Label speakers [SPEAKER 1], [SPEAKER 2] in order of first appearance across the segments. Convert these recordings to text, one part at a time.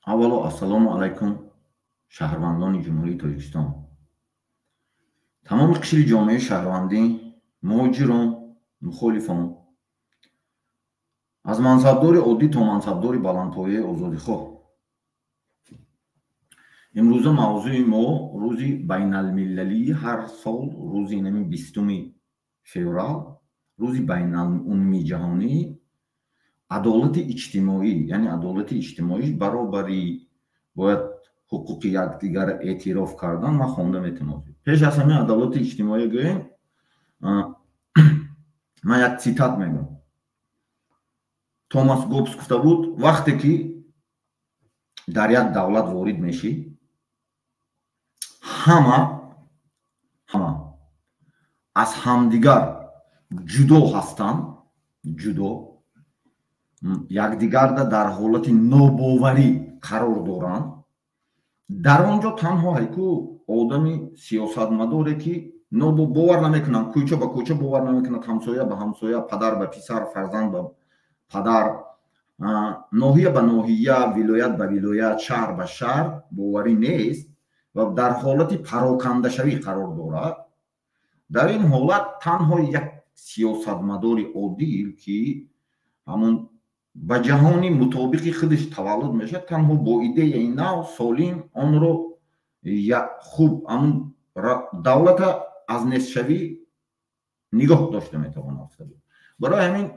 [SPEAKER 1] Аввало, ассалому алайкум, шаҳрвандони Ҷумҳурии Тоҷикистон, тамоми қишри ҷомеаи шаҳрвандӣ, муҳоҷирон, мухолифон, аз мансабдори оддӣ то мансабдори баландпояи озодихоҳ. Имрӯза мавзӯи мо рӯзи байналмилалии, ҳар сол рӯзи инами 20-уми феврал, рӯзи байналумумиҷаҳонии адолати иҷтимоӣ, яъне адолати иҷтимоӣ, баробарӣ, бояд ҳуқуқи якдигарро эътироф кардан. Ман хонда метавонам. Пеш аз ҳамин адолати иҷтимоӣ гӯем, ман як цитат мегӯям. Томас Гоббс гуфта буд: вақте ки дар як давлат ворид мешӣ, ҳама аз ҳамдигар ҷудо ҳастанд, ҷудо, якдигарда дар ҳолати нобоварӣ қарор доранд. Дар он ҷо танҳо ҳайку одами сиёсатмадоре, ки бовар намекунанд, кӯча ба кӯча бовар намекунад, ҳамсоя ба ҳамсоя, падар ба писар, фарзанд ба падар, ноҳия ба ноҳия, вилоят ба вилоят, шаҳр ба шаҳр боварӣ нест ва дар ҳолати парокандашавӣ қарор дорад. Дар ин ҳолат танҳо як сиёсатмадори одил, ки ҳамон ба ҷаҳони мутобиқи худаш таваллуд мешавад, танҳо бо идеяи нав, солим, онро хуб, ҳамун давлата аз нестшавӣ нигоҳ дошта метавонад. Барои ҳамин,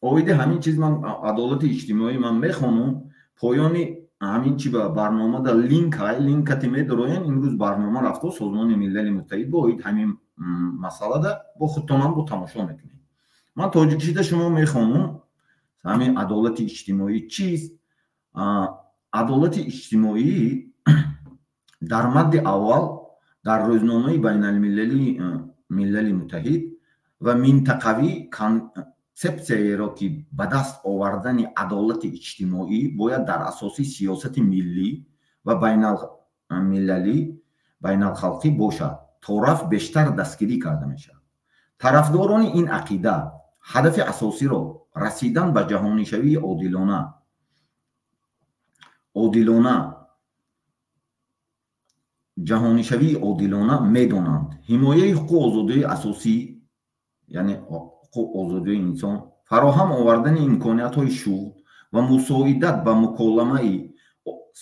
[SPEAKER 1] оиди ҳамин чиз ман адолати иҷтимоӣ ман мехонам. Поёни ҳамин чи ба барномада линк ай, линкати медароем. Имрӯз барнома рафто Созмони Милали Муттаҳид бо оид ҳамин масъалада бо худтонам бо тамошо мекунем. Ман тоҷикишида шумо мехонам. Ҳамин адолати иҷтимоӣ чист? Адолати иҷтимоӣ дар мадди аввал дар рӯзномаи байналмилалии Милали Муттаҳид ва минтақавӣ консепсияеро, ки ба даст овардани адолати иҷтимоӣ бояд дар асоси сиёсати миллӣ ва байналмилалӣ, байналхалқӣ бошад, торафт бештар дастгирӣ карда мешавад. Тарафдорони ин ақида ҳадафи асосиро расидан ба ҷаҳонишавии одилона, ҷаҳонишавии одилона медонанд. Ҳимояи ҳуқуқ, озодиҳои асосӣ, яъне ҳуқуқ, озодиҳои инсон, фароҳам овардани имкониятҳои шуғл ва мусоидат ба муколамаи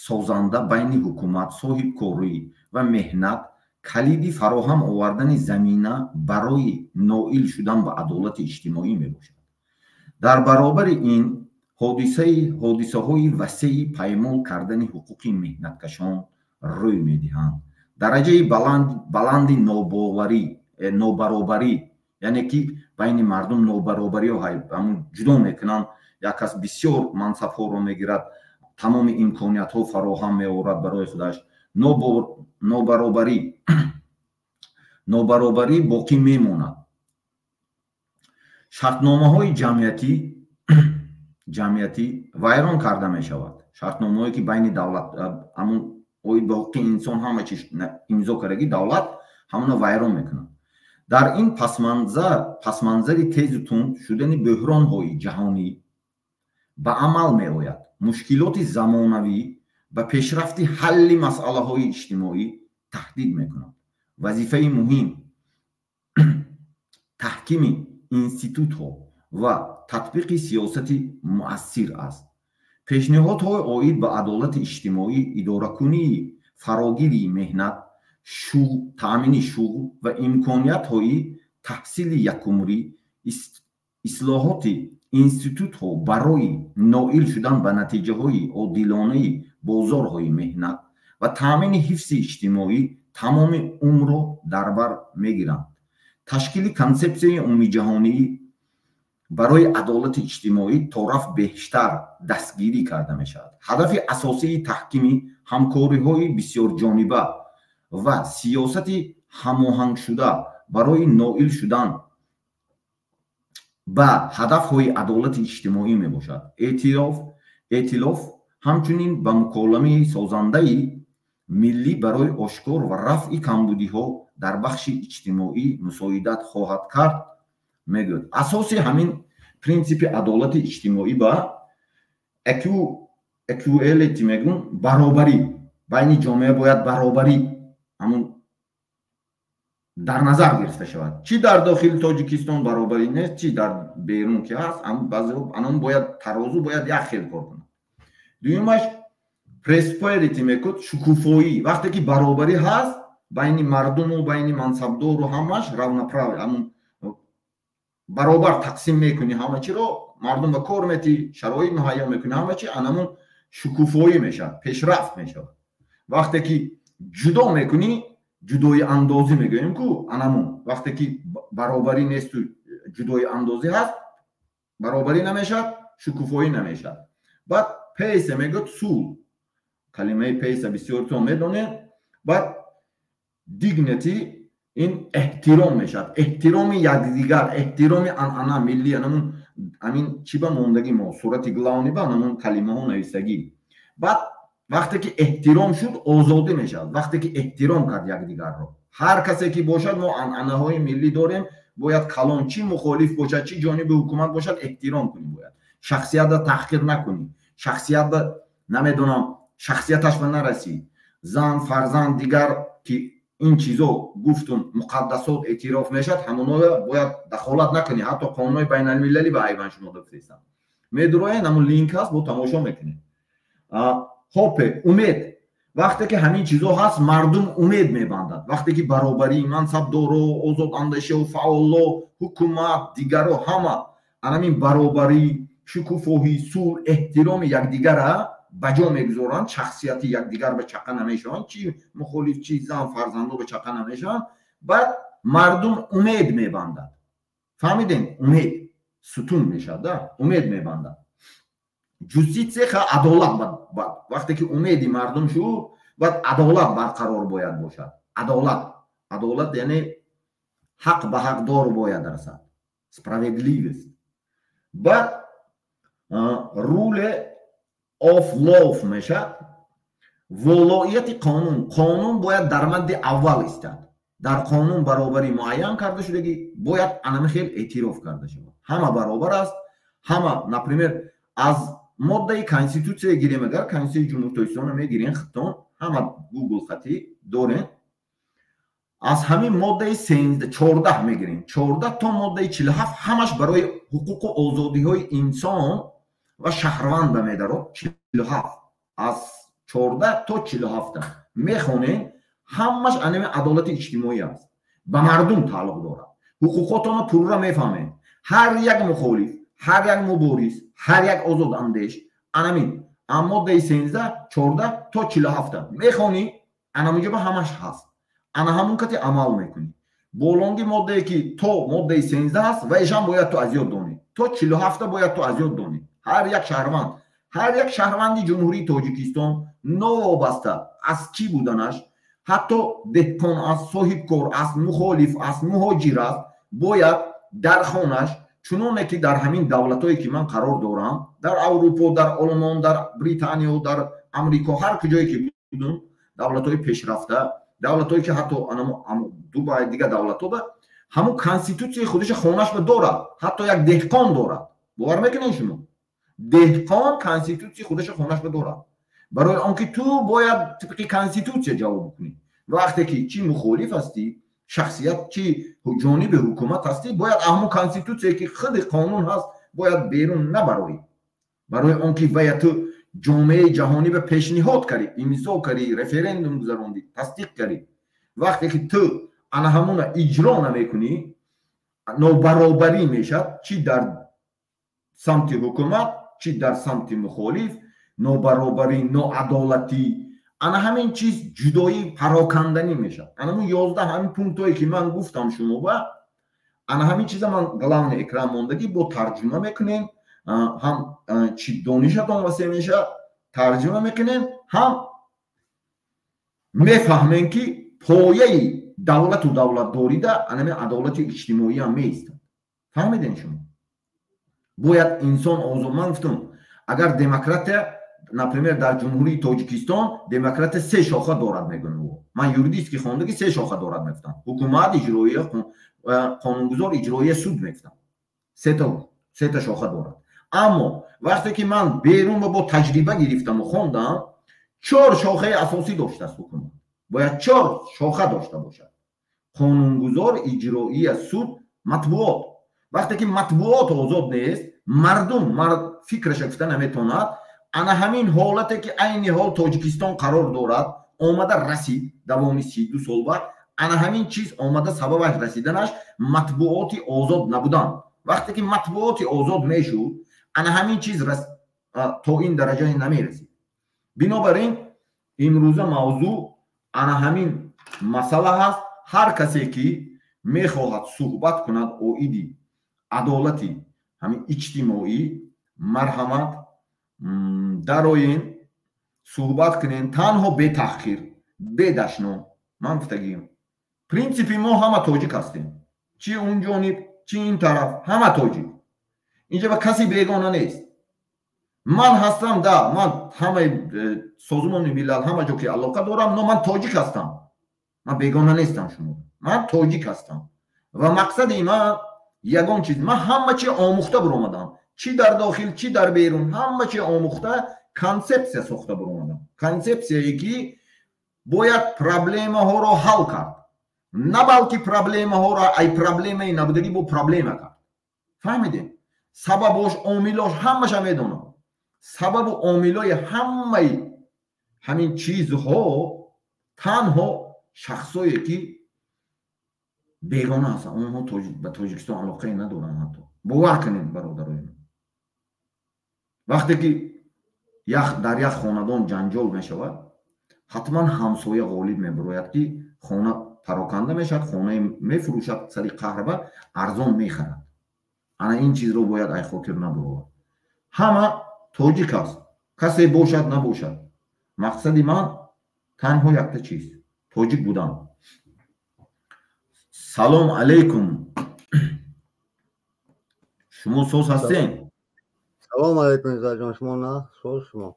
[SPEAKER 1] созанда байни ҳукумат, соҳибкорӣ ва меҳнат калиди фароҳам овардани замина барои ноил шудан ба адолати иҷтимоӣ мебошад. Дар баробари ин ҳодисаҳои васеи паймол кардани ҳуқуқи меҳнаткашон рӯй медиҳанд. Дараҷаи баланди нобоварӣ, нобаробарӣ, яъне ки байни мардум нобаробариҳо ҷудо мекунанд. Як кас бисёр мансабҳоро мегирад, тамоми имкониятҳо фароҳам меорад барои худаш. Нобаробарӣ боқӣ мемонад. Шартномаҳои ҷамъиятӣ вайрон карда мешавад. Шартномаҳое, ки байни давлат ҳамун оид ба ҳуқуқи инсон ҳама чиз имзо кардагӣ, давлат ҳамона вайрон мекунад. Дар ин пасманзари тезу тунд шудани бӯҳронҳои ҷаҳонӣ ба амал меояд. Мушкилоти замонавӣ ба пешрафти ҳалли масъалаҳои иҷтимоӣ таҳдид мекунад. Вазифаи муҳим таҳкими институтҳо ва татбиқи сиёсати муассир аст. Пешниҳодҳои оид ба адолати иҷтимоӣ, идоракунии фарогири меҳнат, таъмини шуғл ва имкониятҳои таҳсили якумрӣ, ислоҳоти институтҳо барои ноил шудан ба натиҷаҳои одилонаи бозорҳои меҳнат ва таъмини ҳифзи иҷтимоӣ тамоми умрро дар бар мегиранд. Ташкили консепсияи умумиҷаҳонӣ барои адолати иҷтимоӣ торафт бештар дастгирӣ карда мешавад. Ҳадафи асосии таҳкими ҳамкориҳои бисёрҷониба ва сиёсати ҳамоҳангшуда барои ноил шудан ба ҳадафҳои адолати иҷтимоӣ мебошад. Эътилоф ҳамчунин ба муколамаи созандаи миллӣ барои ошкор ва рафъи камбудиҳо дар бахши иҷтимоӣ мусоидат хоҳад кард, мегӯяд. Асоси ҳамин принсипи адолати иҷтимоӣ ба Equality мегӯм, баробарӣ байни ҷомеа, бояд баробарӣ ҳамун дар назар гирифта шавад. Чӣ дар дохили Тоҷикистон баробарӣ нест, чӣ дар берун ки ҳаст, анам бояд тарозу бояд як хел кор кунад. Дуюмаш prosperity мекуд, шукуфоӣ. Вақте ки баробарӣ ҳаст байни мардуму байни мансабдору, ҳамаш равноправие, ҳамун баробар тақсим мекунӣ, ҳама чиро мардум ба кор метӣ, шароит муҳайё мекунӣ, ҳама чи анамун шукуфоӣ мешавад, пешрафт мешавад. Вақте ки ҷудо мекунӣ, ҷудои андозӣ мегӯем ку, анамун вақте ки баробарӣ несту ҷудои андозӣ ҳаст, баробарӣ намешавад, шукуфоӣ намешавад. Баъд peace мегӯяд, сулҳ. Калимаи peace а бисёртон медонед. Баъд dignity, ин эҳтиром мешавад, эҳтироми якдигар, эҳтироми анъана миллӣ. Анамун ҳамин чӣ ба мондагӣ мо сурати главный ба анамун калимаҳо нависагӣ. Баъд вақте ки эҳтиром шуд, озодӣ мешавад. Вақте ки эҳтиром кард якдигарро, ҳар касе ки бошад, мо анъанаҳои миллӣ дорем, бояд калон чӣ мухолиф бошад, чӣ ҷониби ҳукумат бошад, эҳтиром кунӣ. Бояд шахсиятро таҳқир накунӣ, шахсиятба намедонам, шахсияташ ба нарасӣ, зан, фарзанд, дигар ки ин чизо гуфтум, муқаддасот эътироф мешавад, ҳамоноя бояд дахолат накунӣ. Ҳатто қонунҳои байналмилалӣ ба айван шумо бифиристам, медуроен, ҳамон линк ҳаст, бо тамошо мекунед. Hope, умед. Вақте ки ҳамин чизо ҳаст, мардум умед мебандад. Вақте ки баробарӣ, мансабдоро, озодандешаву фаъоло, ҳукумат, дигаро, ҳама анамин баробарӣ, шукуфоҳӣ, сулҳ, эҳтироми якдигара ба ҷо мегузоранд, шахсияти якдигар ба чақа намешаванд, чӣ мухолиф, чӣ зан, фарзандо ба чақа намешаванд, баъд мардум умед мебандад. Фаҳмидем? Умед сутун мешавад, да, умед мебандад. Justice, адолат. Вақте ки умеди мардум шуд, баъд адолат барқарор бояд бошад. Адолат, адолат яъне ҳақ ба ҳақдор бояд расад, справедливость. Баъд rule of law мешавад, волоияти қонун. Қонун бояд дар мадди аввал истад. Дар қонун баробарӣ муайян карда шудагӣ, бояд анами хел эътироф карда шавад, ҳама баробар аст, ҳама. Например, аз моддаи конститутсия гирем, агар Конститутсияи Ҷумҳури Тоҷикистонро мегирем, хитон ҳама Гугл хатӣ дорем, аз ҳамин моддаи 14 мегирем, 14 то моддаи 47, ҳамаш барои ҳуқуқу озодиҳои инсон ва шаҳрванда медарод. 47, аз 14 то 47-та мехонем, ҳамаш анами адолати иҷтимоӣ аст, ба мардум тааллуқ дорад. Ҳуқуқотонро пурра мефаҳмем. Ҳар як мухолиф, ҳар як мубориз, ҳар як озодандеш, анамин моддаи 13, 14 то 47-та мехонӣ, анамуҷоба ҳамаш ҳаст, ана ҳамун кати амал мекунӣ. Болонги моддае ки то моддаи 13 аст, ва ишам бояд ту аз ёд донӣ, то 47-та бояд ту аз ёд донӣ. Ҳар як шаҳрванд, ҳар як шаҳрванди Ҷумҳурии Тоҷикистон, новобаста аз чӣ буданаш, ҳатто деҳқон аст, соҳибкор аст, мухолиф аст, муҳоҷир аст, бояд дар хонаш, чуноне ки дар ҳамин давлатҳое ки ман қарор дорам, дар Аврупо, дар Олмон, дар Британиё, дар Амрико, ҳар куҷое ки будум, давлатҳои пешрафта, давлатҳое ки ҳатто Дубай, дигар давлатҳо, ба ҳамун конститутсияи худиша хонашба дорад. Ҳатто як деҳқон дорад, бовар мекунед шумо? Деҳқон конститутсияи худиша хонашба дорад, барои он ки ту бояд тибқи конститутсия ҷавоб кунӣ. Вақте ки чӣ мухолиф ҳастӣ, шахсият, чӣ ҷониби ҳукумат ҳастӣ, бояд ҳамун конститутсие ки худи қонун ҳаст, бояд берун набароӣ, барои он ки вая ту ҷомеаи ҷаҳонӣ ба пешниҳод кардӣ, имзо кардӣ, референдум гузарондӣ, тасдиқ кардӣ. Вақте ки ту ана ҳамуна иҷро намекунӣ, нобаробарӣ мешавад, чӣ дар самти ҳукумат, чӣ дар самти мухолиф, нобаробарӣ, ноадолатӣ, ана ҳамин чиз ҷудоӣ, пароканданӣ мешавад. Анамун 11 ҳамин пунктҳое ки ман гуфтам шумо ба ана ҳамин чиза ман главный экран мондагӣ, бо тарҷума мекунем, ҳам чӣ донишатон васеъ мешавад, тарҷума мекунем, ҳам мефаҳмем, ки пояи давлату давлатдорида анами адолати иҷтимоӣ ҳам меистад. Фаҳмидем шумо? Бояд инсон озод. Ман гуфтам, агар демократия, например, дар Ҷумҳурии Тоҷикистон демократия се шоха дорад, мегӯям. Ман юридически хондагӣ, се шоха дорад мегуфтам: ҳукумат, иҷроия, қонунгузор, иҷроия, суд мегуфтам. Сета шоха дорад. Аммо вақте ки ман берун бо таҷриба гирифтаму хондам, чор шохаи асосӣ доштааст ҳукумат. Бояд чор шоха дошта бошад: қонунгузор, иҷроия, суд, матбуот. Вақте ки матбуот озод нест, мардум фикраша гуфта наметавонад. Ана ҳамин ҳолате ки айни ҳол Тоҷикистон қарор дорад, омада расид давоми 32 сол баъд. Ана ҳамин чиз омада сабабаш расиданаш матбуоти озод набудан. Вақте ки матбуоти озод мешуд, ана ҳамин чиз то ин дараҷае намерасид. Бинобар ин имрӯза мавзӯъ ана ҳамин масъала ҳаст. Ҳар касе ки мехоҳад суҳбат кунад оиди адолати ҳамин иҷтимоӣ, марҳамат, дароен, суҳбат кунен, танҳо бетаҳқир, бедашном. Ман гуфтагием, принсипи мо ҳама тоҷик ҳастем, чи он ҷониб, чи ин тараф, ҳама тоҷик. Инҷа ба касе бегона нест. Ман ҳастам да, ман ҳамаи Созмони Миллал, ҳама ҷо ки алоқа дорам, но ман тоҷик ҳастам, ман бегона нестам шумо. Ман тоҷик ҳастам ва мақсади ман ягон чиз, ман ҳама чи омӯхта буромадам, чӣ дар дохил, чӣ дар берун, ҳама чи омӯхта, консепсия сохта буромадам. Консепсияе ки бояд проблемаҳоро ҳал кард, на балки проблемаҳоро ай проблемаи набудагӣ бо проблема кард. Фаҳмидем? Сабабош, омилош, ҳамаша медонам. Сабабу омилои ҳамаи ҳамин чизҳо танҳо шахсое ки бегона ҳастанд, онҳо ба Тоҷикистон алоқае надоранд. Ҳатто бовар кунед, бародарои ман, вақте ки дар як хонадон ҷанҷол мешавад, ҳатман ҳамсоя ғолиб мебарояд, ки хона пароканда мешавад, хонаи мефурӯшад, сари қаҳрба арзон мехарад. Ана ин чизро бояд ай хотир набуровад. Ҳама тоҷик аст, касе бошад, набошад. Мақсади ман танҳо якта чиз: тоҷик будан. Салом алейкум, шумо соз ҳастем?
[SPEAKER 2] Салом алейкум, Иззатҷон, шумо на соз, шумо?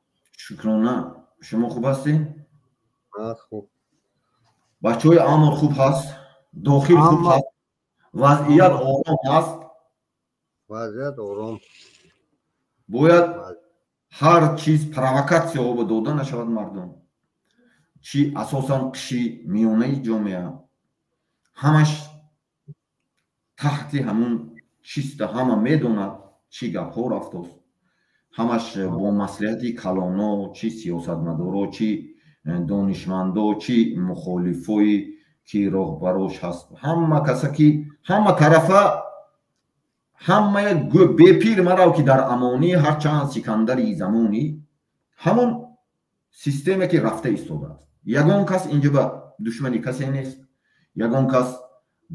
[SPEAKER 1] Шукрона, шумо хуб ҳастем?
[SPEAKER 2] Хуб.
[SPEAKER 1] Бачаҳои Амор хуб ҳаст, дохил хуб ҳаст, вазъият ором ҳаст?
[SPEAKER 2] Вазъият ором.
[SPEAKER 1] Бояд ҳар чиз провокатсияҳо ба дода нашавад. Мардум, чи асосан қишри миёнаи ҷомеа, ҳамаш таҳти ҳамун чиста, ҳама медонад, чӣ гапҳо рафтост. Ҳамаш бо маслиҳати калоно, чӣ сиёсатмадоро, чӣ донишмандо, чӣ мухолифое ки роҳбарош ҳаст, ҳама каса ки ҳама тарафа, ҳамая бепир марав ки дар амонӣ, ҳарчанд сикандари замонӣ. Ҳамон системе ки рафта истодааст, ягон кас инҷо ба душмани касе нест, ягон кас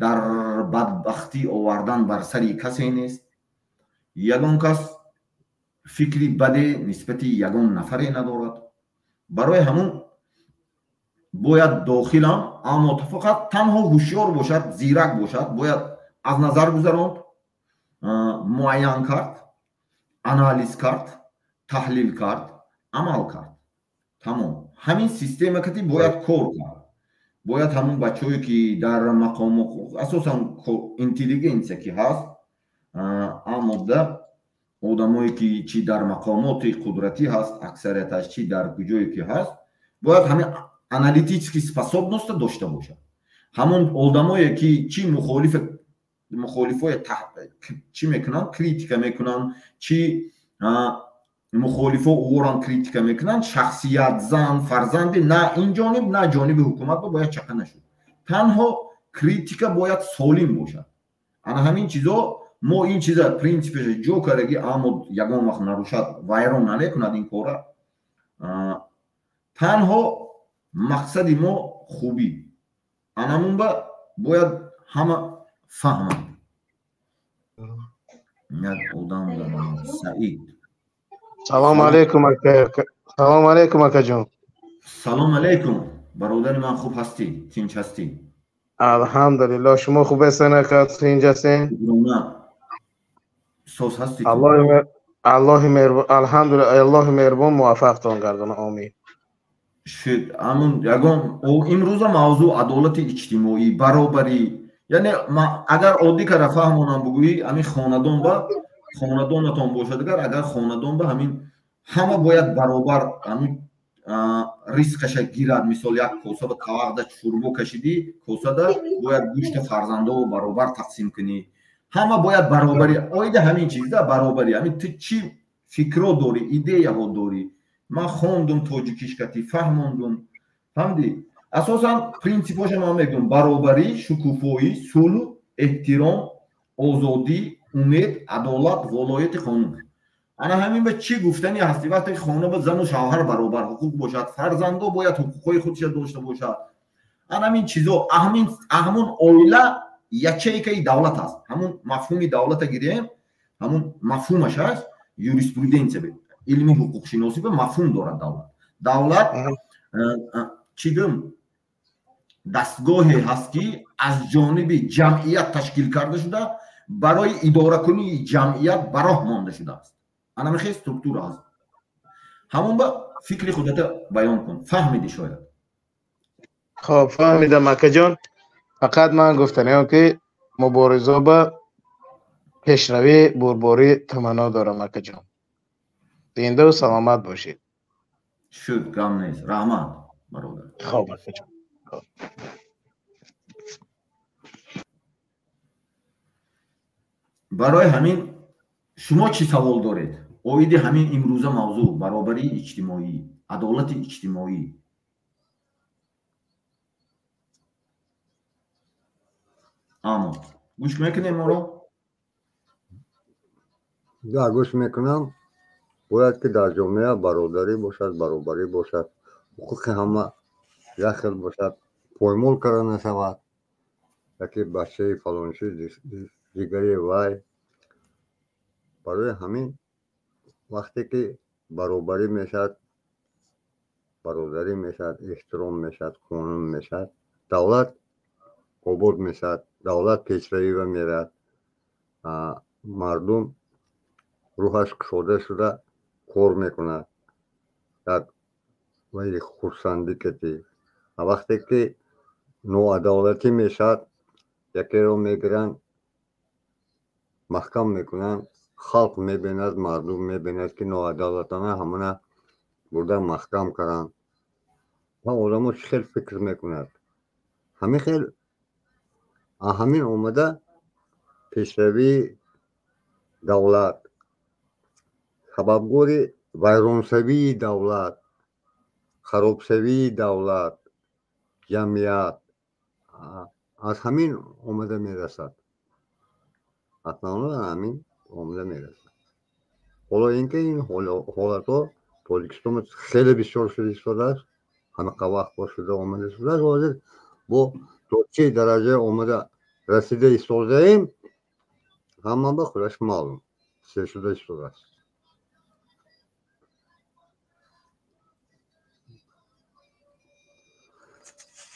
[SPEAKER 1] дар бадбахтӣ овардан бар сари касе нест, ягон кас фикри баде нисбати ягон нафаре надорад. Барои ҳамун бояд дохилам, аммо фақат танҳо ҳушёр бошад, зирак бошад, бояд аз назар гузаронд, муайян кард, анализ кард, таҳлил кард, амал кард, тамом. Ҳамин система кати бояд кор кард. Бояд ҳамун бачаҳое ки дар мақомо, асосан интеллигенсия ки ҳаст, амода одамое ки чӣ дар мақомоти қудратӣ ҳаст аксарияташ, чӣ дар куҷое ки ҳаст, бояд ҳамин аналитический способность дошта бошад. Ҳамон одамое ки чӣ мухолифое чӣ мекунанд, критика мекунанд, чӣ мухолифо ӯран критика мекунанд, шахсият, зан, фарзанди на ин ҷониб, на ҷониби ҳукумат бояд чақа нашуд. Танҳо критика бояд солим бошад. Ана ҳамин чизо, мо ин чиза принсипеша ҷо кардаги, аммо ягон вақт нарушад, вайрон намекунад ин кора. Танҳо мақсади мо хубӣ. Анамунба бояд ҳама фаҳманд. Як одам, Саид.
[SPEAKER 3] Салом алейкум, ака. Салом алейкум, акаҷон.
[SPEAKER 1] Салом алейкум, бародари ман, хуб ҳастӣ, тинч ҳастӣ?
[SPEAKER 3] Алҳамдулилло, шумо хуб ҳастен, ака, тинч ҳастен?
[SPEAKER 1] Соз ҳастӣ?
[SPEAKER 3] Аллоҳи меҳрубон, алҳамдулилла, Аллоҳи меҳрубон муваффақтон гардона, омин.
[SPEAKER 1] Шуд. Амун ягон имрӯза мавзӯъ адолати иҷтимоӣ, баробарӣ, яъне агар оддӣ кара фаҳмонам, бугӯӣ, ҳамин хонадон ба Хонадонатон бошад, агар хонадон ба ҳамин ҳама бояд баробар ҳамин ризқаша гирад. Мисол, як коса ба тавақда шӯрбо кашидӣ, косада бояд гӯшти фарзандо баробар тақсим кунӣ. Ҳама бояд баробарӣ. Оида ҳамин чизда баробарӣ. Ҳамин ту чӣ фикро дорӣ, идеяҳо дорӣ? Ман хондум тоҷикишкатӣ, фаҳмондум. Фаҳмидӣ? Асосан принсипҳоша ман мегӯям: баробарӣ, шукуфоӣ, сулҳ, эҳтиром, озодӣ, умед, адолат, волояти қонун. Ана ҳамин ба чӣ гуфтани ҳастӣ? Вақте ки хона ба зану шавҳар баробар ҳуқуқ бошад, фарзандо бояд ҳуқуқҳои худша дошта бошад. Ана ҳамин чизо, ҳамун оила ячейкаи давлат аст. Ҳамун мафҳуми давлата гирем, ҳамун мафҳумаш аст юриспруденсия, илми ҳуқуқшиносӣ ба мафҳум дорад давлат. Давлат чӣ гӯм, дастгоҳе ҳаст, ки аз ҷониби ҷамъият ташкил карда шуда, барои идоракунии ҷамъият ба роҳ монда шудааст. Ана мехе структура ҳаст. Ҳамон ба фикри худата баён кун. Фаҳмидӣ шояд?
[SPEAKER 3] Хоб, фаҳмидам, акаҷон. Фақат ман гуфтаниам, ки мубориза ба пешравӣ, бурборӣ таманно дорам, акаҷон. Зиндаву саломат бошед.
[SPEAKER 1] Шуд, гам нест. Раҳмат, бародар.
[SPEAKER 3] Хоб, акаҷон.
[SPEAKER 1] Барои ҳамин шумо чӣ савол доред оиди ҳамин имрӯза мавзӯъ, баробарии иҷтимоӣ, адолати иҷтимоӣ? Амо гӯш мекунем моро?
[SPEAKER 2] Да, гӯш мекунам. Бояд ки дар ҷомеа бародарӣ бошад, баробарӣ бошад, ҳуқуқи ҳама як хел бошад, поймол карда нашавад. Яке бачаи фалончи, дигари вай. Барои ҳамин вақте ки баробарӣ мешавад, бародарӣ мешавад, эҳтиром мешавад, қонун мешавад, давлат обод мешавад, давлат пешравӣ меравад, мардум рӯҳаш кушода шуда кор мекунад, як вайи хурсандӣ кати. Вақте ки ноадолатӣ мешавад, якеро мегиранд, маҳкам мекунанд, халқ мебинад, мардум мебинад, ки ноадолатона ҳамона бурда маҳкам карданд. Ва одамо чӣ хел фикр мекунад? Ҳамин хел ҳамин омада пешравии давлат, сабабгори вайроншавии давлат, харобшавии давлат, ҷамъият аз ҳамин омада мерасад. Основно ҳамин омада мерасад. Ҳоло ин ки ин ҳолатҳо Тоҷикистон хеле бисёр шуда истодааст, ҳамақа вақт шуда омада истодааст. Ҳозир бо то чӣ дараҷа омада расида истодаем, ҳама ба худаш маълум се шуда истодааст.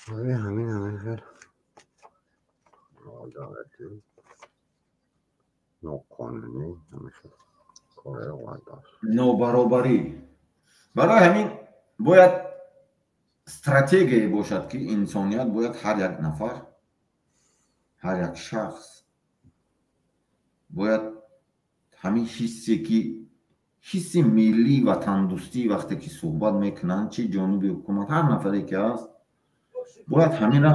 [SPEAKER 2] Ҳамин хел ноадолатӣ, ноқонунӣ, ҳамин хел корҳо овардааст.
[SPEAKER 1] Нобаробарӣ. Барои ҳамин бояд стратегияе бошад, ки инсоният бояд ҳар як нафар, ҳар як шахс бояд ҳамин ҳиссе ки ҳисси миллӣ, ватандӯстӣ, вақте ки суҳбат мекунанд, чӣ ҷониби ҳукумат, ҳар нафаре ки ҳаст, бояд ҳаминро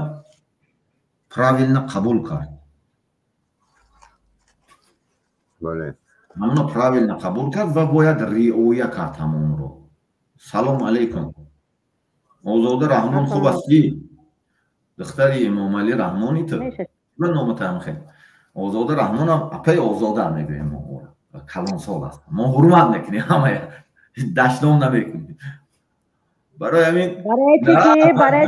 [SPEAKER 1] правильно қабул кард.
[SPEAKER 2] Бале.
[SPEAKER 1] Ҳамонро правильно қабул кард ва бояд риоя кард ҳамонро. Салом алейкум. Озода Раҳмон, хуб ҳастӣ? Духтари Эмомалӣ Раҳмони ту? Ман номатам хел. Озода Раҳмонам апаи Озода мегӯем мо ӯро. Калонсол аст. Мо ҳурмат мекунем ҳамая. Дашном намекунем. Барои ҳамин
[SPEAKER 4] барои чӣ барои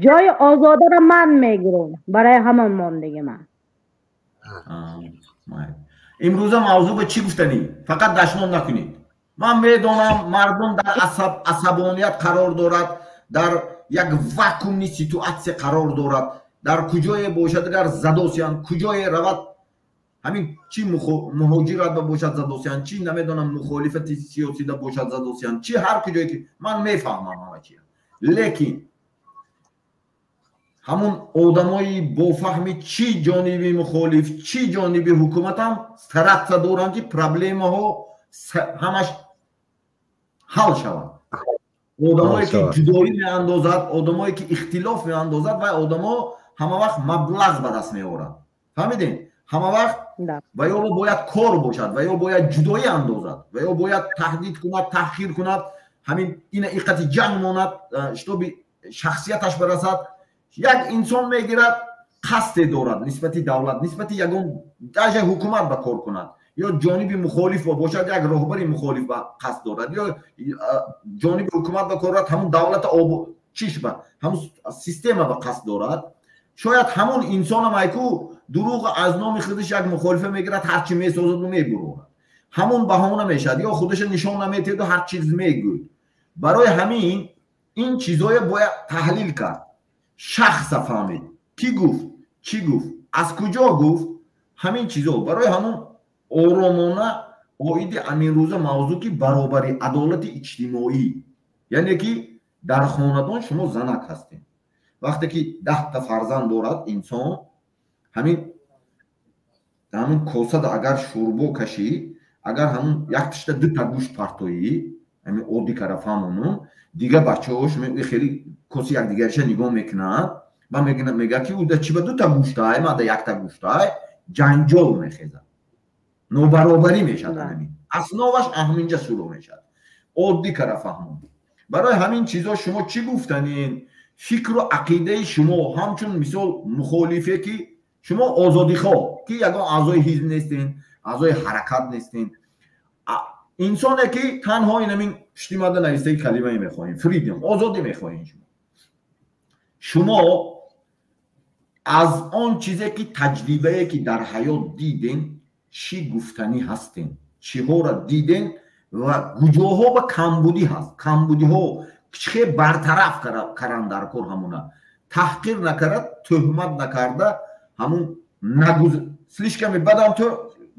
[SPEAKER 4] ҷои Озодаро ман мегирам. Барои ҳамон мондагӣ ман.
[SPEAKER 1] Имрӯза мавзӯъ ба чӣ гуфтанӣ? Фақат дашном накунед. Ман медонам мардум дар асабоният қарор дорад, дар як вакуумни ситуатсия қарор дорад. Дар куҷое бошад агар задосиянд, куҷое равад, ҳамин чӣ муҳоҷират ба бошад задосиянд, чӣ намедонам мухолифати сиёсида бошад задосиянд, чӣ ҳар куҷое ки ман мефаҳмам ҳама чия. Лекин Ҳамон одамои бофаҳми, чӣ ҷониби мухолиф, чӣ ҷониби ҳукуматам, стараться доранд, ки проблемаҳо ҳамаш ҳал шавад. Одамое ки ҷудоӣ меандозад, одамое ки ихтилоф меандозад, вай одамо ҳама вақт маблағ ба даст меорад. Фаҳмидем? Ҳама вақт ва ё бояд кор бошад, ва ё бояд ҷудоӣ андозад, ва ё бояд таҳдид кунад, таҳқир кунад, ҳамин ина иқати ҷанг монад, чтобы шахсияташ барасад. Як инсон мегирад, қасде дорад нисбати давлат, нисбати ягон даже ҳукумат ба кор кунад ё ҷониби мухолиф бошад, як роҳбари мухолиф ба қасд дорад ё ҷониби ҳукумат ба кор дорад, ҳамун давлата чиш ба ҳамун система ба қасд дорад. Шояд ҳамон инсонам айку дурӯғ аз номи худаш як мухолифа мегирад, ҳарчи месозаду мебурорад, ҳамон баҳона мешавад ё худаша нишон наметиҳаду ҳар чиз мегӯяд. Барои ҳамин ин чизое бояд таҳлил кард, шахса фаҳмид, кӣ гуфт, чӣ гуфт, аз куҷо гуфт, ҳамин чизо. Барои ҳамон оромона оиди аминрӯза мавзӯъ, ки баробари адолати иҷтимоӣ, яъне ки дар хонадон шумо занак ҳастем. Вақте ки 10та фарзанд дорад инсон, ҳамин косада агар шӯрбо кашӣ, агар ҳамун як тишта дута гӯшт партоӣ, ҳамин оддӣ кара фаҳмонум, дигар бачаҳош хеле коси якдигариша нигоҳ мекунанд ва мегӯяд, ки уда чи ба дута гӯштай, мада якта гӯштай, ҷанҷол мехезад, нобаробарӣ мешавад. Ҳамин асноваш ҳаминҷа шурӯъ мешавад. Оддӣ кара фаҳмон. Барои ҳамин чизо шумо чӣ гуфтанин? Фикру ақидаи шумо ҳамчун мисол мухолифе, ки шумо озодихоҳ, ки ягон аъзои ҳизб нестен, аъзои ҳаракат нестен, инсоне ки танҳо инамин пуштимада навистаи калимае мехоҳем, freedom, озодӣ мехоҳем, шумо аз он чизе ки таҷрибае ки дар ҳаёт диден, чӣ гуфтанӣ ҳастен? Чиҳоро диден ва куҷоҳо ба камбудӣ ҳаст, камбудиҳо чӣ бартараф каран дар кор? Ҳамуна таҳқир накарда, тӯҳмат накарда, ҳамун нагуз слишком бадам ту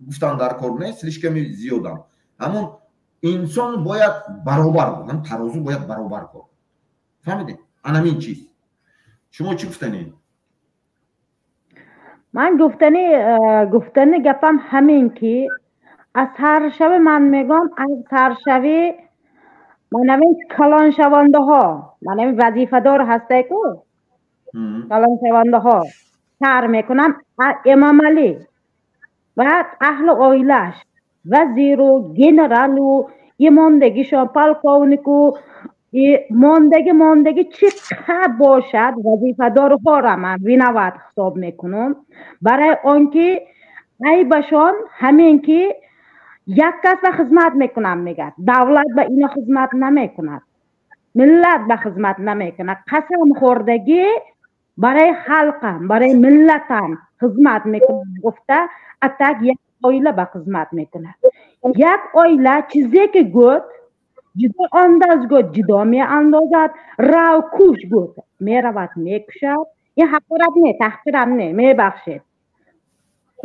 [SPEAKER 1] гуфтан дар кор не, слишком зиёдам. Ҳамун инсон бояд баробар, ҳам тарозу бояд баробар кор. Фаҳмидем? Анамин чиз шумо чӣ гуфтанед?
[SPEAKER 4] Ман гуфтани гапам ҳамин, ки аз саршави, ман мегӯям, аз саршави манавин калоншавандаҳо, манавин вазифадор ҳастайку, калоншавандаҳо сар мекунам, Эмомалӣ ва аҳли оилаш, вазиру генералу имондагишон, полковнику мондаги мондаги чӣ қадр бошад, вазифадорҳоро ман виноват ҳисоб мекунам, барои он ки айбашон ҳамин, ки як кас ба хизмат мекунам мегӯяд, давлат ба ино хизмат намекунад, миллат ба хизмат намекунад. Қасам хӯрдагӣ, барои халқам, барои миллатам хизмат мекунам гуфта, атак як оила ба хизмат мекунад. Як оила чизе ки гӯд, ҷудо андоз гӯд, ҷудо меандозад, рав куш гӯд, меравад мекушад. Ин ҳақорат не, таҳқирам не, мебахшед.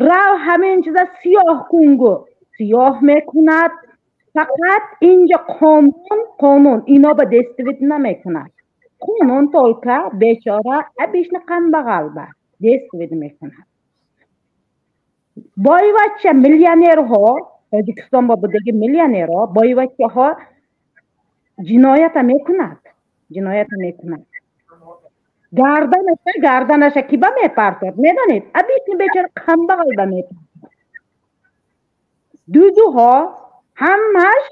[SPEAKER 4] Рав ҳамин чиза сиёҳ кун гӯ, сиёҳ мекунад. Фақат инҷа қонун ино ба действовать намекунад. Қонун только бечора обычно камбағал ба действовать мекунад. Бойвача миллионерҳо, Тоҷикистон ба будаги миллионерҳо, бойвачаҳо ҷиноята мекунад, ҷиноята мекунад. Гарданаша ки ба мепартод, медонед? Обычный бечора камбағал ба мепартод. Дузуҳо ҳамаш,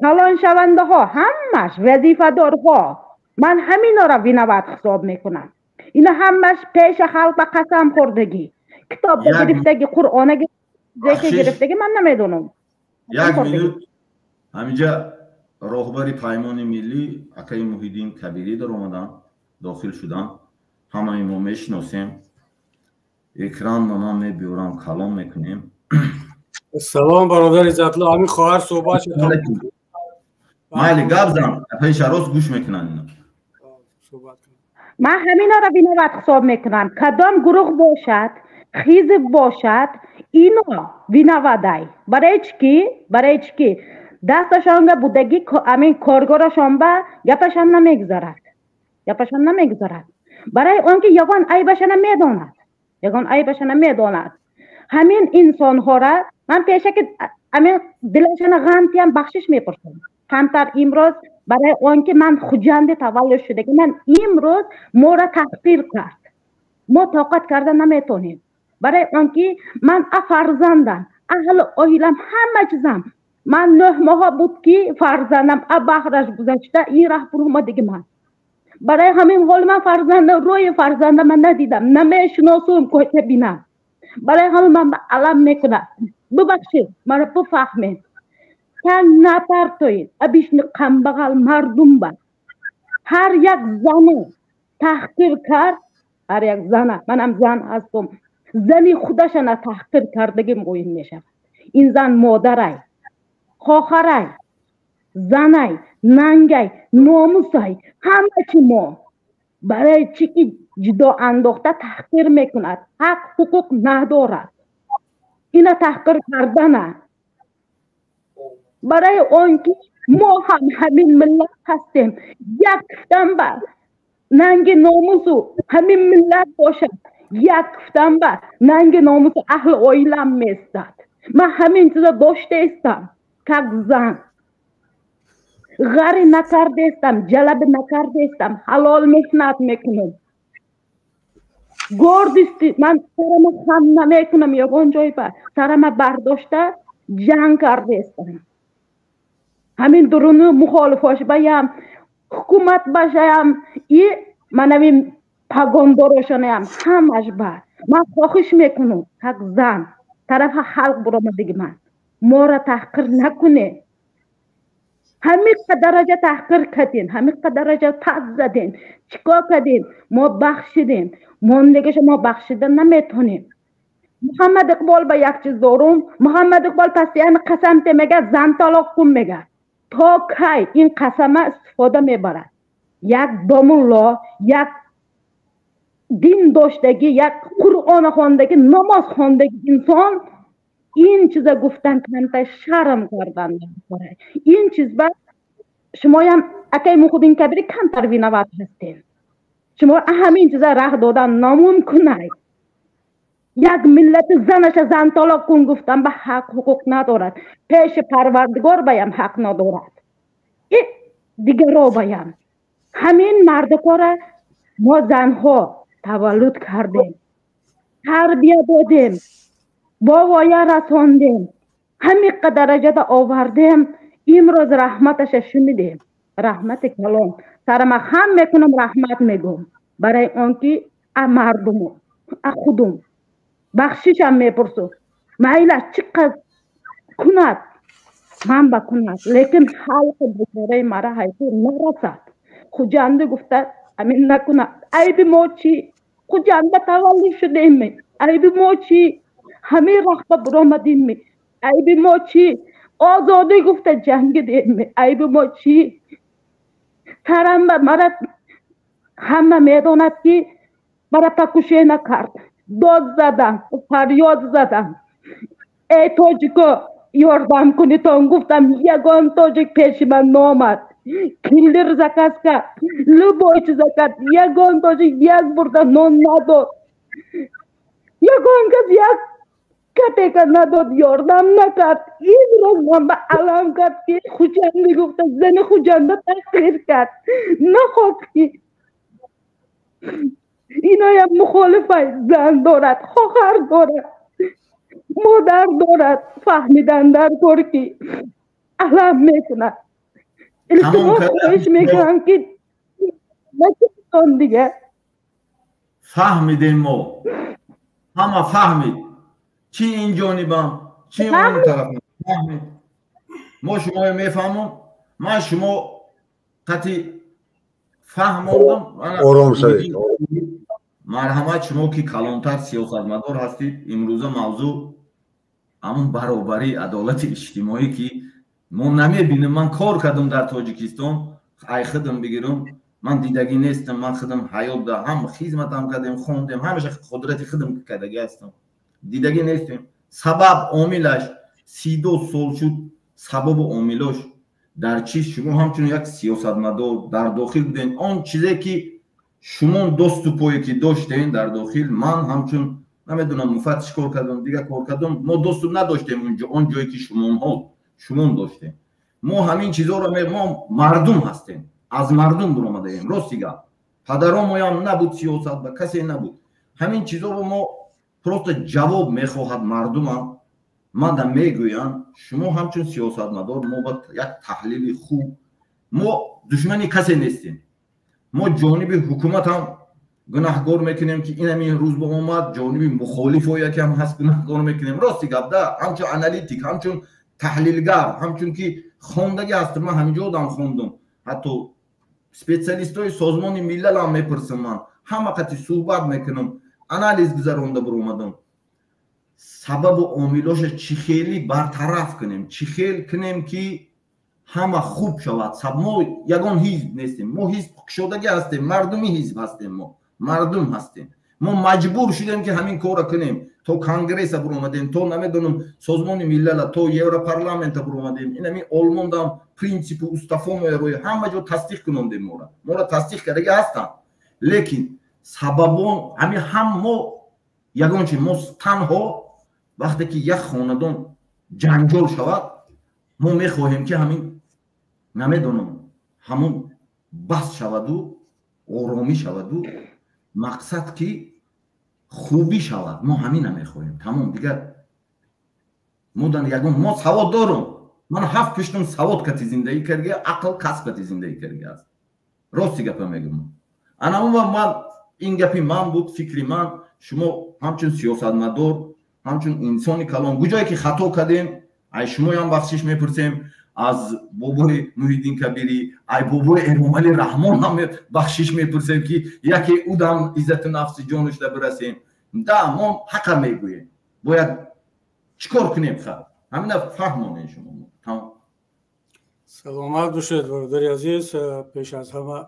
[SPEAKER 4] калоншавандаҳо ҳамаш, вазифадорҳо, ман ҳаминора виноват ҳисоб мекунам. Ина ҳамаш пеша халқ ба қасам хӯрдагӣ, китобда гирифтагӣ, Қуръона гирифтагӣ, ман намедонам.
[SPEAKER 1] Як минут, ҳаминҷа роҳбари Паймони миллӣ акаи Муҳиддин Кабирӣ даромаданд, дохил шуданд. Ҳамаи мо мешиносем. Экран ба ман мебиёрам, калом мекунем.
[SPEAKER 5] Салом, бародар Иззатло. Ҳамин хоҳар суҳбат шуд.
[SPEAKER 1] Майли, гап зан, апаи Шарос гӯш мекунанд ино.
[SPEAKER 4] Ман ҳаминора виноват ҳисоб мекунам. Кадом гурӯҳ бошад, ҳизб бошад, ино виноватай. Барои чӣ ки? Барои чӣ ки дасташонга будагӣ, амин коргорашон ба гапашон намегузарад, гапашон намегузарад. Барои он ки ягон айбаша намедонад, ягон айбаша намедонад. Ҳамин инсонҳоро ман пешаки ҳамин дилашана ғамтиям бахшиш мепурсам. Камтар имрӯз барои он ки ман Хуҷанди таваллуд шудагӣ, ман имрӯз моро таҳқир кард. Мо тоқат карда наметонем. Барои он ки ман а фарзандам, аҳли оилам, ҳама чизам. Ман 9 моҳа буд ки фарзандам а баҳраш гузашта ин раҳ буромадиги ман. Барои ҳамин ҳол ман фарзандам, рӯи фарзандам ман надидам, намешиносум, кӯча бинам. Барои ҳамин ман ба алам мекунам. Бубахшед, маро бифаҳмед. Тан напартоед, абишни камбағал мардум ба. Ҳар як зана таҳқир кард, ҳар як зана, манам зан ҳастам, зани худашана таҳқир кардагӣ муҳим мешавад. Ин зан модарай, хоҳарай, занай, нангай, номусай, ҳама чи мо. Барои чӣ ки ҷудо андохта таҳқир мекунад, ҳақ ҳуқуқ надорад. Ина таҳқир кардана. Барои он ки мо ҳам ҳамин миллат ҳастем, як куфтан ба нанги номусу ҳамин миллат бошад, як куфтан ба нанги номусу аҳли оилам местад. Ман ҳамин чиза доштаистам, как зан. Ғари накардаистам, ҷалаби накардаистам, ҳалол меҳнат мекунам. Гордости ман сарама хам намекунам ягон ҷой ба сарама бардошта ҷанг кардаистам. Ҳамин дуруни мухолифош баям, ҳукумат башаям, и манавин пагондорошанаям, ҳамаш ба. Ман хоҳиш мекунам, как зан, тарафа халқ буромадиги ман. Моро таҳқир накунед. Ҳамиқа дараҷа таҳқир кардем, ҳамиқа дараҷа пас задем, чикор кардем? Мо бахшидем, мондагиша мо бахшида наметонем. Муҳаммад Иқбол ба як чиз дорум. Муҳаммад Иқбол пастияни қасам те мега, зан талоқ кун мега. То кай ин қасама истифода мебарад? Як домулло, як дин доштагӣ, як Қуръон хондагӣ, намоз хондагӣ инсон ин чиза гуфтан камтар шарм кардан. Ин чиз ба шумоям акай Муҳиддин Кабирӣ камтар виноват ҳастем. Шумо ҳамин чиза раҳ додан номумкунай. Як миллати занаша зан талоқ кун гуфтан ба ҳақ ҳуқуқ надорад. Пеши Парвардигор баям ҳақ надорад. И дигаро баям. Ҳамин мардакора мо занҳо таваллуд кардем, тарбия додем, бо воя расондем, ҳамиқа дараҷада овардем. Имрӯз раҳматаша шунидем, раҳмати калон. Сарама хам мекунам, раҳмат мегӯм барои он ки а мардуму а худум бахшишам мепурсум. Майлаш чӣ қад кунад, ман ба кунад, лекин халқи бечораи мара ҳайфу нарасад. Хуҷанди гуфта амин накунад. Айби мо чӣ? Хуҷанда таваллуд шудем, айби мо чӣ? Ҳамин рахба буромадем, айби мо чӣ? Озодӣ гуфта ҷангидем, айби мо чӣ? Тарамба мара ҳама медонад ки мара покушение кард, дод задам, фарёд задам. Эй тоҷико, ёрдам кунитон гуфтам, ягон тоҷик пеши ман номад. Киллер заказ кард, любой чиза кард, ягон тоҷик як бурда нон надод, ягон кас як копейка надод, ёрдам накард. Имрӯз ман ба алам кард ки Хуҷанди гуфта зани Хуҷанда таҳқир кард. Нахост ки иноям мухолифай, зан дорад, хоҳар дорад, модар дорад. Фаҳмидан дар кор ки алам мекунад. Илтимос хоҳиш мекунам ки накунтон дига.
[SPEAKER 1] Фаҳмидем мо, ҳама фаҳмид. Чи ин ҷонибам, чи он тарафам фаҳмид. Мо шуморо мефаҳмам. Ман шумо қати фаҳмондам.
[SPEAKER 2] Ором шавед.
[SPEAKER 1] Марҳамат, шумо ки калонтар сиёсатмадор ҳастид, имрӯза мавзӯъ ҳамун баробарии адолати иҷтимоӣ ки мо намебинем. Ман кор кардам дар Тоҷикистон, ай худам бигирам, ман дидагӣ нестам. Ман худам ҳаёт да ҳам хизматам кардем, хондем, ҳамаша қудрати худам кардагӣ ҳастам, дидагӣ нестем. Сабаб омилаш 32 сол шуд, сабабу омилош дар чиз? Шумо ҳамчун як сиёсатмадор дар дохил будем, он чизе ки Шумо доступое ки доштем дар дохил, ман ҳамчун намедонам муфаттиш кор кардам, дигар кор кардам, мо доступ надоштем унҷо, он ҷое ки шумонҳо шумон доштем. Мо ҳамин чизоро, мо мардум ҳастем, аз мардум буромадаем. Рости гап, падаромоям набуд сиёсат, ба касе набуд ҳамин чизоро. Мо просто ҷавоб мехоҳад мардумам. Мада мегӯянд, шумо ҳамчун сиёсатмадор мо ба як таҳлили хуб. Мо душмани касе нестем, мо ҷониби ҳукуматам гунаҳгор мекунем, ки инамин рӯз ба омад, ҷониби мухолифо якам ҳаст, гунаҳгор мекунем. Рости гап да, ҳамчун аналитик, ҳамчун таҳлилгар, ҳамчун ки хондагӣ ҳастам, ман ҳаминҷо одам хондум, ҳатто специалистои Созмони Миллалам мепурсам, ман ҳама қати суҳбат мекунам, анализ гузаронда биромадам. Сабабу омилоша чӣ хели бартараф кунем, чӣ хел кунем, ки ҳама хуб шавад. Мо ягон ҳизб нестем, мо ҳизб кушодагӣ ҳастем, мардуми ҳизб ҳастем, мо мардум ҳастем. Мо маҷбур шудем, ки ҳамин корро кунем. То Конгресса биромадем, то намедонам Созмони Миллала, то Европарламента биромадем, инами Олмондам принципу устафомоя рӯи ҳама ҷо тасдиқ кунондем. Мора тасдиқ кардагӣ ҳастанд, лекин сабабон ҳамин ҳам мо ягон чи, мо танҳо вақте ки як хонадон ҷанҷол шавад, мо мехоҳем, ки ҳамин намедонам ҳамон бас шаваду оромӣ шаваду мақсад ки хубӣ шавад. Мо ҳамина мехоҳем, тамом. Дигар мо ягон, мо савод дорум, ман ҳафт пуштум савод кати зиндагӣ карга, ақл касб кати зиндагӣ карга аст. Рости гапа мегӯм. Анамума ман ин гапи ман буд, фикри ман. Шумо ҳамчун сиёсатмадор, ҳамчун инсони калон, куҷое ки хато кардем, ай шумоям бахшиш мепурсем, аз бобои Муҳиддин Кабирӣ, ай бобои Эмомалӣ Раҳмон ҳам бахшиш мепурсем, ки яке удам иззату нафси ҷонушда бирасем. Да, мо ҳақа мегӯем, бояд чӣ кор кунем? Ха, ҳамина фаҳмонем шумо. Тамом.
[SPEAKER 5] Саломат бошед, бародари азиз. Пеш аз ҳама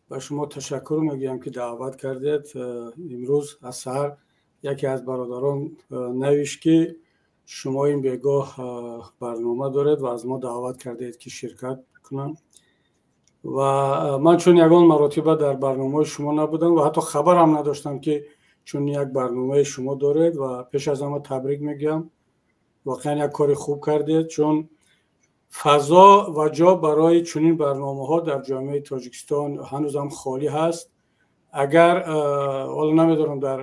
[SPEAKER 5] ба шумо ташаккур мегӯям, ки даъват кардед. Имрӯз аз саҳар яке аз бародарон навишт, ки шумо ин бегоҳ барнома доред ва аз мо даъват кардед, ки ширкат кунам. Ва ман чун ягон маротиба дар барномаи шумо набудам ва ҳатто хабарам надоштам, ки чун як барномаи шумо доред, ва пеш аз ҳама табрик мегӯям. Воқеан як кори хуб кардед, чун фазо ва ҷо барои чунин барномаҳо дар ҷомеаи Тоҷикистон ҳанӯзам холӣ ҳаст. Агар ҳоло намедонам, дар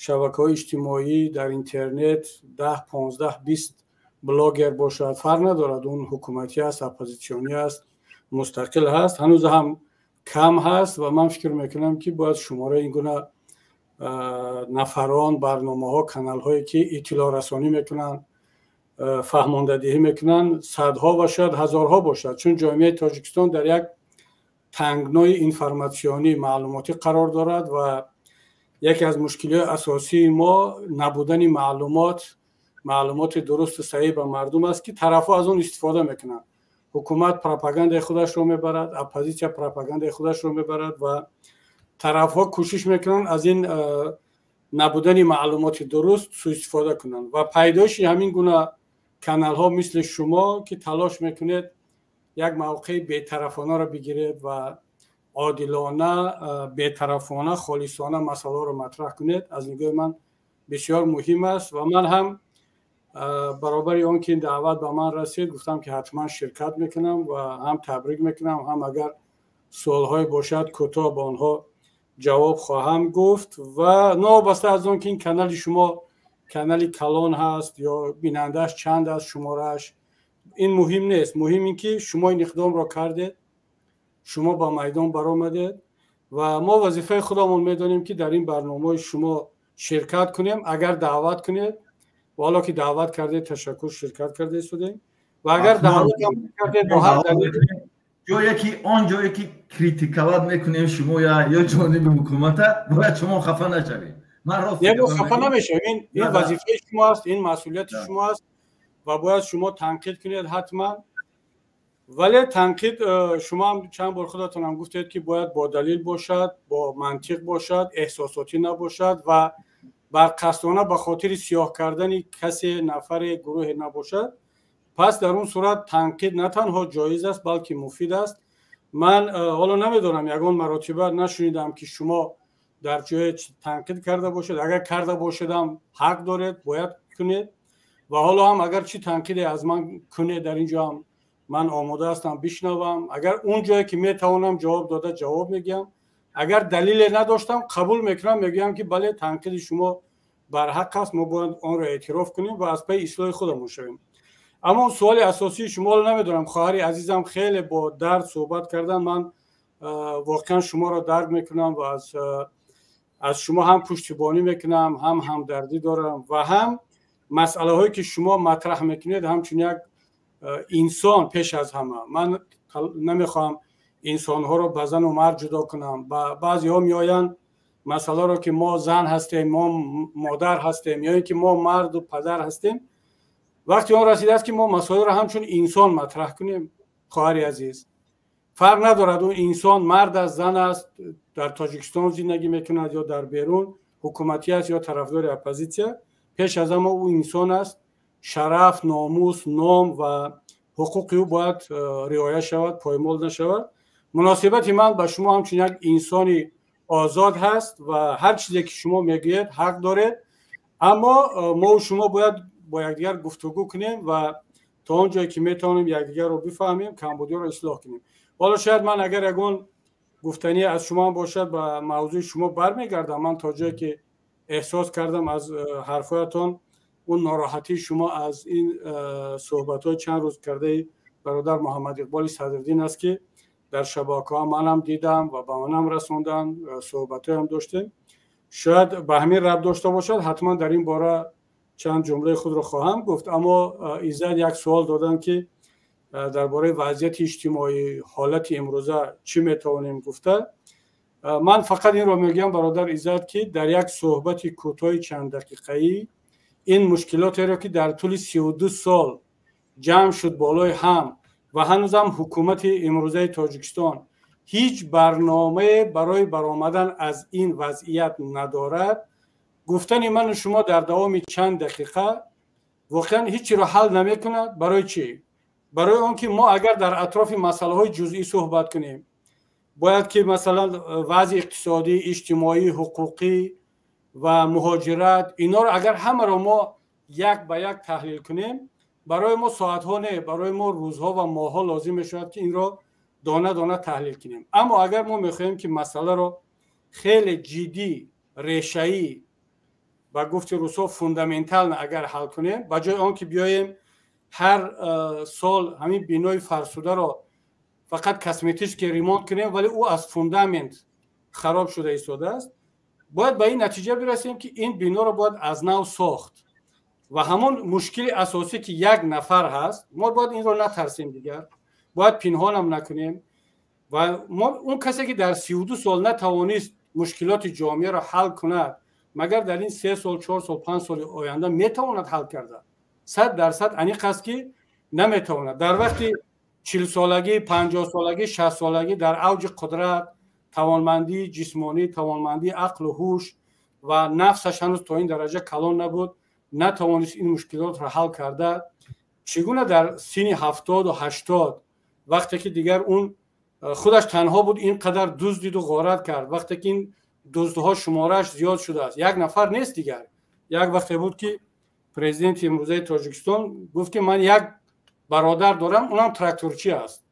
[SPEAKER 5] шабакаҳои иҷтимоӣ, дар интернет 10, 15, 20 блогер бошад, фарқ надорад, он ҳукуматӣ аст, оппозитсионӣ аст, мустақил ҳаст, ҳанӯз ҳам кам ҳаст. Ва ман фикр мекунам, ки бояд шумораи ин гуна нафарон, барномаҳо, каналҳое ки иттилоърасонӣ мекунанд, фаҳмондадиҳӣ мекунанд, садҳо ва шояд ҳазорҳо бошад, чун ҷомеаи Тоҷикистон дар як тангнои информатсионӣ, маълумотӣ қарор дорад. Ва яке аз мушкилиҳои асосии мо набудани маълумот, маълумоти дурусту саҳеҳ ба мардум аст, ки тарафҳо аз он истифода мекунанд. Ҳукумат пропагандаи худашро мебарад, оппозитсия пропагандаи худашро мебарад ва тарафҳо кӯшиш мекунанд аз ин набудани маълумоти дуруст суистифода кунанд. Ва пайдоиши ҳамин гуна каналҳо мисли шумо, ки талош мекунед як мавқеи бетарафонаро бигиред ва одилона, бетарафона, холисона масъаларо матраҳ кунед, аз нигоҳи ман бисёр муҳим аст. Ва ман ҳам баробари он ки ин даъват ба ман расид, гуфтам, ки ҳатман ширкат мекунам ва ҳам табрик мекунам, ҳам агар суолҳое бошад, кӯтоҳ ба онҳо ҷавоб хоҳам гуфт. Ва новобаста аз он ки ин канали шумо канали калон ҳаст ё бинандааш чанд аст, шуморааш, ин муҳим нест. Муҳим ин ки шумо ин иқдомро кардед, шумо ба майдон баромадед ва мо вазифаи худамон медонем, ки дар ин барномаҳои шумо ширкат кунем, агар даъват кунед. Ва ҳоло ки даъват кардед, ташаккур, ширкат карда истодем. Ва агар даъватам кардед, бо ҳар далел
[SPEAKER 1] ҷое ки он ҷое ки критиковать мекунем шумо ё ҷониби ҳукумата, бояд шумо хафа нашавед.
[SPEAKER 5] Ман рост хафа намешавем. Ин вазифаи шумо аст, ин масъулияти шумо аст ва бояд шумо танқид кунед ҳатман. Вале танқид, шумо ҳам чанд бор худатонам гуфтед, ки бояд бо далил бошад, бо мантиқ бошад, эҳсосотӣ набошад ва барқасдона ба хотири сиёҳ кардани касе, нафаре, гурӯҳе набошад. Пас дар он сурат танқид на танҳо ҷоиз аст, балки муфид аст. Ман ҳоло намедонам, ягон маротиба нашунидам, ки шумо дар ҷое танқид карда бошед. Агар карда бошедам, ҳақ доред, бояд кунед. Ва ҳоло ҳам агар чӣ танқиде аз ман кунед, дар ин ҷо ҳам ман омода ҳастам бишнавам. Агар он ҷое ки метавонам ҷавоб дода, ҷавоб мегӯям. Агар далеле надоштам, қабул мекунам, мегӯям, ки бале, танқиди шумо барҳақ аст, мо бояд онро эътироф кунем ва аз пайи ислоҳи худамон шавем. Аммо суоли асосии шуморо намедонам, хоҳари азизам хеле бо дард суҳбат кардан. Ман воқеан шуморо дарк мекунам ва аз шумо ҳам пуштибонӣ мекунам, ҳам ҳамдардӣ дорам ва ҳам масъалаҳое ки шумо матраҳ мекунед, ҳамчун як инсон. Пеш аз ҳама, ман намехоҳам инсонҳоро ба зану мард ҷудо кунам. Баъзеҳо меоянд масъаларо, ки мо зан ҳастем, мо модар ҳастем ё ин ки мо марду падар ҳастем. Вақти он расидааст, ки мо масоилро ҳамчун инсон матраҳ кунем. Хоҳари азиз, фарқ надорад, он инсон мард аст, зан аст, дар Тоҷикистон зиндагӣ мекунад ё дар берун, ҳукуматӣ аст ё тарафдори оппозитсия, пеш аз ҳама ӯ инсон аст. Шараф, номус, ном ва ҳуқуқи ӯ бояд риоя шавад, поймол нашавад. Муносибати ман ба шумо ҳамчун як инсони озод ҳаст ва ҳар чизе ки шумо мегӯед, ҳақ доред, аммо мову шумо бояд бо якдигар гуфтугӯ кунем ва то он ҷое ки метавонем, якдигарро бифаҳмем, камбудиҳоро ислоҳ кунем. Ҳоло шояд ман агар ягон гуфтанӣ аз шумо бошад, ба мавзӯи шумо бармегардам. Ман то ҷое ки эҳсос кардам аз ҳарфҳоятон, он нороҳатии шумо аз ин суҳбатҳои чанд рӯз кардаи бародар Муҳаммад Иқболи Садриддин аст, ки дар шабакаҳо манам дидам ва ба манам расонданд, суҳбатҳоям доштем. Шояд ба ҳамин рабт дошта бошад. Ҳатман дар ин бора чанд ҷумлаи худро хоҳам гуфт. Аммо Иззат як суол доданд, ки дар бораи вазъияти иҷтимоӣ, ҳолати имрӯза чӣ метавонем гуфта. Ман фақат инро мегӯям, бародар Иззат, ки дар як суҳбати кӯтоҳи чанддақиқаӣ ин мушкилотеро, ки дар тӯли 32 сол ҷамъ шуд болои ҳам ва ҳанӯзам ҳукумати имрӯзаи Тоҷикистон ҳеҷ барномае барои баромадан аз ин вазъият надорад, гуфтани ману шумо дар давоми чанд дақиқа воқеан ҳеҷ чиро ҳал намекунад. Барои чӣ? Барои он ки мо агар дар атрофи масъалаҳои ҷузъӣ суҳбат кунем, бояд ки масалан вазъи иқтисодӣ, иҷтимоӣ, ҳуқуқӣ ва муҳоҷират, инҳоро агар ҳамаро мо як ба як таҳлил кунем, барои мо соатҳо не, барои мо рӯзҳо ва моҳҳо лозим мешавад, ки инро дона дона таҳлил кунем. Аммо агар мо мехоҳем, ки масъаларо хеле ҷиддӣ, решаӣ, ба гуфти русҳо фундаментально агар ҳал кунем, ба ҷои он ки биёем ҳар сол ҳамин бинои фарсударо фақат косметический ремонт кунем, вале ӯ аз фундамент хароб шуда истодааст, бояд ба ин натиҷа бирасем, ки ин биноро бояд аз нав сохт. Ва ҳамон мушкили асосӣ, ки як нафар ҳаст, мо бояд инро натарсем, дигар бояд пинҳонам накунем. Ва он касе ки дар 32 сол натавонист мушкилоти ҷомеаро ҳал кунад, магар дар ин 3 сол, 4 сол, 5 соли оянда метавонад ҳал карда? 100% аниқ аст, ки наметавонад. Дар вақти 40-солагӣ, 50-солагӣ, 60-солагӣ, дар авҷи қудрат, тавонмандии ҷисмонӣ, тавонмандии ақлу ҳуш ва нафсаш ҳанӯз то ин дараҷа калон набуд, натавонист ин мушкилотро ҳал карда, чӣ гуна дар синни 70-у 80, вақте ки дигар он худаш танҳо буд, ин қадар дуздиду ғорат кард, вақте ки ин дуздҳо шуморааш зиёд шудааст, як нафар нест дигар? Як вақте буд, ки президенти имрӯзаи Тоҷикистон гуфт, ки ман як бародар дорам, унам тракторчӣ аст.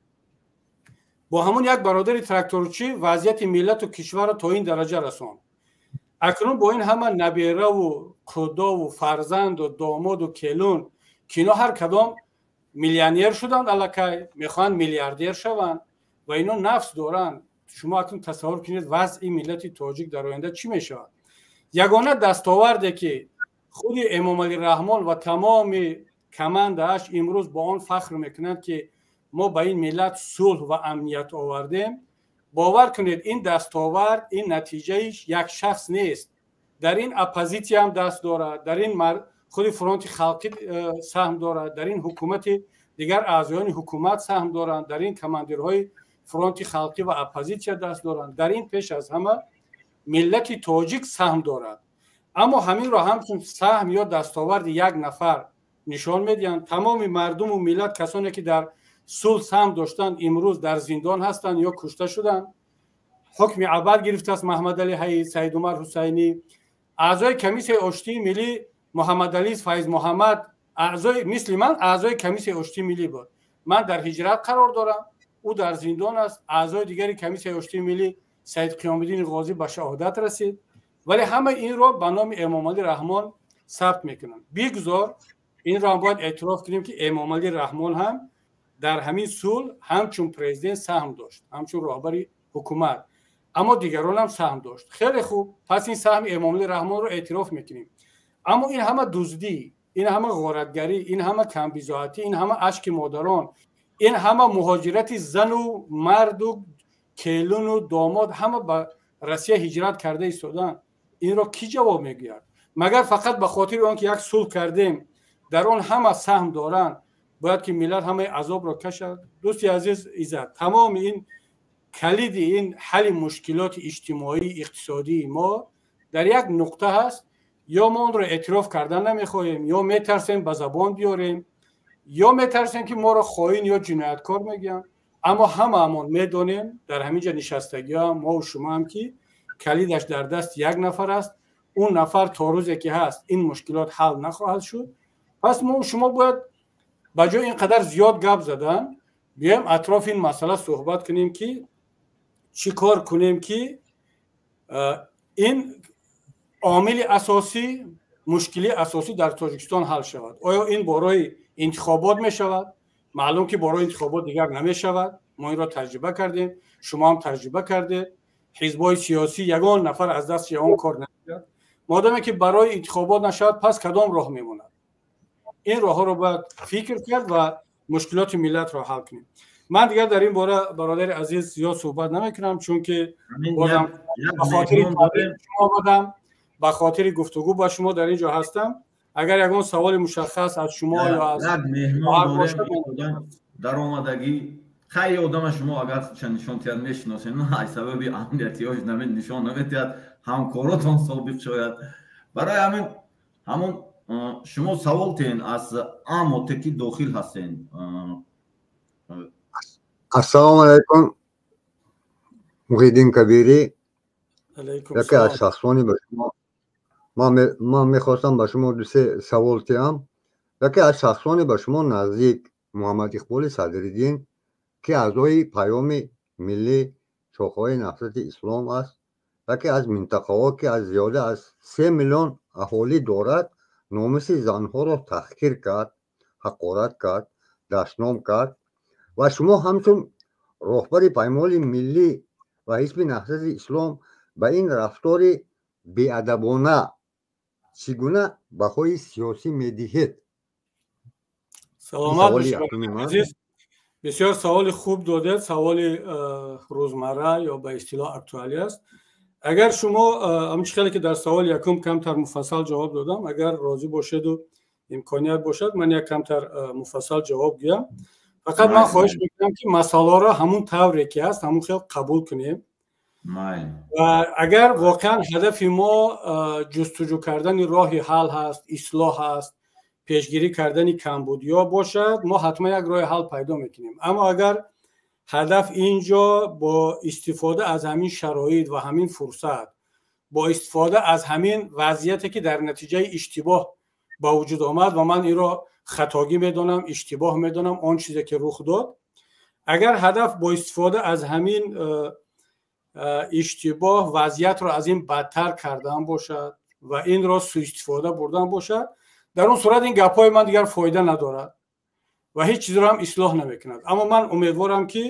[SPEAKER 5] Бо ҳамон як бародари тракторчӣ вазъияти миллату кишварро то ин дараҷа расонд. Акнун бо ин ҳама набераву қудову фарзанду домоду келун, ки ино ҳар кадом миллионер шуданд, аллакай мехоҳанд миллиардер шаванд ва ино нафс доранд. Шумо акнун тасаввур кунед, вазъи миллати тоҷик дар оянда чӣ мешавад? Ягона дастоварде, ки худи Эмомалӣ Раҳмон ва тамоми командааш имрӯз бо он фахр мекунанд, ки мо ба ин миллат сулҳ ва амният овардем, бовар кунед, ин дастовард, ин натиҷаи як шахс нест. Дар ин оппозитсияам даст дорад, дар ин худи Фронти халқӣ саҳм дорад, дар ин ҳукумати дигар аъзоёни ҳукумат саҳм доранд, дар ин командирҳои Фронти халқӣ ва оппозитсия даст доранд, дар ин пеш аз ҳама миллати тоҷик саҳм дорад. Аммо ҳаминро ҳамчун саҳм ё дастоварди як нафар нишон медиҳанд. Тамоми мардуму миллат, касоне ки дар сулҳ саҳм доштанд, имрӯз дар зиндон ҳастанд ё кушта шуданд. Ҳукми абад гирифтааст Маҳмадалӣ Ҳаид, Саидумар Ҳусайнӣ. Аъзои комиссияи оштии миллӣ Муҳаммадалӣ Файзмуҳаммад аъзои мисли ман аъзои комиссияи оштии миллӣ буд. Ман дар ҳиҷрат қарор дорам, ӯ дар зиндон аст. Аъзои дигари комиссияи оштии миллӣ Саид Қиёмиддини Ғозӣ ба шаҳодат расид. Вале ҳама инро ба номи Эмомалӣ Раҳмон сабт мекунанд. Бигзор инро ҳам бояд эътироф кунем, ки Эмомалӣ Раҳмон ҳам дар ҳамин сулҳ ҳамчун президент саҳм дошт, ҳамчун роҳбари ҳукумат, аммо дигарон ҳам саҳм дошт. Хеле хуб, пас ин саҳми Эмомалӣ Раҳмонро эътироф мекунем. Аммо ин ҳама дуздӣ, ин ҳама ғоратгарӣ, ин ҳама камбизоатӣ, ин ҳама ашки модарон, ин ҳама муҳоҷирати зану марду келуну домод, ҳама ба Россия ҳиҷрат карда истоданд, инро кӣ ҷавоб мегӯяд? Магар фақат ба хотири он ки як сулҳ кардем, дар он ҳама саҳм доранд, бояд ки миллат ҳамаи азобро кашад? Дӯсти азиз Иззат, тамоми ин калиди ин ҳалли мушкилоти иҷтимоӣ иқтисодии мо дар як нуқта ҳаст. Ё мо онро эътироф кардан намехоҳем, ё метарсем ба забон биёрем, ё метарсем, ки моро хоин ё ҷинояткор мегӯянд. Аммо ҳамаамон медонем, дар ҳамин ҷа нишастагиҳам, мову шумоам, ки калидаш дар дасти як нафар аст. Он нафар то рӯзе ки ҳаст, ин мушкилот ҳал нахоҳад шуд. Пас мо шумо бояд ба ҷои ин қадар зиёд гап задан, биёем атрофи ин масъала суҳбат кунем, ки чӣ кор кунем, ки ин омили асосӣ, мушкилии асосӣ дар Тоҷикистон ҳал шавад. Оё ин бо роҳи интихобот мешавад? Маълум, ки бо роҳи интихобот дигар намешавад. Мо инро таҷриба кардем, шумо ҳам таҷриба кардед. Ҳизбҳои сиёсӣ ягон нафар аз дасти ягон кор намегирад. Модоме ки барои интихобот нашавад, пас кадом роҳ мемонад? Ин роҳҳоро бояд фикр кард ва мушкилоти миллатро ҳал кунем. Ман дигар дар ин бора, бародари азиз, зиёд суҳбат намекунам, чунки бозам ба хотири шумо омадам, ба хотири гуфтугӯ ба шумо дар ин ҷо ҳастам. Агар ягон саволи мушаххас аз шумо ё аз
[SPEAKER 1] даромадагӣ, хай, одама шумо агар нишон тиҳад, мешиносем, аз сабаби амниятиҳош нишон наметиҳад, ҳамкоротон собиқ шояд. Барои ҳамин ҳамон шумо савол тиҳен, аз амоте ки дохил ҳастен.
[SPEAKER 2] Ассалому алайкум, Муҳиддин Кабирӣ. Яке аз шахсони ба шумо ман мехостам ба шумо дусе савол тиҳам. Яке аз шахсони ба шумо наздик, Муҳаммад Иқболи Садриддин, ки аъзои Паёми миллӣ, шохаҳои Наҳзати Ислом аст, яке аз минтақаҳо, ки аз зиёда аз 3 миллион аҳолӣ дорад, номуси занҳоро таҳқир кард, ҳақорат кард, дашном кард ва шумо ҳамчун роҳбари Паймони миллӣ ва ҳизби Наҳзати Ислом ба ин рафтори беадабона чӣ гуна баҳои сиёсӣ медиҳед?
[SPEAKER 5] Саломат бошед, бисёр саволи хуб додед. Саволи рӯзмарра ё ба истилоҳ актуалӣ аст. Агар шумо ҳамчи хеле ки дар саволи якум камтар муфассал ҷавоб додам, агар розӣ бошеду имконият бошад, ман як камтар муфассал ҷавоб гӯям. Фақат ман хоҳиш мекунам, ки масъаларо ҳамун тавре ки ҳаст, ҳамун хел қабул кунем. Ва агар воқеан ҳадафи мо ҷустуҷӯ кардани роҳи ҳал ҳаст, ислоҳ ҳаст, пешгирӣ кардани камбудиҳо бошад, мо ҳатман як роҳи ҳал пайдо мекунем. Аммо агар ҳадаф ин ҷо бо истифода аз ҳамин шароит ва ҳамин фурсат, бо истифода аз ҳамин вазъияте, ки дар натиҷаи иштибоҳ ба вуҷуд омад, ва ман инро хатогӣ медонам, иштибоҳ медонам, он чизе ки рух дод, агар ҳадаф бо истифода аз ҳамин иштибоҳ вазъиятро аз ин бадтар кардан бошад ва инро суистифода бурдан бошад, дар он сурат ин гапҳои ман дигар фоида надорад ва ҳеҷ чизро ҳам ислоҳ намекунад. Аммо ман умедворам, ки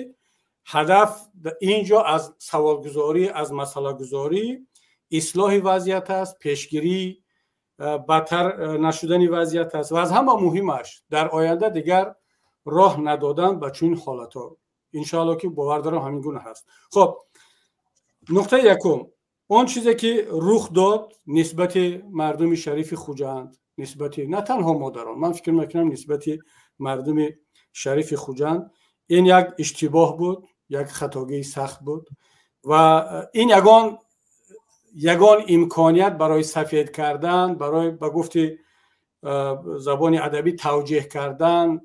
[SPEAKER 5] ҳадаф ин ҷо аз саволгузорӣ, аз масъалагузорӣ ислоҳи вазъият аст, пешгирии бадтар нашудани вазъият аст ва аз ҳама муҳимаш дар оянда дигар роҳ надодан ба чунин ҳолатҳо. Иншоалло, ки бовар дорам, ҳамин гуна ҳаст. Хоб, нуқтаи якум: он чизе ки рух дод нисбати мардуми шарифи Хуҷанд, нисбати на танҳо модарон, ман фикр мекунам, нисбати мардуми шарифи Хуҷанд, ин як иштибоҳ буд, як хатогии сахт буд ва ин ягон имконият барои сафед кардан, барои ба гуфти забони адабӣ тавҷеҳ кардан,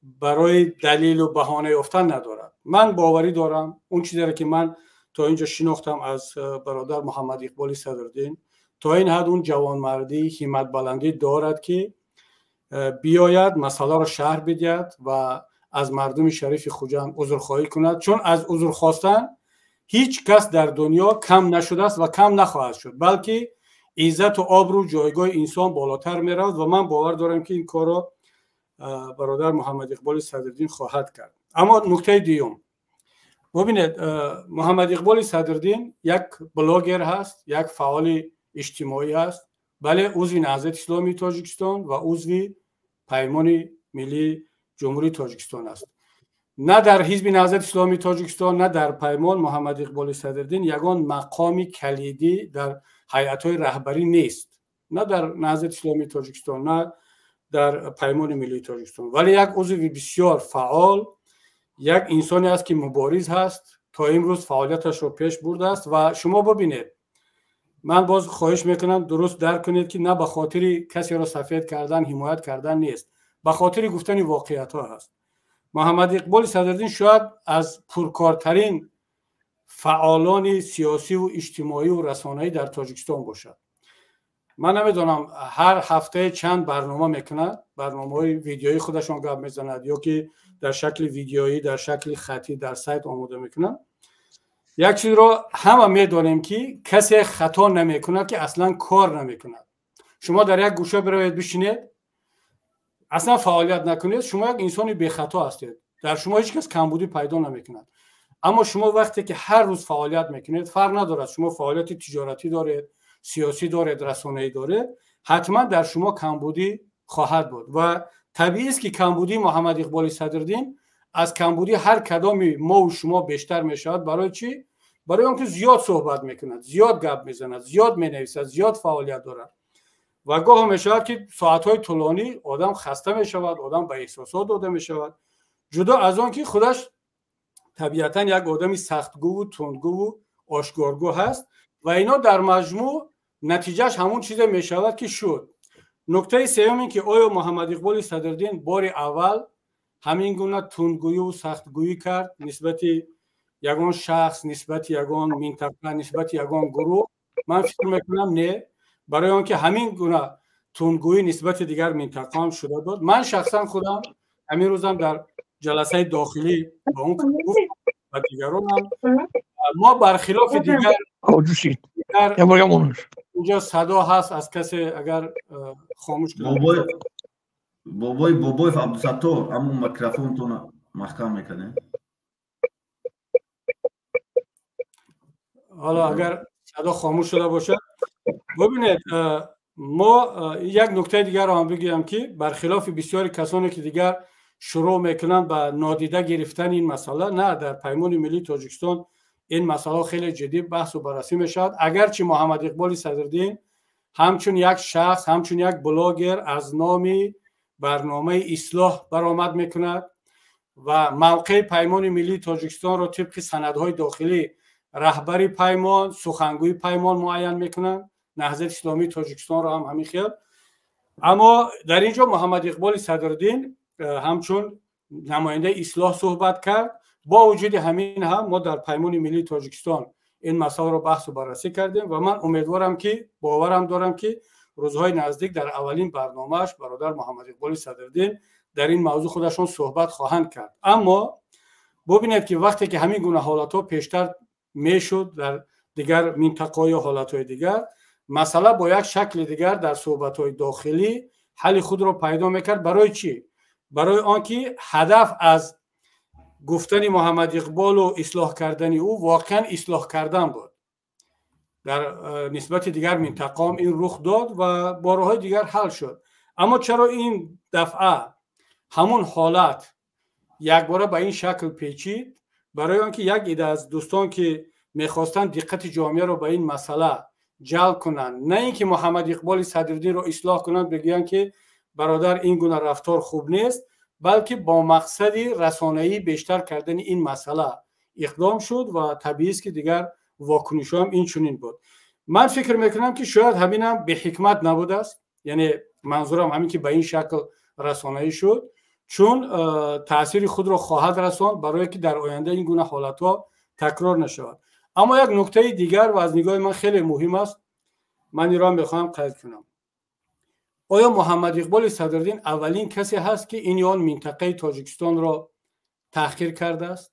[SPEAKER 5] Барои далилу баҳона ёфтан надорад. Ман боварӣ дорам, он чизеро ки ман то инҷо шинохтам аз бародар Муҳаммад Иқболи Садриддин, то ин ҳад он ҷавонмардӣ, ҳимматбаландӣ дорад, ки биёяд, масъаларо шарҳ бидиҳад ва аз мардуми шарифи Хуҷанд узрхоҳӣ кунад, чун аз узр хостан ҳеҷ кас дар дунё кам нашудааст ва кам нахоҳад шуд, балки иззату обрӯ, ҷойгоҳи инсон болотар меравад. Ва ман бовар дорам, ки ин корро бародар Муҳаммад Иқболи Садриддин хоҳад кард. Аммо нуктаи дуюм, бубинед, Муҳаммад Иқболи Садриддин як блогер ҳаст, як фаъоли иҷтимоӣ ҳаст, бале, узви Наҳзати Исломии Тоҷикистон ва узви Паймони Миллии Ҷумҳурии Тоҷикистон аст. На дар Ҳизби Наҳзати Исломии Тоҷикистон, на дар Паймон Муҳаммад Иқболи Садриддин ягон мақоми калидӣ дар ҳайатҳои раҳбарӣ нест, на дар Наҳзати Исломии Тоҷикистон, на дар Паймони Миллии Тоҷикистон, вале як узви бисёр фаъол, як инсоне аст, ки мубориз ҳаст, то имрӯз фаъолияташро пеш бурдааст. Ва шумо бибинед, ман боз хоҳиш мекунам, дуруст дарк кунед, ки на ба хотири касеро сафед кардан, ҳимоят кардан нест, ба хотири гуфтани воқеиятҳо ҳаст. Муҳаммад Иқболи Садриддин шояд аз пуркортарин фаъолони сиёсиву иҷтимоиву расонаӣ дар Тоҷикистон бошад. Ман намедонам, ҳар ҳафтае чанд барнома мекунад, барномаҳои видеои худашон гап мезанад ё ки дар шакли видеоӣ, дар шакли хатӣ дар сайт омода мекунад. Як чизро ҳама медонем, ки касе хато намекунад, ки аслан кор намекунад. Шумо дар як гӯша биравед, бишинед, аслан фаъолият накунед, шумо як инсони бехато ҳастед, дар шумо ҳеҷ кас камбудӣ пайдо намекунад. Аммо шумо вақте ки ҳар рӯз фаъолият мекунед, фарқ надорад, шумо фаъолияти тиҷоратӣ доред, сиёсӣ доред, расонаӣ доред, ҳатман дар шумо камбудӣ хоҳад буд. Ва табиист, ки камбудии Муҳаммад Иқболи Садриддин аз камбудии ҳар кадоми мову шумо бештар мешавад. Барои чӣ? Барои он ки зиёд суҳбат мекунад, зиёд гап мезанад, зиёд менависад, зиёд фаъолият дорад. Ва гоҳо мешавад, ки соатҳои тӯлонӣ одам хаста мешавад, одам ба эҳсосот дода мешавад, ҷудо аз он ки худаш табиатан як одами сахтгӯву тундгӯву ошкоргӯ ҳаст. Ва ино дар маҷмӯъ натиҷааш ҳамон чизе мешавад, ки шуд. Нуктаи сеюм ин ки оё Муҳаммад Иқболи Садриддин бори аввал ҳамин гуна тундгӯю сахтгӯӣ кард нисбати ягон шахс, нисбати ягон минтақа, нисбати ягон гурӯҳ? Ман фикр мекунам, не, барои он ки ҳамин гуна тундгӯӣ нисбати дигар минтақаам шуда буд. Ман шахсан худам ҳамин рӯзам дар ҷаласаи дохилӣ ба он гуфт ва дигаронам, мо бархилофи дигар инҷо садо ҳаст, аз касе агар хомӯш
[SPEAKER 1] кунад. Бобои Бобоев Абдусаттор, ҳамун микрофонтона маҳкам мекардем.
[SPEAKER 5] Ҳоло агар садо хомӯш шуда бошад. Бубинед, мо як нуктаи дигарро ҳам бигӯям, ки бархилофи бисёри касоне ки дигар шурӯъ мекунанд ба нодида гирифтани ин масъала, на, дар Паймони Миллии Тоҷикистон ин масъала хеле ҷиддӣ баҳсу баррасӣ мешавад. Агарчи Муҳаммад Иқболи Садриддин ҳамчун як шахс, ҳамчун як блогер аз номи барномаи Ислоҳ баромад мекунад ва мавқеи Паймони Миллии Тоҷикистонро тибқи санадҳои дохилӣ раҳбари Паймон, сухангӯи Паймон муайян мекунанд, Наҳзати Исломии Тоҷикистонро ҳам ҳамин хел, аммо дар ин ҷо Муҳаммад Иқболи Садриддин ҳамчун намояндаи Ислоҳ суҳбат кард. Бо вуҷуди ҳамин ҳам мо дар Паймони Миллии Тоҷикистон ин масъаларо баҳсу баррасӣ кардем. Ва ман умедворам, ки боварам дорам, ки рӯзҳои наздик дар аввалин барномааш бародар Муҳаммад Иқболи Садриддин дар ин мавзӯъ худашон суҳбат хоҳанд кард. Аммо бубинед, ки вақте ки ҳамин гуна ҳолатҳо пештар мешуд дар дигар минтақаҳо ё ҳолатҳои дигар, масъала бо як шакли дигар дар суҳбатҳои дохилӣ ҳалли худро пайдо мекард. Барои чӣ? Барои он ки ҳадаф аз гуфтани Муҳаммад Иқболу ислоҳ кардани ӯ воқеан ислоҳ кардан буд. Дар нисбати дигар минтақаам ин рух дод ва бо роҳҳои дигар ҳал шуд. Аммо чаро ин дафъа ҳамун ҳолат якбора ба ин шакл печид? Барои он ки як ида аз дӯстон, ки мехостанд диққати ҷомеаро ба ин масъала ҷалб кунанд, на ин ки Муҳаммад Иқболи Садриддинро ислоҳ кунанд, бигӯянд, ки бародар, ин гуна рафтор хуб нест, балки бо мақсади расонаӣ бештар кардани ин масъала иқдом шуд. Ва табиист, ки дигар вокунишҳоам ин чунин буд. Ман фикр мекунам, ки шояд ҳаминам беҳикмат набудааст, яъне манзурам ҳамин ки ба ин шакл расонаӣ шуд. Чун таъсири худро хоҳад расонд, барое ки дар оянда ин гуна ҳолатҳо такрор нашавад. Аммо як нуктаи дигар ва аз нигоҳи ман хеле муҳим аст, ман инро мехоҳам қайд кунам. Оё Муҳаммад Иқболи Садриддин аввалин касе ҳаст, ки ин ё он минтақаи Тоҷикистонро таҳқир кардааст?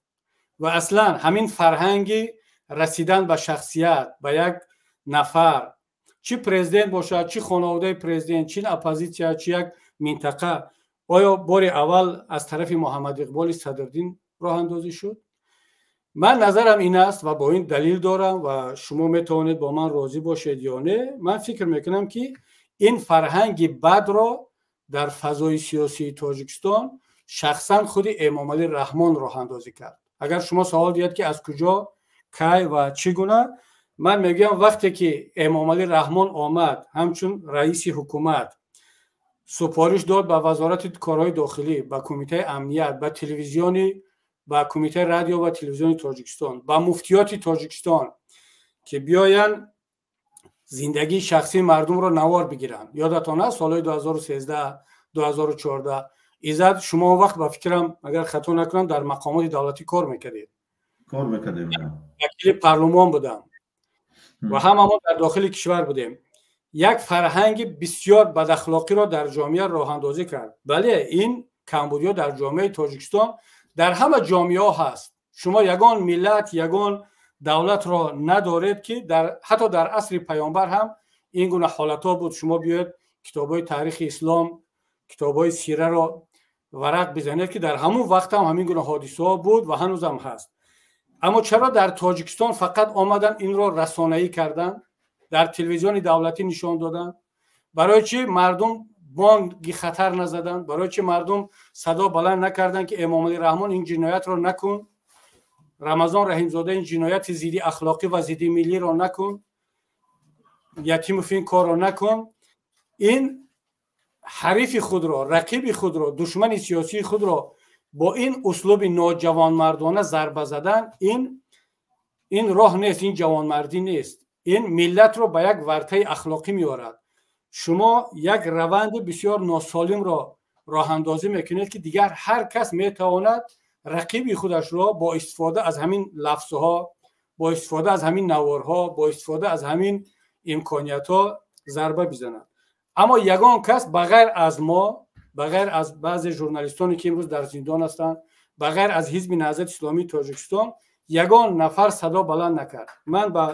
[SPEAKER 5] Ва аслан ҳамин фарҳанги расидан ба шахсият, ба як нафар, чӣ президент бошад, чӣ хонаводаи президент, чӣ оппозитсия, чӣ як минтақа, оё бори аввал аз тарафи Муҳаммад Иқболи Садриддин роҳандозӣ шуд? Ман назарам ин аст ва бо ин далил дорам ва шумо метавонед бо ман розӣ бошед ё не. Ман фикр мекунам, ки ин фарҳанги бадро дар фазои сиёсии Тоҷикистон шахсан худи Эмомалӣ Раҳмон роҳандозӣ кард. Агар шумо савол диҳед, ки аз куҷо, кай ва чӣ гуна, ман мегӯям, вақте ки Эмомалӣ Раҳмон омад, ҳамчун раиси ҳукумат супориш дод ба Вазорати корҳои дохилӣ, ба Кумитаи амният, ба телевизиони, ба Кумитаи радио ва телевизиони Тоҷикистон, ба муфтиёти Тоҷикистон, ки биёянд зиндагии шахсии мардумро навор бигиранд. Ёдатон аст, солҳои 2013, 2014, Иззат, шумо он вақт, ба фикрам, агар хато накунам, дар мақомоти давлатӣ кор мекардед.
[SPEAKER 1] Кор мекардем.
[SPEAKER 5] Вакили парлумон будам ва ҳама мо дар дохили кишвар будем. Як фарҳанги бисёр бадахлоқиро дар ҷомеа роҳандозӣ кард. Бале, ин камбудиҳо дар ҷомеаи Тоҷикистон, дар ҳама ҷомеаҳо ҳаст. Шумо ягон миллат, ягон давлатро надоред, ки дар, ҳатто дар асри паёмбар ҳам ин гуна ҳолатҳо буд. Шумо биёед, китобҳои таърихи ислом, китобҳои сираро варақ бизанед, ки дар ҳамон вақт ҳам ҳамин гуна ҳодисаҳо буд ва ҳанӯзам ҳаст. Аммо чаро дар Тоҷикистон фақат омадан, инро расонаӣ карданд, дар телевизиони давлатӣ нишон доданд? Барои чӣ мардум бонги хатар назаданд? Барои чӣ мардум садо баланд накарданд, ки Эмомалӣ Раҳмон, ин ҷиноятро накун, Рамазон Раҳимзода, ин ҷинояти зидди ахлоқӣ ва зидди миллиро накун, Ятимов, ин корро накун? Ин ҳарифи худро, рақиби худро, душмани сиёсии худро бо ин услуби ноҷавонмардона зарба задан, ин роҳ нест, ин ҷавонмардӣ нест. Ин миллатро ба як вартаи ахлоқӣ меорад. Шумо як раванди бисёр носолимро роҳандозӣ мекунед, ки дигар ҳар кас метавонад рақиби худашро бо истифода аз ҳамин лафзҳо, бо истифода аз ҳамин наворҳо, бо истифода аз ҳамин имкониятҳо зарба бизанад. Аммо ягон кас, ба ғайр аз мо, ба ғайр аз баъзе журналистоне, ки имрӯз дар зиндон ҳастанд, ба ғайр аз Ҳизби Наҳзати Исломии Тоҷикистон, ягон нафар садо баланд накард. Ман ба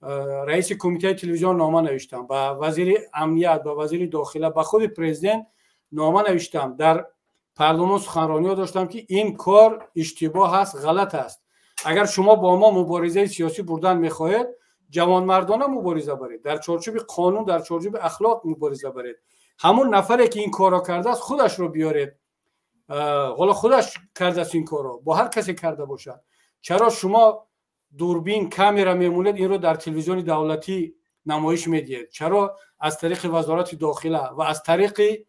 [SPEAKER 5] раиси кумитаи телевизион нома навиштам, ба вазири амният, ба вазири дохила, ба худи президент нома навиштам, дар парлумон суханрониҳо доштам, ки ин кор иштибоҳ аст, ғалат аст. Агар шумо бо мо муборизаи сиёсӣ бурдан мехоҳед, ҷавонмардона мубориза баред, дар чорчӯби қонун, дар чорчӯби ахлоқ мубориза баред. Ҳамун нафаре, ки ин корро кардааст, худашро биёред. Ҳоло худаш кардааст ин корро, бо ҳар касе карда бошад, чаро шумо дурбин, камера мемонед, инро дар телевизиони давлатӣ намоиш медиҳед? Чаро аз тариқи Вазорати дохила ва аз тариқи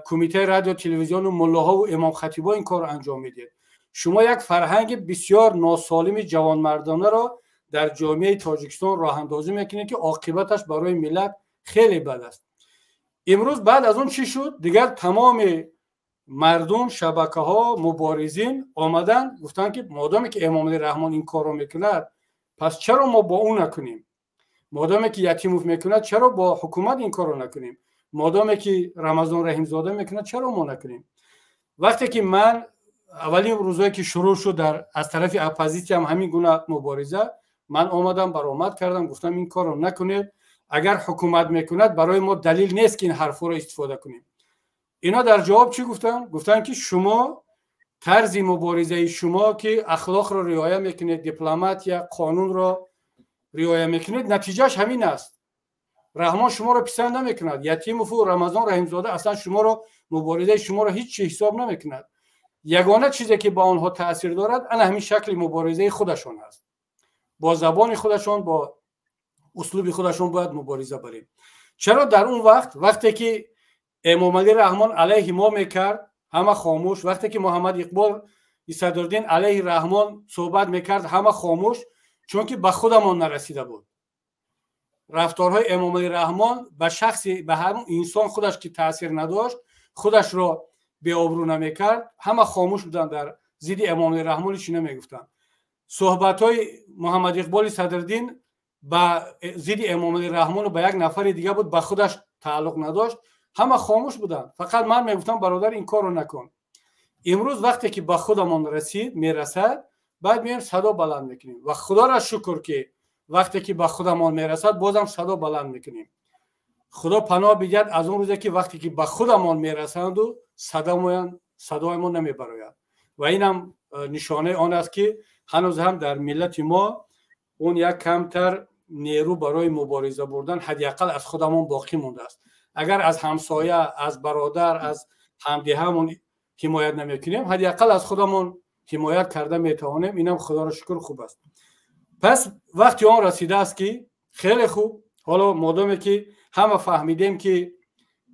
[SPEAKER 5] Кумитаи радио, телевизиону муллоҳову имомхатибо ин корро анҷом медиҳед? Шумо як фарҳанги бисёр носолими ҷавонмардонаро дар ҷомеаи Тоҷикистон роҳандозӣ мекунед, ки оқибаташ барои миллат хеле бад аст. Имрӯз баъд аз он чӣ шуд? Дигар тамоми мардум, шабакаҳо, муборизин омаданд, гуфтанд, ки модоме ки Эмомалӣ Раҳмон ин корро мекунад, пас чаро мо бо ӯ накунем? Модоме ки Ятимов мекунад, чаро бо ҳукумат ин корро накунем? Модоме ки Рамазон Раҳимзода мекунад, чаро мо накунем? Вақте ки ман аввалин рӯзое ки шурӯъ шуд дар аз тарафи оппозитсиям ҳамин гуна мубориза, ман омадам, баромад кардам, гуфтам: ин корро накунед. Агар ҳукумат мекунад, барои мо далил нест, ки ин ҳарфҳоро истифода кунем. Ино дар ҷавоб чӣ гуфтанд? Гуфтанд, ки шумо, тарзи муборизаи шумо, ки ахлоқро риоя мекунед, дипломатия, қонунро риоя мекунед, натиҷааш ҳамин аст. Раҳмон шуморо писанд намекунад, Ятимову Рамазон Раҳимзода аслан шуморо, муборизаи шуморо ҳеҷ чи ҳисоб намекунад. Ягона чизе, ки ба онҳо таъсир дорад, ана ҳамин шакли муборизаи худашон аст. Бо забони худашон, бо услуби худашон бояд мубориза барем. Чаро дар он вақт, вақте ки Эмомалӣ Раҳмон алайҳи мо мекард, ҳама хомӯш, вақте ки Муҳаммад Иқбол Садриддин алайҳи Раҳмон суҳбат мекард, ҳама хомӯш? Чунки ба худамон нарасида буд. Рафторҳои Эмомалӣ Раҳмон ба шахси, ба ҳамон инсон худаш ки таъсир надошт, худашро беобрӯ намекард, ҳама хомӯш буданд, дар зидди Эмомалӣ Раҳмон чӣ намегуфтанд. Суҳбатҳои Муҳаммад Иқболи Садриддин ба зидди Эмомалӣ Раҳмону ба як нафари дига буд, ба худаш тааллуқ надошт, ҳама хомӯш буданд. Фақат ман мегуфтам: бародар, ин корро накун. Имрӯз вақте ки ба худамон расид, мерасад, баъд меоем, садо баланд мекунем. Ва худоро шукр, ки вақте ки ба худамон мерасад, бозам садо баланд мекунем. Худо паноҳ бидиҳад аз он рӯзе, ки вақте ки ба худамон мерасанду садоямон намебарояд. Ва инам нишонаи он аст, ки ҳанӯз ҳам дар миллати мо он як камтар нерӯ барои мубориза бурдан ҳадди ақал аз худамон боқӣ мондааст. Агар аз ҳамсоя, аз бародар, аз ҳамдиҳамон ҳимоят намекунем, ҳадди ақал аз худамон ҳимоят карда метавонем. Инам, худоро шукр, хуб аст. Пас вақти он расидааст, ки хеле хуб, ҳоло модоме ки ҳама фаҳмидем, ки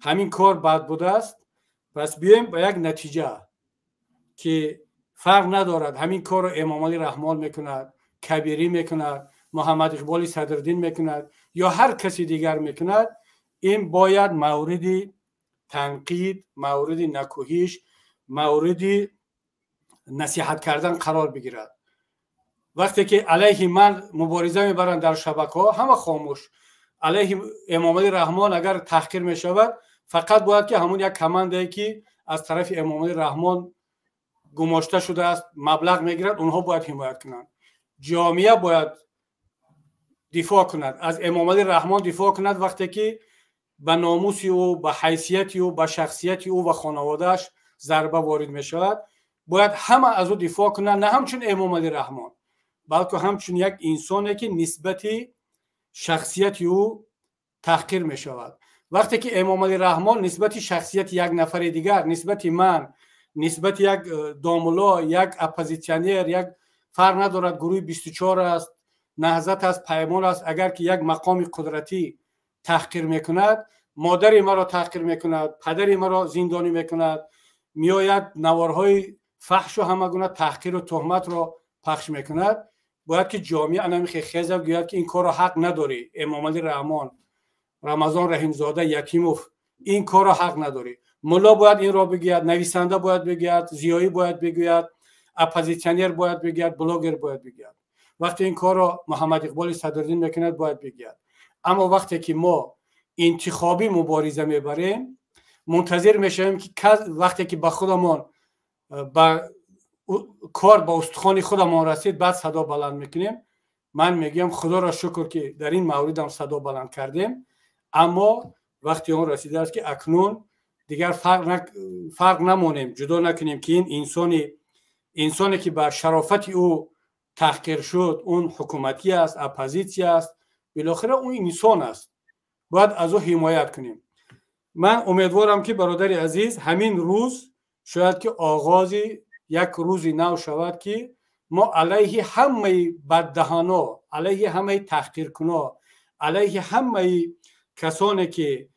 [SPEAKER 5] ҳамин кор бад будааст, пас биёем ба як натиҷа, ки фарқ надорад, ҳамин корро Эмомалӣ Раҳмон мекунад, Кабирӣ мекунад, Муҳаммад Иқболи Садриддин мекунад ё ҳар каси дигар мекунад, ин бояд мавриди танқид, мавриди накӯҳиш, мавриди насиҳат кардан қарор бигирад. Вақте ки алайҳи ман мубориза мебаранд дар шабакаҳо, ҳама хомӯш. Алайҳи Эмомалӣ Раҳмон агар таҳқир мешавад, фақат бояд ки ҳамон як командае, ки аз тарафи Эмомалӣ Раҳмон гумошта шудааст, маблағ мегирад, онҳо бояд ҳимоят кунанд. Ҷомеа бояд дифоъ кунад, аз Эмомалӣ Раҳмон дифоъ кунад, вақте ки ба номуси ӯ, ба ҳайсияти ӯ, ба шахсияти ӯ ва хонаводааш зарба ворид мешавад. Бояд ҳама аз ӯ дифоъ кунанд, на ҳамчун Эмомалӣ Раҳмон, балки ҳамчун як инсоне, ки нисбати шахсияти ӯ таҳқир мешавад. Вақте ки Эмомалӣ Раҳмон нисбати шахсияти як нафари дигар, нисбати ман, нисбати як домулло, як оппозитсионер, як фарқ надорад, гурӯҳи 24 аст, Наҳзат аст, Паймон аст, агар ки як мақоми қудратӣ таҳқир мекунад, модари маро таҳқир мекунад, падари маро зиндонӣ мекунад, меояд, наворҳои фаҳшу ҳама гуна таҳқиру туҳматро пахш мекунад, бояд ки ҷомеа анамихе хеза, гӯяд, ки ин корро ҳақ надорӣ, Эмомалӣ Раҳмон, Рамазон Раҳимзода Якимов, ин корро ҳақ надорӣ. Мулло бояд инро бигӯяд, нависанда бояд бигӯяд, зиёӣ бояд бигӯяд, оппозитсионер бояд бигӯяд, блогер бояд бигӯяд. Вақте ин корро Муҳаммад Иқболи Садриддин мекунад, бояд бигӯяд. Аммо вақте ки мо интихобӣ мубориза мебарем, мунтазир мешавем, ки вақте ки ба худамон ба кор ба устухони худамон расид, баъд садо баланд мекунем. Ман мегӯям, худоро шукр, ки дар ин мавридам садо баланд кардем. Аммо вақти он расидааст, ки акнун дигар фарқ намонем, ҷудо накунем, ки ин инсоне, ки ба шарофати ӯ таҳқир шуд, он ҳукуматӣ аст, оппозитсия аст. Билохира ӯ инсон аст, бояд аз ӯ ҳимоят кунем. Ман умедворам, ки, бародари азиз, ҳамин рӯз шояд ки оғози як рӯзи нав шавад, ки мо алайҳи ҳамаи баддаҳано, алайҳи ҳамаи таҳқиркуно, алайҳи ҳамаи касоне, ки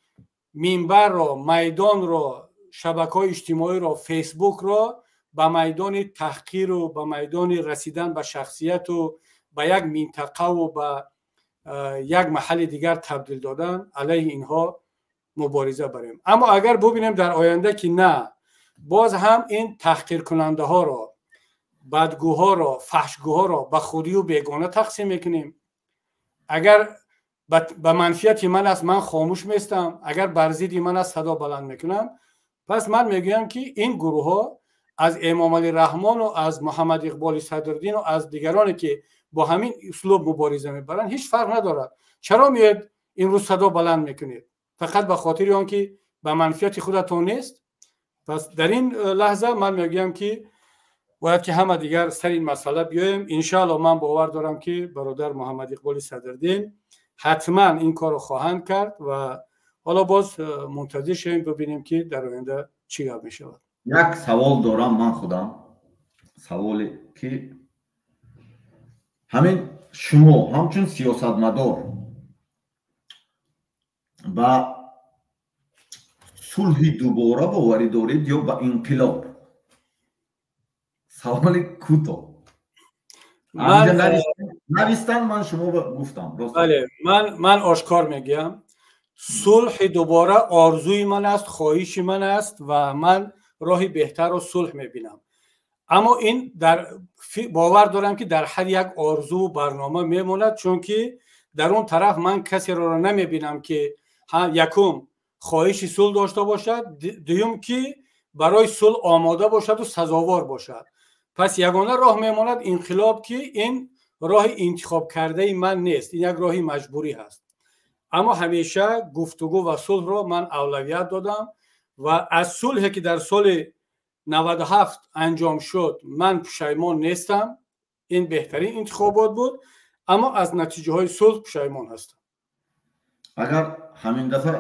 [SPEAKER 5] минбарро, майдонро, шабакаҳои иҷтимоиро, Фейсбукро ба майдони таҳқиру ба майдони расидан ба шахсияту ба як минтақаву ба як маҳалли дигар табдил додан, алайҳи инҳо мубориза барем. Аммо агар бубинем дар оянда, ки на, боз ҳам ин таҳқиркунандаҳоро, бадгӯҳоро, фаҳшгӯҳоро ба худию бегона тақсим мекунем, агар ба манфиати ман аст, ман хомӯш местам, агар бар зидди ман аст, садо баланд мекунам, пас ман мегӯям, ки ин гурӯҳҳо аз Эмомалӣ Раҳмону аз Муҳаммад Иқболи Садриддину аз дигароне, ки бо ҳамин услуб мубориза мебаранд, ҳеҷ фарқ надорад. Чаро меоед, имрӯз садо баланд мекунед? Фақат ба хотири он ки ба манфиати худатон нест? Пас дар ин лаҳза ман мегӯям, ки бояд ки ҳама дигар сари ин масъала биёем. Иншоалло, ман бовар дорам, ки бародар Муҳаммад Иқболи Садриддин ҳатман ин корро хоҳанд кард. Ва ҳоло боз мунтазир шавем, бибинем, ки дар оянда чӣ гап мешавад.
[SPEAKER 1] Як савол дорам ман худам, саволе ки ҳамин шумо ҳамчун сиёсатмадор ба сулҳи дубора боварӣ доред ё ба инқилоб? Саволи кӯтоҳ навистан, ман шумо гуфтам.
[SPEAKER 5] Бале, ман ошкор мегӯям: сулҳи дубора орзуи ман аст, хоҳиши ман аст ва ман Роҳи беҳтарро сулҳ мебинам, аммо ин дар бовар дорам, ки дар ҳар як орзуву барнома мемонад, чунки дар он тараф ман касеро намебинам, ки якум, хоҳиши сулҳ дошта бошад, дуюм, ки барои сулҳ омода бошаду сазовор бошад. Пас ягона роҳ мемонад инқилоб, ки ин роҳи интихобкардаи ман нест, ин як роҳи маҷбурӣ ҳаст. Аммо ҳамеша гуфтугӯ ва сулҳро ман авлавият додам ва аз сулҳе, ки дар соли 97 анҷом шуд, ман пушаймон нестам. Ин беҳтарин интихобот буд, аммо аз натиҷаҳои сулҳ пушаймон ҳастам.
[SPEAKER 1] Агар ҳамин дафъа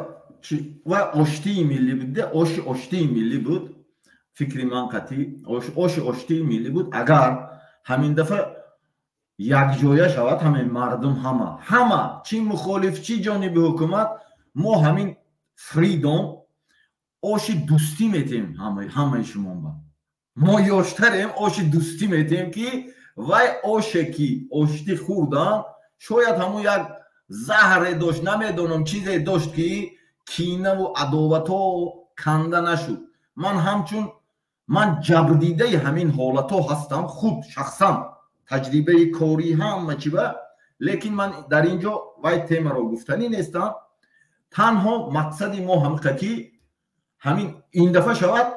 [SPEAKER 1] ва оштии миллӣ буд, оши оштии миллӣ буд, фикри ман қатъӣ, оши оштии миллӣ буд. Агар ҳамин дафъа якҷоя шавад ҳамин мардум, ҳама, чӣ мухолиф, чӣ ҷониби ҳукумат, мо ҳамин freedom оши дӯстӣ метем ҳамаи шумоба. Мо ёштарем, оши дӯстӣ метем, ки вай оше ки оштӣ хӯрдан, шояд ҳамун як заҳре дошт, намедонам, чизе дошт, ки кинаву адоватҳо канда нашуд. Ман ҳамчун ман ҷабрдидаи ҳамин ҳолатҳо ҳастам, худ шахсан таҷрибаи корӣ, ҳама чиба, лекин ман дар ин ҷо вай темаро гуфтанӣ нестам. Танҳо мақсади мо ҳамиқа, ки ҳамин ин дафъа шавад,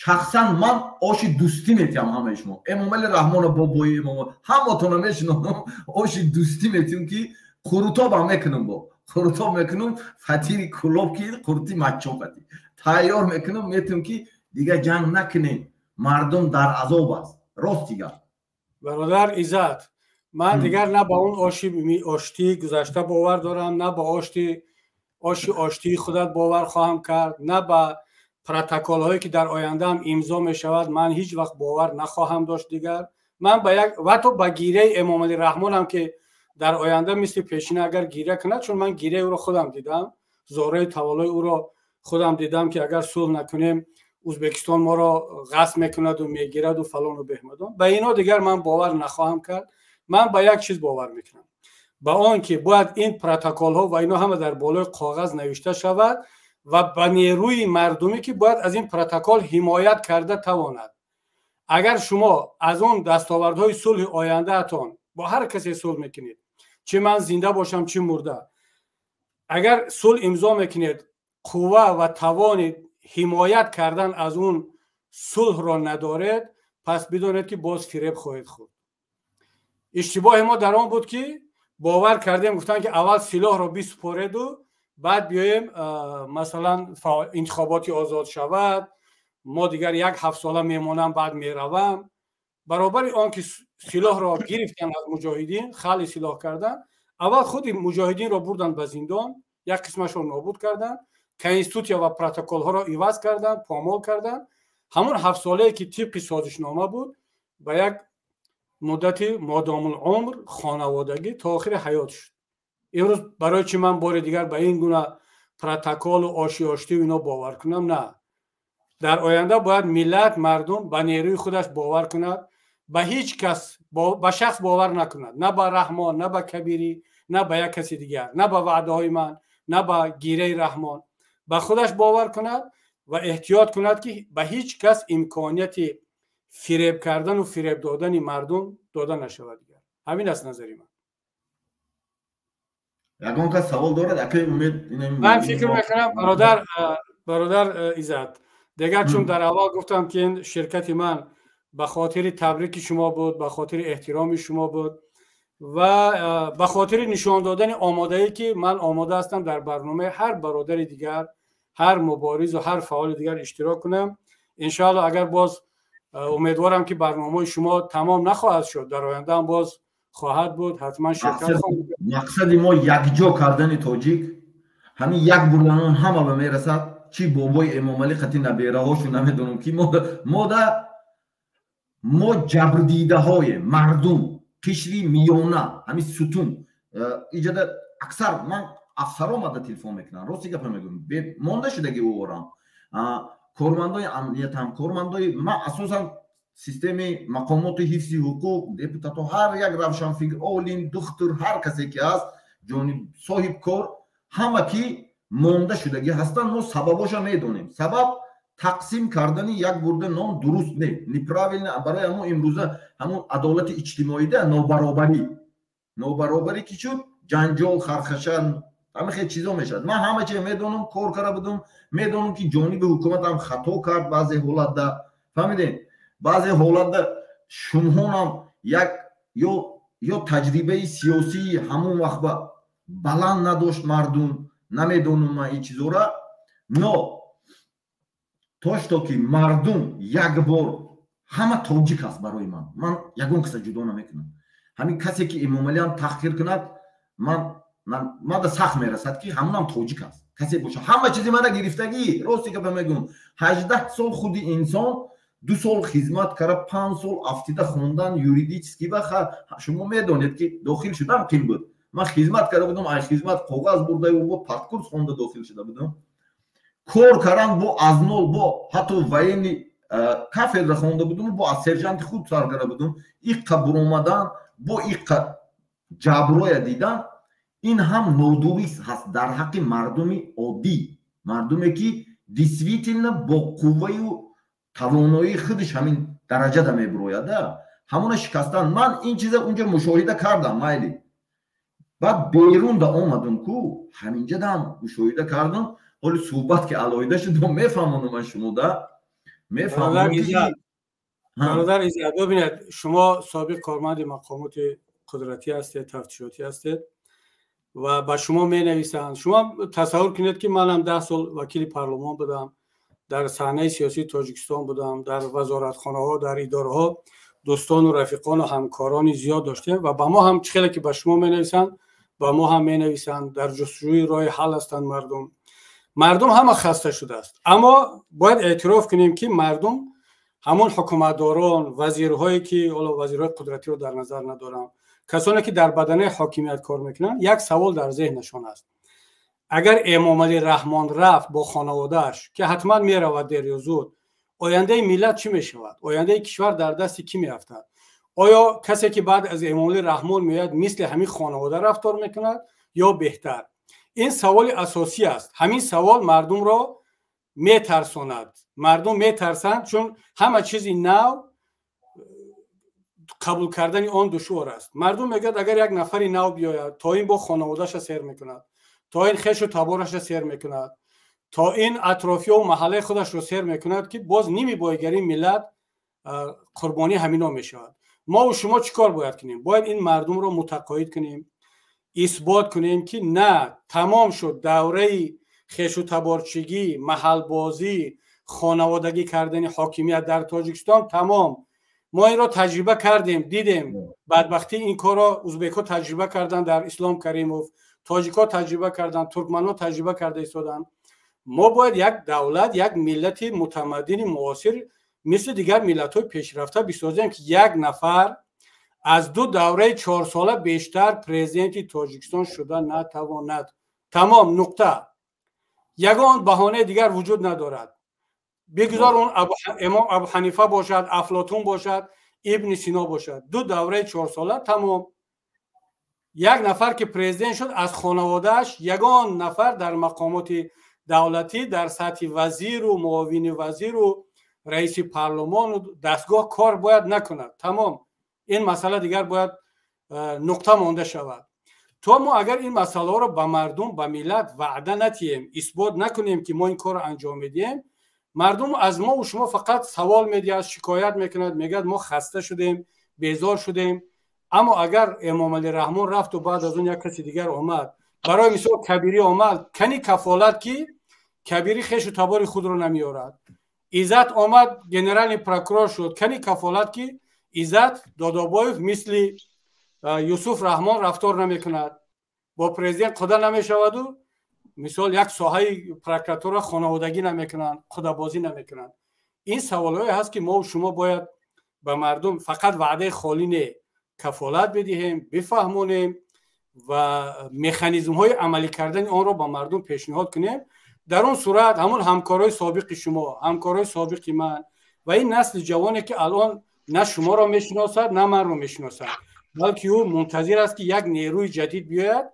[SPEAKER 1] шахсан ман оши дӯстӣ метиҳам ҳамаи шумо. Эмомали Раҳмона, бобои Эмом, ҳамотона мешинонам, оши дӯстӣ метиҳам, ки қурутобам мекунам, бо қурутоб мекунам, фатири кулоб, ки қурути маччоқати тайёр мекунам, метиҳам, ки дигар ҷанг накунем, мардум дар азоб аст, рости гап.
[SPEAKER 5] Бародар Иззат, ман дигар на ба он оши оштии гузашта бовар дорам, на ба оши оштии худат бовар хоҳам кард, на ба протоколҳое, ки дар ояндаам имзо мешавад, ман ҳеҷ вақт бовар нахоҳам дошт дигар. Ман ба як ҳатто ба гиряи Эмомалӣ Раҳмонам, ки дар оянда мисли пешина агар гиря кунад, чун ман гиряи ӯро худам дидам, зораи таваллои ӯро худам дидам, ки агар сулҳ накунем, Ӯзбекистон моро ғасб мекунаду мегираду фалону беҳмадон, ба ино дигар ман бовар нахоҳам кард. Ман ба як чиз бовар мекунам, ба он ки бояд ин протоколҳо ва ино ҳама дар болои коғаз навишта шавад ва ба нерӯи мардумӣ, ки бояд аз ин протокол ҳимоят карда тавонад. Агар шумо аз он дастовардҳои сулҳи ояндаатон, бо ҳар касе сулҳ мекунед, чӣ ман зинда бошам, чӣ мурда, агар сулҳ имзо мекунед, қувва ва тавони ҳимоят кардан аз он сулҳро надоред, пас бидонед, ки боз фиреб хоҳед хӯрд. Иштибоҳи мо дар он буд, ки бовар кардем, гуфтанд, ки аввал силоҳро бисупореду баъд биёем, масалан, интихоботи озод шавад, мо дигар як ҳафтсола мемонам, баъд меравам. Баробари он ки силоҳро гирифтан аз муҷоҳидин, хали силоҳ кардан, аввал худи муҷоҳидинро бурданд ба зиндон, як қисмашро нобуд карданд, конститутсия ва протоколҳоро иваз карданд, помол карданд. Ҳамон ҳафтсолае, ки тибқи созишнома буд, ба як муддати модомулумр, хонаводагӣ то охири ҳаёт шуд. Имрӯз барои чӣ ман бори дигар ба ин гуна протоколу оши оштию ино бовар кунам? На, дар оянда бояд миллат, мардум ба нерӯи худаш бовар кунад, ба ҳеҷ кас, ба шахс бовар накунад, на ба Раҳмон, на ба Кабирӣ, на ба як каси дигар, на ба ваъдаҳои ман, на ба гираи Раҳмон. Ба худаш бовар кунад ва эҳтиёт кунад, ки ба ҳеҷ кас имконияти фиреб кардану фиреб додани мардум дода нашавад. Дигар ҳамин аст назари ман.
[SPEAKER 1] Ягон кас савол дорад, акаи Умед?
[SPEAKER 5] Ман фикр мекунам, бародар Иззат, дигар чун дар аввал гуфтам, ки ин ширкати ман ба хотири табрики шумо буд, ба хотири эҳтироми шумо буд ва ба хотири нишон додани омодаӣ, ки ман омода ҳастам дар барномаи ҳар бародари дигар, ҳар муборизу ҳар фаъоли дигар иштирок кунам, иншоалло. Агар боз, умедворам, ки барномаи шумо тамом нахоҳад шуд, дар оянда ҳам боз хоҳад буд, ҳатман ширкат.
[SPEAKER 1] Мақсади мо якҷо кардани тоҷик, ҳамин як бурданон ҳама ба мерасад, чӣ бобои Эмомалӣ қати набераҳошу, намедонам, ки мода мо ҷабрдидаҳое, мардум, қишри миёна, ҳамин сутун иҷода. Аксар ман афсар омада телефон мекунам, рости гапа мегӯям, монда шудаги уорам, кормандои амниятам, кормандои ман, асосан системаи мақомоти ҳифзи ҳуқуқ, депутатҳо, ҳар як равшанфикр, олим, духтур, ҳар касе ки ҳаст, ҷониб соҳибкор, ҳама ки монда шудагӣ ҳастанд. Мо сабабоша медонем. Сабаб Тақсим кардани як бурда нон дуруст не, неправильно. Барои ҳамон имрӯза ҳамон адолати иҷтимоида нобаробарӣ, нобаробарӣ ки шуд, ҷанҷол, хархаша, ҳама хел чизо мешавад. Ман ҳама чиз медонам, кор карда будум, медонам, ки ҷониби ҳукуматам хато кард баъзе ҳолатда, фаҳмидем, баъзе ҳолатда шумҳонам як ё таҷрибаи сиёсии ҳамон вақт ба баланд надошт мардум, намедонам ман ин чизора. Но то что ки мардум як бор ҳама тоҷик аст барои ман, ман ягон каса ҷудо намекунам. Ҳамин касе ки Эмомалиам таҳқир кунад, ман мада сахт мерасад, ки ҳамонам тоҷик аст, касе боша, ҳама чизи мана гирифтагӣ. Рости гапа мегӯм, 18 сол худи инсон 2 сол хизмат карда, 5 сол афтида хондан юридически ва шумо медонед, ки дохил шудам қин буд. Ман хизмат карда будам, ай хизмат коғаз бурдаю бо подкурс хонда дохил шуда будам, кор кардан бо аз нол, бо ҳатто военный кафедра хонда будум, бо аз сержанти худ сар карда будум. Иққа буромадан, бо иққа ҷаброя дидан, ин ҳам нодуруст ҳаст дар ҳаққи мардуми оддӣ, мардуме ки действительно бо қувваю тавоноии худаш ҳамин дараҷада мебурояда, ҳамона шикастан. Ман ин чиза унҷа мушоҳида кардам, майли, баъд берун да омадам ку, ҳаминҷадам мушоҳида кардам. Ҳоли суҳбат ки алоҳида шуд, мефаҳмонам ман шумода, мефаҳмонам.
[SPEAKER 5] Бародар Иззат, бибинед, шумо собиқ корманди мақомоти қудратӣ ҳастед, тафтишотӣ ҳастед ва ба шумо менависанд. Шумо тасаввур кунед, ки манам 10 сол вакили парлумон будам, дар саҳнаи сиёсии Тоҷикистон будам, дар вазоратхонаҳо, дар идораҳо дӯстону рафиқону ҳамкорони зиёд доштем ва ба мо ҳам, чӣ хеле ки ба шумо менависанд, ба мо ҳам менависанд. Дар ҷустуҷӯи роҳи ҳал ҳастанд мардум. Мардум ҳама хаста шудааст, аммо бояд эътироф кунем, ки мардум ҳамон ҳукуматдорон, вазирҳое ки ҳоло вазирҳои қудратиро дар назар надорам, касоне ки дар баданаи ҳокимият кор мекунанд, як савол дар зеҳнашон аст: агар Эмомалӣ Раҳмон рафт бо хонаводааш, ки ҳатман меравад дер ё зуд, ояндаи миллат чӣ мешавад? Ояндаи кишвар дар дасти кӣ меафтад? Оё касе ки баъд аз Эмомалӣ Раҳмон меояд, мисли ҳамин хонавода рафтор мекунад ё беҳтар? Ин саволи асосӣ аст. Ҳамин савол мардумро метарсонад. Мардум метарсанд, чун ҳама чизи нав қабул кардани он душвор аст. Мардум мегӯяд, агар як нафари нав биёяд, то ин бо хонаводаша сер мекунад, то ин хешу табораша сер мекунад, то ин атрофиёву маҳаллаи худашро сер мекунад, ки боз ними бойгарии миллат қурбонӣ ҳамино мешавад. Мову шумо чӣ кор бояд кунем? Бояд ин мардумро мутақоид кунем, исбот кунем, ки на, тамом шуд давраи хешу таборчигӣ, маҳалбозӣ, хонаводагӣ кардани ҳокимият дар Тоҷикистон. Тамом, мо инро таҷриба кардем, дидем бадбахтии ин корро. Узбекҳо таҷриба карданд дар Ислом Каримов, тоҷикҳо таҷриба карданд, туркманҳо таҷриба карда истоданд. Мо бояд як давлат, як миллати мутамаддини муосир мисли дигар миллатҳои пешрафта бисозем, ки як нафар аз ду давраи чорсола бештар президенти Тоҷикистон шуда натавонад. Тамом, нуқта. Ягон баҳонаи дигар вуҷуд надорад. Бигузор он имом Абу Ҳанифа бошад, Афлотун бошад, Ибни Сино бошад. Ду давраи чорсола, тамом. Як нафар ки президент шуд, аз хонаводааш ягон нафар дар мақомоти давлатӣ дар сатҳи вазиру муовини вазиру раиси парлумону дастгоҳ кор бояд накунад. Тамом, ин масъала дигар бояд нуқта монда шавад. То мо агар ин масъалаҳоро ба мардум, ба миллат ваъда натиҳем, исбот накунем, ки мо ин корро анҷом медиҳем, мардум аз мову шумо фақат савол медиҳад, шикоят мекунад, мегӯяд, мо хаста шудем, безор шудем. Аммо агар Эмомалӣ Раҳмон рафту баъд аз он як каси дигар омад, барои мисол Кабирӣ омад, кани кафолат, ки Кабирӣ хешу табори худро намеорад? Иззат омад, генеральный прокурор шуд, кани кафолат, ки Иззат Додобоев мисли Юсуф Раҳмон рафтор намекунад, бо президент қуда намешаваду мисол як соҳаи прокуратура хонаводагӣ намекунанд, қудабозӣ намекунанд? Ин саволҳое ҳаст, ки мо шумо бояд ба мардум фақат ваъдаи холӣ не, кафолат бидиҳем, бифаҳмонем ва механизмҳои амалӣ кардани онро ба мардум пешниҳод кунем. Дар он сурат ҳамон ҳамкорҳои собиқи шумо, ҳамкорҳои собиқи ман ва ин насли ҷавоне, ки алон на шуморо мешиносад, на манро мешиносад, балки ӯ мунтазир аст, ки як нерӯи ҷадид биёяд,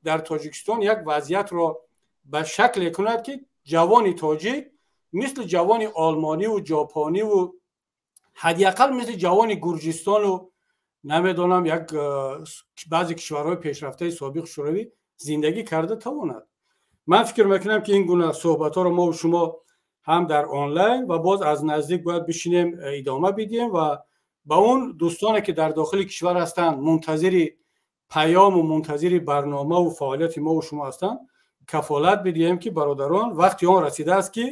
[SPEAKER 5] дар Тоҷикистон як вазъиятро ба шакле кунад, ки ҷавони тоҷик мисли ҷавони олмониву ҷопониву ҳадди ақал мисли ҷавони Гурҷистону, намедонам, як баъзе кишварҳои пешрафтаи собиқ Шӯравӣ зиндагӣ карда тавонад. Ман фикр мекунам, ки ин гуна суҳбатҳоро мо шумо ҳам дар онлайн ва боз аз наздик бояд бишинем, идома бидиҳем ва ба он дӯстоне, ки дар дохили кишвар ҳастанд, мунтазири паёму мунтазири барномаву фаъолияти мову шумо ҳастанд, кафолат бидиҳем, ки бародарон, вақти он расидааст, ки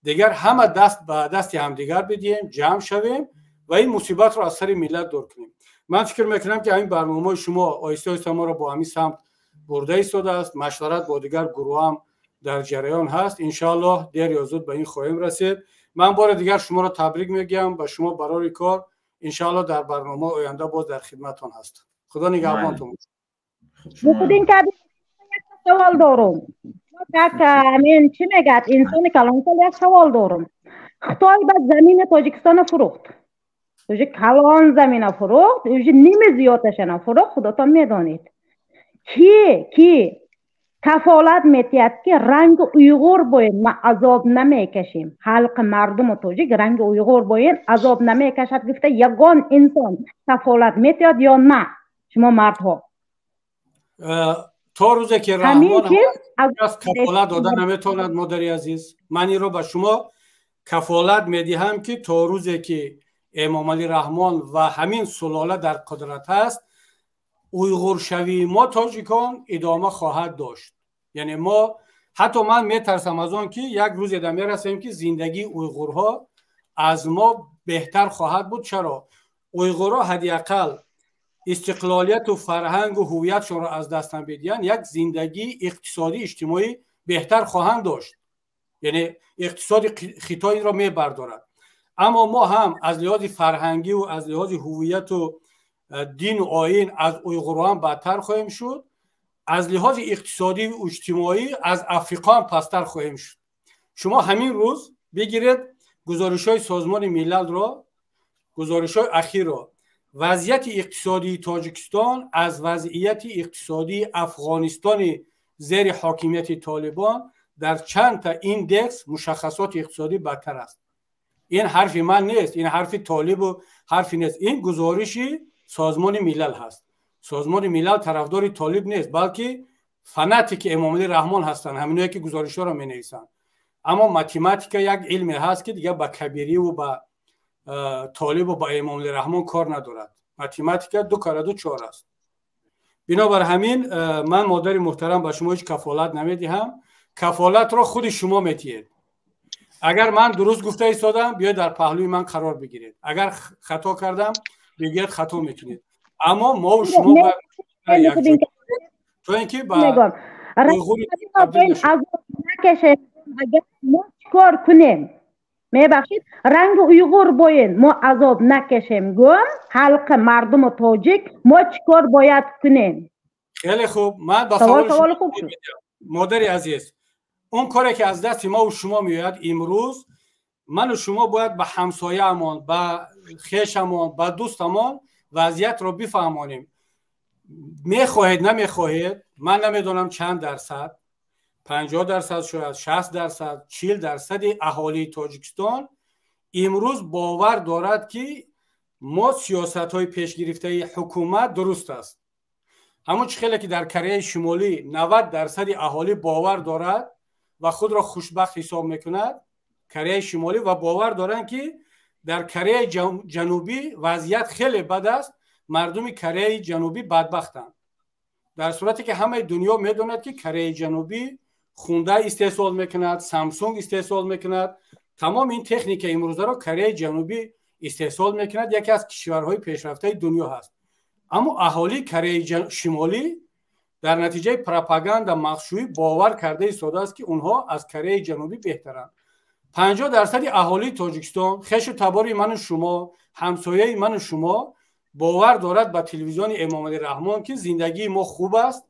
[SPEAKER 5] дигар ҳама даст ба дасти ҳамдигар бидиҳем, ҷамъ шавем ва ин мусибатро аз сари миллат дур кунем. Ман фикр мекунам, ки ҳамин барномаҳои шумо оҳиста оҳиста моро бо ҳамин самт бурда истодааст. Машварат бо дигар гурӯҳам дар ҷараён ҳаст. Иншоаллоҳ, дер ё зуд ба ин хоҳем расид. Ман бори дигар шуморо табрик мегӯям, ба шумо барори кор. Иншоаллоҳ, дар барномаи оянда боз дар хидматтон ҳастам. Худо нигаҳбонтон.
[SPEAKER 4] Савол дорум. Як мен чӣ мегӯяд, инсони калонсол, як савол дорум. Хитой ба замини Тоҷикистона фурӯхт, уже калон замина фурӯхт, уже ними зиёдашана фурӯхт. Худотон медонед, ки кафолат метиҳад, ки ранги уйғур боин ма азоб намекашем, халқи мардуму тоҷик ранги уйғур боин азоб намекашад гуфта, ягон инсон кафолат метиҳад ё на, шумо мардҳо?
[SPEAKER 5] То рӯзе ки Раҳмон кафолат дода наметавонад. Модари азиз, ман инро ба шумо кафолат медиҳам, ки то рӯзе ки Эмомалӣ Раҳмон ва ҳамин сулола дар қудрат аст, уйғуршавии мо тоҷикон идома хоҳад дошт. Яъне мо ҳатто, ман метарсам аз он, ки як рӯзе да мерасем, ки зиндагии уйғурҳо аз мо беҳтар хоҳад буд. Чаро? Уйғурҳо ҳадди ақал истиқлолияту фарҳангу ҳуввиятшонро аз дастан бидиҳанд, як зиндагии иқтисодӣ, иҷтимоӣ беҳтар хоҳанд дошт. Яъне иқтисоди Хитой инро мебардорад. Аммо мо ҳам аз лиҳози фарҳангиву аз лиҳози ҳуввияту дину оин аз уйғурҳо ҳам бадтар хоҳем шуд, аз лиҳози иқтисодию иҷтимоӣ аз Африқо ҳам пасттар хоҳем шуд. Шумо ҳамин рӯз бигиред гузоришҳои Созмони Миллалро, гузоришҳои ахирро. Вазъияти иқтисодии Тоҷикистон аз вазъияти иқтисодии Афғонистони зери ҳокимияти Толибон дар чандта индекс, мушаххасоти иқтисодӣ бадтар аст. Ин ҳарфи ман нест, ин ҳарфи Толибу ҳарфи нест, ин гузориши Созмони Миллал ҳаст. Созмони Миллал тарафдори Толиб нест, балки фанатики Эмомалӣ Раҳмон ҳастанд ҳаминое, ки гузоришҳоро менависанд. Аммо математика як илме ҳаст, ки дигар ба кабириву ба Толибу ба Эмомалӣ Раҳмон кор надорад. Математика ду кара ду чор аст. Бинобар ҳамин ман, модари муҳтарам, ба шумо ҳеҷ кафолат намедиҳам. Кафолатро худи шумо метиҳед. Агар ман дуруст гуфта истодам, биёед дар паҳлӯи ман қарор бигиред. Агар хато кардам, бигӯяд, хато мекунед. Аммо мову шумо то ин ки ба
[SPEAKER 4] Мо чикор кунем? Мебахшед, ранги уйғур боин мо азоб накашем гӯм, халқи мардуму тоҷик мо чикор бояд кунем?
[SPEAKER 5] Хеле хуб, ман ба
[SPEAKER 4] саволи хуб шуд.
[SPEAKER 5] Модари азиз, он коре ки аз дасти мову шумо меояд, имрӯз ману шумо бояд ба ҳамсояамон, ба хешамон, ба дӯстамон вазъиятро бифаҳмонем. Мехоҳед, намехоҳед, ман намедонам чанд дарсад, 50%, шояд 60%, 40%-и аҳолии Тоҷикистон имрӯз бовар дорад, ки мо сиёсатҳои пешгирифтаи ҳукумат дуруст аст. Ҳамон чӣ хеле ки дар Кореяи Шимолӣ 90%-и аҳолӣ бовар дорад ва худро хушбахт ҳисоб мекунад Кореяи Шимолӣ, ва бовар доранд, ки дар Кореяи Ҷанубӣ вазъият хеле бад аст, мардуми Кореяи Ҷанубӣ бадбахтанд, дар сурате ки ҳамаи дунё медонад, ки Кореяи Ҷанубӣ Хунда истеҳсол мекунад, Самсунг истеҳсол мекунад, тамоми ин техника имрӯзаро Кореяи Ҷанубӣ истеҳсол мекунад, яке аз кишварҳои пешрафтаи дунё ҳаст. Аммо аҳолии Кореяи Шимолӣ дар натиҷаи пропаганда, мағшӯӣ бовар карда истодааст, ки онҳо аз Кореяи Ҷанубӣ беҳтаранд. 50%-и аҳолии Тоҷикистон, хешу табори ману шумо, ҳамсояи ману шумо бовар дорад ба телевизиони Эмомалӣ Раҳмон, ки зиндагии мо хуб аст,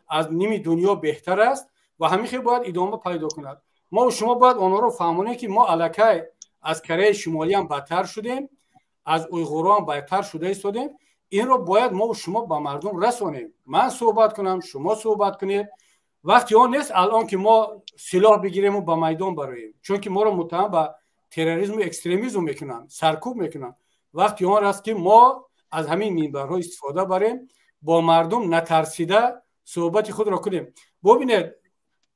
[SPEAKER 5] аз ними дунё беҳтар аст ва ҳамин хел бояд идома пайдо кунад. Мо шумо бояд онҳоро фаҳмонем, ки мо аллакай аз Кореяи Шимолӣ ҳам бадтар шудем, аз уйғурҳо ҳам бадтар шуда истодем. Инро бояд мо шумо ба мардум расонем. Ман суҳбат кунам, шумо суҳбат кунед. Вақти он нест алон ки мо силоҳ бигирему ба майдон бароем, чунки моро муттаҳам ба терроризму экстремизм мекунанд, саркӯб мекунанд. Вақти он аст ки мо аз ҳамин минбарҳо истифода барем, бо мардум натарсида суҳбати худро кунем. Бубинед,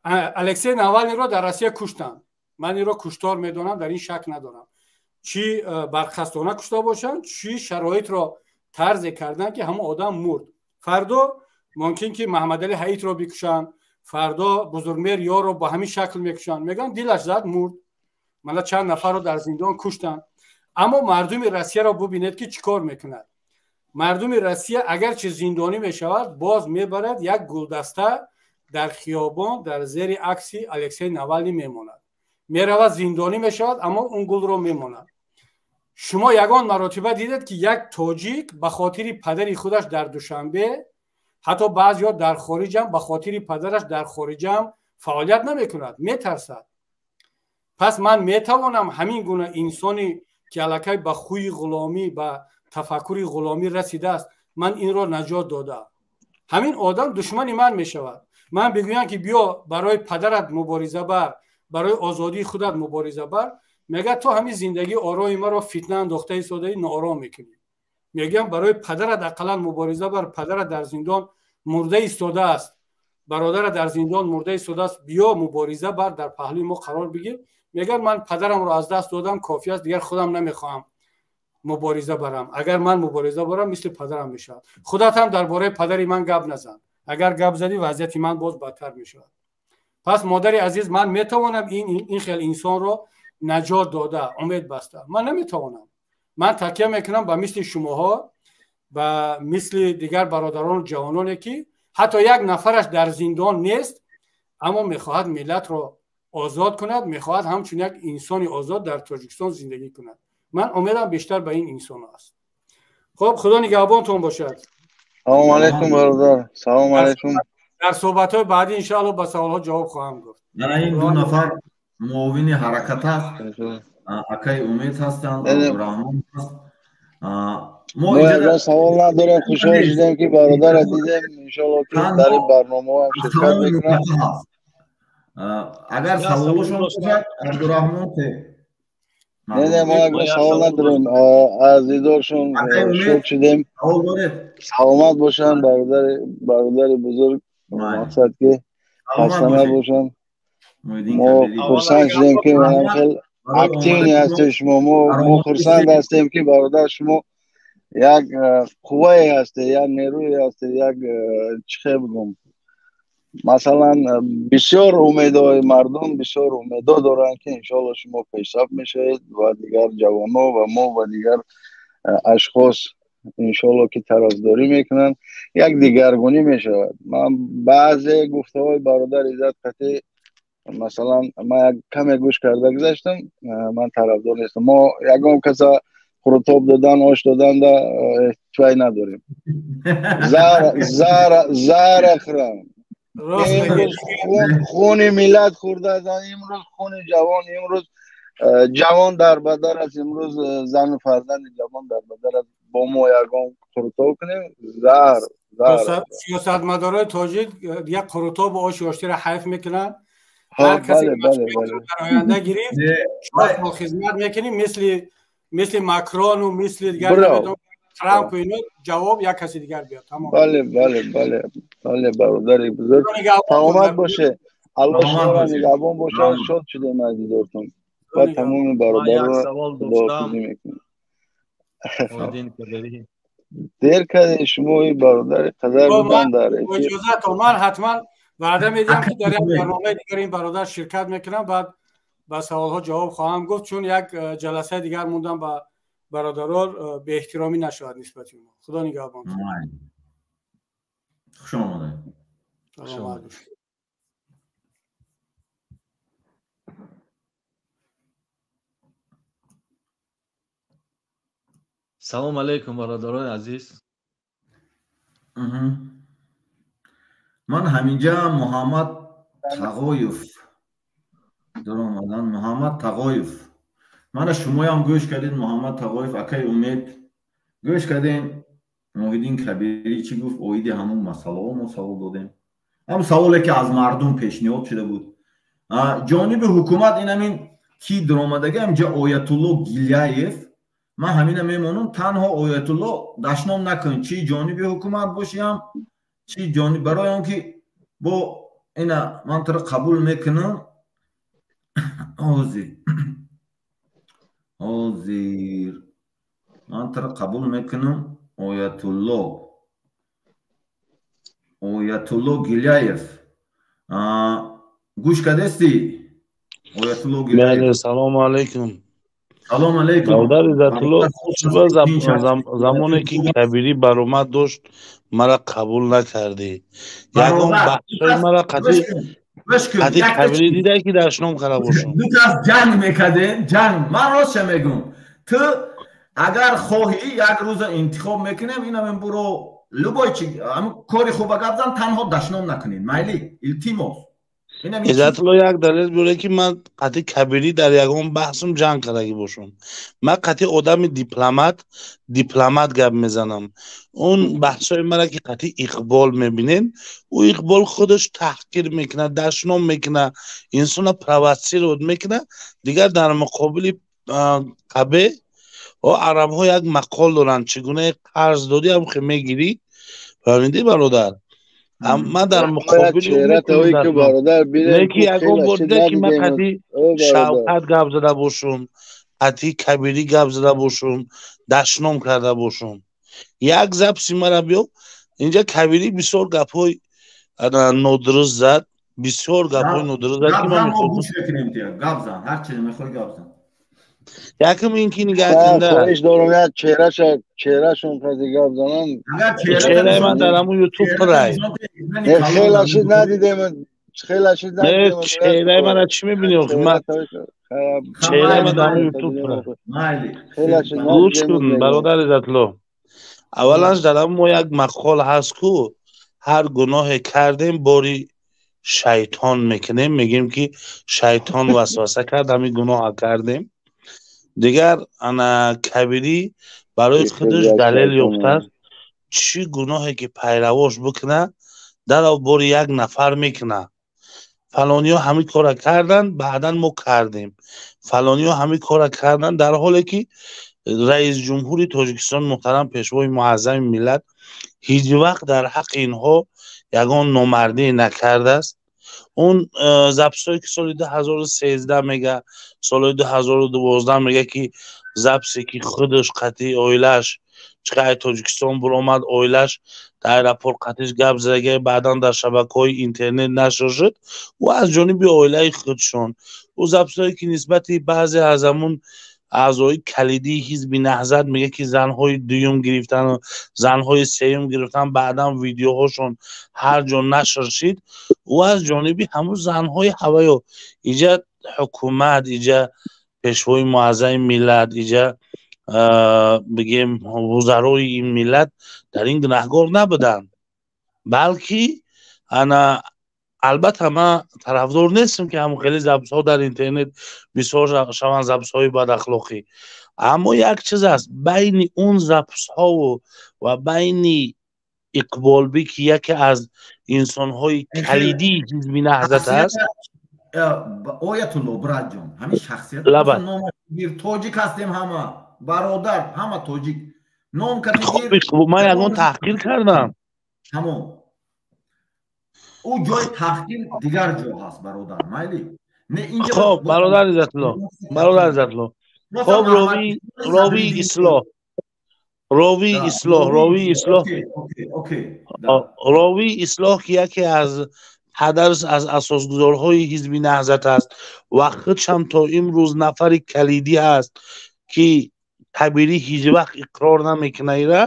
[SPEAKER 5] Алексей Навалниро дар Россия куштанд. Ман инро куштор медонам, дар ин шак надорам. Чӣ барқасдона кушта бошанд, чӣ шароитро тарзе карданд ки ҳамон одам мурд. Фардо мумкин ки Маҳмадали Ҳаитро бикушанд, фардо Бузургмер ёрро ба ҳамин шакл мекушанд. Мегӯянд дилаш зад, мурд. Мана чанд нафарро дар зиндон куштанд. Аммо мардуми Россияро бубинед ки чӣ кор мекунад. Мардуми Россия агарчи зиндонӣ мешавад, боз мебарад як гулдаста дар хиёбон дар зери акси Алексей Навални мемонад. Меравад зиндонӣ мешавад, аммо он гулро мемонад. Шумо ягон маротиба дидед ки як тоҷик ба хотири падари худаш дар Душанбе, ҳатто баъзеҳо дар хориҷам ба хотири падараш дар хориҷам фаъолият намекунад, метарсад. Пас ман метавонам ҳамин гуна инсоне ки аллакай ба хӯи ғуломӣ, ба тафаккури ғуломӣ расидааст, ман инро наҷот дода. Ҳамин одам душмани ман мешавад. Ман бигӯям ки биё барои падарат мубориза бар, барои озодии худат мубориза бар, мегӯяд ту ҳамин зиндагии ороми маро фитна андохта истодаи, ноором мекунӣ. Мегӯям барои падарат ақаллан мубориза бар, падарат дар зиндон мурда истодааст, бародарат дар зиндон мурда истодааст, биё мубориза бар, дар паҳлӯи мо қарор бигир. Мегӯяд ман падарамро аз даст додам, кофӣ аст, дигар худам намехоҳам мубориза барам. Агар ман мубориза барам, мисли падарам мешавад. Худат ҳам дар бораи падари ман гап назан. Агар гап задӣ, вазъияти ман боз бадтар мешавад. Пас модари азиз, ман метавонам ин хел инсонро наҷот дода, умед баста. Ман наметавонам. Ман такя мекунам ба мисли шумоҳо, ба мисли дигар бародарону ҷавононе ки ҳатто як нафараш дар зиндон нест, аммо мехоҳад миллатро озод кунад, мехоҳад ҳамчун як инсони озод дар Тоҷикистон зиндагӣ кунад. Ман умедам бештар ба ин инсон аст. Хуб, худо нигаҳбонтон бошад.
[SPEAKER 6] Салом алейкум бародар. Салом алейкум.
[SPEAKER 5] Дар суҳбатҳои баъдӣ иншоаллоҳ ба саволҳо ҷавоб хоҳам гуфт.
[SPEAKER 1] Мана ин ду нафар муовини ҳаракат аст, акаи Умед ҳастанд, Абдураҳмон аст.
[SPEAKER 6] Мо ягон савол надорем, хушҳол шудем ки бародарро дидем. Иншоаллоҳ ки дар ин барномаҳо ҳам ширкат мекунам.
[SPEAKER 1] Агар саволашон бошад, Абдураҳмон те.
[SPEAKER 6] Не, мо ягон савол надорем. Аз дидоршон шод шудем. Саломат бошанд бародари бузург. Мақсад ки хаста набошанд. Мо хурсанд шудем ки хел активни ҳастед шумо. Мо хурсанд ҳастем ки бародар шумо як қуввае ҳастед, як нерӯе ҳастед, як чӣ хел бигӯм, масалан бисёр умедҳои мардум, бисёр умедҳо доранд ки иншоалло шумо пешрафт мешавед ва дигар ҷавонҳо ва мо ва дигар ашхос иншоалло ки тарафдорӣ мекунанд, як дигаргунӣ мешавад. Ман баъзе гуфтаҳои бародар Иззат қатъӣ, масалан ман як каме гӯш карда гузаштам, ман тарафдор нестам. Мо ягон каса қурутоб додан, ош додан да эҳтиёҷ надорем. Зара хӯрам. Имрӯз хуни миллат хӯрда, имрӯз хуни ҷавон, имрӯз ҷавон дар бадар аст, имрӯз зану фарзанди ҷавон дар бадар аст. Бо мо ягон қурутоб кунем, заҳр.
[SPEAKER 5] Сиёсатмадорои тоҷик як қурутобу оши оштиро ҳайф мекунанд. Ҳар касе дар оянда гирифт, 4 сол хизмат мекунем, мисли Макрону мисли дигар Трамп ино, ҷавоб як каси дигар биёд. Тамом.
[SPEAKER 6] Бале, бале, бале, бале, бародари бузург. Саломат боше. Аллоҳ шуморо нигаҳбон бошад. Шод шудем аз дидортон ва тамоми бародарро худоҳофизӣ мекунем. Дер кардем шумо ин бародари қадар будан дар эфир.
[SPEAKER 5] Иҷозатон, ман ҳатман ваъда медиҳам ки дар як барномаи дигар ин бародар ширкат мекунам, баъд ба саволҳо ҷавоб хоҳам гуфт, чун як ҷаласаи дигар мондам ба бародарон беэҳтиромӣ нашавад нисбати онҳо. Худо нигаҳбон.
[SPEAKER 1] Хуш омадед.
[SPEAKER 5] Саломат бошед.
[SPEAKER 7] Салом алейкум бародарони азиз.
[SPEAKER 1] Ман ҳаминҷа Муҳаммад Тағоев дар омадан. Муҳаммад Тағоев, мана шумоям гӯш кардед. Муҳаммад Тағоев, акаи Умед, гӯш кардем. Муҳиддин Кабирӣ чӣ гуфт оиди ҳамон масъалаҳо мо савол додем. Ҳам саволе ки аз мардум пешниҳод шуда буд. Ҷониби ҳукумат ин ҳамин ки дуромадаги ҳамҷа Оятулло Гилляев. Ман ҳамина мемонам, танҳо Оятулло дашном накун, чи ҷониби ҳукумат бошиам, чи ҷониб, барои он ки бо ина ман туро қабул мекунам. Ҳозир ҳозир ман туро қабул мекунам. Оятулло, Оятулло Гилляев, гӯш кардести, Оятулло Гилляев?
[SPEAKER 7] Салому алайкум.
[SPEAKER 1] Салом алейкум.
[SPEAKER 7] Бародар Иззатулло, замоне ки Кабирӣ баромад дошт, мара қабул накардӣ. Ягон баҳсҳои мара қатъи Кабирӣ дида, ки дашном карда бошам?
[SPEAKER 1] Ду кас ҷанг мекардем, ҷанг. Ман ростша мегӯм, ту агар хоҳӣ, як рӯза интихоб мекунем, инамин буро, любой чи кори хуба гап зан, танҳо дашном накунед, майли, илтимос.
[SPEAKER 7] Иззатулло, як далел биёре, ки ман қатъи Кабирӣ дар ягон баҳсум ҷанг кардагӣ бошам. Ман қатъи одами дипломат, дипломат гап мезанам. Он баҳсҳои мара ки қатъи Иқбол мебинед, ӯ Иқбол худаш таҳқир мекунад, дашном мекунад, инсона провоцировать мекунад. Дигар дар муқобили қабе арабҳо як мақол доранд: чӣ гуна қарз додӣ, ҳамхе мегирӣ. Фаҳмидӣ, бародар? Ман дар муқобили ки ягон бор дида, ки ман қатъи Шавкат гап зада бошум, қатъи Кабирӣ гап зада бошум, дашном карда бошум? Як записи мара биё. Инҷа Кабирӣ бисёр гапҳои нодуруст зад, бисёр гапҳои нодуруст зад, ки ман
[SPEAKER 1] гап зан, ҳар чизе мехоҳӣ, гап зан.
[SPEAKER 7] Якум ин ки нигаҳ кунда.
[SPEAKER 6] Хоҳиш дорам, як чеҳраша, чеҳрашон қади гап занан.
[SPEAKER 7] Чеҳраи ман дар ҳамун Ютуб пурай.
[SPEAKER 6] Хеле шид надидем, хеле шид надидем.
[SPEAKER 7] Чеҳраи мана чӣ мебинӣ охи? Ман чеҳраи ман дар ҳамун Ютуб пурай. Гӯш кун, бародар Иззатло. Аввалан, дар ҳамун мо як мақол ҳаст ку: ҳар гуноҳе кардем, бори шайтон мекунем, мегӯем, ки шайтон васваса кард, ҳамин гуноҳа кардем. Дигар ана Кабирӣ барои худаш далел ёфтааст: чӣ гуноҳе ки пайравош бикуна, дарав бори як нафар мекуна. Фалониҳо ҳамин кора карданд, баъдан мо кардем, фалониҳо ҳамин кора карданд, дар ҳоле ки раиси ҷумҳури Тоҷикистон муҳтарам, пешвои муаззами миллат ҳеҷ вақт дар ҳаққи инҳо ягон номардӣ накардааст. Он записҳое ки соли 2013 мега, соли 2012 мега, ки записе ки худаш қатъи оилааш чиқай Тоҷикистон буромад, оилааш дар аэропорт қатъиш гап зада, баъдан дар шабакаҳои интернет нашр шуд, ӯ аз ҷониби оилаи худшон. Ӯ записҳое ки нисбати баъзе аз ҳамун аъзои калидии ҳизби Наҳзат мега, ки занҳои дуюм гирифтану занҳои сеюм гирифтан, баъдан видеоҳошон ҳар ҷо нашр шид, ӯ аз ҷониби ҳамун занҳои ҳаваё. Иҷа ҳукумат, иҷа пешвои муаззами миллат, иҷа бигем вузарои ин миллат дар ин гунаҳгор набуданд, балки ана албатта ман тарафдор нестам, ки ҳамон хеле записҳо дар интернет бисёр шаванд, записҳои бадахлоқӣ. Аммо як чиз аст: байни он записҳову ва байни Иқболбӣ, ки яке аз инсонҳои калидии ҳизби Наҳзат аст.
[SPEAKER 1] Оятулло, братҷон, ҳамин шахсият, тоҷик ҳастем ҳама, бародар, ҳама тоҷик, ном.
[SPEAKER 7] Ман ягон таҳқир кардам?
[SPEAKER 1] Тамом, ӯ ҷои таҳқир дигар ҷо ҳаст, бародар, майли.
[SPEAKER 7] Хоб, бародар Иззатулло, бародар Иззатулло, хоб, ровии ислоҳ, ровии ислоҳ, ровии ислоҳ, ровии ислоҳ, ки яке аз ҳадарс аз асосгузорҳои ҳизби Наҳзат аст ва худшам то имрӯз нафари калидӣ ҳаст, ки Кабирӣ ҳеҷ вақт иқрор намекуна ира.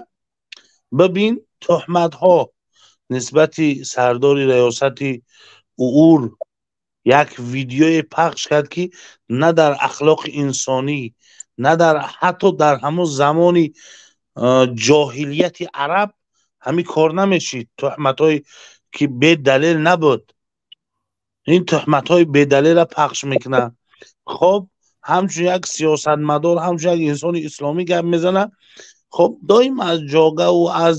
[SPEAKER 7] Бибин, туҳматҳо нисбати сардори раёсати УУР як видеое пахш кард, ки на дар ахлоқи инсонӣ, на дар ҳатто дар ҳамон замони ҷоҳилияти араб ҳамин кор намешид. Туҳматҳое ки бедалел набуд, ин туҳматҳои бедалела пахш мекунад. Хоб, ҳамчун як сиёсатмадор, ҳамчун як инсони исломӣ гап мезанад. Хоб, доим аз ҷогаву аз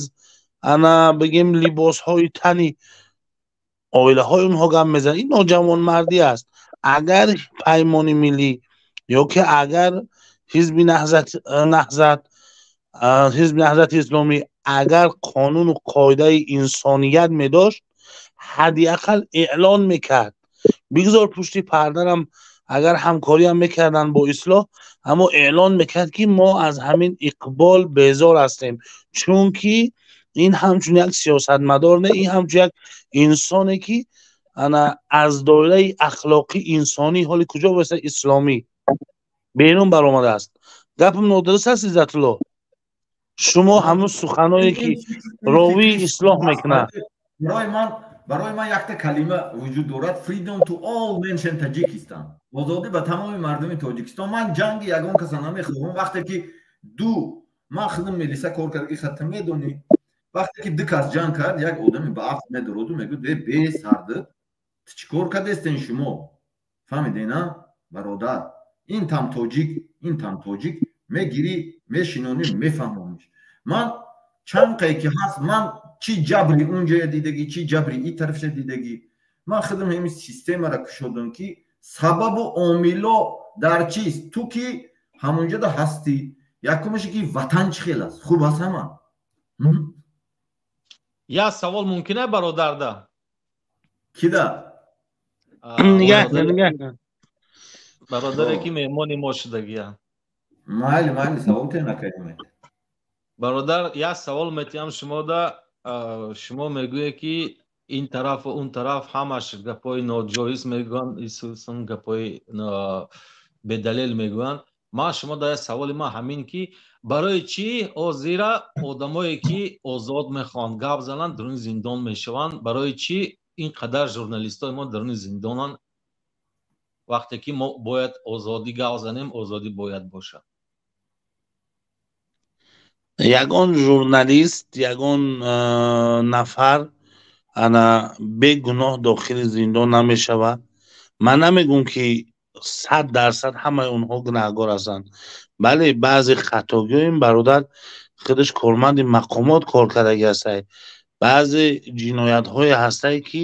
[SPEAKER 7] ана бигем либосҳои тани Оилаҳои онҳо гап мезананд. Ин ноҷавонмардӣ аст. Агар Паймони Миллӣ ё ки агар ҳизби Наҳзат, ҳизби Наҳзати Исломӣ агар қонуну қоидаи инсоният медошт, ҳадди ақал эълон мекард. Бигзор пушти пардарам агар ҳамкориам мекарданд бо Ислоҳ, аммо эълон мекард, ки мо аз ҳамин иқбол безор ҳастем, чунки ин ҳамчун як сиёсатмадор не, ин ҳамчун як инсоне ки ана аз доираи ахлоқи инсонӣ ҳоли куҷо бояд исломӣ берун баромадааст. Гапам нодуруст аст, Иззатулло? Шумо ҳамун суханое ки ровии Ислоҳ мекунад.
[SPEAKER 1] Барои ман якта калима вуҷуд дорад: freedom to all mention Tajikistan, озодӣ ба тамоми мардуми Тоҷикистон. Ман ҷанги ягон каса намехоҳам. Вақте ки ду, ман худам милиса кор кардаги, хатта медонӣ, вақте ки ду кас ҷанг кард, як одами ба ақл медороду мегӯяд: «Э, бесард, чӣ кор кардестен шумо?» Фаҳмидена, бародар? Ин там тоҷик, ин там тоҷик, мегирӣ, мешинонӣ, мефаҳмониш. Ман чанд қае ки ҳаст, ман чӣ ҷабри унҷоя дидагӣ, чӣ ҷабри и тарафша дидагӣ. Ман худам ҳамин системаро кушодам, ки сабабу омило дар чист. Ту ки ҳамонҷода ҳастӣ, якумаше ки ватан чӣ хел аст? Хуб аст ҳама?
[SPEAKER 8] Як савол мумкин бародарда?
[SPEAKER 1] Кида?
[SPEAKER 7] Нигоҳ, нигоҳ.
[SPEAKER 8] Бародаре ки меҳмони мо шудагия.
[SPEAKER 1] Майли, майли, савол тенакардем.
[SPEAKER 8] Бародар, як савол метиҳам шумода. Шумо мегӯед, ки ин тарафу он тараф ҳамаш гапҳои ноҷоиз мегӯянд, исусан гапҳои бедалел мегӯянд. Ман шумо да як саволи ман ҳамин, ки барои чӣ ҳозира одамое ки озод мехоҳанд гап зананд, даруни зиндон мешаванд? Барои чӣ ин қадар журналистои мо даруни зиндонанд, вақте ки мо бояд озодӣ гап занем, озодӣ бояд бошад?
[SPEAKER 7] Ягон журналист, ягон нафар ана бегуноҳ дохили зиндон намешавад. Ман намегӯм, ки 100% ҳамаи онҳо гунаҳгор ҳастанд. Бале, баъзе хатогиҳоим бародар худаш корманди мақомот кор кардагӣ ҳастай. Баъзе ҷиноятҳое ҳастае, ки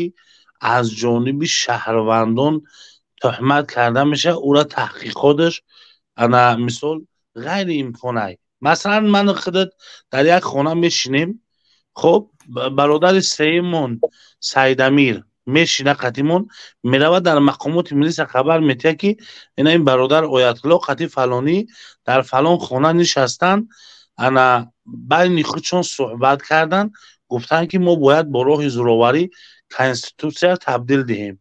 [SPEAKER 7] аз ҷониби шаҳрвандон туҳмат карда мешавад, ӯра таҳқиқоташ ана мисол ғайриимконай. Масалан, ман худат дар як хона мешинем, хоб, бародари сеюмон Саидамир мешина қатимон, меравад, дар мақомоти милиса хабар метиҳад, ки ина ин бародар Оятулло қати фалонӣ дар фалон хона нишастанд, ана байни худшон суҳбат карданд, гуфтанд, ки мо бояд бо роҳи зӯроварӣ конститутсия табдил диҳем.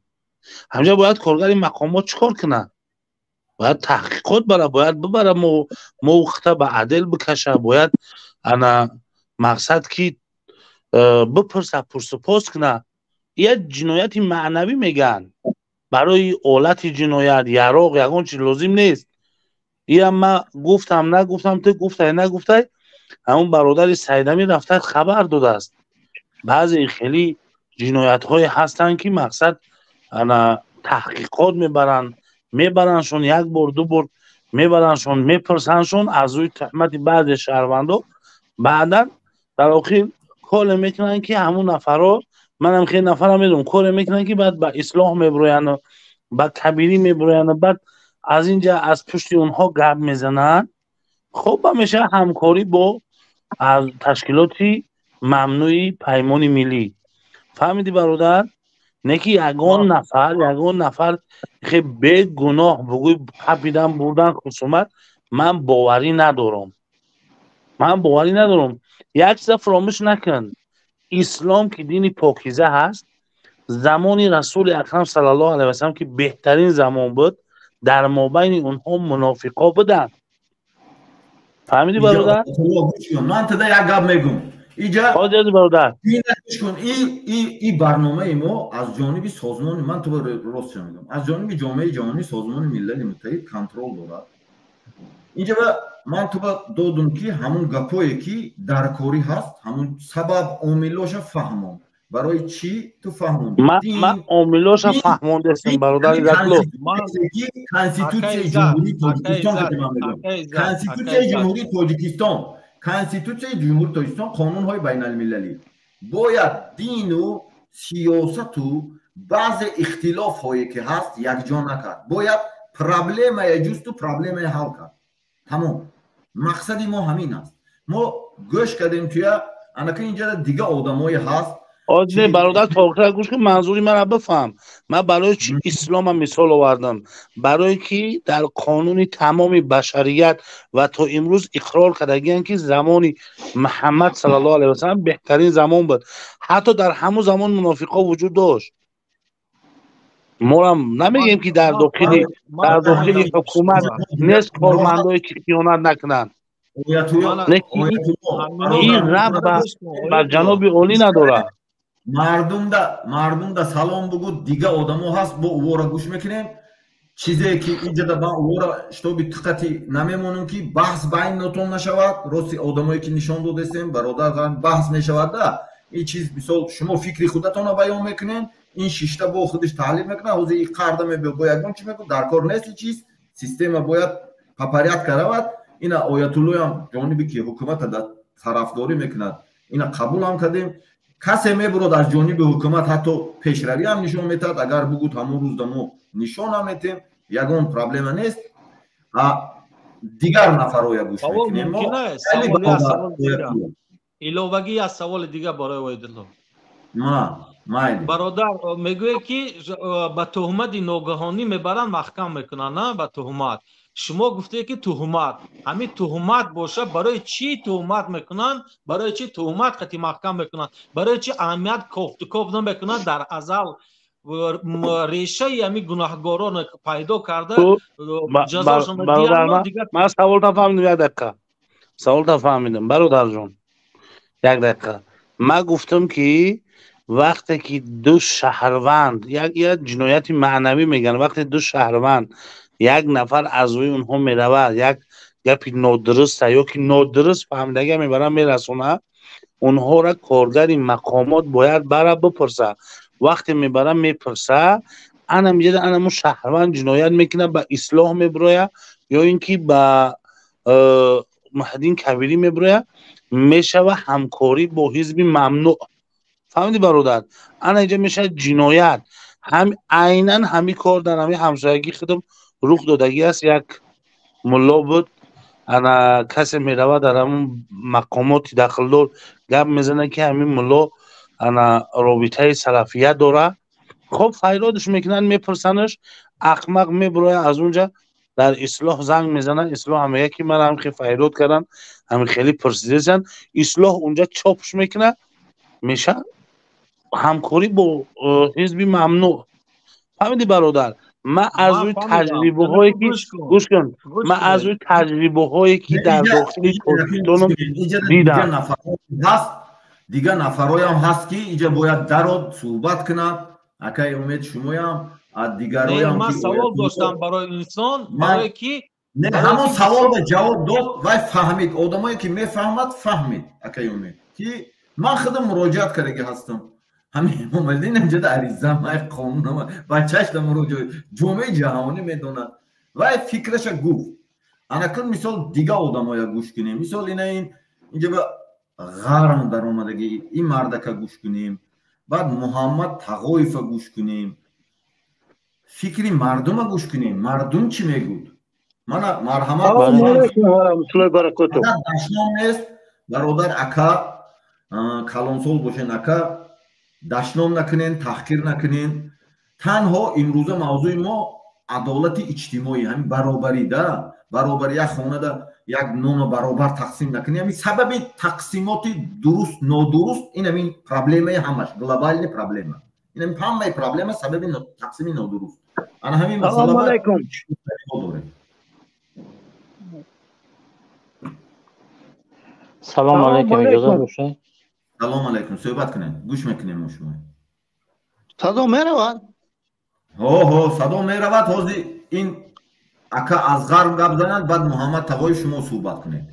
[SPEAKER 7] Ҳамҷа бояд коргари мақомот чӣ кор кунад? Бояд таҳқиқот бара, бояд бибара, мо хата ба адел бикаша, бояд ана мақсад ки бипурса, пурсупос куна. Як ҷинояти маънавӣ мегӯянд. Барои олати ҷиноят яроқ, ягон чиз лозим нест. Иам ма гуфтам, нагуфтам, ту гуфтай, нагуфтай, ҳамун бародари Саидамир рафта хабар додааст. Баъзе хеле ҷиноятҳое ҳастанд, ки мақсад ана таҳқиқот мебаранд, мебарандшон, як бор, ду бор мебарандшон, мепурсандшон аз рӯи туҳмати баъзе шаҳрвандо. Баъдан дар охир коре мекунанд, ки ҳамун нафарҳо, манам хеле нафарам медонам, коре мекунанд, ки баъд ба Ислоҳ мебироянд, ба Кабирӣ мебироянд, баъд аз инҷа аз пушти онҳо гап мезананд. Хоб, ба мешавад ҳамкорӣ бо аз ташкилоти мамнӯи Паймони Миллӣ. Фаҳмидӣ, бародар? Не ки ягон нафар, ягон нафар хе бегуноҳ бугӯй қапидан, бурдан, хусумат, ман боварӣ надорам, ман боварӣ надорам. Як чиза фаромӯш накун: ислом ки дини покиза ҳаст, замони Расули Акрам саллаллоҳу алайҳи васалам, ки беҳтарин замон буд, дар мобайни онҳо мунофиқо буданд. Фаҳмидӣ, бародар?
[SPEAKER 1] Ман тада як гап мегӯм. Иҷа
[SPEAKER 7] ҳозир, бародар.
[SPEAKER 1] Кун, и барномаи мо аз ҷониби созмони, ман ту рост мегӯям, аз ҷониби Ҷомеаи Ҷаҳонӣ, Созмони Милали Муттаҳид контрол дорад. Инҷа ман туба додум, ки ҳамун гапое ки дар корӣ ҳаст, ҳамун сабаб омилоша фаҳмон. Барои чӣ ту фаҳмон?
[SPEAKER 7] Ман омилоша фаҳмондастем, бародари Иззатулло.
[SPEAKER 1] Конститутсияи Ҷумҳурии Тоҷикистон, Конститутсияи Ҷумҳурии Тоҷикистон, Конститутсияи Ҷумҳурии Тоҷикистон, қонунҳои байналмилалӣ, бояд дину сиёсату Баъзе ихтилофҳое ки ҳаст якҷо накард. Бояд проблемая ҷусту проблемая ҳал кард. Тамом. Мақсади мо ҳамин аст. Мо гӯш кардем туя, анака инҷа дига одамое ҳаст.
[SPEAKER 7] Не, бародар, то охира гӯш кун, манзури маро бифаҳм. Ман барои чи ислома мисол овардам? Барое ки дар қонуни тамоми башарият ва то имрӯз иқрор кардагиянд, ки замони Муҳаммад саллаллоҳу алайҳи васаллам беҳтарин замон буд. Ҳатто дар ҳамон замон мунофиқҳо вуҷуд дошт. Морам намегем, ки дар дохили ҳукумат нест кормандое, ки хиёнат накунанд. Ин рабт ба ҷаноби олӣ надорад.
[SPEAKER 1] Мардумда салом бугу, дига одамо ҳаст, бо увора гӯш мекунем. Чизе ки инҷада ман увора шитоби диққати намемонам, ки баҳс байн нотон нашавад. Рости одамое ки нишон додестем, бародар, баҳс мешавад да. Ин чиз, мисол, шумо фикри худатонро баён мекунед, ин шишта бо худаш таҳлил мекунад, ҳозир и қарда мебиё, бо ягон чи мекунад, дар кор нест ин чиз. Система бояд по порядка равад. Ина оятуллоям ҷониби ки ҳукумата тарафдорӣ мекунад, ина қабул ҳам кардем. Касе мебурад аз ҷониби ҳукумат, ҳатто пешравӣ ҳам нишон метаҳад. Агар бугуд, ҳамон рӯзда мо нишон ҳам метем, ягон проблема нест. Дигар нафарҳоя гӯш мекунем.
[SPEAKER 8] Иловагӣ аз саволи дига барои Оятулло. Бародар, мегӯяд, ки ба туҳмати ногаҳонӣ мебаранд, маҳкам мекунанд, на ба туҳмат. Шумо гуфтед, ки туҳмат, ҳамин туҳмат боша, барои чӣ туҳмат мекунанд? Барои чӣ туҳмат қати маҳкам мекунанд? Барои чӣ аҳамият кофтуков намекунанд? Дар азал решаи ҳамин гунаҳгорон пайдо карда ҷазошон.
[SPEAKER 7] Ман саволта фаҳмидам, як дақиқа. Саволта фаҳмидам, бародарҷон, як дақиқа. Ман гуфтам, ки вақте ки ду шаҳрванд, як ҷинояти маънавӣ мегӯянд, вақте ду шаҳрванд, як нафар аз рӯи онҳо меравад, як гапи нодуруста ё ки нодуруст фаҳмидагия мебарад, мерасонад, онҳоро коргари мақомот бояд бара бипурса. Вақте мебара мепурса, ана меҷада анамо шаҳрванд ҷиноят мекунад, ба ислоҳ мебирояд ё ин ки ба Муҳиддин Кабирӣ мебирояд, мешава ҳамкорӣ бо ҳизби мамнӯъ. Фаҳмидӣ, бародар? Ана инҷа мешавад ҷиноят. Ҳам айнан ҳамин кор дар ҳамин ҳамсоягӣ худам рух додагӣ аст. Як мулло буд, ана касе меравад, дар ҳамон мақомоти дахлдор гап мезанад, ки ҳамин мулло ана робитаи салафият дорад. Хоб, файродаш мекунанд, мепурсанаш, ахмақ мебирояд аз унҷа, дар ислоҳ занг мезанад. Ислоҳ ҳам мегӯяд, ки ман ҳам хеле файрод кардам, ҳамин хеле пурсидасанд. Ислоҳ унҷа чопш мекунад, мешавад ҳамкорӣ бо ҳизби мамнӯъ. Фаҳмидӣ, бародар? Ман аз рӯи таҷрибаҳое ки, гӯш кун, ман аз рӯи таҷрибаҳое ки дар дохили Тоҷикистонам дидам.
[SPEAKER 1] Дигар нафарҳоям ҳаст, ки инҷа бояд дарод суҳбат кунад. Акаи Умед, шумоям, дигароям.
[SPEAKER 8] Ман савол доштам барои инсон, барое ки
[SPEAKER 1] не, ҳамон савол ба ҷавоб дод, вай фаҳмид. Одамое ки мефаҳмад, фаҳмид. Акаи Умед, ки ман худам муроҷиат кардаги ҳастам. Ҳамин Эмомалидин инҷода ариза май қонун бачашда муроҷиат, ҷомеаи ҷаҳонӣ медонад. Вай фикраша гуфт. Анакун мисол дига одамоя гӯш кунем. Мисол ина ин инҷа ба ғарм даромадагӣ ин мардака гӯш кунем, баъд Муҳаммад Тағоева гӯш кунем, фикри мардума гӯш кунем. Мардум чӣ мегӯд? Мана марҳамат. Дашном нест, бародар, ака, калонсол бошен, ака, дашном накунен, таҳқир накунен. Танҳо имрӯза мавзӯи мо адолати иҷтимоӣ, ҳамин баробарӣ да, баробари як хонада як нона баробар тақсим накунӣ. Ҳамин сабаби тақсимоти дуруст нодуруст, ин ҳамин проблемаи ҳамаш глобальный проблема. Ин ҳамин ҳамаи проблема сабаби тақсими нодуруст. Ана ҳамин масъала дорем.
[SPEAKER 9] Салом алейкум, иҷозат бошад.
[SPEAKER 1] Салом алейкум, суҳбат кунед, гӯш мекунем мо шумо.
[SPEAKER 10] Садо меравад?
[SPEAKER 1] Ҳо, садо меравад. Ҳозир ин ака аз ғарб гап занад, баъд Муҳаммад Тағоев, шумо суҳбат кунед.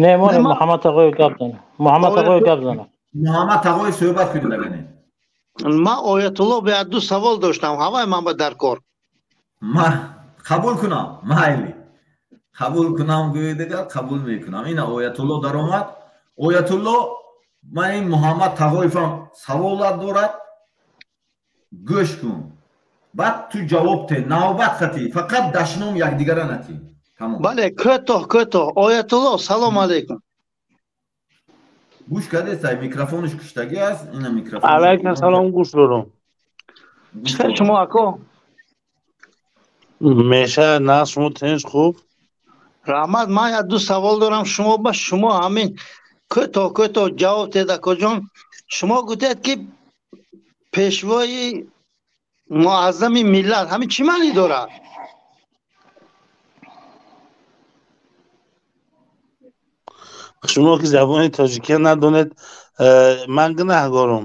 [SPEAKER 9] Не, мо Муҳаммад Тағоев гап занад. Муҳаммад Тағоев гап занад.
[SPEAKER 1] Муҳаммад Тағоев суҳбат кунед агар не.
[SPEAKER 10] Ман Оятулло ба ду савол доштам, ҳавай ман ба дар кор.
[SPEAKER 1] Ман қабул кунам, майли. Қабул кунам гӯед агар, қабул мекунам. Ина Оятулло даромад. Оятулло, ман ин Муҳаммад Тағоевам саволат дорад. Гӯш кун, баъд ту ҷавоб те, навбат хати, фақат дашном якдигара натӣ. Тамом.
[SPEAKER 10] Бале, кӯтоҳ, кӯтоҳ. Оятулло, салом алейкум.
[SPEAKER 1] Гӯш кардестай, микрофонаш куштагӣ аст, ина микрофон.
[SPEAKER 7] Алайкум салом, гӯш дорам.
[SPEAKER 10] Чӣ хел шумо, ако?
[SPEAKER 7] Меша, на, шумо тинч, хуб?
[SPEAKER 10] Раҳмат, ман як ду савол дорам шумо ба шумо, ҳамин кӯтоҳ кӯтоҳ ҷавоб тед, акоҷон. Шумо гуфтед, ки пешвои муаззами миллат, ҳамин чӣ маънӣ дорад?
[SPEAKER 7] Шумо ки забони тоҷикия надонед, ман гунаҳгорам.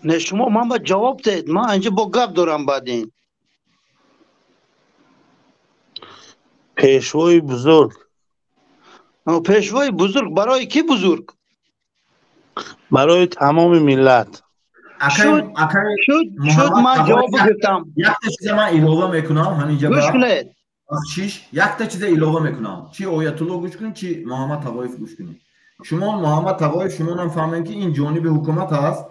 [SPEAKER 10] Не, шумо ман ба ҷавоб диҳед, ман инҷо бо гап дорам баъд ин.
[SPEAKER 7] Пешвои бузург.
[SPEAKER 10] Пешвои бузург барои кӣ бузург?
[SPEAKER 7] Барои тамоми миллат.
[SPEAKER 10] Шуд, шуд, ман ҷавоб гирифтам.
[SPEAKER 1] Якта чиза ман илова мекунам ҳаминҷа.
[SPEAKER 10] Гӯш кунед.
[SPEAKER 1] Бахшиш, якта чиза илова мекунам. Чи Оятулло гӯш кунед, чи Муҳаммад Тағоев гӯш кунед. Шумо Муҳаммад Тағоев, шумонам фаҳмед, ки ин ҷониби ҳукумат аст.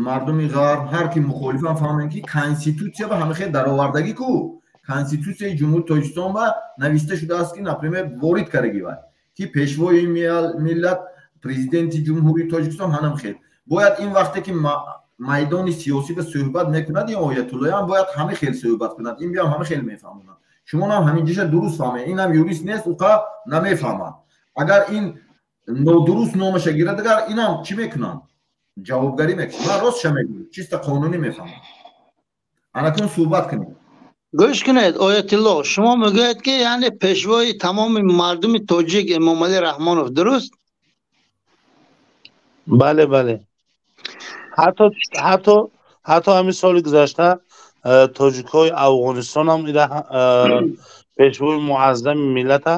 [SPEAKER 1] Мардуми ғарб, ҳар ки мухолифам фаҳмед, ки конститутсия ба ҳама хел даровардагӣ ку. Конститутсияи Ҷумҳурии Тоҷикистон ба нависта шудааст, ки, например, ворид кардаги вай, ки пешвои миллат президенти Ҷумҳурии Тоҷикистон ҳанам хел. Бояд ин вақте ки майдони сиёсӣ ба суҳбат мекунад, ин оятуллоям бояд ҳама хел суҳбат кунад. Ин биям ҳама хел мефаҳмонад. Шумонам ҳамин ҷиша дуруст фаҳмед. Инам юрист нест, уқа намефаҳмад. Агар ин нодуруст номаша гирад, агар инам чӣ мекунанд? Ҷавобгарӣ мекунад. Ман ростша мегӯям, чиста қонунӣ мефаҳмам. Анакун суҳбат кунед.
[SPEAKER 10] Гӯш кунед, Оятулло, шумо мегӯед, ки яъне пешвои тамоми мардуми тоҷик Эмомалӣ Раҳмонов, дуруст?
[SPEAKER 7] Бале, бале. Ҳатто ҳамин соли гузашта тоҷикҳои Афғонистон ҳам ира пешвои муаззами миллата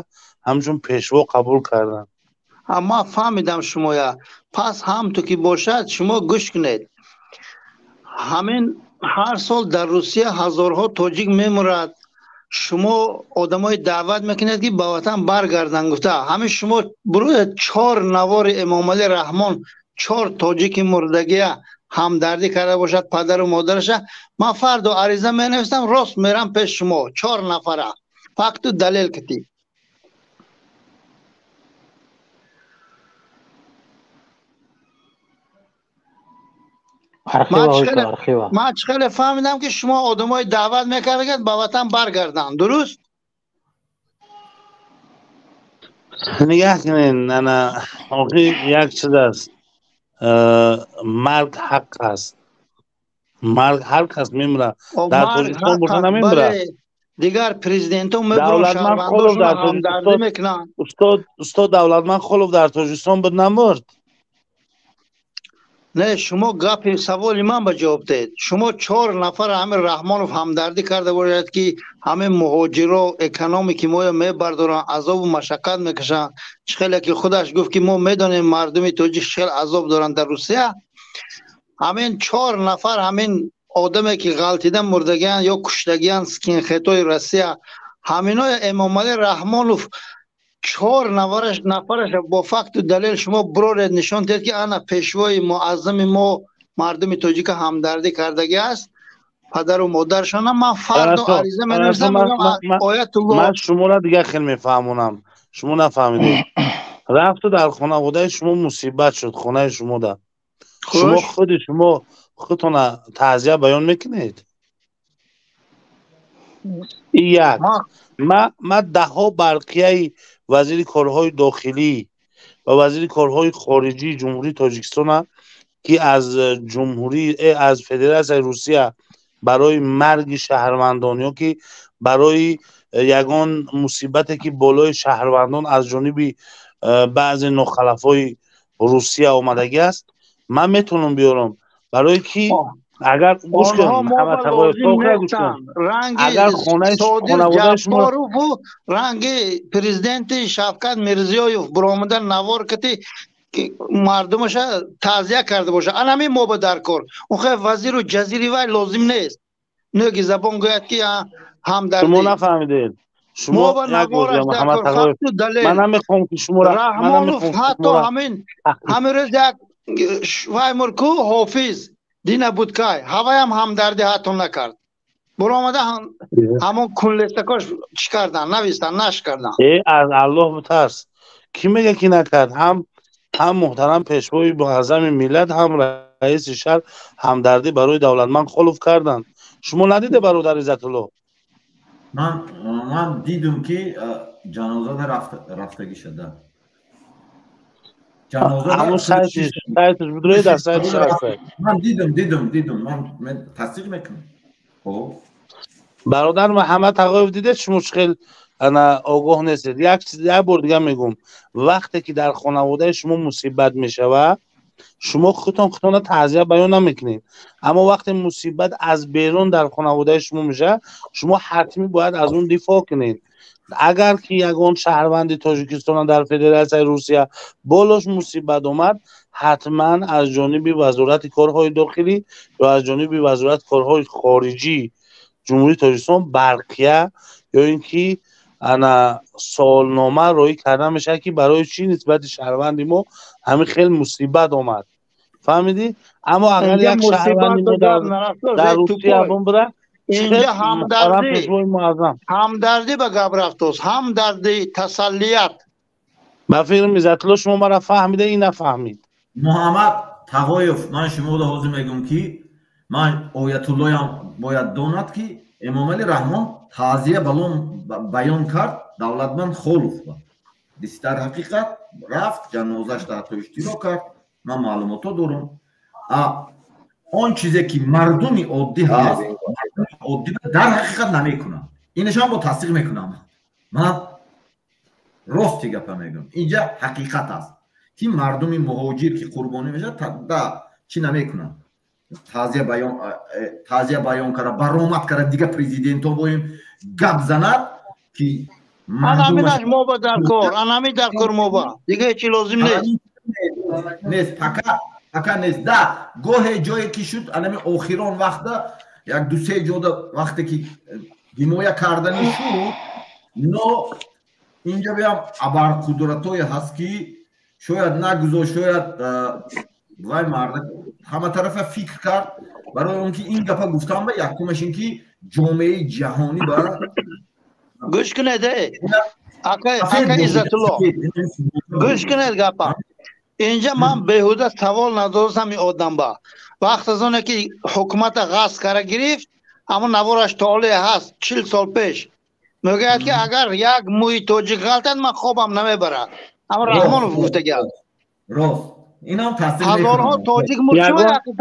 [SPEAKER 7] ҳамчун пешво қабул карданд.
[SPEAKER 10] Ман фаҳмидам шумоя. Пас ҳам ту ки бошад, шумо гӯш кунед. Ҳамин ҳар сол дар Русия ҳазорҳо тоҷик мемурад. Шумо одамои даъват мекунед, ки ба ватан баргарданд гуфта. Ҳамин шумо буроед чор навори Эмомалӣ Раҳмон, чор тоҷики мурдагия ҳамдардӣ карда бошад падару модараша, ман фардо ариза менависам, рост мерам пеш шумо, чор нафара. Факту далел китӣ. Ман чӣ хеле фаҳмидам, ки шумо одамои даъват мекардед ба ватан баргарданд, дуруст?
[SPEAKER 7] Нигаҳ кунед, ана охир як чиз аст. Марг ҳақ аст. Марг ҳар кас мемирад. Дар Тоҷикистон боша намемирад.
[SPEAKER 10] Дигар президентҳо мебуранд, шаҳрвандошонро ҳамдардӣ мекунанд.
[SPEAKER 7] Устод Давлатманд Холов дар Тоҷикистон буд, намурд.
[SPEAKER 10] Не, шумо гапи саволи ман ба ҷавоб диҳед. Шумо чор нафар ҳамин Раҳмонов ҳамдардӣ карда бошад, ки ҳамин муҳоҷиро экономики моя мебардоранд, азобу машаққат мекашанд. Чӣ хеле ки худаш гуфт, ки мо медонем мардуми тоҷик чӣ хел азоб доранд дар Русия. Ҳамин чор нафар ҳамин одаме ки ғалтида мурдагианд ё куштагианд скинхетои Россия, ҳаминоя Эмомалӣ Раҳмонов чор нафараш бо факту далел шумо бироред, нишон диҳед, ки ана пешвои муаззами мо мардуми тоҷика ҳамдардӣ кардагӣ аст, падару модаршона. Ман фардо ариза менависам, Оятулло.
[SPEAKER 7] Ман шуморо дигар хел мефаҳмонам. Шумо нафаҳмидед. Рафту дар хонаводаи шумо мусибат шуд, хонаи шумода. Шумо худи шумо худтона таъзия баён мекунед? Як. Ман даҳҳо барқияи вазири корҳои дохилӣ ва вазири корҳои хориҷии Ҷумҳурии Тоҷикистона, ки аз ҷумҳурӣ аз Федератсияи Русия барои марги шаҳрвандон ё ки барои ягон мусибате, ки болои шаҳрвандон аз ҷониби баъзе нохалафҳои Русия омадагӣ аст, ман метавонам биёрам. Барои ки агар гӯш кун, Муҳаммад Тағоев, гӯш кун, агар хонаи хонаводаи шумо
[SPEAKER 10] ранги президенти Шавкат Мирзиёев буромада навор кати мардумаша таъзия карда бошад, ана ҳамин мо ба дар кор. Охе вазиру ҷазири вай лозим нест. Нӯги забон гӯяд, ки ҳамдардӣ.
[SPEAKER 7] Шумо нафаҳмидед. Шумо як Муҳаммад Тағоев, ман намехоҳам ки шуморо
[SPEAKER 10] Раҳмонов ҳатто ҳамин рӯз як вай мурку ҳофиз Дина буд кай ҳаваям ҳамдардӣ ҳатто накард. Буромада ҳамон кунлестакош чӣ кардан, навистан, нашр кардан.
[SPEAKER 7] Аз Аллоҳ битарс. Кӣ мега ки накард? Ҳам муҳтарам пешвои муаззами миллат, ҳам раиси шаҳр ҳамдардӣ барои Давлатманд Холов карданд. Шумо надиде, бародар Иззатулло?
[SPEAKER 1] Ман дидум, ки ҷанозада рафтагӣ шуда.
[SPEAKER 7] Ҳамун сайтиш будрои, дар сайтиш ҳаст.
[SPEAKER 1] Ман дидум, ман тасдиқ мекунам. Хоб.
[SPEAKER 7] Бародар Муҳаммад Тағоев, дидед, шумо чӣ хел ана огоҳ нестед. Як чиз, як бор дига мегӯм: вақте ки дар хонаводаи шумо мусибат мешавад, шумо худтон худтона таъзия баён намекунед, аммо вақте мусибат аз берун дар хонаводаи шумо мешавад, шумо ҳатмӣ бояд аз он дифоъ кунед. Агар ки ягон шаҳрванди Тоҷикистона дар Федератсияи Русия болош мусибат омад, ҳатман аз ҷониби Вазорати корҳои дохилӣ ё аз ҷониби Вазорати корҳои хориҷӣ Ҷумҳурии Тоҷикистон барқия ё ин ки ана суолнома роҳӣ карда мешавад, ки барои чӣ нисбати шаҳрванди мо ҳамин хел мусибат омад. Фаҳмидӣ? Аммо агар як шаҳрванди мо дар Русия бумбира
[SPEAKER 10] Инҷа ҳамдардӣ, ҳамдардӣ ба гап рафтост, ҳамдардӣ, тасаллият.
[SPEAKER 7] Ба фикрам, Иззатулло, шумо мара фаҳмида, ин нафаҳмид.
[SPEAKER 1] Муҳаммад Тағоев, ман шуморо ҳозир мегӯм, ки ман оятуллоям бояд донад, ки Эмомалӣ Раҳмон таъзия балон баён кард Давлатманд Холов. Дар ҳақиқат рафт, ҷанозаш ҳатто иштирок кард. Ман маълумотҳо дорам. Он чизе ки мардуми оддӣ ҳаст, оддӣ дар ҳақиқат намекунам, инашам бо тасдиқ мекунам. Ман рости гапа мегӯям, инҷа ҳақиқат аст, ки мардуми муҳоҷир, ки қурбонӣ мешавад, да чӣ намекунам, таъзия баён карда, баромад карда, дига президентҳо боем гап занад, ки
[SPEAKER 10] Анаминаш мо ба дар кор, анами дар кор мо ба дига ҳечи лозим нест.
[SPEAKER 1] Нест, пока нест. Да, гоҳе ҷое ки шуд, анами охирон вақта як ду-се ҷода вақте ки ҳимоя карданӣ шуд, но инҷа биям абарқудратое ҳаст, ки шояд нагузошт, шояд вай марда ҳаматарафа фикр кард, барои он ки ин гапа гуфтам, ба якумаш ин ки ҷомеаи ҷаҳонӣ ба
[SPEAKER 10] Гӯш кунед, ака Иззатулло, гӯш кунед гапа. Инҷа ман беҳуда савол надостам. Ин одам ба вақт аз оне ки ҳукумата ғасб кара гирифт, ҳамон навораш толе ҳаст, 40 сол пеш мегӯяд, ки агар як мӯи тоҷик ғалтад, ман хобам намебарад. Ҳамон Раҳмонов гуфтагиаст.
[SPEAKER 1] Рост, инам тасдиқ.
[SPEAKER 10] Ҳазорҳо тоҷик мурд,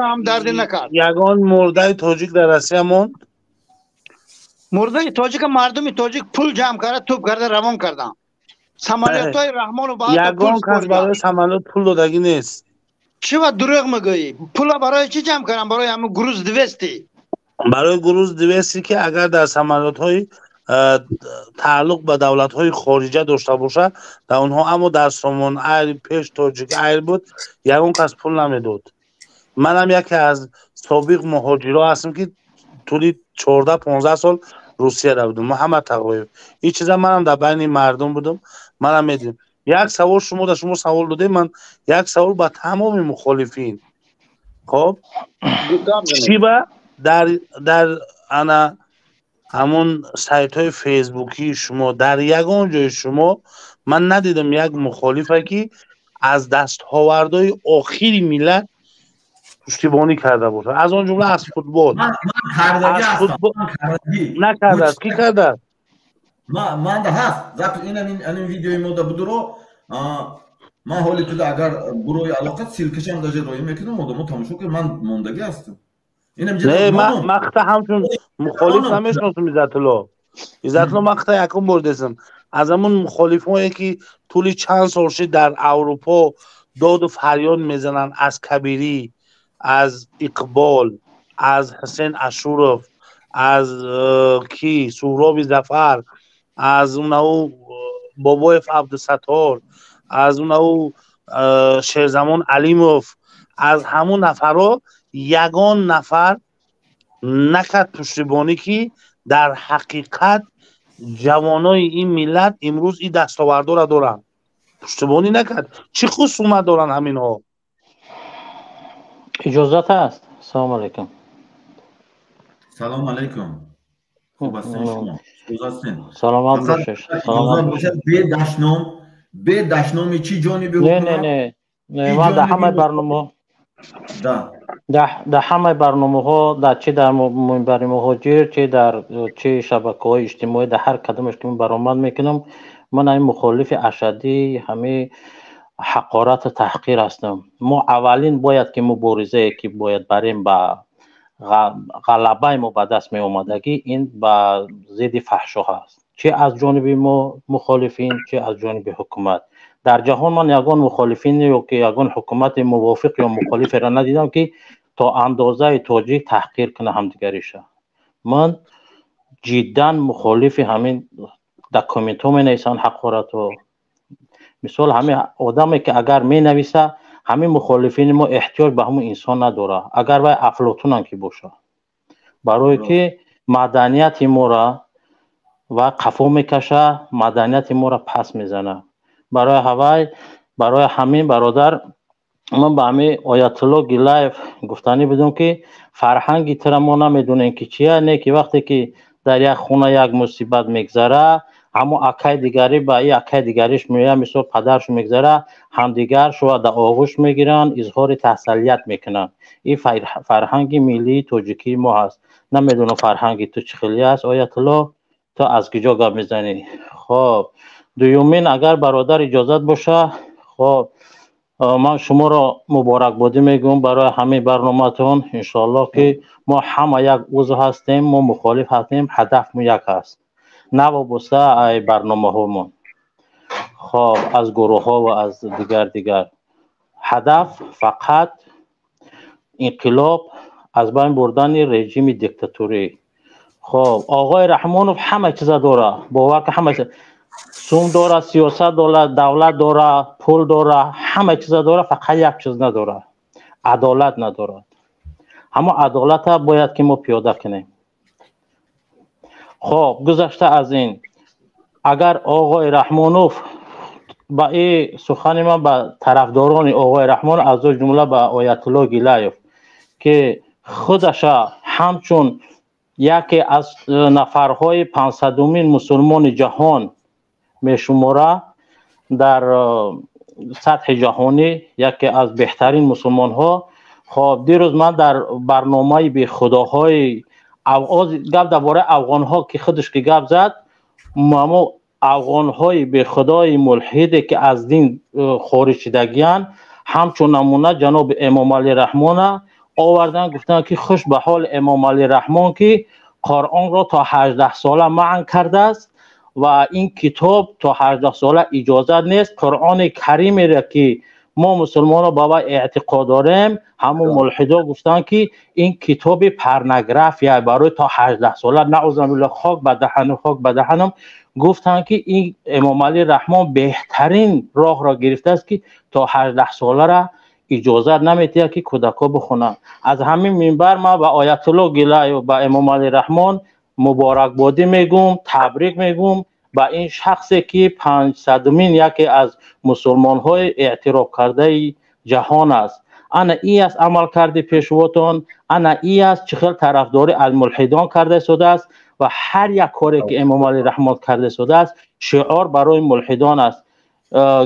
[SPEAKER 10] ҳамдардӣ накард.
[SPEAKER 7] Ягон мурдаи тоҷик дар Россия монд?
[SPEAKER 10] Мурдаи тоҷика мардуми тоҷик пул ҷамъ карда, туп карда равон карданд самолётҳои Раҳмонов.
[SPEAKER 7] Ягон кас барои самолёт пул додагӣ нест.
[SPEAKER 10] Чӣ ва дурӯғ мегӯӣ? Пула барои чӣ ҷамъ кардам? Барои ҳамин груз 200.
[SPEAKER 7] Барои груз 200, ки агар дар самолётҳои тааллуқ ба давлатҳои хориҷа дошта бошад, дар онҳо. Аммо дар Сомон Айр, пеш Тоҷик Айр буд, ягон кас пул намедод. Манам яке аз собиқ муҳоҷиро ҳастам, ки тӯли 14-15 сол Русияда будам. Муҳаммад Тағоев, ин чиза манам дар байни мардум будам, манам медидам. Як савол шумо да, шумо савол додем, ман як савол ба тамоми мухолифин. Хоб, чӣ ба дар ана ҳамон сайтҳои фейсбукии шумо, дар ягон ҷои шумо ман надидам як мухолифе, ки аз дастовардҳои охири миллат пуштибонӣ карда бошад, аз он ҷумла аз футбол? Накардааст. Кӣ кардааст?
[SPEAKER 1] Манда ҳаст инам видеои мода будуро. Ман ҳоли туда, агар бурои алоқа, ссылка шам даже роӣ мекунам, одамо тамошо кунад. Ман мондагӣ ҳастам.
[SPEAKER 7] Не, ман хата ҳамчун мухолиф намешиносам. Иззатулло, Иззатулло, ман хата якум бор десам. Аз ҳамун мухолифое, ки тӯли чанд сол шид дар Аврупо доду фарёд мезананд, аз Кабирӣ, аз Иқбол, аз Ҳусен Ашуров, аз ки Суҳроби Зафар, аз унау Бобоев Абдусаттор, аз унау Шерзамон Алимов, аз ҳамун нафарҳо ягон нафар накард пуштибонӣ, ки дар ҳақиқат ҷавонои ин миллат имрӯз ин дастовардҳоро доранд. Пуштибонӣ накард. Чӣ хусумат доранд ҳаминҳо?
[SPEAKER 9] Иҷозат ҳаст? Салом алейкум.
[SPEAKER 1] Салом алейкум. Хуб ҳастин шумо? Хуз ҳастин?
[SPEAKER 9] Саломат бошед.
[SPEAKER 1] Саломат бошед. Бе дашном, бе дашноми чӣ ҷониби
[SPEAKER 9] Не, не, не. Не, ман дар ҳамаи барномаҳо дар ҳамаи барномаҳо, дар чи дар минбари муҳоҷир, чи дар чи шабакаҳои иҷтимоӣ, дар ҳар кадомаш ки ман баромад мекунам, ман ҳамин мухолифи ашаддии ҳамин ҳақорату таҳқир ҳастам. Мо аввалин бояд ки муборизае ки бояд барем ба ғалабаи мо ба даст меомадагӣ, ин ба зидди фаҳшо ҳаст, чи аз ҷониби мо мухолифин, чи аз ҷониби ҳукумат. Дар ҷаҳон ман ягон мухолифин ё ки ягон ҳукумати мувофиқ ё мухолиферо надидам, ки то андозаи тоҷик таҳқир кунад ҳамдигариша. Ман ҷиддан мухолифи ҳамин документҳо менависанд ҳақоратҳо. Мисол, ҳамин одаме ки агар менависа, ҳамин мухолифини мо эҳтиёҷ ба ҳамун инсон надорад, агар вай афлотунам ки бошад, барое ки маданияти моро ва қафо мекаша, маданияти моро пас мезанад. Барои ҳавай, барои ҳамин, бародар, ман ба ҳамин Оятулло Гилаев гуфтанӣ будам, ки фарҳанги тира мо намедонем ки чия, не ки вақте ки дар як хона як мусибат мегзара, ҳамон акай дигарӣ ба и акай дигариш меояд, мисол, падарш мегзара, ҳамдигар шояд дар оғӯш мегиранд, изҳори таҳсалият мекунанд. Ин фарҳанги миллии тоҷикии мо ҳаст. Намедонам, фарҳанги ту чӣ хеле аст, Оятулло, ту аз куҷо гап мезанӣ? Хоб, дуюмин, агар бародар иҷозат боша, хоб, ман шуморо муборакбодӣ мегӯям барои ҳамин барноматон. Иншоаллоҳ ки мо ҳама як узв ҳастем, мо мухолиф ҳастем, ҳадафмо як ҳаст, навобаста ай барномаҳомон, хоб, аз гурӯҳҳо ва аз дигар дигар. Ҳадаф фақат инқилоб, аз байн бурдани режими диктатурӣ. Хоб, оғои Раҳмонов ҳама чиза дора, бовар ки, ҳама сум дора, сиёсат дора, давлат дора, пул дора, ҳама чиза дора, фақат як чиз надора: адолат надорад. Ҳамо адолата бояд ки мо пиёда кунем. Хоб, гузашта аз ин, агар оғои Раҳмонов ба и сухани ман ба тарафдорони оғои Раҳмон, аз ҷумла ба Оятулло Гилаев, ки худаша ҳамчун яке аз нафарҳои 500-умин мусулмони ҷаҳон мешумора, дар сатҳи ҷаҳонӣ яке аз беҳтарин мусулмонҳо. Хоб, дирӯз ман дар барномаи бехудоҳои гап дар бораи афғонҳо ки худаш ки гап зад, мамо афғонҳои бехудои мулҳиде ки аз дин хориҷ шудагиянд, ҳамчун намуна ҷаноби Эмомалӣ Раҳмона овардан, гуфтанд ки хуш ба ҳоли Эмомалӣ Раҳмон, ки Қуръонро то 18 сола манъ кардааст ва ин китоб то 18 сола иҷозат нест. Қуръони Каримеро ки мо мусулмонро ба вай эътиқод дорем, ҳамон мулҳидо гуфтанд ки ин китоби порнография барои то 18 сола. Наузубилла, хок ба даҳану хок ба даҳанам. Гуфтанд ки ин Эмомалӣ Раҳмон беҳтарин роҳро гирифтааст, ки то 18 солара иҷозат наметиҳад ки кӯдакҳо бихонанд. Аз ҳамин минбар ман ба Оятулло Гилаев, ба Эмомалӣ Раҳмон муборакбодӣ мегӯм, табрик мегӯм ба ин шахсе ки 500-умин яке аз мусулмонҳои эътирофкардаи ҷаҳон аст. Ана ин аст амалкарди пешвотон, ана ин аст чӣ хел тарафдорӣ аз мулҳидон карда истодааст ва ҳар як коре ки Эмомалӣ Раҳмон карда истодааст, шиор барои мулҳидон аст.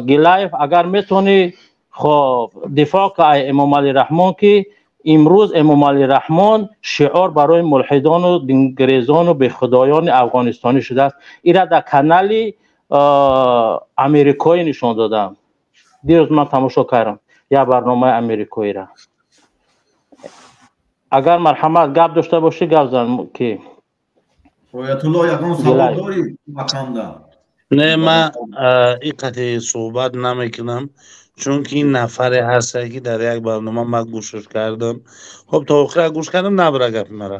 [SPEAKER 9] Гилаев, агар метавонӣ, хоб, дифоъ ка Эмомалӣ Раҳмон, ки имрӯз Эмомалӣ Раҳмон шиор барои мулҳидону дингирезону бехудоёни афғонистонӣ шудааст. Ира дар канали америкоӣ нишон додам. Дирӯз ман тамошо кардам як барномаи америкоира. Агар, марҳамат, гап дошта бошӣ, гап зан ки.
[SPEAKER 1] Оятулло, ягон савол дорӣ акамда?
[SPEAKER 7] Не, ман ин қати суҳбат намекунам, чунки ин нафаре ҳаста ки дар як барнома ман гӯшаш кардам. Хоб, то охира гӯш кардам, набра гапи мара.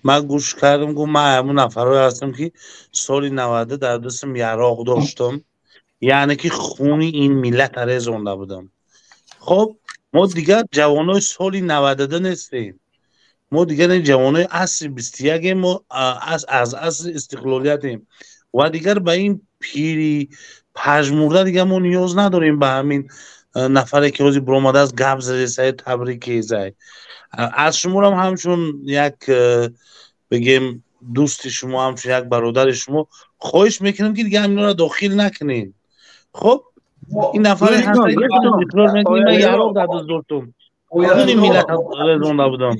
[SPEAKER 7] Ман гӯш кардам, гуфт: ман ҳамун нафарое ҳастам ки соли 90 дар дастам яроқ доштам, яъне ки хуни ин миллата резонда будам. Хоб, мо дигар ҷавонои соли 92 нестем, мо дигар ҷавонои асри 21-ем, мо аз асри истиқлолиятем ва дигар ба ин пири пажмурда дигар мо ниёз надорем, ба ҳамин. Нафаре ки ҳозир биромадааст, гап задесай, табрики зай. Аз шуморам ҳамчун як, бигем, дӯсти шумо, ҳамчун як бародари шумо хоҳиш мекунем, ки дига ҳаминро дохил накунед. Хуб, ин нафаре яроқ дар даст доштум, хуни миллат резонда будам,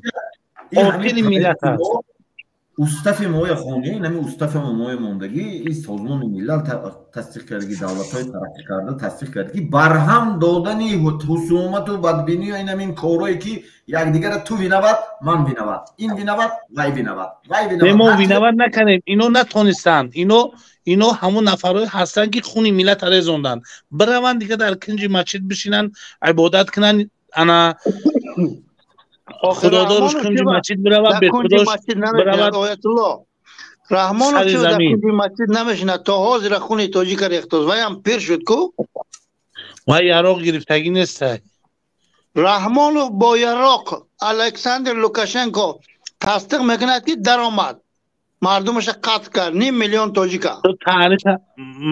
[SPEAKER 7] қотили миллат аст.
[SPEAKER 1] Устави моя хонӣ, нами устави моя мондагӣ, ин Созмони Миллал тасдиқ кардаги, давлатҳои тараққӣ карда тасдиқ кардаги, барҳам додани ҳусумату бадбинию инамин корое ки якдигара ту виноват, ман виноват, ин виноват, вай виноват, вай виноват.
[SPEAKER 7] Мо виноват накардем, ино натонистанд. Ино ҳамон нафарҳое ҳастанд, ки хуни миллата резонданд. Бираванд, дига дар кинҷи масҷид бишинанд, ибодат кунанд. Ана худодорш кунҷи масҷид биравад, бехудош биравад.
[SPEAKER 10] Оятулло Раҳмонов чӣ дар кунҷи масҷид намешинад? То ҳозира хуни тоҷика рехтоз, ваям пир шуд ку.
[SPEAKER 7] Вай яроқ гирифтагӣ нестай.
[SPEAKER 10] Раҳмонов бо яроқ. Александр Лукашенко тасдиқ мекунад, ки даромад, мардумаша қатл кард, ним миллион тоҷика.
[SPEAKER 7] Ту таъриха,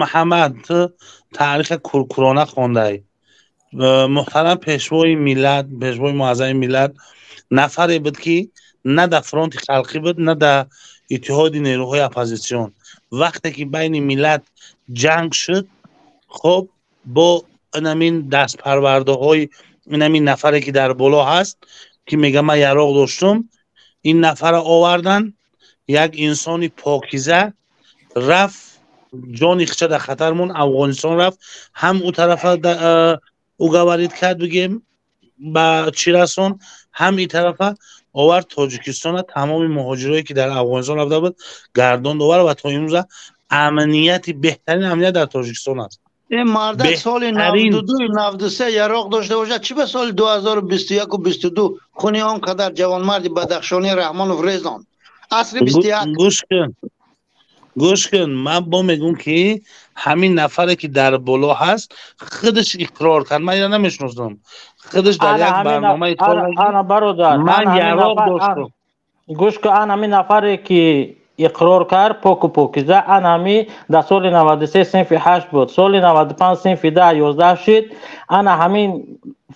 [SPEAKER 7] Муҳаммад, ту таъриха куркурона хондай. Муҳтарам пешвои миллат, пешвои муаззами миллат нафаре буд, ки на дар фронти халқӣ буд, на дар иттиҳоди нерӯҳои оппозитсион. Вақте ки байни миллат ҷанг шуд, хоб, бо инамин дастпарвардаҳои инамин нафаре, ки дар боло ҳаст, ки мега ман яроқ доштум, ин нафара овардан. Як инсони покиза рафт, ҷони хича дар хатар монд, Афғонистон рафт, ҳам ӯ тарафа уговорить кард, бигем, ба чӣ расон, ҳам ин тарафа овард Тоҷикистона. Тамоми муҳоҷирое, ки дар Афғонистон рафта буд, гардонд, овард ва то имрӯза амнияти, беҳтарин амният дар Тоҷикистон аст.
[SPEAKER 10] Ин мардак соли 92, 93 яроқ дошта бошад, чӣ ба соли 2021, 22 хуни он қадар ҷавонмарди бадахшонӣ Раҳмонов резон? Асри 21.
[SPEAKER 7] Гӯш кун, гӯш кун, ман бо мегӯм, ки ҳамин нафаре, ки дар боло ҳаст, худаш иқрор кард. Ман ина намешиносам. Худаш дар як барнома
[SPEAKER 9] Ана, бародар,
[SPEAKER 7] ман яроқ доштум.
[SPEAKER 9] Гӯш кун, ан ҳамин нафаре, ки иқрор кард поку покиза, ан ҳами дар соли 93 синфи ҳашт буд, соли 95 синфи 10, 11 шид. Ана ҳамин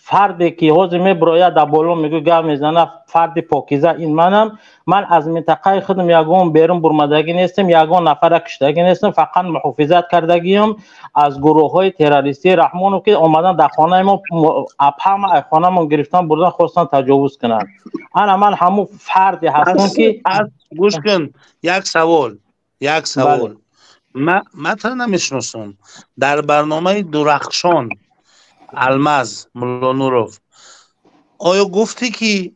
[SPEAKER 9] фарде, ки ҳозир мебирояд, дар боло мегӯ, гап мезана, фарди покиза ин манам. Ман аз минтақаи худам ягон берун бурмадагӣ нестам, ягон нафара киштагӣ нестам, фақат муҳофизат кардагиам аз гурӯҳҳои террористии Раҳмонов, ки омадан дар хонаи мо, ҳама хонамон гирифтан, бурдан, хостан таҷовуз кунанд. Ана ман ҳамун фарде ҳастам, ки
[SPEAKER 7] Гӯш кун, як савол, як савол. Ман тара намешиносам. Дар барномаи Дурахшон Алмаз Муллонуров оё гуфтӣ, ки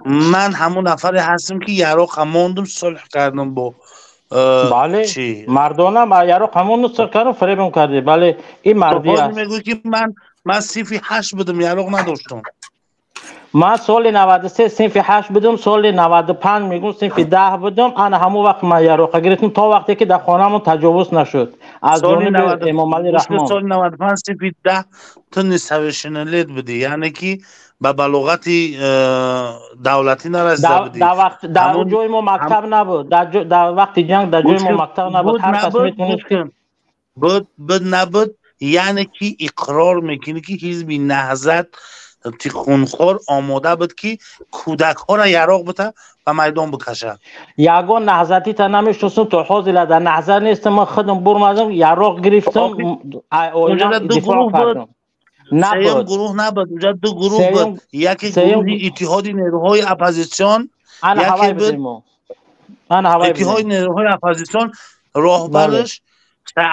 [SPEAKER 7] ман ҳамун нафаре ҳастам, ки яроқа мондум, сулҳ кардам бо
[SPEAKER 9] Бале, мардона яроқ ҳамон сулҳ кардам, фиребам кардӣ. Бале, ин мардӣ аст.
[SPEAKER 7] Мегӯӣ, ки ман синфи ҳашт будам, яроқ надоштам.
[SPEAKER 9] Ман соли 93 синфи ҳашт будам, соли 95, мегӯм, синфи 10 будам. Ана ҳамон вақт ман яроқа гирифтам, то вақте ки дар хонамон таҷовуз нашуд аз ҷониби Эмомалӣ Раҳмон.
[SPEAKER 7] Соли 95 синфи 10 ту несовершеннолетний будӣ, яъне ки ба балоғати давлатӣ нарасида будӣ.
[SPEAKER 9] Дар ҷои мо мактаб набуд. Дар вақти ҷанг дар ҷои мо мактаб набуд, ҳар кас метавонист.
[SPEAKER 7] Буд, буд, набуд, яъне ки иқрор мекунӣ, ки ҳизби Наҳзат хунхор омода буд, ки кӯдакҳоро яроқ бита, ба майдон бикашад.
[SPEAKER 9] Ягон наҳзатита намешиносам, то ҳозир дар наҳзат нестам. Ман худам бурмадам, яроқ гирифтам, дифоъ кардам.
[SPEAKER 7] Сеюм гурӯҳ набуд, уҷа ду гурӯҳ буд: яке гурӯҳи иттиҳоди нерӯҳои оппозитсион, яке буд иттиҳоди нерӯҳои оппозитсион, роҳбараш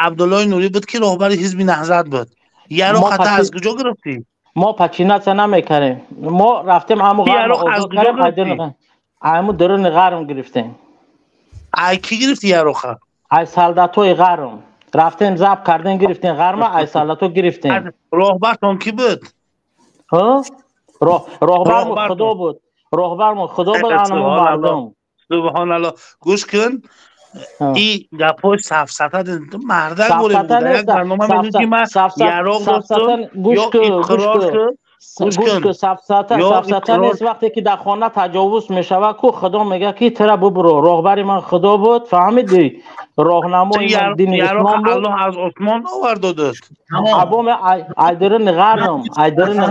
[SPEAKER 7] Абдуллои Нурӣ буд, ки роҳбари ҳизби Наҳзат буд. Яроқ ҳатта аз куҷо гирифтӣ?
[SPEAKER 9] Мо подчиняться намекардем. Мо рафтем, ҳаму ғарм, ҳаму даруни ғарм гирифтем.
[SPEAKER 7] Ай кӣ гирифти яроқа?
[SPEAKER 9] Ай солдатои ғарм рафтем, забт кардем, гирифтем ғарма, ай солдато гирифтем.
[SPEAKER 7] Роҳбартон кӣ буд?
[SPEAKER 9] Роҳбармо Худо буд, роҳбармо Худо буд, анамо мардум.
[SPEAKER 7] Субҳоналло. Гӯш кун, и гапҳои сафсата мардак борем. Як барнома мегӯ, ки ман яроқ доштум, ё иқрор шуд.
[SPEAKER 9] Сафсата нест. Вақте ки дар хона таҷовуз мешавад, ку худо мегӯяд, ки тира бубуро. Роҳбари ман худо буд, фаҳмидӣ? Роҳнамои ман дини ислом буд.
[SPEAKER 7] Аллоҳ аз осмон овард додад.
[SPEAKER 9] Або айдирини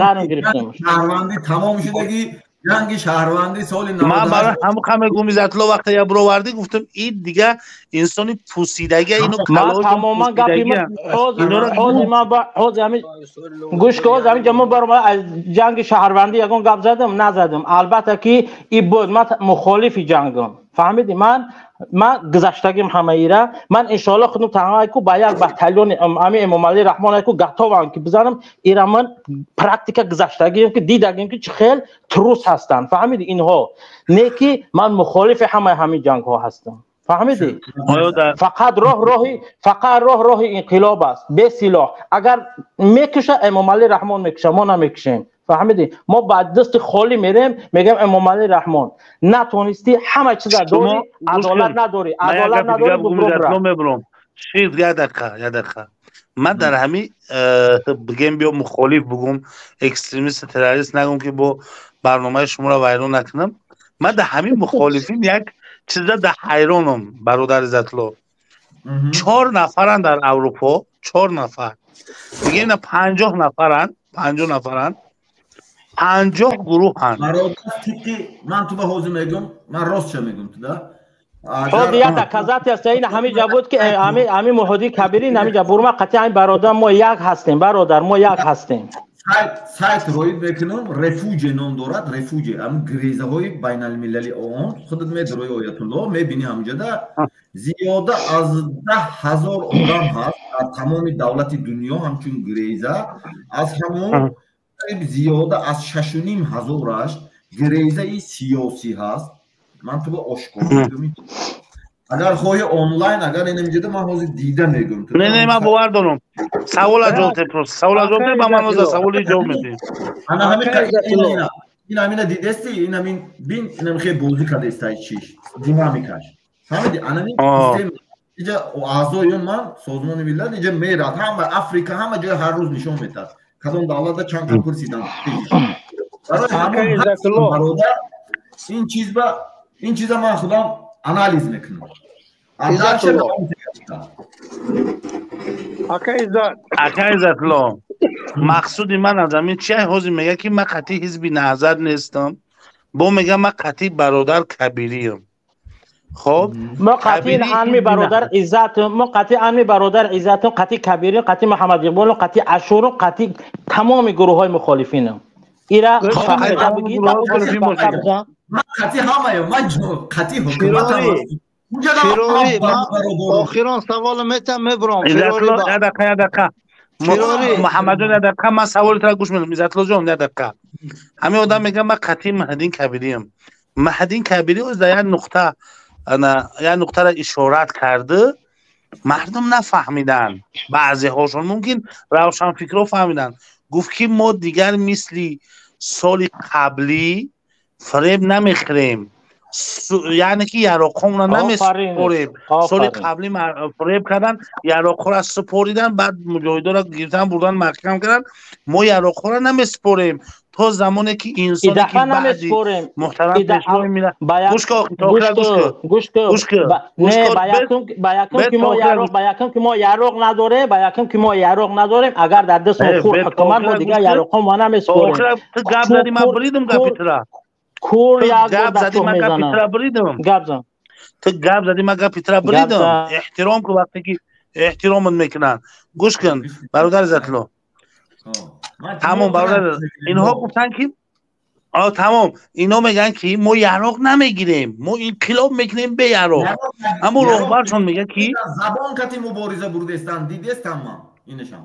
[SPEAKER 9] ғарм гирифтем.
[SPEAKER 1] Шаҳрвандӣ тамом шудагӣ, ҷанги шаҳрвандӣ соли
[SPEAKER 7] ман барои ҳамон қа мегӯм, Иззатулло, вақте я бировардӣ, гуфтам, ин дига инсони пусидагия, ино
[SPEAKER 9] ман тамоман гапи ман ҳозир ҳамин гӯш ки, ҳозир ҳамин ҷо мо баром аз ҷанги шаҳрвандӣ ягон гап задам, назадам. Албатта ки и буд, ман мухолифи ҷангам, фаҳмидӣ? Ман гузаштагим ҳамаира. Ман иншоалло худам танҳо ку ба як батальони ами Эмомалӣ Раҳмон ку готовам ки бизанам. Ира ман практика гузаштагим, ки дидагим, ки чӣ хел трус ҳастанд, фаҳмидӣ? Инҳо не ки ман мухолифи ҳамаи ҳамин ҷангҳо ҳастам, фаҳмидӣ? Фақат роҳ роҳи, фақат роҳ роҳи инқилоб аст, бесилоҳ. Агар мекуша, Эмомалӣ Раҳмон мекуша, мо намекушем, фаҳмидӣ? Мо ба дасти холӣ мерем, мегӯем Эмомалӣ Раҳмон натонистӣ, ҳама чиза дорӣ, адолат надорӣ, адолат надорӣ.
[SPEAKER 7] Мебурам шир, як дақиқа, як дақиқа. Ман дар ҳамин бигем, биё мухолиф бугум, экстремист, террорист нагум, ки бо барномаи шуморо вайрон накунам. Ман дар ҳамин мухолифин як чиза дар ҳайронам, бародар Иззатло. Чор нафаранд дар Аврупо, чор нафар, бигем на, 50 нафаранд, 50 нафаранд, 50 гурӯҳанд.
[SPEAKER 1] Бародар, тибқи ман ту ба ҳозир мегӯм, ман ростша мегӯм туда.
[SPEAKER 9] Ҳозир як доказати аст, ин ҳамин ҷа буд, ки ҳамин Муҳиддин Кабирӣ ҳамин ҷа бурма қатъи ҳамин бародар, мо як ҳастем, бародар, мо як ҳастем.
[SPEAKER 1] Сайт роид мекунам, Рефуҷе ном дорад, Рефуҷе, ҳамин грезаҳои байналмилали ООН. Худат медарои, Оятулло, мебинӣ, ҳамҷода зиёда аз 10 000 одам ҳаст дар тамоми давлати дунё ҳамчун греза. Аз ҳамон зиёда аз шашуним ҳазораш грезаи сиёсӣ ҳаст. Ман ту ба ошкор мегӯм, агар хоҳӣ онлайн, агар инамиҷода ман ҳозир дида мегӯм.
[SPEAKER 7] Не, не, ман бовар дорам. Савола ҷавоб те, просто савола ҷавоб те, ба ман ҳозир саволи ҷавоб медиҳем.
[SPEAKER 1] Ана ҳамин, ин ҳамина дидести, ин ҳамин бин, ин ҳамин хеле бозӣ кардестай, чиш динамикаш, фаҳмиди? Анамин система иҷа аъзои ман Созмони Миллат иҷа мерад, ҳама Африка, ҳама ҷой ҳар рӯз нишон метад, кадом давлатда чанд та пурсидан. Барои ҳамон, бародар, ин чиз ба ин чиза ман худам анализ мекунам.
[SPEAKER 7] Ака Иззатло, мақсуди ман аз ҳамин чи? Ҳозир мега, ки ман қатъи ҳизби Наҳзат нестам, бо мега, ман қатъи бародар Кабириям. Хоб.
[SPEAKER 9] Мо қатъи анми бародар Иззат, мо қатъи анми бародар Иззатум, қатъи Кабири, қатъи Муҳаммад Иқболум, қатъи Ашурум, қатъи тамоми гурӯҳҳои мухолифинам. Ира
[SPEAKER 1] қатъи ҳамаям, ман қатъи ҳукуматам.
[SPEAKER 10] Охирон саволо метам, мебурам.
[SPEAKER 7] Як дақиқа, як дақиқа, Муҳаммадҷон, як дақиқа, ман саволи тара гӯш медам. Иззатло ҷон, як дақиқа. Ҳамин одам мегӯяд, ман қатъи Маҳдин Кабириям. Маҳдин Кабирӣ дар як нуқта, як нуқтаро ишорат карда, мардум нафаҳмиданд, баъзеҳошон, мумкин равшанфикрҳо фаҳмиданд. Гуфт, ки мо дигар мисли соли қаблӣ фиреб намехӯрем, яъне ки яроқҳомона намесупорем. Соли қаблӣ фиреб кардан, яроқҳоро супоридан, баъд муҷоҳидоро гирифтан, бурдан, маҳкам кардан. Мо яроқҳоро намесупорем то замоне ки инсоне ки баъди муҳтарам пешвои миллат. Гӯш кун,
[SPEAKER 9] гӯш кун, ба якум ки мо яроқ надорем, ба якум ки мо яроқ надорем. Агар дар даст мо хурд ҳукумат, мо дигар яроқҳо мо намесупорем.
[SPEAKER 7] Ту гап задӣ, ман буридум гапи тура.
[SPEAKER 9] Кур як
[SPEAKER 7] гап задӣ, ман гапи тура буридум.
[SPEAKER 9] Гап зан.
[SPEAKER 7] Ту гап задӣ, ман гапи тура буридум. Эҳтиром ку, вақте ки эҳтиромат мекунанд. Гӯш кун, бародар Иззатло, тамом, бародар, инҳо гуфтанд, ки тамом, ино мегӯянд, ки мо яроқ намегирем, мо инқилоб мекунем бе яроқ, аммо роҳбаршон мегӯяд, ки
[SPEAKER 1] забон кати мубориза бурдестан, дидестам ман инашам.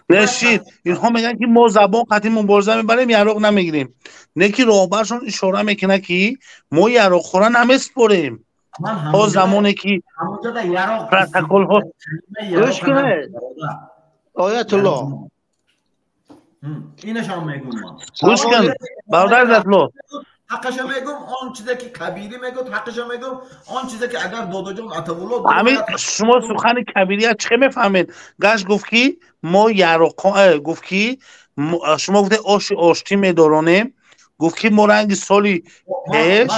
[SPEAKER 7] Нешид, инҳо мегӯянд, ки мо забон қатъи мубориза мебарем, яроқ намегирем. Не ки роҳбаршон ишора мекунад, ки мо яроқхора намеспорем то замоне ки протоколҳо
[SPEAKER 10] Гӯш кунед, Оятулло.
[SPEAKER 1] Инашам мегӯм ман.
[SPEAKER 7] Гӯш кун, бародар Иззатло.
[SPEAKER 1] Ҳаққаша мегӯм, он чизе ки Кабирӣ мегӯд, ҳаққаша мегӯм, он чизе ки агар додоҷон Атавулло.
[SPEAKER 7] Ҳамин шумо сухани Кабирия чӣ мефаҳмед? Гашт гуфт, ки мо яроқ, гуфт, ки Шумо гуфте оши оштӣ медоронем, гуфт ки мо ранги соли пеш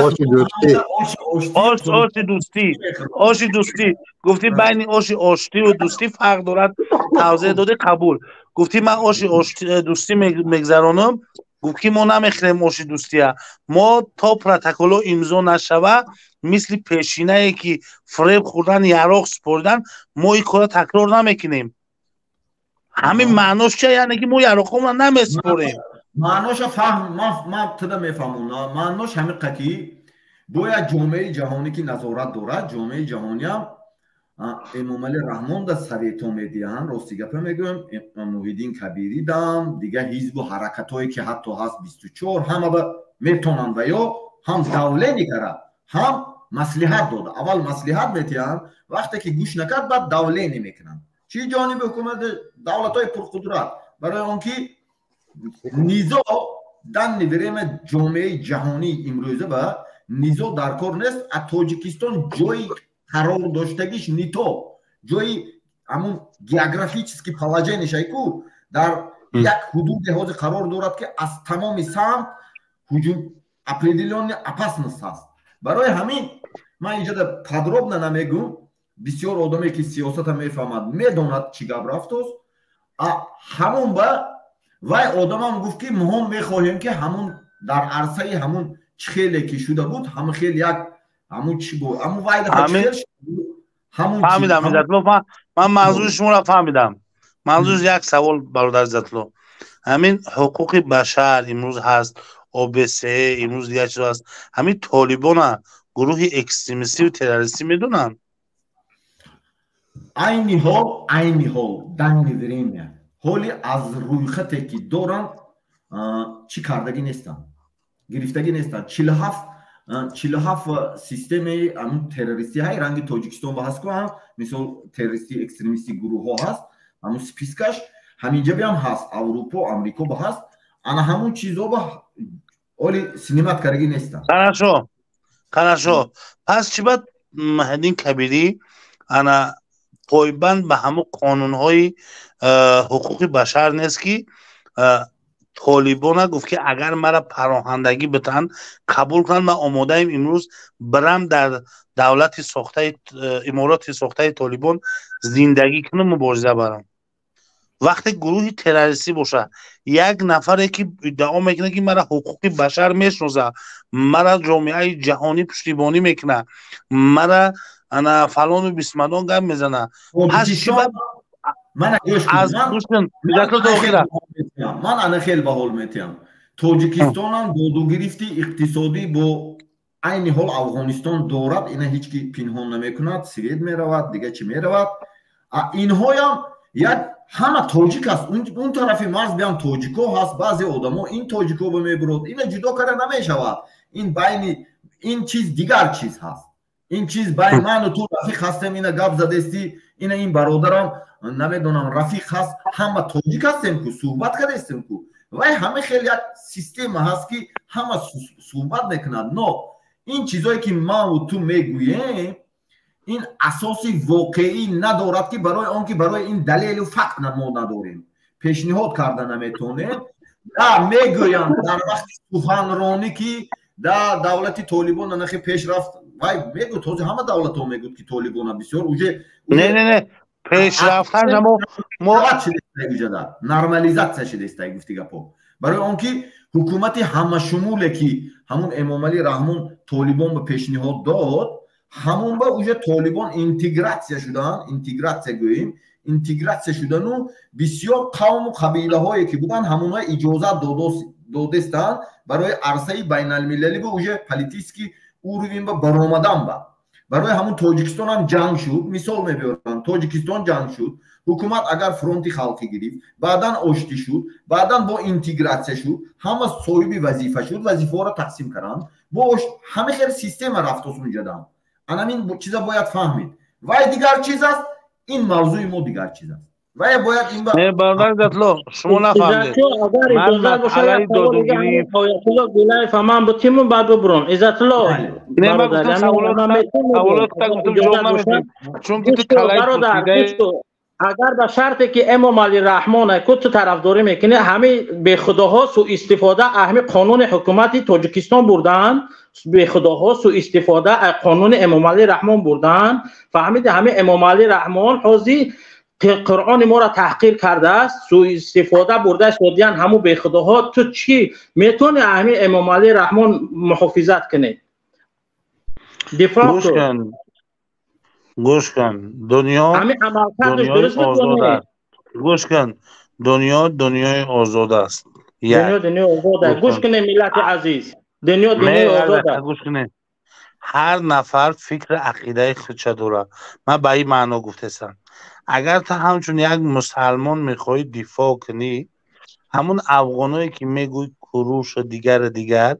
[SPEAKER 7] оши дӯстӣ, оши дӯстӣ гуфтӣ, байни оши оштиву дӯстӣ фарқ дорад, тавзеҳ доди, қабул. Гуфтӣ ман оши дӯстӣ мегзаронам, гуфт ки мо намехӯрем оши дӯстия, мо то протоколо имзо нашава, мисли пешинае ки фиреб хӯрдан, яроқ супоридан, мо ин корро такрор намекунем. Ҳамин маънош чия? Яъне ки мо яроқҳоро намесупорем.
[SPEAKER 1] Маъноша фаҳм, ман туда мефаҳмонам. Маънош ҳамиқа ки бояд ҷомеаи ҷаҳонӣ ки назорат дорад, ҷомеаи ҷаҳониам Эмомалӣ Раҳмон да советҳо медиҳанд, рости гапа мегӯям, Муҳиддин Кабирӣ дам, дигар ҳизбу ҳаракатҳое ки ҳатто ҳаст 24, ҳама метонанд ва ё ҳам давление кара, ҳам маслиҳат дода. Аввал маслиҳат метиҳанд, вақте ки гӯш накард, баъд давление мекунанд. Чӣ ҷониби ҳукумати давлатҳои пурқудрат, барои он ки низо данный время ҷомеаи ҷаҳонии имрӯза ба низо дар кор нест. А Тоҷикистон ҷои қарор доштагиш нито ҷои ҳамун географический положение ку дар як ҳудуде ҳозир қарор дорад, ки аз тамоми самт ҳуҷум, определённый опасность ҳаст. Барои ҳамин ман инҷода подробно намегӯм. Бисёр одаме ки сиёсата мефаҳмад, медонад чӣ гап рафтост. Ҳамун ба вай одамам гуфт ки моҳом мехоҳем, ки ҳамун дар арсаи ҳамун чӣ хеле ки шуда буд, ҳамун хел як ҳамун чӣ буд, ҳамун вай.
[SPEAKER 7] Фаҳмидам, Иззатло, ман манзури шуморо фаҳмидам. Манзур як савол, бародар Иззатло. Ҳамин ҳуқуқи башар имрӯз ҳаст, ОБСЕ имрӯз, дигар чиз ҳаст, ҳамин толибона гурӯҳи экстремистиву террористӣ медонанд?
[SPEAKER 1] Айни ҳол, айни ҳол, данный время, ҳоли аз рӯйхате ки доранд, чӣ кардагӣ нестанд, гирифтагӣ нестанд. 47 системаи ҳамун террористӣ ҳай, ранги Тоҷикистон ба ҳаст ку, мисол, террористӣ, экстремистӣ гурӯҳҳо ҳаст, ҳамун спискаш ҳаминҷа биам ҳаст, Аврупо, Амрико ба ҳаст. Ана ҳамун чизо ба оли снимать кардагӣ нестанд.
[SPEAKER 7] Хорошо, хорошо. Пас чӣ бад Маҳиддин Кабирӣ ана пойбанд ба ҳамун қонунҳои ҳуқуқи башар нест, ки толибона гуфт, ки агар мара пароҳандагӣ битан, қабул кунанд, ман омодаем имрӯз бирам дар давлати сохтаи имороти сохтаи толибон зиндагӣ кунам, мубориза барам? Вақте гурӯҳи террористӣ боша, як нафаре ки иддао мекунад, ки мара ҳуқуқи башар мешноса, мара ҷомеаи ҷаҳонӣ пуштибонӣ мекунад, мара ана фалону бисмадон гап мезана, пас
[SPEAKER 1] Ман ана хел ба ҳол метиҳам. Тоҷикистонам додугирифти иқтисодӣ бо айни ҳол Афғонистон дорад, ина ҳеҷ ки пинҳон намекунад. Свет меравад, дига чӣ меравад. Инҳоям як ҳама тоҷик аст, он тарафи марз биям тоҷико ҳаст, баъзе одамо ин тоҷико ба мебурод, ина ҷудо карда намешавад. Ин байни ин чиз дигар чиз ҳаст. Ин чиз байни ману ту рафиқ ҳастем, ина гап задестӣ, ина ин бародарам, намедонам, рафиқ ҳаст, ҳама тоҷик ҳастем ку, суҳбат кардастем ку. Вай ҳама хел як система ҳаст, ки ҳама суҳбат мекунад. Но ин чизое ки ману ту мегӯем, ин асоси воқеӣ надорад, ки барои он ки барои ин далелу факт мо надорем, пешниҳод карда наметонем. Да мегӯянд дар вақти суханронӣ, ки да давлати толибон анахи пешрафт, вай мегӯд, ҳозир ҳама давлатҳо мегӯд, ки толибона бисёр уже
[SPEAKER 7] Не, не, не, пешрафтан мо
[SPEAKER 1] нормализатсия шудааст, гуфти гапо. Барои он ки ҳукумати ҳамашумуле ки ҳамун Эмомалӣ Раҳмон толибон ба пешниҳод дод, ҳамун ба уже толибон интегратсия шудан, интегратсия гӯем, интегратсия шудану бисёр қавму қабилаҳое ки буданд, ҳамонҳо иҷозат додестанд барои арсаи байналмилалӣ ба уже политический уровень ба баромадан. Ба барои ҳамун Тоҷикистонам ҷанг шуд, мисол мебиёрам, Тоҷикистон ҷанг шуд, ҳукумат агар фронти халқӣ гирифт, баъдан оштӣ шуд, баъдан бо интегратсия шуд, ҳама соҳиби вазифа шуд, вазифаҳоро тақсим карданд, бо ҳама хел система рафтос унҷадам. Анамин чиза бояд фаҳмид. Вай дигар чиз аст, ин мавзӯи мо дигар чиз аст. Вай бояд ин
[SPEAKER 7] Не, бародар Иззатло, шумо нафаҳмидед.
[SPEAKER 9] Агар иҷозат бошад, Гулаев, ман бутиму баъд бубурам. Иззатло,
[SPEAKER 7] Не, ман гуфтам саволот гуфтам, ҷавоб намедиҳем, чунки ту калаи пӯшидаи.
[SPEAKER 9] Агар ба шарте ки Эмомалӣ Раҳмон ку ту тарафдорӣ мекунӣ, ҳамин бехудоҳо суистифода ҳамин қонуни ҳукумати Тоҷикистон бурдаанд, бехудоҳо суистифода аз қонуни Эмомалӣ Раҳмон бурдаанд. Фаҳмиди, ҳамин Эмомалӣ Раҳмон ҳозир Қуръони моро таҳқир кардааст, суистифода бурда шудиян ҳамун бехудоҳо. Ту чӣ метавонӣ ҳамин Эмомалӣ Раҳмон муҳофизат кунӣ? Дифоъ кун.
[SPEAKER 7] Гӯш кун, дунё дунёи озод аст. Гӯш кун, дунё дунёи озод аст.
[SPEAKER 9] Дунё дунёи озод аст. Гӯш кунед, миллати азиз, дунё дунёи озод аст.
[SPEAKER 7] Гӯш кунед, ҳар нафар фикри ақидаи худша дорад. Ман ба ин маъно гуфтесам, агар ту ҳамчун як мусалмон мехоҳӣ дифоъ кунӣ, ҳамун афғоное ки мегӯй курушу дигару дигар,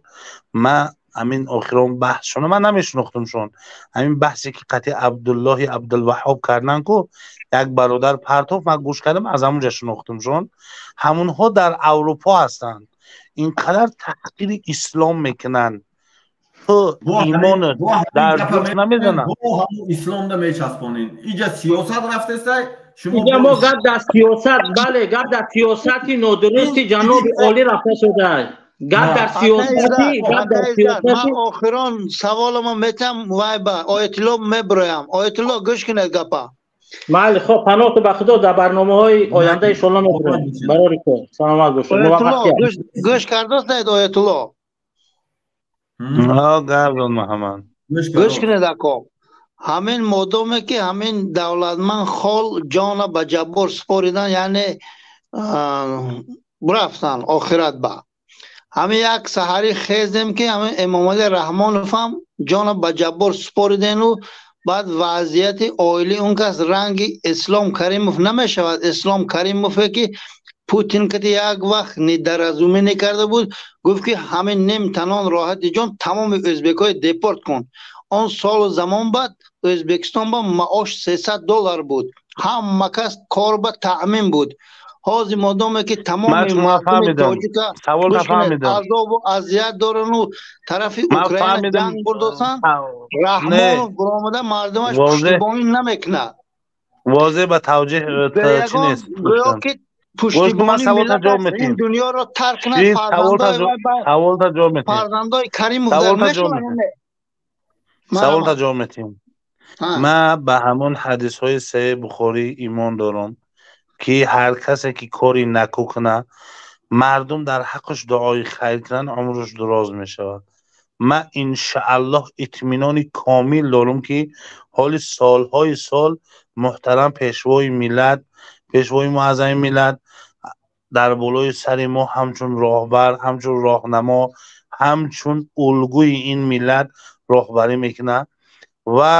[SPEAKER 7] ман ҳамин охирон баҳсшона ман намешинохтумшон. Ҳамин баҳсе ки қатъи Абдуллоҳи Абдулваҳҳоб кардан ку як бародар партоф, ман гӯш кардам, аз ҳамунҷа шинохтумшон. Ҳамунҳо дар Аврупо ҳастанд, инқадар таҳқири ислом мекунанд, ту имон дар гӯш намезананд.
[SPEAKER 1] Исломда мечаспонед, иҷа сиёсат рафтесай.
[SPEAKER 9] Иҷа мо гап дар сиёсат, бале, гап дар сиёсати нодурусти ҷаноби олӣ рафта шудааст. Гап дар сиёсати, гап дар сиёсати.
[SPEAKER 10] Ман охирон саволамо метам, вай ба Оятулло меброям. Оятулло, гӯш кунед гапа.
[SPEAKER 9] Майли, хоб, паноҳту ба Худо, дар барномаҳои оянда иншоалло меброем. Барори кор, саломат бошед.
[SPEAKER 10] Муваффақият. Гӯш кардост, Оятулло?
[SPEAKER 7] Гардон, Муҳаммад.
[SPEAKER 10] Гӯш кунед, ако. Ҳамин модоме ки ҳамин давлатманд хол ҷона ба Ҷаббор супоридан, яъне рафтан охират ба. Ҳамин як саҳарӣ хезем ки ҳамин Эмомалӣ Раҳмонов ҳам ҷона ба Ҷаббор супоридену баъд вазъияти оилии он кас ранги Ислом Каримов намешавад. Ислом Каримове ки Путин кати як вақт недоразумение карда буд, гуфт ки ҳамин ним танон роҳати ҷон тамоми ӯзбекҳои депорт кун. Он солу замон баъд Ӯзбекистон ба маош $300 буд, ҳама кас кор ба таъмин буд. Ҳозир модоме ки тамоми мардуми тоҷика азобу азият дорану тарафи Украина ҷанг бурдосанд, Раҳмонов буромада мардумаш пуштибонӣ намекунад.
[SPEAKER 7] Возеҳ ба тавҷеҳ чӣ нест.
[SPEAKER 10] Гӯё ки пуштибонӣ миллат ин дунёро тарк кунад, фарзандои Каримов дар мешаванд.
[SPEAKER 7] Саволта ҷавоб метиҳем. Ман ба ҳамон ҳадисҳои Саҳеҳи Бухорӣ имон дорам, ки ҳар касе ки кори наку кунад, мардум дар ҳаққаш дуои хайр кунанд, умраш дароз мешавад. Ман иншааллоҳ итминони комил дорам, ки ҳоли солҳои сол муҳтарам пешвои миллат, пешвои муаззами миллат дар болои сари мо ҳамчун роҳбар, ҳамчун роҳнамо, ҳамчун улгӯи ин миллат роҳбарӣ мекунад ва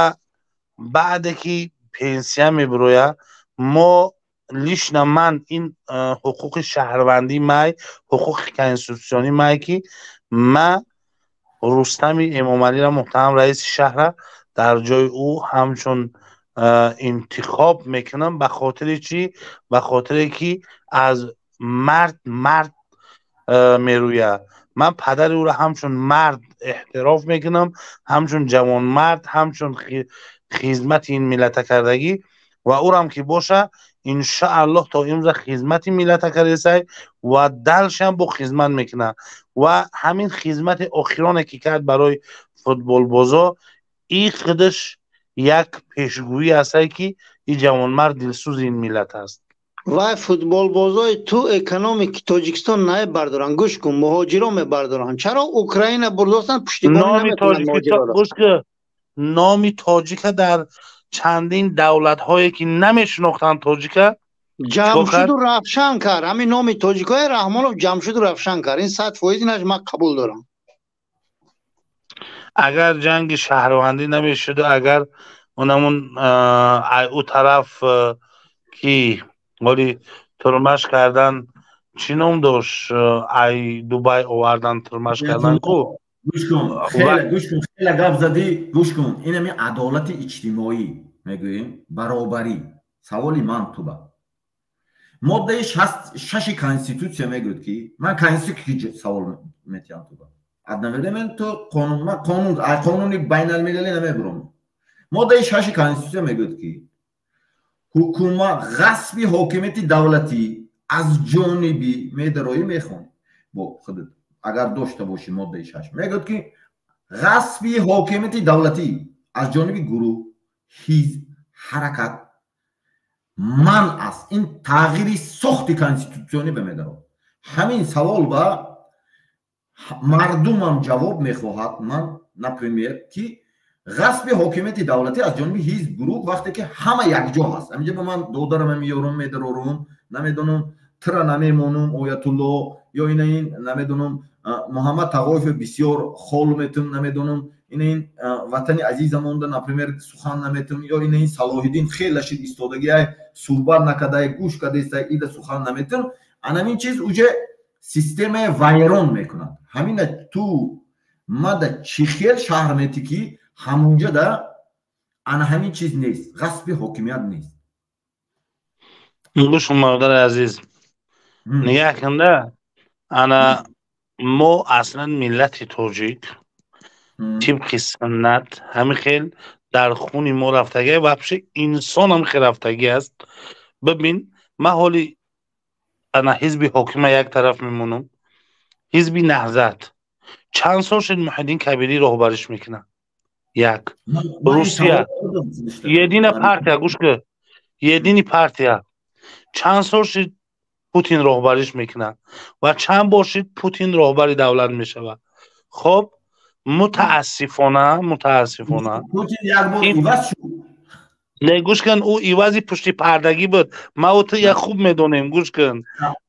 [SPEAKER 7] баъде ки пенсия мебирояд, мо лично ман ин ҳуқуқи шаҳрвандӣ май, ҳуқуқи конститутсионӣ май, ки ман Рустами Эмомалиро, муҳтарам раиси шаҳра, дар ҷои ӯ ҳамчун интихоб мекунам. Ба хотири чӣ? Ба хотире ки аз мард мард мерӯяд. Ман падари ӯро ҳамчун мард эҳтироф мекунам, ҳамчун ҷавонмард, ҳамчун хизмати ин миллата кардагӣ ва ӯрам ки боша, иншааллоҳ то имрӯза хизмати миллата кардесай ва далшам бо хизмат мекунад. Ва ҳамин хизмати охироне ки кард барои футболбозо, и худаш як пешгӯӣ ҳастай, ки ин ҷавонмард дилсӯзи ин миллат аст.
[SPEAKER 10] Вай футболбозои ту экономики Тоҷикистон намебардоранд. Гӯш кун, муҳоҷиро мебардоранд. Чаро Украина бурдостанд, пуштибонӣ намекунанд муҳоҷироро?
[SPEAKER 7] Гӯш кун, номи тоҷика дар чандин давлатҳое ки намешинохтанд тоҷика
[SPEAKER 10] Ҷамшиду Равшан кард. Ҳамин номи тоҷикҳои Раҳмонов Ҷамшиду Равшан кард. Ин 100% инаш ман қабул дорам.
[SPEAKER 7] Агар ҷанги шаҳрвандӣ намешуду, агар онамун ӯ тараф ки ҳоли турмаш кардан, чӣ ном дошт, ай Дубай овардан, турмаш кардан ку.
[SPEAKER 1] Гӯш кун, хеле гӯш кун, хеле гап задӣ, гӯш кун. Инами адолати иҷтимоӣ мегӯем, баробарӣ. Саволи ман туба. Моддаи шаши конститутсия мегӯяд, ки ман конститутсия савол метиҳам туба. Одновременно ту қонун, ман қонун, қонуни байналмилалӣ намебурам. Моддаи шаши конститутсия мегӯяд, ки Ҳукумат ғасби ҳокимияти давлатӣ аз ҷониби медароӣ мехонӣ бо худат агар дошта бошӣ моддаи 6 мегӯяд ки ғасби ҳокимияти давлатӣ аз ҷониби гурӯҳ, ҳизб, ҳаракат манъ аст. Ин тағйири сохти конститутсионӣ ба медарод. Ҳамин савол ба мардумам ҷавоб мехоҳад. Ман например ки ғасби ҳокимияти давлатӣ аз ҷониби ҳизб, гурӯҳ вақте ки ҳама якҷо ҳаст. Ҳаминҷа ба ман додарама меёрум, медарорум, намедонам тира намемонум, Оятулло ё ина ин намедонам Муҳаммад Тағоев бисёр хол метум, намедонам ина ин ватани азизамонда например сухан наметум, ё ина ин Салоҳиддин хеле шид истодагиай суҳбат накардай, гӯш кардестай, ида сухан наметум. Анамин чиз уже системаи вайрон мекунад. Ҳамина ту мада чӣ хел шаҳр метӣ ки ҳамунҷа да ана ҳамин чиз нест, ғасби ҳокимият нест.
[SPEAKER 7] Гӯш кун, бародари азиз, нигаҳ кунда, ана мо аслан миллати тоҷик тибқи суннат ҳамин хел дар хуни мо рафтагӣ, вообще инсон ҳам хел рафтагӣ аст. Бибин, ман ҳоли ана ҳизби ҳокима як тараф мемонам, ҳизби Наҳзат чанд сол шуд Муҳиддин Кабирӣ роҳбариш мекунад. Як Русия едина партия, гӯш кун, едини партия чанд сол шуд Путин роҳбариш мекунад ва чанд бор шуд Путин роҳбари давлат мешавад. Хоб, мутаассифона, мутаассифона
[SPEAKER 1] Путин як бор иваз шуд.
[SPEAKER 7] Не, гӯш кун, ӯ ивази пушти пардагӣ буд. Ма ӯ ту як хуб медонем, гӯш кун.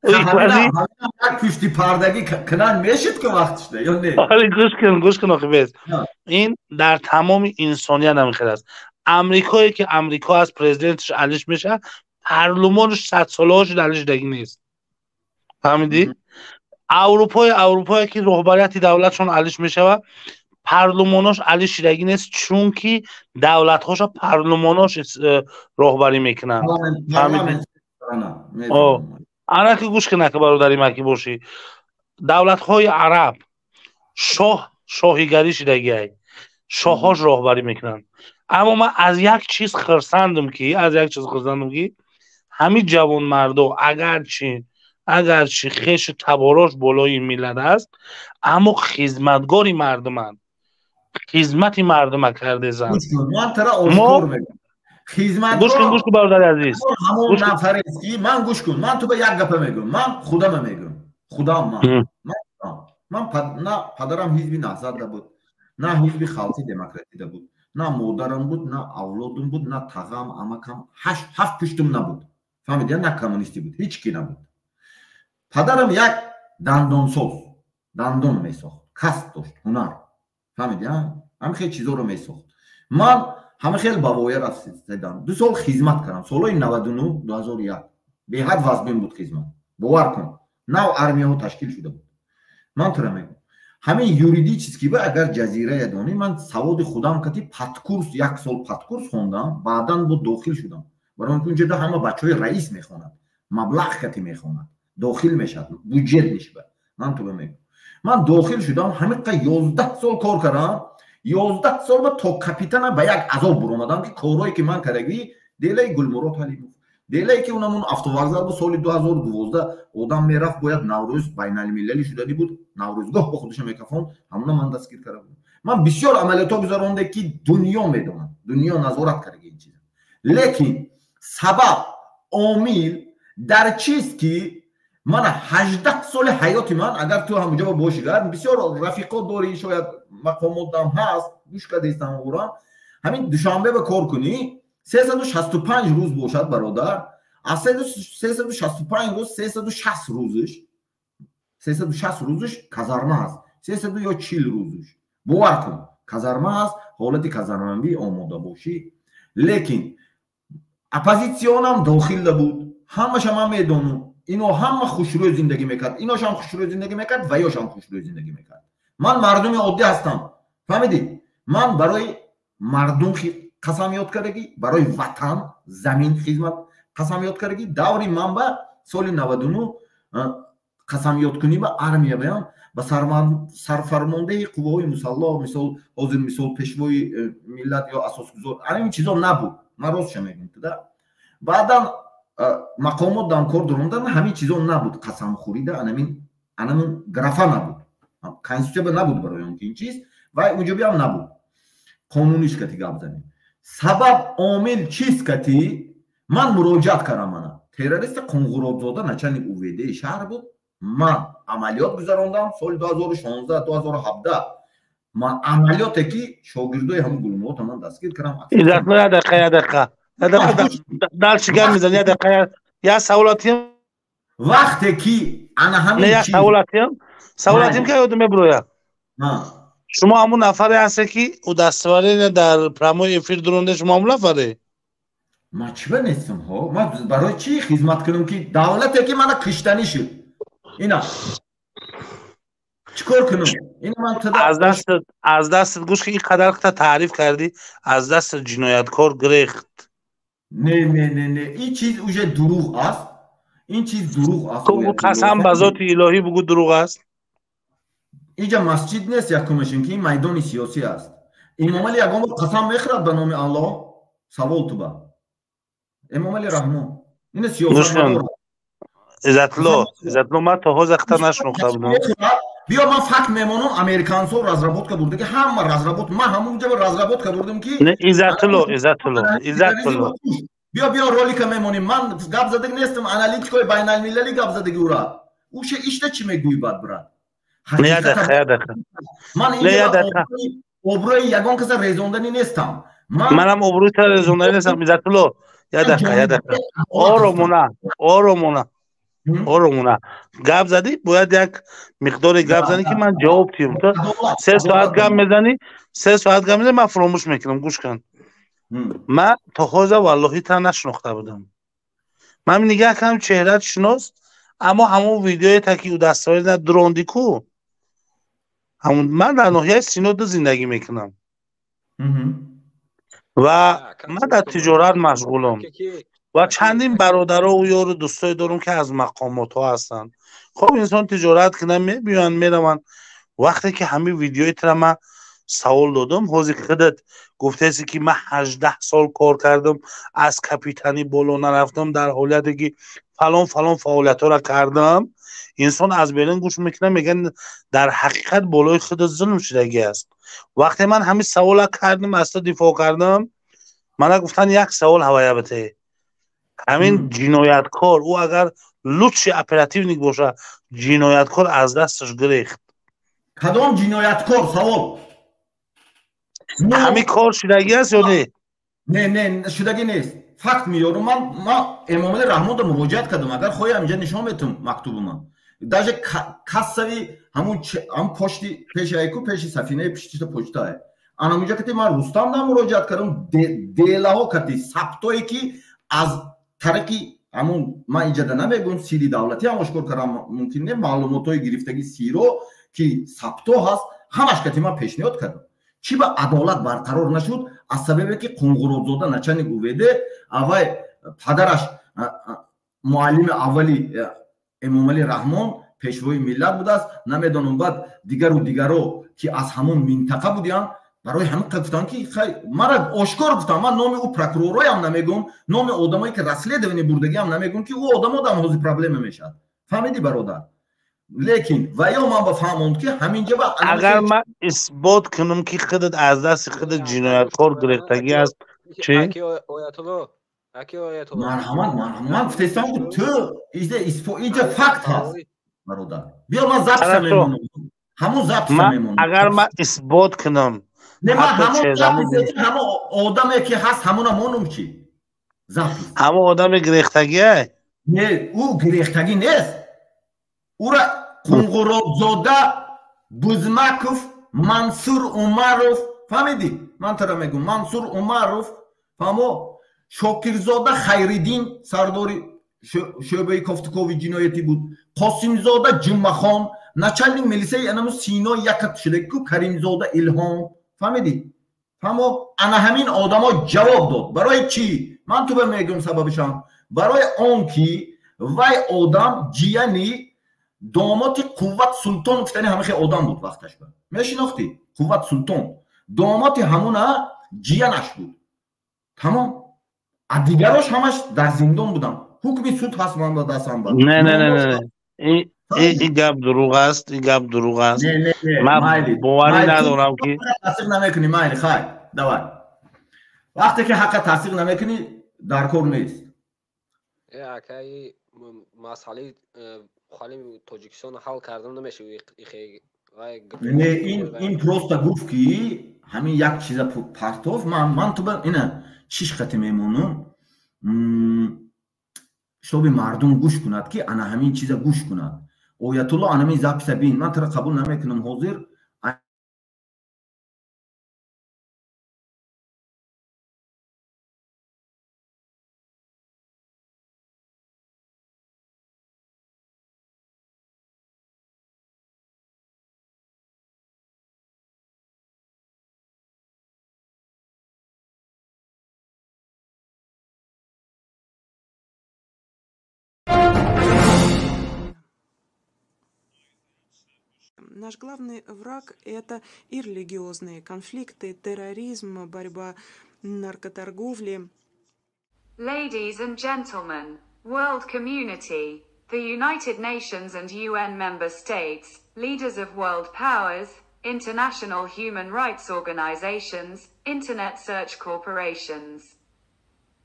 [SPEAKER 1] Як пушти пардагӣ кунан мешуд ки вақтшда ё не?
[SPEAKER 7] Оре, гӯш кун, гӯш кун, охи бес. Ин дар тамоми инсоният ҳамин аст. Амрикое ки Амрико аз президентш алиш мешавад, парлумонш садсолаҳо шуд алиш дагӣ нест. Фаҳмидӣ? Аврупое ки роҳбарияти давлатшон алиш мешавад, парлумонош алиш шидагӣ нест, чунки давлатҳоша парлумонош роҳбарӣ мекунанд. Ана ки гӯш кунак, бародари ман, ки бошӣ, давлатҳои араб шоҳ шоҳигарӣ шидагиай, шоҳҳош роҳбарӣ мекунанд. Аммо ман аз як чиз хирсандам ки ҳамин ҷавонмардо агарчи хешу таборош болои миллат аст, аммо хизматгори мардуманд, хизмати мардума кардезанд.
[SPEAKER 1] Ман тара ошкор мегӯям, хизматгор
[SPEAKER 7] гӯш кун, бародари азиз,
[SPEAKER 1] ҳамон нафарест ки ман гӯш кун, ман ту ба як гапа мегӯям, ман худама мегӯям, худам ман на падарам ҳизби Наҳзатда буд, на ҳизби Халқи Демократида буд, на модарам буд, на авлодум буд, на тағам, амакам, ҳафт пуштум набуд. Фаҳмидӣ? На коммунистӣ буд, ҳеҷ ки набуд. Падарам як дандонсоз, дандон месохт, касб дошт, ҳунар. Фаҳмидӣ? Ҳамин хел чизоро месохт. Ман ҳамин хел ба воя расидам. 2 сол хизмат кардам. Солҳои 99, 2001. Беҳад вазбин буд хизмат. Бовар кун, нав армияҳо ташкил шуда буд. Ман тура мегӯям, ҳамин юридически ба агар ҷазирая донӣ, ман саводи худам кати падкурс, 1 сол падкурс хондам, баъдан бо дохил шудам. Барои он ки унҷода ҳама бачаҳои раис мехонад, маблағ кати мехонад, дохил мешавад, буҷет мешавад. Ман тура мегӯям, ман дохил шудам, ҳамин қа 11 сол кор кардам, 11 сол ба то капитана ба як азоб буромадам, ки корҳое ки ман кардагӣ, делаи Гулмурод Ҳалимов, делае ки унамун автовокзал буд, соли 2012 одам мерафт, бояд Наврӯз байналмилалӣ шудани буд, Наврӯзгоҳ бо худашон мекафонд, ҳамуна ман дастгир карда будам. Ман бисёр амалиётҳо гузаронде ки дунё медонад, дунё назорат кардаги ин чиза. Лекин сабаб, омил дар чист ки ман 18 соли ҳаёти ман, агар ту ҳамуҷо бошӣ, бисёр рафиқо дорӣ, шояд мақомотам ҳаст, гӯш кардастам урам, ҳамин Душанбе ба кор кунӣ, 365 рӯз бошад, бародар, аз 365 рӯз 360 рӯзш, 360 рӯзш казарма ҳаст, 340 рӯзш. Бовар кун, казарма ҳаст, ҳолати казармавӣ омода бошӣ. Лекин оппозитсионам дохил набуд, ҳамаша ман медонам, ино ҳама хушрӯй зиндагӣ мекард, иношам хушрӯй зиндагӣ мекард ва ёшам хушрӯй зиндагӣ мекард. Ман мардуми оддӣ ҳастам, фаҳмидӣ? Ман барои мардум қасам ёд кардагӣ, барои ватан, замин хизмат қасам ёд кардагӣ. Даври ман ба соли 99 қасам ёдкунӣ ба армия баям ба сарфармондеҳи қувваҳои мусаллоҳ, мисол ҳозир мисол пешвои миллат ё асосгузор, ҳамин чизо набуд. Ман ростша мегӯям туда. Баъдан мақомот дамкор дурондан ҳамин чизо набуд, қасамхӯрида анамин графа набуд, конститутсия набуд барои он ки ин чиз ва унҷо биам набуд. Қонуниш кати гап занем, сабаб омил чист кати ман муроҷиат кардам. Мана террорист Қунғуротзода начальник УВД шаҳр буд. Ман амалиёт гузарондам соли 2016, 2017. Ман амалиёте ки шогирдои ҳамун Гулмурота ман дастгир кардам.
[SPEAKER 7] Иззатулло, як дақиқа, як дақиқа, як дақиқа, дальше гап мезанӣ, як дақиқа, як саволатиям.
[SPEAKER 1] Вақте ки ана ҳамин
[SPEAKER 7] як саволатиям, саволатиям ки ёдам мебирояд. Шумо ҳамун нафаре ҳасте, ки удостоверение дар прямой эфир дуронде, шумо ҳамун нафаре?
[SPEAKER 1] Ман чӣ ба нестам ҳо? Ман барои чӣ хизмат кунам, ки давлате ки мана киштанӣ шуд, ина чӣ кор кунам? Ина ман
[SPEAKER 7] аз дастат гӯш ки ин қадар та таъриф кардӣ, аз дастат ҷинояткор гирехт.
[SPEAKER 1] Не, не, не, не, ин чиз уже дурӯғ аст, ин чиз дурӯғ аст.
[SPEAKER 7] Қасам ба зоти илоҳӣ, бугӯ, дурӯғ аст.
[SPEAKER 1] Инҷа масҷид нест, якумашин ки ин майдони сиёсӣ аст. Имомали ягон бор қасам мехӯрад ба номи Аллоҳ? Савол туба, Эмомали Раҳмон ина сиёсатмадор.
[SPEAKER 7] Иззатло, Иззатло, ман то ҳозир хата нашинохта будам.
[SPEAKER 1] Биё, ман факт мемонам. Американсо разработка бурда ки ҳама разработ, ман ҳамонҷа разработка бурдам ки
[SPEAKER 7] Иззатулло, Иззатулло, Иззатулло.
[SPEAKER 1] Биё, биё, ролика мемонем. Ман гап задаги нестам, аналитикои байналмилалӣ гап задаги. Ура уша ишта чӣ мегӯӣ бад, брат? Ман обрӯи ягон каса резонданӣ нестам.
[SPEAKER 7] Манам обрӯи та резонданӣ нестам, Иззатулло. Як дақиқа, як дақиқа, оромона, оромона, оромона гап задӣ. Бояд як миқдоре гап занӣ, ки ман ҷавоб диҳам. То 3 соат гап мезанӣ, 3 соат гап мезанӣ, ман фуромӯш мекунам. Гӯш кун, ман то ҳозир валлоҳи та нашинохта будам. Ман нигаҳ кардам, чеҳрат шинос, аммо ҳамон видеое та ки удостоверение дуронди ку, ман дар ноҳияи Синода зиндагӣ мекунам ва ман дар тиҷорат машғулам ва чандин бародарову ёру дӯстое дорам, ки аз мақомотҳо ҳастанд. Хоб, инсон тиҷорат кунад, мебиёянд, мераванд. Вақте ки ҳамин видеои тра ман савол додам, ҳозир худат гуфтаеси, ки ман 18 сол кор кардам, аз капитанӣ боло нарафтам, дар ҳолате ки фалон фалон фаъолиятҳоро кардам. Инсон аз берун гӯш мекунад, мегӯяд, дар ҳақиқат болои худат зулм шудагӣ аст. Вақте ман ҳамин савола кардам, аз ту дифоъ кардам, мана гуфтан, як савол ҳавая бите: ҳамин ҷинояткор, ӯ агар лучший оперативник боша, ҷинояткор аз дасташ гирехт.
[SPEAKER 1] Кадом ҷинояткор, савол?
[SPEAKER 7] Ҳамин кор шудагӣ аст ё не?
[SPEAKER 1] Не, не, шудагӣ нест. Факт меёрум. Ман Эмомали Раҳмонро муроҷиат кардам. Агар хоҳӣ, инҷа нишон метум мактубума. Даже кассави ҳамун почти пеши айку, пеши сафинаи пиштита почтае, анамунҷа кати ман Рустам да муроҷиат кардам. Делаҳо кати сабтое ки аз тариқи ҳамун, ман иҷада намегӯм, сири давлатӣ ҳам ошкор кардам мумкин не, маълумотҳои гирифтаги сиро ки сабто ҳаст, ҳамаш кати ман пешниҳод кардам. Чӣ ба адолат барқарор нашуд? Аз сабабе ки Қунғуротзода начальник УВД, аввай падараш муаллими аввали Эмомалӣ Раҳмон, пешвои миллат будааст, намедонам, баъд дигару дигаро ки аз ҳамон минтақа будиянд. Барои ҳамин гуфтам ки мара ошкор гуфтам, ман номи ӯ прокуророям намегӯм, номи одамое ки расследование бурдагиам намегӯм, ки ӯ одамо дам ҳозир проблема мешавад. Фаҳмидӣ, бародар? Лекин ва ё ман ба фаҳмонд, ки ҳаминҷа ба
[SPEAKER 7] Агар ман исбот кунам, ки худат аз дасти худат ҷинояткор гирифтагӣ аст, чӣ?
[SPEAKER 1] Марҳамат, марҳамат. Ман гуфтестам, ки ту иҷа факт ҳаст, бародар. Биё, ман записа мемонам, ҳамон записа мемонам.
[SPEAKER 7] Агар ман исбот кунам.
[SPEAKER 1] Не, ман ҳамон одаме ки ҳаст, ҳамона монум чи запис.
[SPEAKER 7] Ҳамон одами гирехтагиай?
[SPEAKER 1] Не, ӯ гирехтагӣ нест. Ура Қунғуротзода, Бузмаков, Мансур Умаров, фаҳмидӣ? Ман тара мегӯм, Мансур Умаров, фаҳмо, Шокирзода Хайриддин, сардори шӯъбаи кофтукови ҷиноятӣ буд, Қосимзода Ҷумъахон, начальник милисаи анаму Сино якат шудаку, Каримзода Илҳом, фаҳмидӣ? Фаҳмо, ана ҳамин одамо ҷавоб дод. Барои чӣ ман ту ба мегӯм сабабишам? Барои он ки вай одам ҷияни домоти Қувват Султон гуфтани ҳамахе одам буд. Вақташ ба мешинохтӣ, Қувват Султон домоти ҳамуна ҷиянаш буд, тамом. А дигарош ҳамаш дар зиндон буданд. Ҳукми суд ҳаст ман ба дастам.
[SPEAKER 7] Не, не, не, не. Ин гап дурӯғ аст, ин гап дурӯғ аст. Ман боварӣ надорам ки
[SPEAKER 1] тасдиқ намекунӣ. Майли, хай, давай. Вақте ки ҳаққа тасдиқ намекунӣ, дар кор нест.
[SPEAKER 11] Акаи, масъалаи холим Тоҷикистон ҳал кардан намешавад.
[SPEAKER 1] Не, ин просто гуфт ки ҳамин як чиза партоф. Ман ту ина шиш қати мемонам, шоби мардум гӯш кунад, ки ана ҳамин чиза гӯш кунад. Оятулло, анамин записа бин, ман тура қабул намекунам ҳозир.
[SPEAKER 12] Наш главный враг – это и религиозные конфликты, терроризм, борьба наркоторговли.
[SPEAKER 13] Ladies and gentlemen, world community, the United Nations and UN member states, leaders of world powers, international human rights organizations, internet search corporations,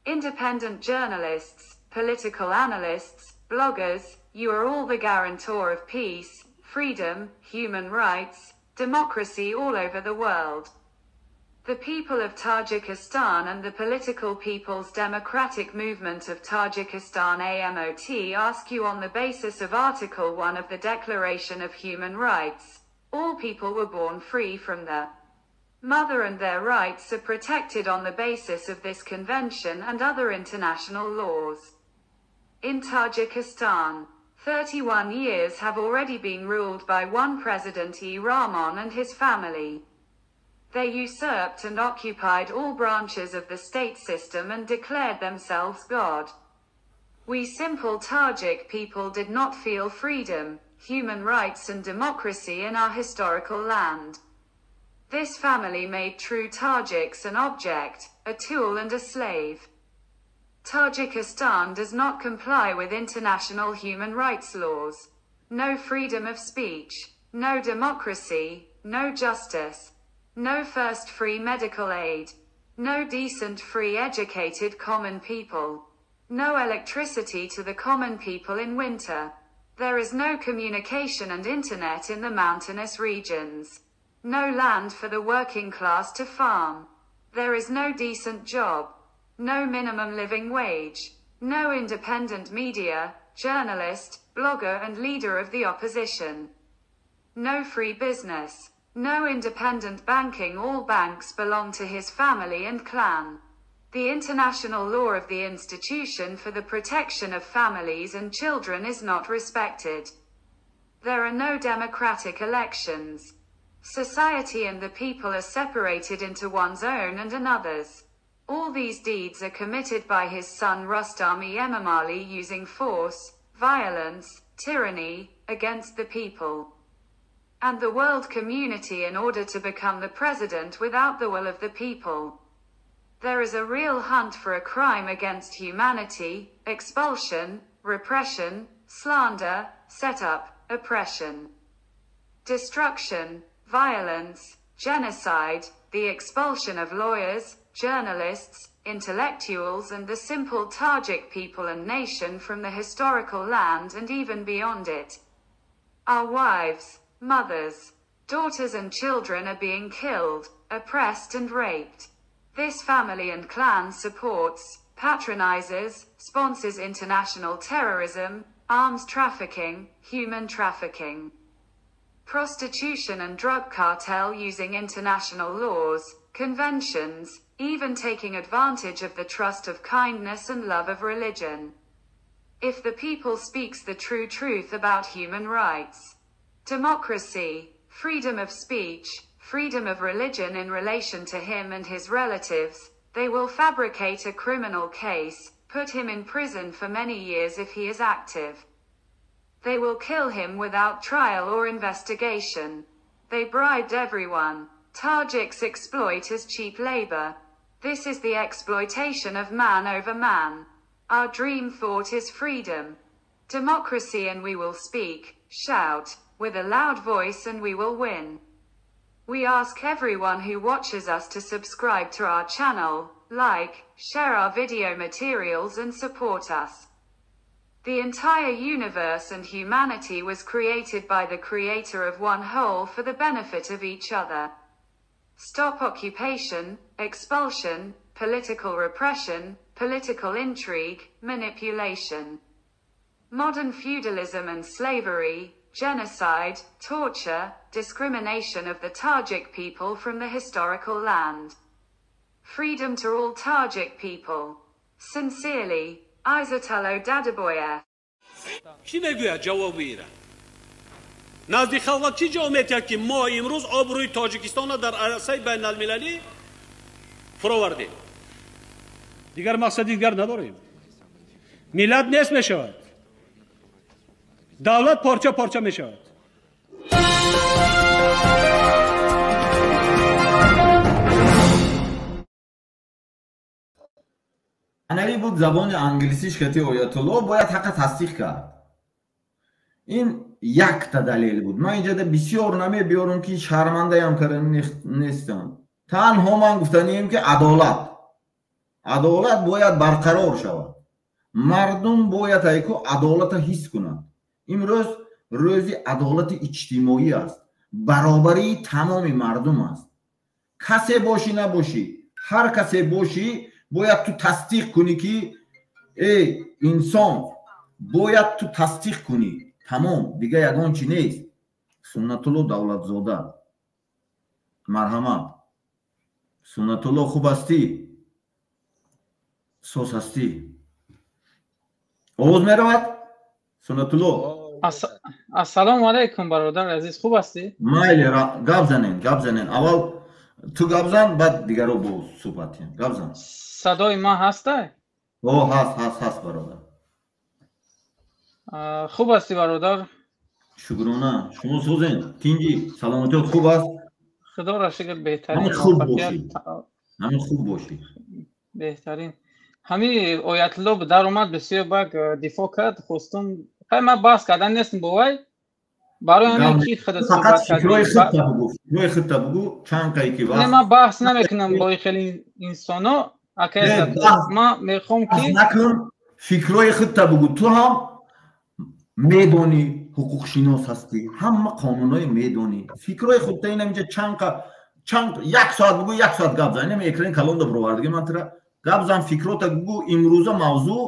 [SPEAKER 13] independent journalists, political analysts, bloggers, you are all the guarantor of peace, freedom, human rights, democracy all over the world. The people of Tajikistan and the Political People's Democratic Movement of Tajikistan AMOT ask you on the basis of Article 1 of the Declaration of Human Rights, all people were born free from the mother and their rights are protected on the basis of this convention and other international laws. In Tajikistan, 31 years have already been ruled by one President E. Rahmon and his family. They usurped and occupied all branches of the state system and declared themselves God. We simple Tajik people did not feel freedom, human rights and democracy in our historical land. This family made true Tajiks an object, a tool and a slave. Tajikistan does not comply with international human rights laws. No freedom of speech, no democracy, no justice, no first free medical aid, no decent free educated common people, no electricity to the common people in winter. There is no communication and internet in the mountainous regions. No land for the working class to farm. There is no decent job. No minimum living wage. No independent media, journalist, blogger and leader of the opposition. No free business. No independent banking. All banks belong to his family and clan. The international law of the institution for the protection of families and children is not respected. There are no democratic elections. Society and the people are separated into one's own and another's. All these deeds are committed by his son Rustami Emomali using force, violence, tyranny, against the people and the world community in order to become the president without the will of the people. There is a real hunt for a crime against humanity, expulsion, repression, slander, setup, oppression, destruction, violence, genocide, the expulsion of lawyers, journalists, intellectuals and the simple Tajik people and nation from the historical land and even beyond it. Our wives, mothers, daughters and children are being killed, oppressed and raped. This family and clan supports, patronizes, sponsors international terrorism, arms trafficking, human trafficking, prostitution and drug cartel using international laws, conventions, even taking advantage of the trust of kindness and love of religion. If the people speaks the true truth about human rights, democracy, freedom of speech, freedom of religion in relation to him and his relatives, they will fabricate a criminal case, put him in prison for many years if he is active. They will kill him without trial or investigation. They bribed everyone. Tajiks exploit as cheap labor. This is the exploitation of man over man. Our dream thought is freedom, democracy, and we will speak, shout, with a loud voice, and we will win. We ask everyone who watches us to subscribe to our channel, like, share our video materials, and support us. The entire universe and humanity was created by the creator of one whole for the benefit of each other. Stop occupation, expulsion, political repression, political intrigue, manipulation. Modern feudalism and slavery, genocide, torture, discrimination of the Tajik people from the historical land. Freedom to all Tajik people. Sincerely, Izatullo Dadaboyev.
[SPEAKER 14] Чӣ мегӯяд ҷавоби ира? Назди халқ чӣ ҷавоб метиҳад, ки мо имрӯз обрӯи Тоҷикистонро дар арсаи байналмилалӣ фуровардем? Дигар мақсади дигар надорем. Миллат нест мешавад, давлат порча порча мешавад.
[SPEAKER 1] Анави буд забони англисиш кати оятулло бояд ҳаққа тасдиқ кард. Ин якта далел буд. Ман инҷода бисёр намебиёрам, ки шармандаям кара нестам. Танҳо ман гуфтанием, ки адолат бояд барқарор шавад. Мардум бояд айку адолата ҳис кунад. Имрӯз рӯзи адолати иҷтимоӣ аст, баробарии тамоми мардум аст. Касе бошӣ набошӣ, ҳар касе бошӣ, бояд ту тасдиқ кунӣ, ки эй инсон, бояд ту тасдиқ кунӣ. Тамом, дига ягон чи нест. Суннатулло Давлатзода, марҳамат. Суннатулло, хуб ҳастӣ? Соз ҳастӣ? Овоз меравад, Суннатулло?
[SPEAKER 15] Ассалому алайкум, бародари азиз, хуб ҳастӣ?
[SPEAKER 1] Майли, гап занен, гап занен. Аввал ту гап зан, баъд дигаро бо суҳбат кунем. Гап зан.
[SPEAKER 15] Садои ман ҳастай?
[SPEAKER 1] О, ҳаст, ҳаст, ҳаст, бародар.
[SPEAKER 15] Хуб ҳастӣ, бародар?
[SPEAKER 1] Шукрона, шумо созен, тинҷи, саломатиёт хуб аст?
[SPEAKER 15] Худоро шукр, беҳтарин.
[SPEAKER 1] Ҳамин хуб бошӣ, ҳамин хуб бошӣ.
[SPEAKER 15] Беҳтарин. Ҳамин Оятулло даромад, бисёр бак дифоъ кард. Хостум, хай, ман баҳс кардан нестам бо вай, барои ҳамин ки худат
[SPEAKER 1] фақат фикрҳои худта бугӯ, фикрҳои худта бугӯ, чанд қай ки
[SPEAKER 15] вақт. Не, ман баҳс намекунам бо хеле инсоно, акай. Ман мехоҳам ки
[SPEAKER 1] накун, фикрҳои худта бугӯ. Ту ҳам медонӣ, ҳуқуқшинос ҳастӣ, ҳама қонунҳои медонӣ. Фикрҳои худта инам инҷа чанд як соат бугӯ, як соат гап зан. Инам экрани калонда бировардагӣ ман тура. Гап зан, фикрота бугӯ. Имрӯза мавзӯъ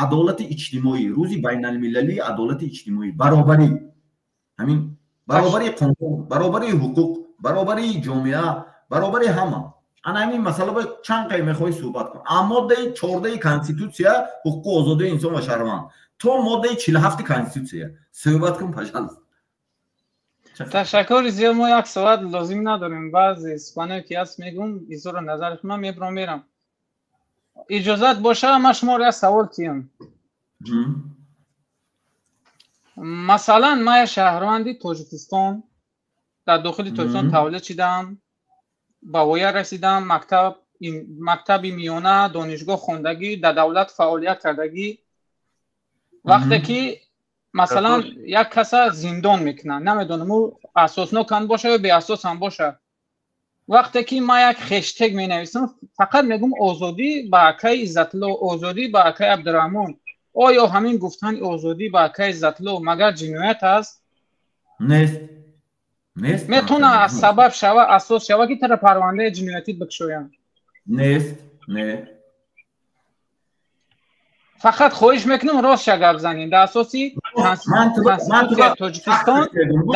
[SPEAKER 1] адолати иҷтимоӣ, рӯзи байналмилалии адолати иҷтимоӣ, баробарӣ, ҳамин баробарии қонун, баробарии ҳуқуқ, баробарии ҷомеа, баробарии ҳама. Ана ҳамин масъала бояд чанд қай мехоҳӣ суҳбат кун. Аз моддаи 14-и конститутсия, ҳуқуқу озодии инсон ва шаҳрванд, то моддаи 47-и конститутсия суҳбат кун, пожалуйста.
[SPEAKER 15] Ташаккури зиёд. Мо як соат лозим надорем. Баъзе суханое ки ҳаст, мегӯм, изҳори назари ман мебурам, мерам. Иҷозат боша, ман шуморо як савол киям. Масалан, ман як шаҳрванди Тоҷикистон, дар дохили Тоҷикистон таваллуд шидаам, ба воя расидам, мактаби миёна, донишгоҳ хондагӣ, дар давлат фаъолият кардагӣ. Вақте ки масалан як каса зиндон мекунанд, намедонам, ӯ асоснок ҳам боша ё беасос ҳам боша, вақте ки ман як хештег менависам, фақат мегӯм озодӣ ба акаи Иззатулло, озодӣ ба акаи Абдураҳмон, оё ҳамин гуфтани озодӣ ба акаи Иззатулло магар ҷиноят аст?
[SPEAKER 1] Нест, нест.
[SPEAKER 15] Метавона сабаб шава, асос шава, ки тара парвандаи ҷиноятӣ бикушоянд?
[SPEAKER 1] Нест, не.
[SPEAKER 15] Фақат хоҳиш мекунам, ростша гап занем, дар асоси конститутсияи Тоҷикистон,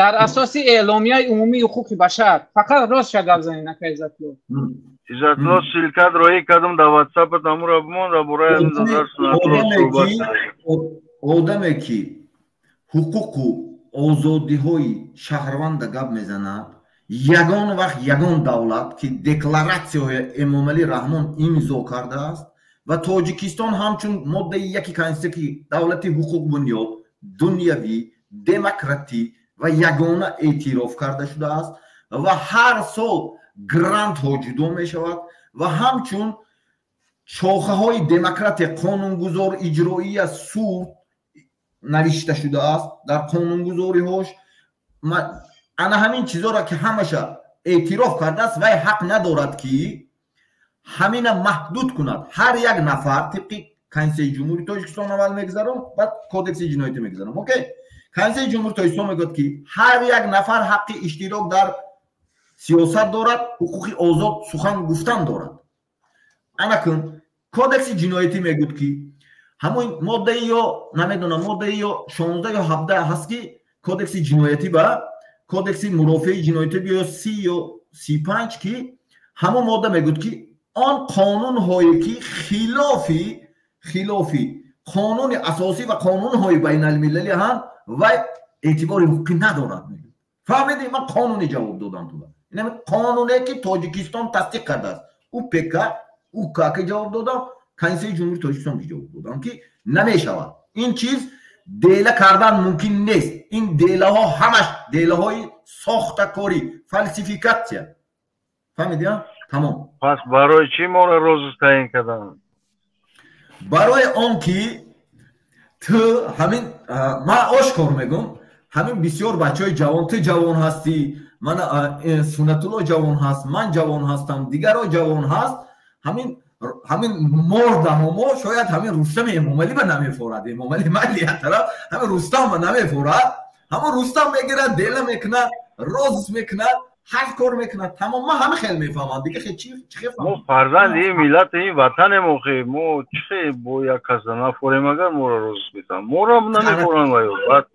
[SPEAKER 15] дар асоси эъломияи умумии ҳуқуқи башар, фақат ростша гап занем, ака Иззатулло.
[SPEAKER 6] Иззатулло, ссылка роӣ кардам дар ватсапат, ҳамуро бимон, дар бораи ҳамин додар Суннатулло суҳбат.
[SPEAKER 1] Одаме ки ҳуқуқу озодиҳои шаҳрванда гап мезанад, ягон вақт ягон давлат ки декларатсияҳои Эмомалӣ Раҳмон имзо кардааст ва Тоҷикистон ҳамчун моддаи 1 конститутсия, ки давлати ҳуқуқбунёд, дунявӣ, демократӣ ва ягона эътироф карда шудааст ва ҳар сол грантҳо ҷудо мешавад. ва ҳамчун шохаҳои демократия, қонунгузор, иҷроия, суд навишта шудааст дар қонунгузориҳош. Ана ҳамин чизоро ки ҳамаша эътироф кардааст, вай ҳақ надорад ки ҳамина маҳдуд кунад. Ҳар як нафар тибқи Конститутсияи Ҷумҳурии Тоҷикистон аввал мегузарам, баъд Кодекси ҷиноятӣ мегузарам. Окей, Конститутсияи Ҷумҳурии Тоҷикистон мегӯяд ки ҳар як нафар ҳаққи иштирок дар сиёсат дорад, ҳуқуқи озод сухан гуфтан дорад. Ана кун, Кодекси ҷиноятӣ мегӯяд ки ҳамон моддаи ё намедонам моддаи ё 16 ё 17 ҳаст ки Кодекси ҷиноятӣ ба Кодекси мурофиаи ҷиноятӣ ё 30 ё 35 ки ҳамон модда мегӯяд ки он қонунҳое ки хилофи қонуни асосӣ ва қонунҳои байналмилалӣ ҳанд, вай эътибори ҳуқуқӣ надорад. Фаҳмидӣ? Ман қонунӣ ҷавоб додам туба. Инами қонуне ки Тоҷикистон тасдиқ кардааст, УПК, УК ки ҷавоб додам, Конститутсияи Ҷумҳурии Тоҷикистон ки ҷавоб додам ки намешавад. Ин чиз дела кардан мумкин нест. Ин делаҳо ҳамаш делаҳои сохтакорӣ, фалсификатсия. Фаҳмидӣ? Тамом.
[SPEAKER 6] Пас барои чӣ моро розыск таъин карданд?
[SPEAKER 1] Барои он ки ту ҳамин, ман ошкор мегӯм, ҳамин бисёр бачаҳои ҷавон, ту ҷавон ҳастӣ, ман Суннатулло ҷавон ҳаст, ман ҷавон ҳастам, дигаро ҷавон ҳаст, ҳамин мордаҳо мо шояд ҳамин Рустами Эмомалӣ ба намефорад. Эмомалӣ майли як тараф, ҳамин Рустам ба намефорад. Ҳамон Рустам мегирад, дела мекунад, розыск мекунад, ҳар кор мекунад. Тамом, ман ҳама хел мефаҳмам. Дига хел чӣ фаҳмам?
[SPEAKER 6] Мо фарзанди ин миллати, ин ватанем охи. Мо чӣ бо як каса нафорем, агар моро розыск метаванд? Моро намефоранд ваё. Баъд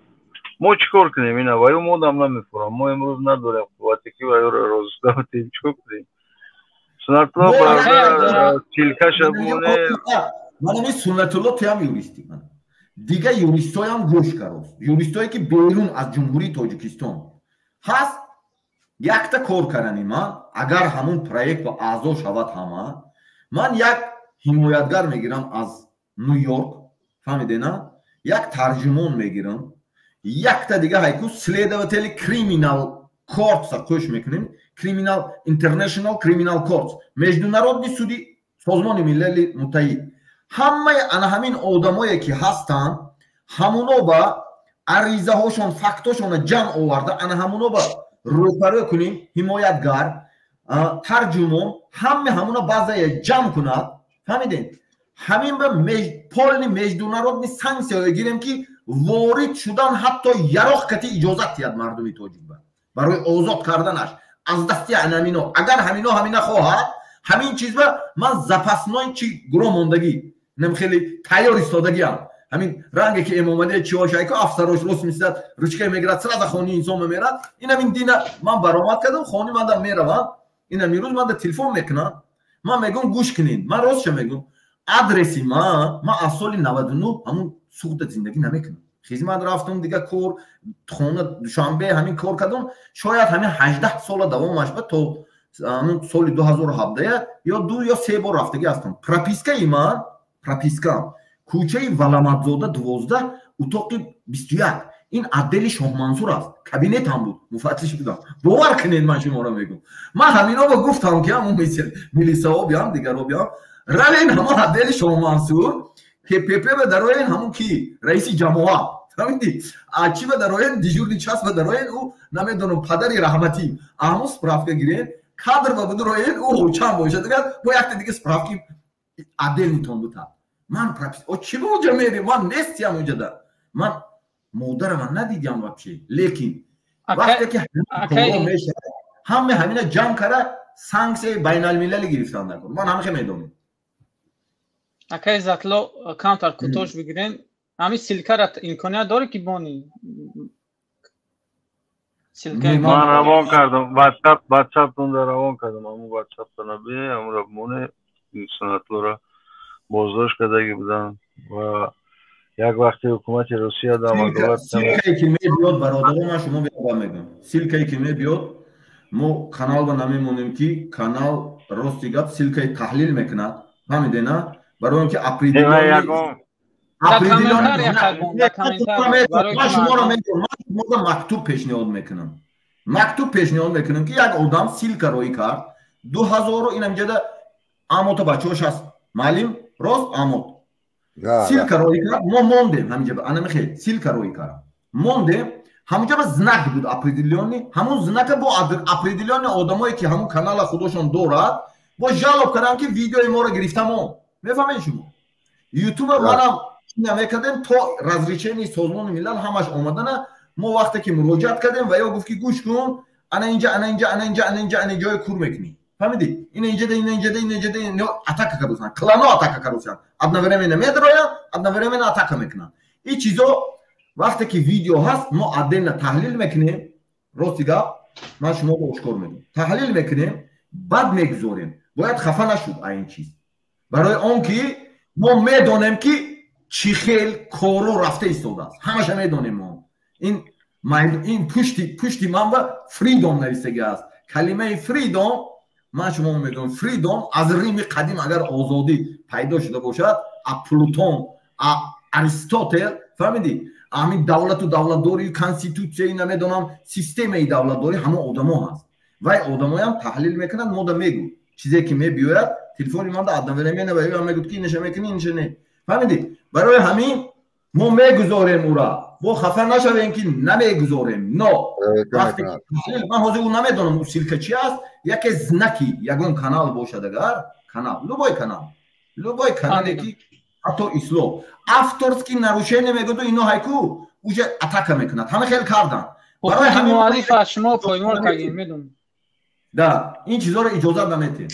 [SPEAKER 6] мо чӣ кор кунем? Ина ваё модам намефорам. Мо имрӯз надорем қуввате ки ваёро розыск давтем. Чӣ кор кунем? Суннатулло бародар тилкаша моне.
[SPEAKER 1] Ман ҳамин Суннатулло, туям юристӣ. Дига юристоям гӯш карост. Юристое ки берун аз Ҷумҳурии Тоҷикистон ҳаст, якта кор кардани ман, агар ҳамун проект ба аъзо шавад ҳама, ман як ҳимоятгар мегирам аз Ню-Йорк, фаҳмидена? Як тарҷумон мегирам, якта дига ҳайку следователи криминал кортса қӯш мекунем, криминал International Criminal Court, Международный суди Созмони Милали Муттаҳид. Ҳамаи ана ҳамин одамое ки ҳастанд, ҳамуно ба аризаҳошон, фактҳошонро ҷамъ оварда, ана ҳамуно ба рӯпарӯ кунем, ҳимоятгар, тарҷумон, ҳама ҳамуна баъзая ҷамъ кунад, фаҳмидем? Ҳамин ба полный международный санксияҳое гирем ки ворид шудан ҳатто яроқ кати иҷозат диҳад мардуми тоҷик ба барои озод карданаш аз дасти анамино. Агар ҳамино ҳамина хоҳад, ҳамин чиз ба ман запасной чи гуроҳ мондагӣ, нем хеле тайёр истодагиам. Ҳамин ранге ки Эмомалӣ чиҳошайко афсарош рост мисад, ручка мегирад, сразу хони инсон мемерад. Ин ҳамин дина ман баромад кардам, хони манда меравам. Ин ҳамин рӯз манда телефон мекунам, ман мегӯм гӯш кунед, ман ростша мегӯм, адреси ман аз соли 99 ҳамун Суғда зиндагӣ намекунам. Хизмат рафтам, дига кор, хона Душанбе ҳамин кор кардам. Шояд ҳамин 18 сола давомаш ба то ҳамун соли 2017 ё 2 ё 3 бор рафтагӣ ҳастам. Пропискаи ман, пропискам кӯчаи Валамадзода 12, утоқи 21. Ин отдели Шоҳмансур аст. Кабинетам буд, муфаттиш будам. Бовар кунед, ман шуморо мегӯм. Ман ҳамино ба гуфтам ки ҳамун милисаҳо биям, дигарҳо биям. Равен ҳамон отдели Шоҳмансур, КПП ба дароен ҳамун ки раиси ҷамоа. Фаҳмидӣ? А чи ба дароен, дежурный часть ба дароен, ӯ намедонам падари раҳматӣ. Ҳамун справка гирен, кадр ба бидроен, ӯ ҳочам бошад. Дигар бо якта дига справки отдельныйтон бутад. Ман пропис... О, чӣ ба онҷа мерем? Ман нестиям онҷада. Ман модарама надидям вообще. Лекин вақте ки мешавад, ҳама ҳамина ҷамъ карда санксияи байналмилалӣ гирифтан накун. Ман ҳамихе медонам.
[SPEAKER 15] Акай Иззатло, камтар кӯтоҳ бигирем. Ҳамин ссылкара имконият дорӣ ки бонӣ?
[SPEAKER 6] Ман равон кардам, WhatsApp, WhatsApp-тонда равон кардам. Ҳамун WhatsApp-тона би, ҳамура моне, Суннатлора боздошт кардагӣ буданд ва як вақти ҳукумати Русия дам
[SPEAKER 1] Ссылкае ки мебиёд, бародарон, ман шумо биёба мегӯям. Ссылкае ки мебиёд, мо каналба намемонем ки канал рости гап ссылкаи таҳлил мекунад. Фаҳмидена? Барои он ки ман шуморо мегӯям, ман шуморо мактуб пешниҳод мекунам. Мактуб пешниҳод мекунам ки як одам ссылка роӣ кард 2000 инам ҷада Амота бачаҳош ҳаст, маълим рост амот ссылка роӣ кард, мо мондем ҳаминҷа, ана мехе ссылка роӣ кард, мондем ҳамунҷа ба знак буд определённый, ҳамун знака бо определённый одамое ки ҳамун канала худошон дорад, бо жалоб кардам, ки видеои моро гирифта мо. Мефаҳмед шумо, ютуба манам намекардем то разрешении Созмони Милал ҳамаш омадана. Мо вақте ки муроҷиат кардем, ва ё гуфт, ки гӯш кун, ана инҷа, ана инҷа, ана инҷа, ана инҷа, ана ҷое кур мекунӣ, фаҳмидӣ? Ина инҷада, ина инҷада, ина инҷада, ино атака кардусанд, клано атака кардусанд, одновременно медроянд, одновременно атака мекунанд. Ин чизо вақте ки видео ҳаст, мо отдельно таҳлил мекунем. Рости гап, ман шуморо ошкор мегӯям, таҳлил мекунем, баъд мегузорем. Бояд хафа нашуд а ин чиз, барои он ки мо медонем, ки чӣ хел коро рафта истодааст, ҳамаша медонем мо. Ин пушти ман ба freedom навистагӣ аст, калимаи freedom. Ман шумо медонам, freedom аз Рими қадим агар озодӣ пайдо шуда бошад, а Плутон, а Аристотел, фаҳмидӣ, ҳамин давлату давлатдорию конститутсияи, намедонам, системаи давлатдорӣ ҳамон одамо ҳаст. Вай одамоям таҳлил мекунад, мода мегӯ, чизе ки мебиёяд телефони манда одновременно ва ё мегӯд, ки инаша мекунӣ, инаша не, фаҳмидӣ? Барои ҳамин мо мегузорем ура, бо хафа нашавем, ки намегузорем. Но вақте ман ҳозир ӯ намедонам, ӯ ссылка чи аст, яке знаки ягон канал бошад, агар канал, любой канал, любой канале ки ҳатто ислоҳ авторский нарушение мегӯду, ино ҳайку уже атака мекунад, ҳама хел кардан.
[SPEAKER 15] Барои ҳамин муаллиф аз шумо поймол кардем, медонам.
[SPEAKER 1] Да, ин чизоро иҷозат наметем.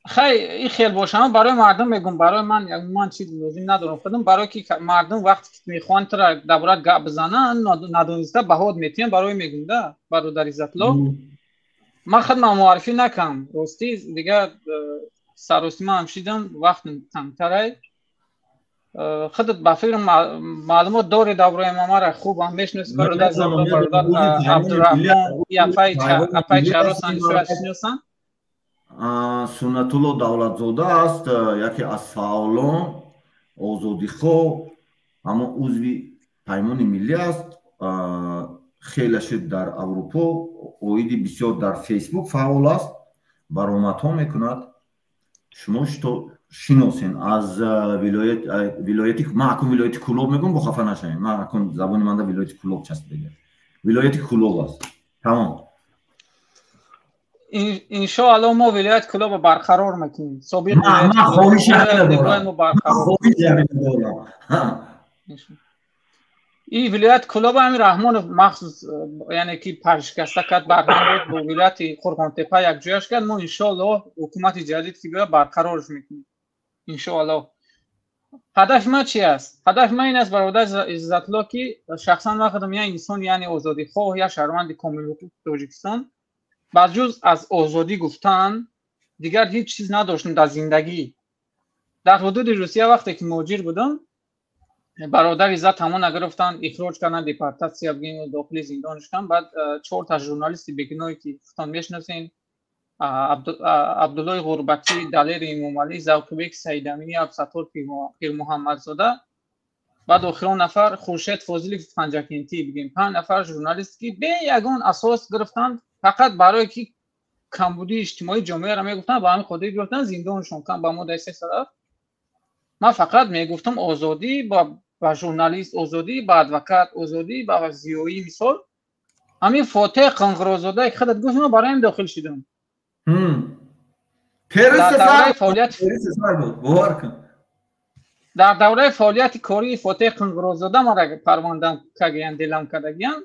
[SPEAKER 15] Хай, ин хел бошам, барои мардум мегум, барои ман чиз лозим надорам худам, барои ки мардум вақте ки мехоҳанд тура дар бораат гап бизананд, надониста баҳот метиҳанд, барои мегум да, бародар Иззатло. Ман худман муаррифӣ накам, ростӣ дигар саросима ҳам шидам, вақт тангтарай. Худат ба фикрам маълумот дорӣ дар бораи мамара, хуб ҳам мешиносӣ, бародар Иззатло, бародар Абдураҳмон, апай чаросан, шиносанд.
[SPEAKER 1] Суннатулло Давлатзода аст, яке аз фаъолон, озодихоҳ, ҳамон узви Паймони Миллӣ аст. Хеле шуд дар Аврупо, оиди бисёр дар Фейсбук фаъол аст, баромадҳо мекунад. Шумо шиносен аз вилояти, ман акун вилояти Кулоб мегӯм, бо хафа нашавем, ман акун забони манда вилояти Кулоб часпида, вилояти Кулоб аст, тамом.
[SPEAKER 15] Иншоалло, мо вилояти Кулобро барқарор мекунем. Собиқ
[SPEAKER 1] хоҳиши дорам.
[SPEAKER 15] Ин вилояти Кулоба ҳамин Раҳмонов махсус, яъне ки паршикаста кард, барҳам буд, бо вилояти Қурғонтепа якҷояш кард. Мо иншоалло ҳукумати ҷадид ки биёяд, барқарорш мекунем, иншоалло. Ҳадафи ман чи аст? Ҳадафи ман ин аст, бародар Иззатло, ки шахсан ман худам як инсон, яъне озодихоҳ, як шаҳрванди комилҳуқуқи Тоҷикистон, ба ҷуз аз озодӣ гуфтан дигар ҳеҷ чиз надоштам дар зиндагӣ. Дар ҳудуди Русия вақте ки муҳоҷир будам, бародар Иззат, ҳамона гирифтанд, ихроҷ карданд, депортатсия бигем, дохили зиндон шудам. Баъд чорта журналисти бегуноҳе ки худтон мешиносен, Абдуллои Ғурбатӣ, Далери Имомалӣ, Завқибек Саидаминӣ, Абсатор Пирмуҳаммадзода, баъд охирон нафар Хуршед Фозилов Панҷакентӣ, бигем, панҷ нафар журналист, ки бе ягон асос гирифтанд, фақат барое ки камбудии иҷтимоии ҷомеаро мегуфтанд, ба ҳамин хотир гирифтанд, зиндоншон кан ба моддаи 307. Ман фақат мегуфтам озодӣ ба журналист, озодӣ ба адвокат, озодӣ ба зиёӣ. Мисол, ҳамин Фотеҳ Қанғирозода, ки худат гуфт, ман барои ҳам дохил шудам. Дар давраи фаъолияти кории Фотеҳ Қанғирозода мара парвандам кагиян, делам кардагиян.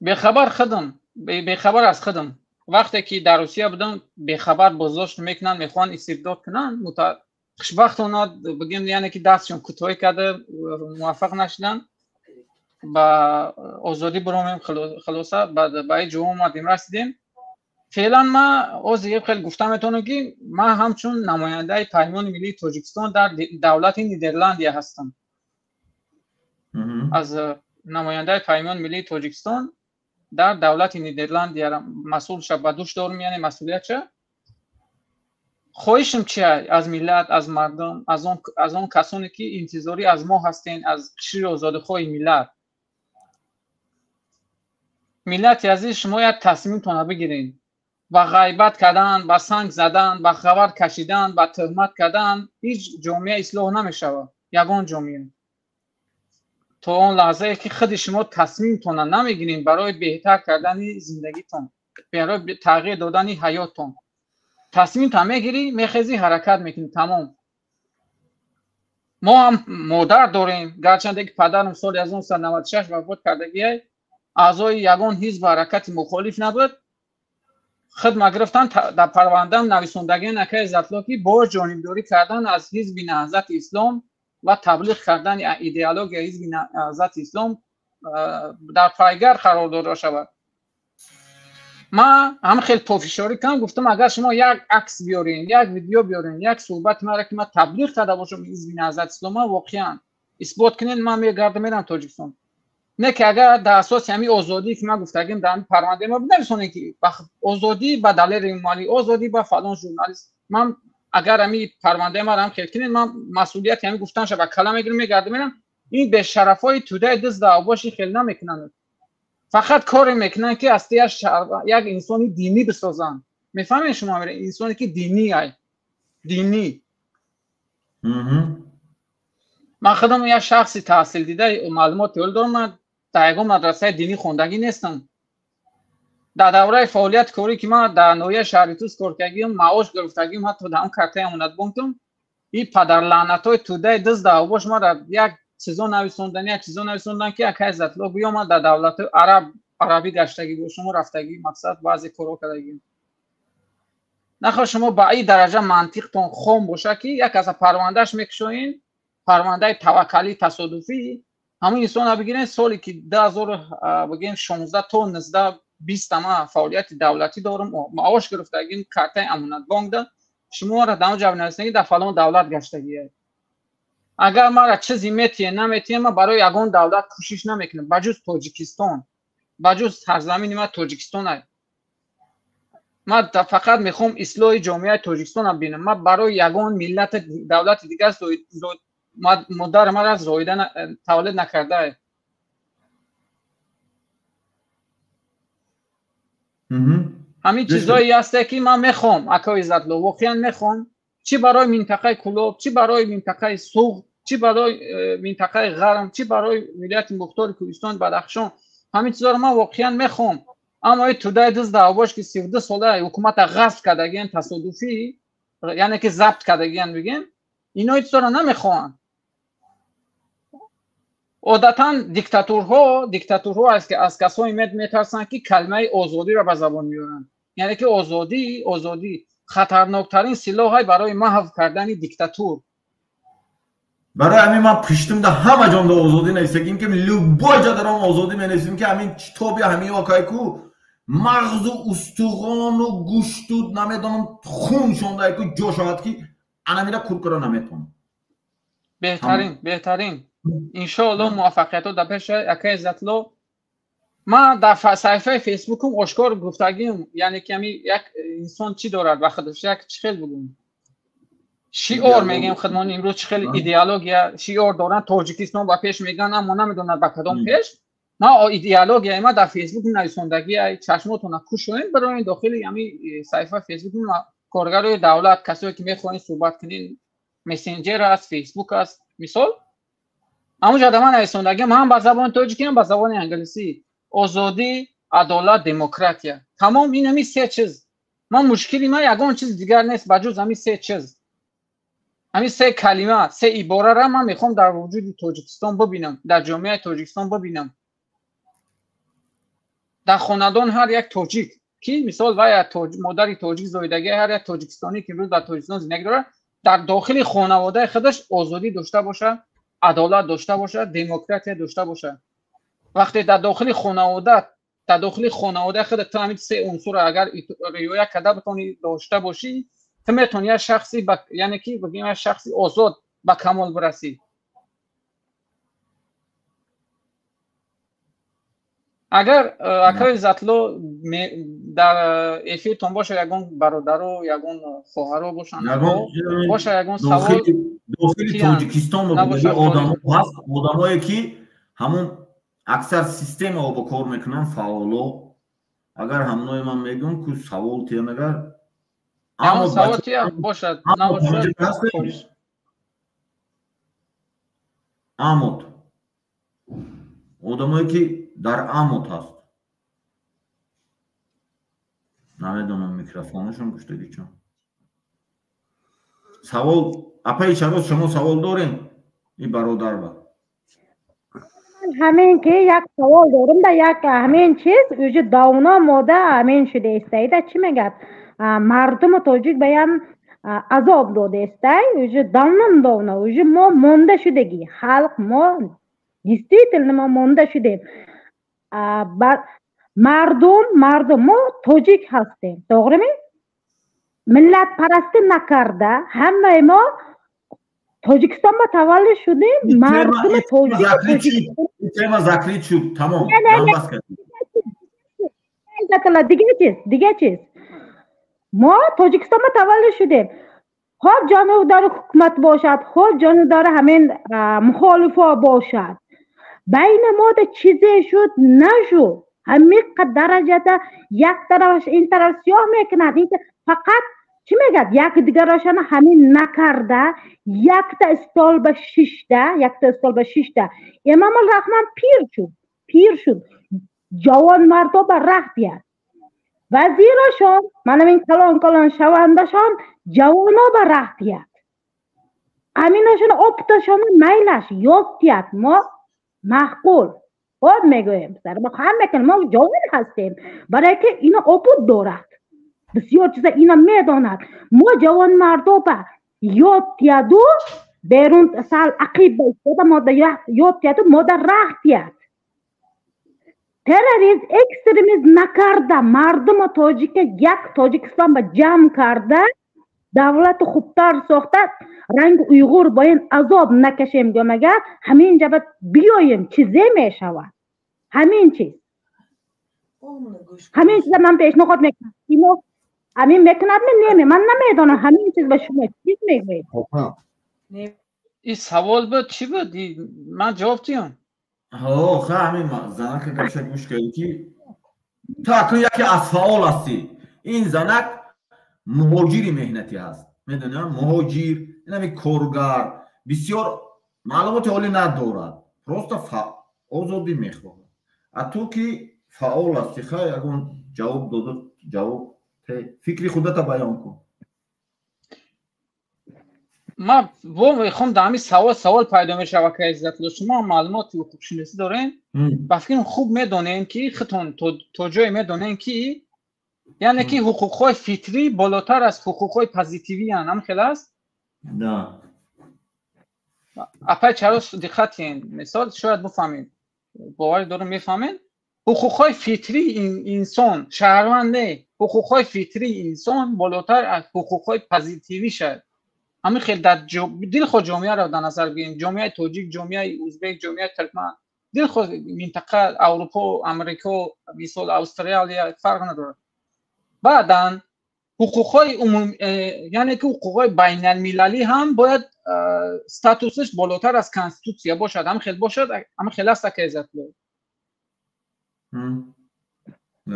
[SPEAKER 15] Бехабар худам, бехабар аз худам, вақте ки дар Русия будам, бехабар боздошт мекунанд, мехоҳанд истибдод кунанд. Хушбахтона бигем, яъне ки дастшон кӯтоҳӣ карда, муваффақ нашуданд, ба озодӣ биромем. Хулоса, ба ин ҷо омадем, расидем. Феълан ман ҳозир хеле гуфта метавонам, ки ман ҳамчун намояндаи Паймони Миллии Тоҷикистон дар давлати Нидерландия ҳастам. Аз намояндаи Паймони Миллии Тоҷикистон дар давлати Нидерландия масъулша ба дӯш дорам, яъне масъулиятша. Хоҳишам чи аз миллат, аз мардум, аз он касоне ки интизорӣ аз мо ҳастен, аз қишри озодихоҳи миллат: миллати азиз, шумо як тасмимтона бигирен. Ба ғайбат кардан, ба санг задан, ба хабар кашидан, ба тӯҳмат кардан ҳеҷ ҷомеа ислоҳ намешавад. Ягон ҷомеа. То он лаҳзае ки худи шумо тасмимтонро намегиред барои беҳтар кардани зиндагитон, барои тағйир додани ҳаёттон. Тасмимтон мегирӣ, мехезӣ, ҳаракат мекунӣ, тамом. Мо ҳам модар дорем, гарчанде ки падарам соли 1996 вафот кардагиай, аъзои ягон ҳизб ва ҳаракати мухолиф набуд. Хидма гирифтан дар парвандаам нависондагиан акаи Иззатло ки бо ҷонибдорӣ кардан аз ҳизби Наҳзати Ислом ва таблиғ кардани идеологияи ҳизби Наҳзати Ислом дар пайгар қарор дода шавад. Ман ҳам хеле пофишорӣ кардам, гуфтам агар шумо як акс биёрен, як видео биёрен, як суҳбати маро ки ман таблиғ карда бошам ҳизби Наҳзати Ислома, воқеан исбот кунед, ман мегардам мерам Тоҷикистон. Не ки агар дар асоси ҳамин озодӣ ки ман гуфтагим дар ҳамин парвандаи ма бинависонед ки озодӣ ба Далер Эмомалӣ, озодӣ ба фалон журналист, ман агар ҳамин парвандаи маро ҳам хел кунед, ман масъулияти ҳамин гуфтанша ба кала мегирам, мегардам мерам. Ин бешарафҳои тӯдаи дизд авбоши хел намекунанд. Фақат коре мекунанд ки аз як инсони динӣ бисозанд. Мефаҳмед шумо? Инсоне ки динӣ ай, динӣ. Ман худам як шахси таҳсилдида, маълумоти олӣ дорам, ман дар ягон мадрасаи динӣ хондагӣ нестам. Дар давраи фаъолияти корӣ ки ман дар ноҳияи шаҳри Тӯс кор кардагиам, маош гирифтагиам, ҳатто дар он картаи амонатбонкам, ин падарлаънатҳои тӯдаи дизд авбош маро як чизо нависондан, як чизо нависондан ки акаи Иззатло гӯё ман дар давлатҳои арабӣ гаштагӣ бошам, рафтагӣ, мақсад баъзе корҳо кардагиам. Нахоҳ шумо ба ин дараҷа мантиқтон хом боша ки як аз парвандааш мекушоен, парвандаи таваккалӣ тасодуфӣ, ҳамон инсонро бигирен соли ки 2016 то 19 20 ман фаъолияти давлатӣ дорам, маош гирифтагим, картаи амонатбонк да, шуморо дар он ҷо нависонед дар фалон давлат гаштагие. Агар маро чизе метиҳе наметиҳе, ман барои ягон давлат кӯшиш намекунам, ба ҷуз Тоҷикистон, ба ҷуз сарзамини ман Тоҷикистон. Ман фақат мехоҳам ислоҳи ҷомеаи Тоҷикистонро бинам. Ман барои ягон миллат давлати дигар модари маро зоида таваллуд накардае. Ҳамин чизое ҳасте ки ман мехоҳам, акои Иззатло, воқеан мехоҳам, чӣ барои минтақаи Кӯлоб, чӣ барои минтақаи Суғд, чӣ барои минтақаи Ғарм, чӣ барои вилояти Мухтори Кӯҳистон, Бадахшон, ҳамин чизоро ман воқеан мехоҳам. Аммо ин тӯдаи дизд авбош ки 32 сола ҳукумата ғасб кардагиан тасодуфӣ, яъне ки забт кардагиан бигем, ино ин чизоро намехоҳанд. Одатан диктатурҳо аз касоне метарсанд ки калимаи озодиро ба забон меоранд. Яъне ки озодӣ хатарноктарин силоҳ барои маҳв кардани диктатур.
[SPEAKER 1] Барои ҳамин ман пуштум да ҳама ҷонда озодӣ нависагим ки любой ҷо даром озодӣ менависем ки ҳамин китоби ҳамин окайку мағзу устухону гӯшту намедонам хун шондайку ҷо шавад ки анамира кур кара наметавонам.
[SPEAKER 15] Беҳтарин, беҳтарин. Иншоаллоҳ муваффақиятҳо дар пеш акаи Иззатло. Ман дар саҳифаи фейсбукум ошкор гуфтагим, яъне ки ҳамин як инсон чӣ дорад ба худаш, як чӣ хел бигӯм, шиор мегӯем худмон имрӯз чӣ хел идеология шиор доранд, Тоҷикистон ба пеш мегӯянд, аммо намедонанд ба кадом пеш. Ман идеологияи ман дар фейсбук нависондагӣ, чашмотонро кушоем, бироен дохили ҳамин саҳифаи фейсбук, коргарои давлат, касое ки мехоҳед суҳбат кунед, мессенҷер аст, фейсбук аст, мисол ҳамонҷо дар ман нависондагиам ҳам ба забони тоҷикӣ, ҳам ба забони англисӣ: озодӣ, адолат, демократия. Тамом, ин ҳамин се чиз. Ман мушкили ман ягон чиз дигар нест ба ҷуз ҳамин се чиз. Ҳамин се калима, се иборара ман мехоҳам дар вуҷуди Тоҷикистон бибинам, дар ҷомеаи Тоҷикистон бибинам, дар хонадон ҳар як тоҷик ки мисол вай модари тоҷик зоидагӣ, ҳар як тоҷикистонӣ ки имрӯз дар Тоҷикистон зиндагӣ дорад, дар дохили хонаводаи худаш озодӣ дошта бошад, адолат дошта бошад, демократия дошта бошад. Вақте дар дохили хонавода, дар дохили хонаводаи худ ту ҳамин се унсурро агар риоя карда битонӣ дошта бошӣ, ту метавонӣ як шахси, яъне ки бигӯем, як шахси озод ба камол бирасӣ. Агар акаи Иззатло дар эфиртон боша, ягон бародаро, ягон хоҳаро бошанд, боша ягон савол.
[SPEAKER 1] Дохили Тоҷикистон одамо ҳаст, одамое ки ҳамон аксар системао ба кор мекунанд, фаъоло. Агар ҳамнои ман мегӯм ку савол тиям, агар
[SPEAKER 15] савол тия бошад, набошад.
[SPEAKER 1] Амот одамое ки дар амот ҳаст, намедонам микрофонашон куштаги чон. Савол апаи Чароз, шумо савол дорем и бародар ба?
[SPEAKER 4] Ҳамин ки як савол дорем да, як ҳамин чиз уже давно мода ҳамин шуда истаида, чӣ мегӯяд, мардуми тоҷик баям азоб додаистай уже давнон давно, уже мо монда шудагӣ халқ, мо действительно мо монда шудем. Мардум мо тоҷик ҳастем, тоғрими? Миллатпарастӣ накарда ҳамаи мо Тоҷикистон ба таваллуд шудем, мардуми тоҷик.
[SPEAKER 1] Тема закрыт шуд, тамом.
[SPEAKER 4] Дига чиз, мо Тоҷикистон ба таваллуд шудем, хоб ҷонибдори ҳукумат бошад, хоб ҷонибдори ҳамин мухолифо бошад, байни мо да чизе шуд нашуд, ҳамин дараҷада як тарафаш ин тараф сиёҳ мекунад, фақат чӣ мегӯяд, якдигарошана ҳамин накарда, якта стол ба шишта, якта стол ба шишта. Эмомал Раҳмон пир шуд, пир шуд, ҷавонмардо ба раҳ диҳад, вазирошон манамин калон калон шавандашон ҷавоно ба раҳ диҳад, аминошона обташона майлаш ёд диҳад. Мо маъқул хоб мегӯем, мо ҳам мекунем, мо ҷавон ҳастем, барое ки ино обуд дорад, бисёр чиза ина медонад. Мо ҷавонмардо ба ёд диҳаду берун сал ақиб ба истода, мо ёд диҳаду мо да раҳ диҳад. Терроризм, экстремизм накарда, мардуми тоҷика як Тоҷикистон ба ҷамъ карда, давлати хубтар сохта, ранги уйғур бо ин азоб накашем, гӯмагар ҳамин ҷаба биёем, чизе мешавад. Ҳамин чиз, ҳамин чиза ман пешниҳод мекунам. Ино ҳамин мекунадми неме, ман намедонам. Ҳамин чиз ба шумо чиз мегӯед?
[SPEAKER 15] Ин савол буд, чӣ буд? Ман ҷавоб диҳам?
[SPEAKER 1] Ха, ҳамин занака гапша гӯш кардӣ ки ту акнун яке аз фаъол ҳастӣ. Ин занак муҳоҷири меҳнатӣ ҳаст, медонӣ, муҳоҷир, инами коргар, бисёр маълумоти олӣ надорад, просто озодӣ мехоҳад. А ту ки фаъол ҳастӣ, ха, ягон ҷавоб дода, ҷавоб фикри худата баён кун.
[SPEAKER 15] Ман бо мехоҳам дар ҳамин савол пайдо мешавад, ки Иззатулло, шумо маълумоти ҳуқуқшиносӣ дорем, ба фикрам хуб медонем ки худтон то ҷое медонем ки яъне ки ҳуқуқҳои фитрӣ болотар аз ҳуқуқҳои позитивиянд, ҳам хел аст?
[SPEAKER 1] Да.
[SPEAKER 15] Апай Чарос, диққат кунед, мисол шояд бифаҳмед, боварӣ дорам мефаҳмед. Ҳуқуқҳои фитрии инсон, шаҳрванд не, ҳуқуқҳои фитрии инсон болотар аз ҳуқуқҳои позитивӣ шад. Ҳамин хел дар дилхоҳ ҷомеаро дар назар бигирем, ҷомеаи тоҷик, ҷомеаи узбек, ҷомеаи туркман, дилхоҳ минтақа, Аврупо, Амрико, мисол Австралия, фарқ надорад. Баъдан ҳуқуқҳои умум, яъне ки ҳуқуқҳои байналмилалӣ ҳам бояд статусаш болотар аз конститутсия бошад. Ҳамин хел бошад, ҳамин хел аст, ака Иззатулло?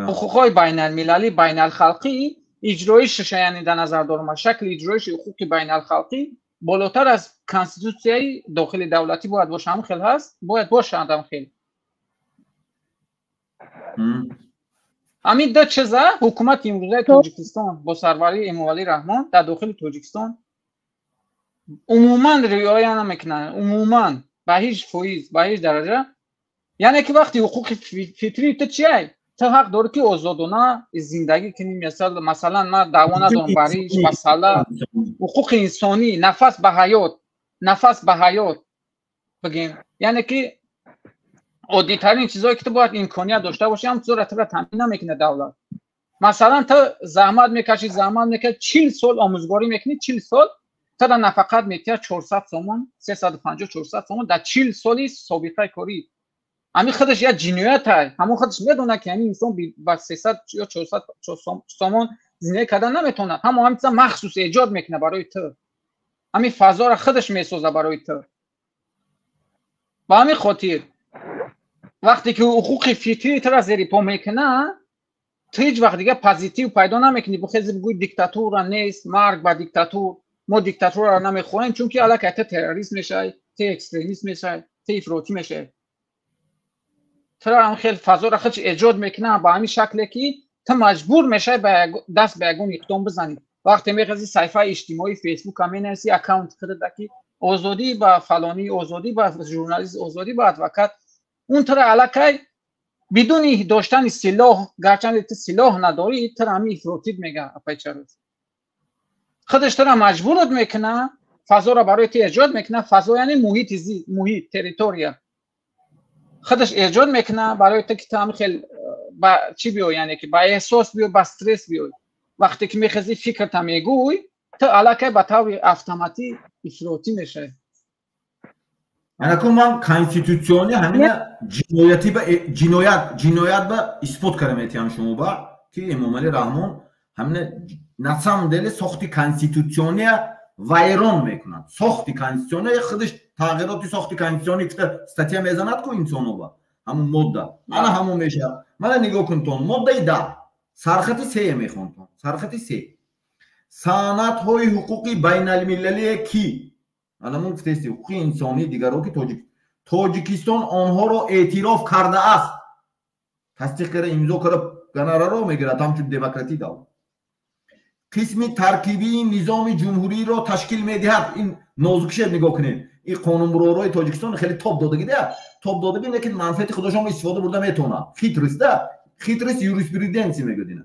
[SPEAKER 15] Ҳуқуқҳои байналмилалӣ, байналхалқӣ иҷроишша, яъне дар назар дорам, шакли иҷроиши ҳуқуқи байналхалқӣ болотар аз конститутсияи дохили давлатӣ бояд бошад. Ҳамин хел ҳаст, бояд бошад ҳамин хел. Ҳамин ду чиза ҳукумати имрӯзаи Тоҷикистон бо сарварии Эмомалӣ Раҳмон дар дохили Тоҷикистон умуман риоя намекунанд, умуман ба ҳеҷ фоиз, ба ҳеҷ дараҷа. Яъне ки вақти ҳуқуқи фитрии ту чиай? Ту ҳақ дорӣ ки озодона зиндагӣ кунӣ. Масалан, ман даъво надорам бар ҳеҷ масъала. Ҳуқуқи инсонӣ, нафас ба ҳаёт, нафас ба ҳаёт бигем, яъне ки оддитарин чизое ки ту бояд имконият дошта бошӣ, ҳам чизоро туро таъмин намекунад давлат. Масалан, ту заҳмат мекашӣ, заҳмат мекашӣ, 40 сол омӯзгорӣ мекунӣ, 40 сол тура нафақат метиҳад 400 сомон, 350, 400 сомон дар 40 соли собиқаи корӣ. Ҳамин худаш як ҷиноят ай. Ҳамон худаш медонад ки ҳамин инсон ба 300 ё 400 сомон зиндагӣ кардан наметавонад. Ҳамон ҳамин чиза махсус эҷод мекунад барои ту. Ҳамин фазоро худаш месозад барои ту. Ба ҳамин хотир вақте ки ҳуқуқи фитрии тура зери по мекунад, Ту ҳеҷ вақт дига позитив пайдо намекунӣ, бихези бигӯй диктатура нест, марг ба диктатур, мо диктатураро намехоҳем, чунки аллакай ту террорист мешавӣ, ту экстремист мешавӣ, ту ифротӣ мешавӣ. Туро ҳам хел фазоро худш эҷод мекунад ба ҳамин шакле ки ту маҷбур мешавӣ ба даст ба ягон иқдом бизанӣ. Вақте мехези саҳифаи иҷтимоии Фейсбука менависӣ, аккаунти худата ки озодӣ ба фалонӣ, озодӣ ба журналист, озодӣ ба адвокат, он туро аллакай бидуни доштани силоҳ, гарчанде ту силоҳ надорӣ, туро ҳамин ифротит мега апайчароз. Худаш туро маҷбурат мекунад, фазоро барои ту эҷод мекунад, фазо яъне муҳити муҳит, территория. Худаш эҷод мекунад барои ту ки ту ҳамин хел ба чӣ биёй, яъне ки ба эҳсос биёй, ба стресс биёй. Вақте ки мехези фикрта мегӯй, ту аллакай ба таври автоматӣ ифротӣ мешавӣ.
[SPEAKER 1] Анаку ман конститутсионӣ ҳамина ҷиноятӣ ба ҷиноят ба исбот карда метиҳам шумо ба ки Эмомалӣ Раҳмон ҳамина на самом деле сохти конститутсиония вайрон мекунад. Сохти конститутсиония худаш тағйироти сохти конститутсионӣ гуфта статья мезанад ку инсонова, ҳамун модда ана ҳамун мешавад. Мана нигоҳ кунтон, моддаи 10 сархати 3 мехонтон, сархати 3 санадҳои ҳуқуқи байналмилалие ки анамун гуфтести ҳуқуқи инсонии дигаро ки Тоҷикистон онҳоро эътироф кардааст, тасдиқ карда, имзо карда, гонораро мегирад ҳамчун демократӣ давлат. Қисми таркибии низоми ҷумҳуриро ташкил медиҳад. Ин нозукишед нигоҳ кунед, ин қонунбуророи Тоҷикистон хеле тоб додагӣ да, тоб додагӣ, лекин манфиати худашонро истифода бурда метавонад. Хитрость да, хитрость юриспруденция мегӯяд ина.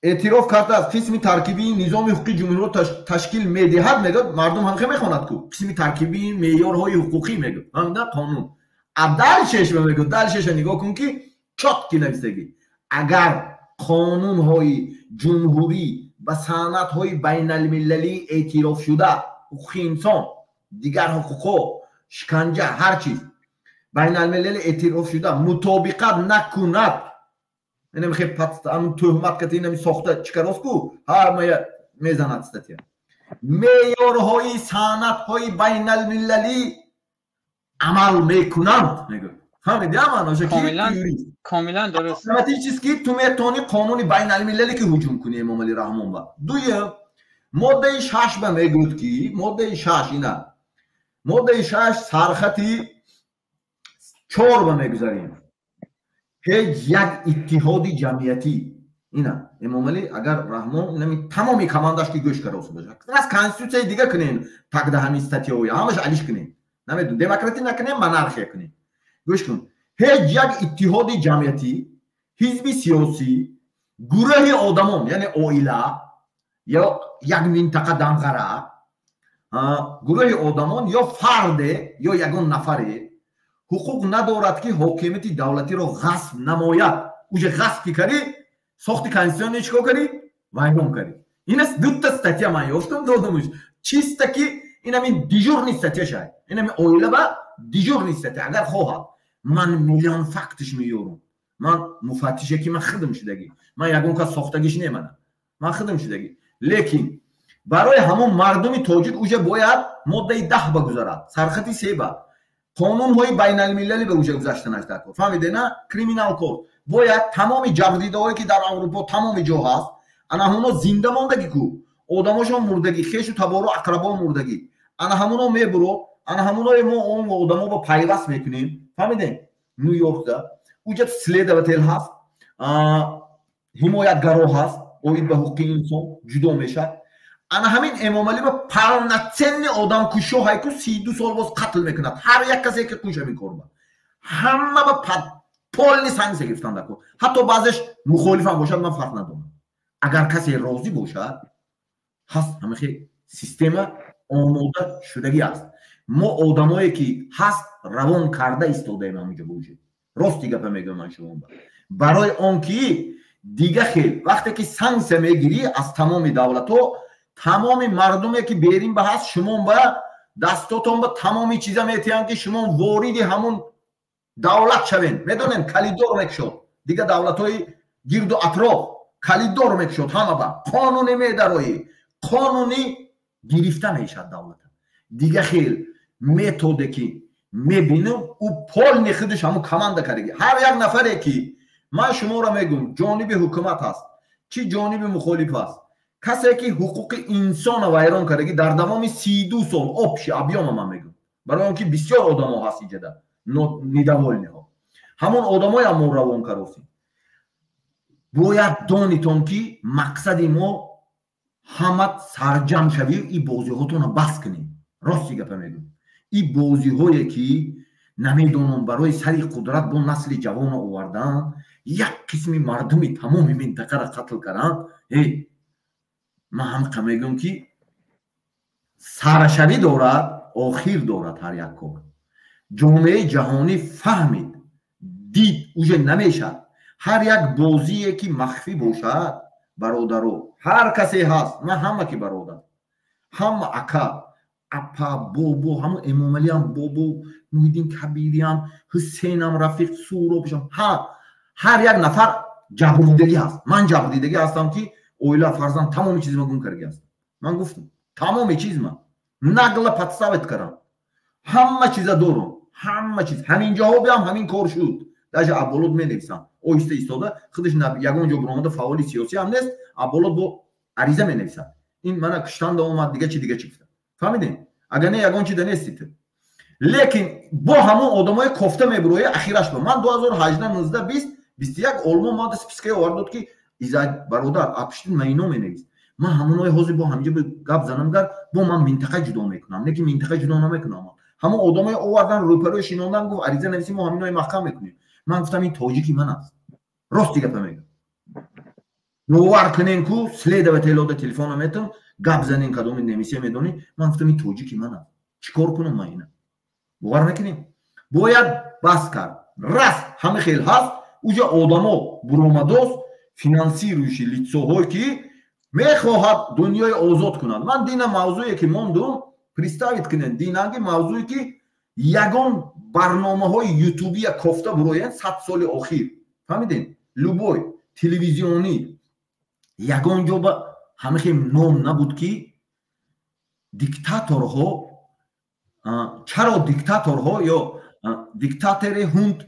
[SPEAKER 1] Эътироф кардааст, қисми таркибии низоми ҳуқуқии ҷумҳуриро ташкил медиҳад, мегӯяд, мардум ҳамхе мехонад ку қисми таркибии меъёрҳои ҳуқуқӣ мегӯяд, ҳамда қонун. А дальшеш мегӯяд, дальшеша нигоҳ кун ки чётки нависагӣ, агар қонунҳои ҷумҳурӣ ба санадҳои байналмилалӣ эътирофшуда, ҳуқуқи инсон, дигар ҳуқуқҳо, шиканҷа, ҳар чиз байналмилалӣ эътирофшуда мутобиқат накунад, инам хе тӯҳмат ката, инами сохта чӣ карост ку ҳамая мезанад статья. Меъёрҳои санадҳои байналмилалӣ амал мекунанд, мегӯяд. Фаҳмидӣ маъноша ки
[SPEAKER 15] комилан дуруст.
[SPEAKER 1] Автоматически ту метавонӣ қонуни байналмилалӣ ки ҳуҷум кунӣ Эмомалӣ Раҳмон ба. Дуюм, моддаи 6 ба мегӯяд ки моддаи 6 ина, моддаи 6 сархати 4 ба мегузарем. Ҳеҷ як иттиҳоди ҷамъиятӣ, ина Эмомалӣ агар Раҳмон инами тамоми командаш ки гӯш карда бошад, аз конститутсияи дига кунем, тагда ҳамин статьяҳоя ҳамаш алиш кунем, намедонам, демократӣ накунем, монархия кунем. Гӯш кун, ҳеҷ як иттиҳоди ҷамъиятӣ, ҳизби сиёсӣ, гурӯҳи одамон, яъне оила ё як минтақа данғара, гурӯҳи одамон ё фарде ё ягон нафаре ҳуқуқ надорад ки ҳокимияти давлатиро ғасб намояд. Уже ғасб ки кардӣ, сохти конститутсионӣ чӣ кор кардӣ? Вайрон кардӣ. Ин аст дута статья ман ёфтам, додамуш. Чиста ки инами дежурный статья шай. Инами оила ба дежурный статья. Агар хоҳад, ман миллион фактиш меёрам. Ман муфаттише ки ман хидм шудагӣ. Ман ягон кас сохтагиш не мана. Ман хидм шудагӣ. Лекин барои ҳамон мардуми тоҷик уже бояд моддаи 10 ба гузарад. Сархати 3 ба. Қонунҳои байналмилалӣ ба уже гузаштанаш дар кор. Фаҳмиде на? Криминал код. Бояд тамоми ҷабрдидаҳое ки дар Аврупо тамоми ҷо ҳаст, ана ҳамоно зинда мондагӣ ку, одамошон мурдагӣ, хешу табору ақрабо мурдагӣ, ана ҳамоно мебуро, ана ҳамоное мо он одамо ба пайваст мекунем. Фаҳмидем? Ню-Йоркда уҷа следователь ҳаст, ҳимоятгаро ҳаст, оид ба ҳуқуқи инсон ҷудо мешавад. Ана ҳамин Эмомалӣ ба полноценный одамкушо ҳайку 32 сол боз қатл мекунад ҳар як касе ки куш ҳамин кор ба ҳама ба полный санкция гирифтан дар кор. Ҳатто баъзеш мухолифам бошад, ман фарқ надорам. Агар касе розӣ бошад, ҳаст ҳамахе система омода шудагӣ аст. Мо одамое ки ҳаст равон карда истодаем ҳаминҷо бошед. Рости гапа мегӯям ман шумо барои он ки дига хел вақте ки санкция мегирӣ аз тамоми давлатҳо, тамоми мардуме ки берин ба ҳаст, шумо ба дастотон ба тамоми чиза метиҳанд ки шумо вориди ҳамун давлат шавен. Медонем, калидор мекушод дига давлатҳои гирду атроф, калидор мекушод ҳама ба қонунӣ медароӣ, қонунӣ гирифта мешавад давлата. Дига хел методе ки мебинам, ӯ полный худаш ҳамун команда кардаги. Ҳар як нафаре ки Ман шуморо мегӯм, ҷониби ҳукумат ҳаст, чӣ ҷониби мухолиф аст, касе ки ҳуқуқи инсона вайрон кардагӣ дар давоми 32 сол общий объёма ман мегӯм, барои он ки бисёр одамо ҳаст иҷада недовольный ҳо, ҳамон одамоям мо равон каросем. Бояд донитон ки мақсади мо ҳама сарҷамшавию и бозиҳотонро бас кунем. Рости гапа мегӯм, и бозиҳое ки намедонам барои сари қудрат бо насли ҷавонро овардан, як қисми мардуми тамоми минтақаро қатл карданд. Ман ҳамқа мегӯм ки сарашавӣ дорад, охир дорад ҳар як кор. Ҷомеаи ҷаҳонӣ фаҳмид, дид, уже намешад. Ҳар як бозие ки махфӣ бошад, бародаро, ҳар касе ҳаст, ман ҳама ки бародар, ҳама ака, апа, бобо, ҳамун Эмомалиам бобо, Муҳиддин Кабириам, Ҳусейнам, рафиқ Суробшам, ҳар як нафар ҷабрдидагӣ ҳаст. Ман ҷабрдидагӣ ҳастам ки оила, фарзанд, тамоми чизма гум кардагӣ ҳастам. Ман гуфтам, тамоми чизма нагло подставить кардам, ҳама чиза дорам, ҳама чиз. Ҳамин ҷоҳо биям ҳамин кор шуд. Даже Аболот менависам, оҳиста истода, худаш ягон ҷо биромада фаъоли сиёсӣ ҳам нест, Аболот бо ариза менависад. Ин мана куштанда омад, дига чи, дига чи гуфта. Фаҳмидем? Агар не, ягон чида нести ту. Лекин бо ҳамон одамои кофта мебуроя ахираш ба ман 2018, 19, 20, 21 Олмон мада списка е овард дод ки иза бародар, апишти майно менавис. Ман ҳамонои ҳозир бо ҳамҷа гап занам, гар бо ман минтақа ҷудо мекунам, лекин минтақа ҷудо намекунам. Ҳамон одамои овардан, рӯпарӯи шинондан, гуфт ариза нависӣ, мо ҳаминои маҳкам мекунем. Ман гуфтам ин тоҷики ман аст. Рости гапа мегӯм. Бовар кунен ку следователь ода телефона метам, гап занен кадоми немисия медонӣ. Ман гуфтам ин тоҷики ман аст. Чӣ кор кунам ман ина? Бовар мекунем? Бояд бас кард. Раст ҳама хел ҳаст, уҷа одамо буромадост, финансирующий лицо ҳое ки мехоҳад дунёи озод кунад. Ман дина мавзӯе ки мондум, представить кунен, динанги мавзӯе ки ягон барномаҳои ютубия кофта буроянд 100 соли охир. Фаҳмидем? Любой телевизионӣ ягон ҷо ба ҳама хел ном набуд ки диктаторҳо, чаро диктаторҳо ё диктатори ҳунд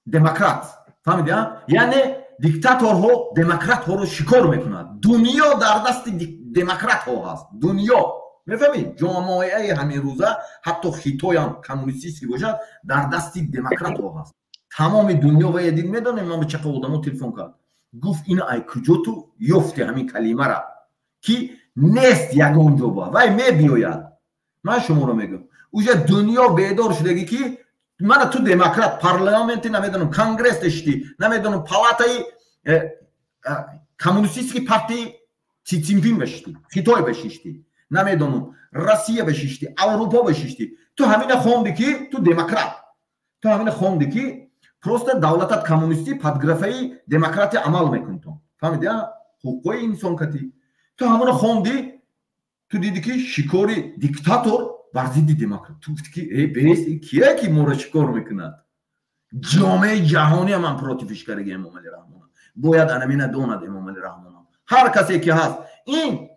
[SPEAKER 1] демократ. Фаҳмидем? Яъне диктаторҳо демократҳоро шикор мекунад. Дунё дар дасти демократҳо ҳаст. Дунё. Мефаҳмед? Ҷомеаи ҳамин рӯза, ҳатто Хитоям коммунистический бошад, дар дасти демократҳо ҳаст. Тамоми дунё ва дид медонем, ман ба чақа одамо телефон кард. Гуфт ина ай куҷо ту ёфти ҳамин калимара ки нест ягон ҷо ба вай мебиёяд. Ман шуморо мегӯям, уже дунё бедор шудагӣ ки мана ту демократ, парламенти намедонам, конгресс дошти, намедонам, палатаи коммунистический партии Си Цзиньпин бешишти, Хитой бешишти, намедонам, Россия бешишти, Аврупо бешишти. Ту ҳамина хонди ки ту демократ. Ту ҳамина хонди ки просто давлатат коммунистӣ под графаи демократия амал мекунӣ ту. Фаҳмидӣ, а? Ҳуқуқи инсон кати. Ту ҳамона хонди, ту диди ки шикори диктатор бар зидди демократ. Ту гуфти ки бес, кие ки моро шикор мекунад? Ҷомеаи ҷаҳонӣ ман против иш кардаги Эмомалӣ Раҳмон. Бояд анамина донад Эмомалӣ Раҳмон. Ҳар касе ки ҳаст, ин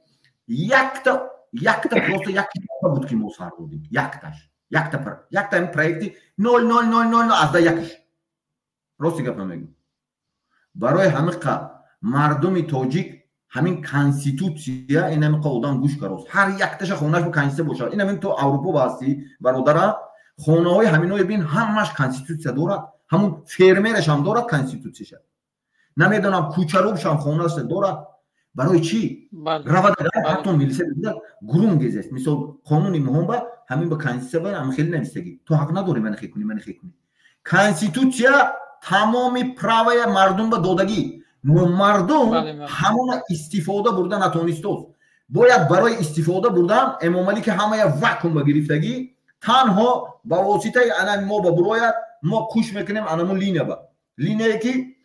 [SPEAKER 1] якта якта просто якта буд ки мо сар додем. Якташ. Якта якта ин проекти 0,0000 аз да якш. Рости гап намегӯм. Барои ҳамиқа мардуми тоҷик ҳамин конститутсия ин ҳамиқа одам гӯш карост. Ҳар якташа хонааш бо конститутсия бошад. Ин ҳамин то Аврупо ба ҳастӣ, бародара, хонаҳои ҳаминое бин, ҳамаш конститутсия дорад. Ҳамун фермераш ҳам дорад конститутсияша. Намедонам кӯчарубшам хонааш дорад. Барои чӣ? Равад ҳатто милиса бигӯяд гурум гезест. Мисол қонуни муҳим ба ҳамин ба конститутсия ба ҳамин хеле нависагӣ. Ту ҳақ надорӣ мана хе кунӣ, мана хе кунӣ. Конститутсия тамоми права я мардум ба додагӣ. Но мардум ҳамона истифода бурда натонистост. Бояд барои истифода бурдан Эмомалӣ ки ҳамая вакуум ба гирифтагӣ, танҳо ба воситаи ана мо ба бурояд, мо кӯш мекунем анамун линия ба. Линияе ки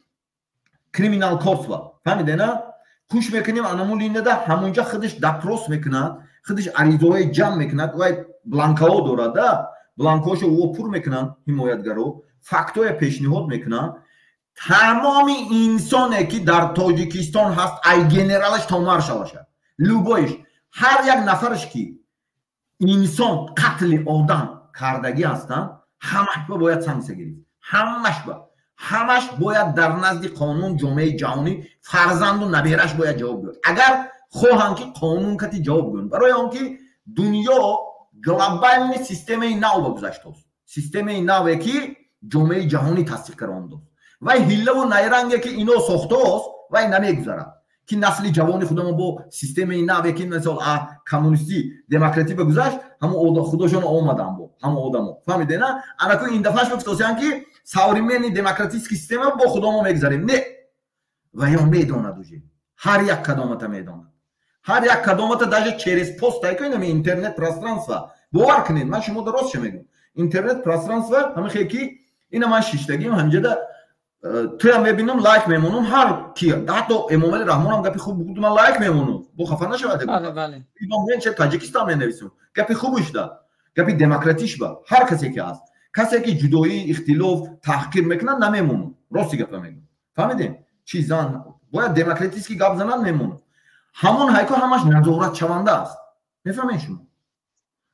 [SPEAKER 1] криминал корс ба. Фаҳмиде на? Кӯш мекунем анамун линияда, ҳамунҷа худаш допрос мекунад, худаш аризаҳои ҷамъ мекунад, вай бланкаҳо дорад, да? Бланкаҳошо ӯ пур мекунанд ҳимоятгаро, фактҳоя пешниҳод мекунанд. Тамоми инсоне ки дар Тоҷикистон ҳаст, ай генералаш то маршалаша, любой ш, ҳар як нафараш ки инсон қатли одам кардагӣ ҳастанд, ҳамаш ба бояд санксия гирифт. Ҳамаш ба. Ҳамаш бояд дар назди қонун, ҷомеаи ҷаҳонӣ, фарзанду набераш бояд ҷавоб гӯяд, агар хоҳанд ки қонун кати ҷавоб гӯянд. Барои он ки дунё глобальный системаи нав ба гузаштааст, системаи наве ки ҷомеаи ҷаҳонӣ тасдиқ карда. Вай ҳиллаву найранге ки ино сохтааст, вай намегузарад, ки насли ҷавони худамо бо системаи наве ки мисол коммунистӣ демократӣ ба гузашт, ҳамо худошон омадан бо ҳамо одамо, фаҳмиде на? Анаку ин дафъаш гуфтосиян ки современный демократический система бо худамо мегузарем. Не, ва ё медонад уже ҳар як кадомата, медонад ҳар як кадомата, даже через пост айко инами интернет пространство. Бовар кунед, ман шумо ростша мегӯям, интернет пространство ҳамин хел ки ина ман шиштагим ҳамҷада, туям мебинам, лайк мемонам. Ҳар ки, ҳатто Эмомали Раҳмонам гапи хуб бугуд, ман лайк мемонам, бо хафа нашавад. Таҷикистон менависам, гапи хубушда, гапи демократиш ба ҳар касе ки ҳаст. Касе ки ҷудоӣ, ихтилоф, таҳқир мекунад, намемонам, рости гапа мегӯям, фаҳмидем? Чи зан бояд демократически гап занад, мемонам. Ҳамон ҳайко ҳамаш назоратшаванда аст, мефаҳмед шумо?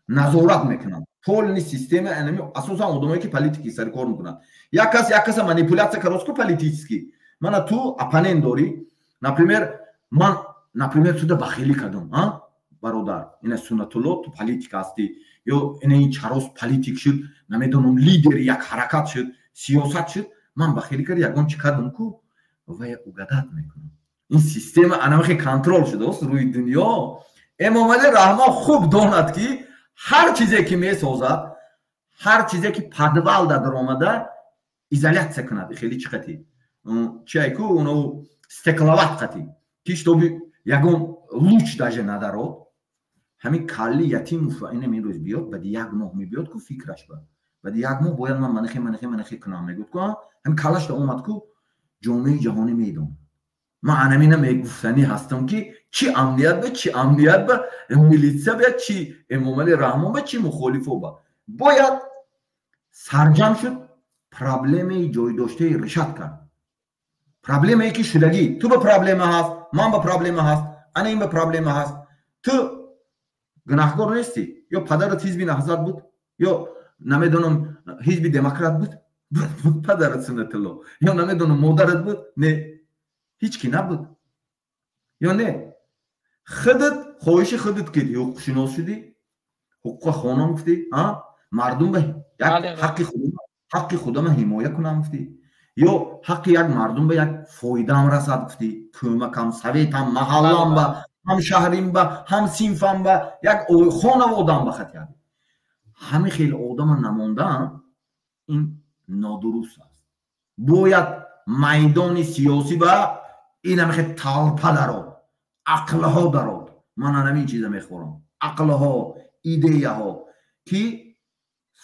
[SPEAKER 1] Назорат мекунанд полный система. Анами асосан одамое ки политики сари кор мекунанд, як кас як каса манипуляция кароску политически. Мана ту оппонент дорӣ, например, ман, например, туда бахилӣ кардам, а бародар, ина Суннатулло, ту политик ҳастӣ, ё ина ин чарос политик шуд, намедонам, лидери як ҳаракат шуд, сиёсат шуд, ман бахилӣ кард, ягон чӣ кардам ку, вая угадать мекунам. Ин система анамахе контроль шудааст рӯи дунё. Эмомали Раҳмон хуб донад, ки ҳар чизе ки месозад, ҳар чизе ки подвал да даромада изоляция кунад, хеле чӣ қати чиайку уно стекловат қати ки чтобы ягон луч даже надарод. Ҳамин калли Ятимов ина мирӯз биёд, баъди як моҳ мебиёд ку, фикраш ба баъди як моҳ бояд ман манахе, манахе, манахе кунам, мегӯд ку, ҳамин каллашда омад ку, ҷомеаи ҷаҳонӣ медонад. Ман анамина мегуфтанӣ ҳастам, ки чӣ амният ба, чӣ амният ба милитсия ба, чӣ Эмомали Раҳмон ба, чӣ мухолифо ба, бояд сарҷам шуд, проблемаи ҷойдоштаи решать кард. Проблемае ки шудагӣ, ту ба проблема ҳаст, ман ба проблема ҳаст, ана ин ба проблема ҳаст. Ту гунаҳкор нестӣ. Ё падарат ҳизби Наҳзат буд, ё намедонам, ҳизби Демократ буд падарат Суннатулло, ё намедонам, модарат буд, не, ҳеҷ ки набуд, ё не, худат хоҳиши худат киди, ҳуқуқшинос шудӣ, ҳуқуқа хонам гуфтӣ, мардум ба ҳаққи худама ҳимоя кунам гуфтӣ, ё ҳаққи як мардум ба як фоидаам расад гуфтӣ, кӯмакам, советам, маҳаллам ба, ҳам шаҳрим ба, ҳам синфам ба, як хонаводам ба хатият. Ҳамин хел одама намондан ин нодуруст аст. Бояд майдони сиёсӣ ба ин ҳамихе толпа дарод, ақлҳо дарод. Ман анамин чиза мехӯрам, ақлҳо, идеяҳо ки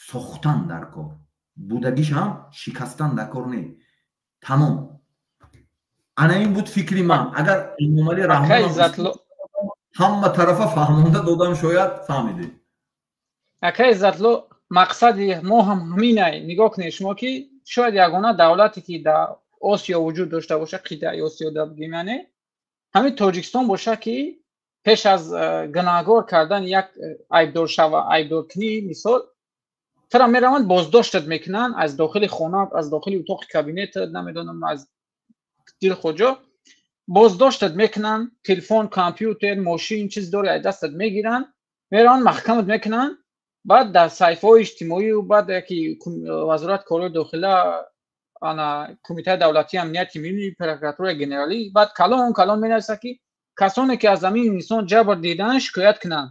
[SPEAKER 1] сохтан дар кор будагиш ҳам шикастан дар кор не. Тамом, ана ин буд фикри ман. Агар Эмомали Раҳмон ҳама тарафа фаҳмонда додам, шояд фаҳмидед.
[SPEAKER 15] Акай Иззатло, мақсади мо ҳам ҳаминай. Нигоҳ кунед шумо, ки шояд ягона давлате ки дар Осиё вуҷуд дошта боша, қитъаи Осиё да бигем, яъне ҳамин Тоҷикистон боша, ки пеш аз гунаҳгор кардан як айбдоршава, айбдоркунӣ, мисол, тура мераванд, боздоштат мекунанд аз дохили хона, аз дохили утоқи кабинетат, намедонам, аз дилхоҷо боздоштат мекунанд, телефон, компютер, мошин, чиз дори, аз дастат мегиранд, мераванд, маҳкамат мекунанд. Баъд дар саҳифаҳои иҷтимоию баъд яки Вазорати корҳои дохила, ана Кумитаи давлатии амнияти миллӣ, прокуратураи генералӣ, баъд калон калон менависад, ки касоне ки аз ҳамин инсон ҷабр дидаанд, шикоят кунанд.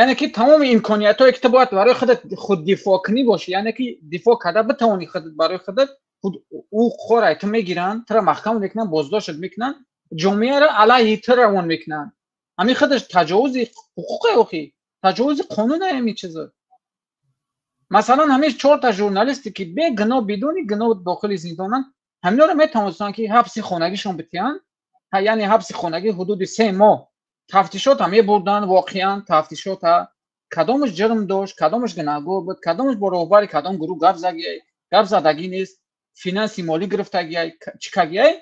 [SPEAKER 15] Яъне ки тамоми имкониятҳое ки ту бояд барои худат худдифоъ кунӣ бошӣ, яъне ки дифоъ карда битавонӣ худат барои худат, ҳуқуқҳоро ту мегиранд, тура маҳкам мекунанд, боздоштат мекунанд, ҷомеаро алайҳи ту равон мекунанд. Ҳамин худаш таҷовузи ҳуқуқе, охи таҷовузи қонуне ҳамин чизо. Масалан, ҳамин чорта журналисте ки бегуноҳ, бидуни гуноҳ дохили зиндонанд, ҳаминҳоро метавонистанд ки ҳабси хонагишон битиҳанд, яъне ҳабси хонагӣ ҳудуди 3 моҳ. Тафтишота мебурданд, воқеан тафтишота, кадомаш ҷирм дошт, кадомаш гунаҳгор буд, кадомаш бо роҳбари кадом гурӯҳ гап задагӣ нест, финанси молӣ гирифтагиай, чӣ кагиай.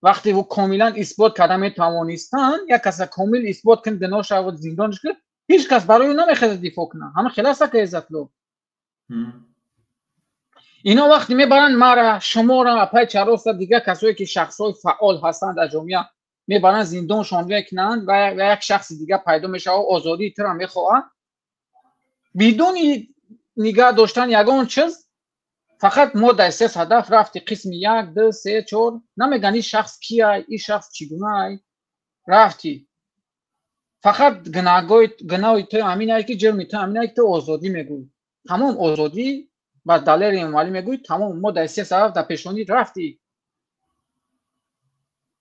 [SPEAKER 15] Вақте комилан исбот карда метавонистанд, як каса комил исбот кун, гуноҳ шавад, зиндонш кун, ҳеҷ кас барои ӯ намехезад дифоъ кунад. Ҳама хел аст, ака Иззатло. Ино вақте мебаранд мара, шуморо, апай Чароса, дигар касое ки шахсҳои фаъол ҳастанд дар ҷомеа, мебаранд зиндоншон мекунанд ва як шахси дигар пайдо мешавад, озодии туро мехоҳад, бидуни нигаҳ доштан ягон чиз, фақат моддаи се ҳадаф рафти қисми 1, 2, 3, 4, намегӯянд ин шахс кияй, ин шахс чӣ гунаай, рафтӣ. Фақат гуноҳи ту ҳаминае ки ҷирми ту ҳаминае ки ту озодӣ мегӯӣ. Тамом озодӣ ба Далери Эмомалӣ мегӯӣ, тамом моддаи се ҳадаф дар пешонӣ рафтӣ.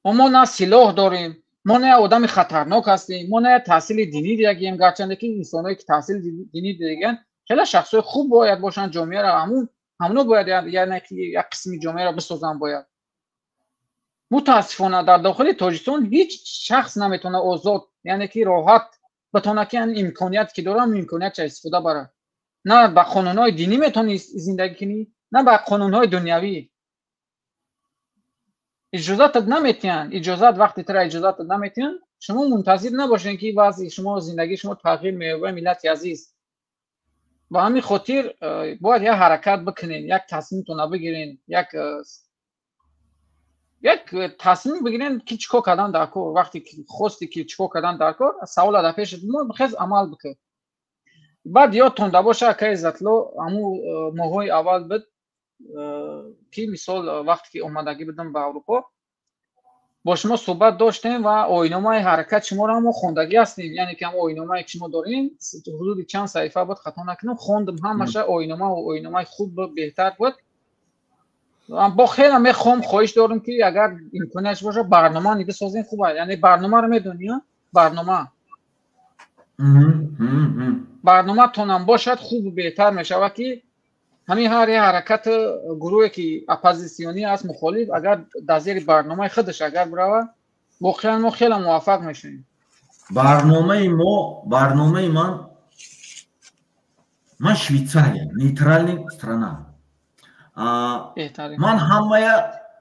[SPEAKER 15] Мо на силоҳ дорем, мо на одами хатарнок ҳастем, мо на таҳсили динӣ дидагием, гарчанде ки инсоное ки таҳсили динӣ дидагиянд хеле шахсҳои хуб бояд бошанд, ҷомеаро ҳамоно бояд, яъне як қисми ҷомеаро бисозанд бояд. Мутаассифона дар дохили Тоҷикистон ҳеҷ шахс наметавонад озод, яъне ки роҳат битавонад ки имконият ки дорам, имкониятша истифода барад. На ба қонунҳои динӣ метавонӣ зиндагӣ кунӣ, на ба қонунҳои дунявӣ. Иҷозатат наметиҳанд, иҷозат вақте тура иҷозатат наметиҳанд, шумо мунтазир набошед ки вазъи шумо, зиндагии шумо тағйир меёбад, миллати азиз. Ба ҳамин хотир бояд як ҳаракат бикунед, як тасмимтона бигирен, як тасмим бигирен ки чӣ кор кардан дар кор. Вақте хости ки чӣ кор кардан дар кор, савола дар пешат хез амал бикун. Баъд ёдтон да боша, акаи Иззатло, ҳамун моҳҳои аввал буд ки мисол вақте ки омадагӣ будам ба Аврупо, бо шумо суҳбат доштем ва оиномаи ҳаракат шуморо мо хондагӣ ҳастем, яъне ки ҳам оиномае ки шумо дорем ҳудуди чанд саҳифа буд, хато накунам, хондам ҳамаша, оинома оиномаи хуб буд, беҳтар буд. Бо хеле мехоҳам, хоҳиш дорам ки агар имкониятш бошад барнома бисозем, хуб аст. Яъне барномаро медонӣ, барнома барноматонам бошад хубу беҳтар мешавад ки ҳамин ҳар як ҳаракат гурӯҳе ки оппозитсионӣ аст, мухолиф, агар дар зери барномаи худаш агар биравад, воқеан мо хеле муваффақ мешавем.
[SPEAKER 1] Барномаи мо, барномаи ман Швейтсария, нейтральный страна. Ман ҳамая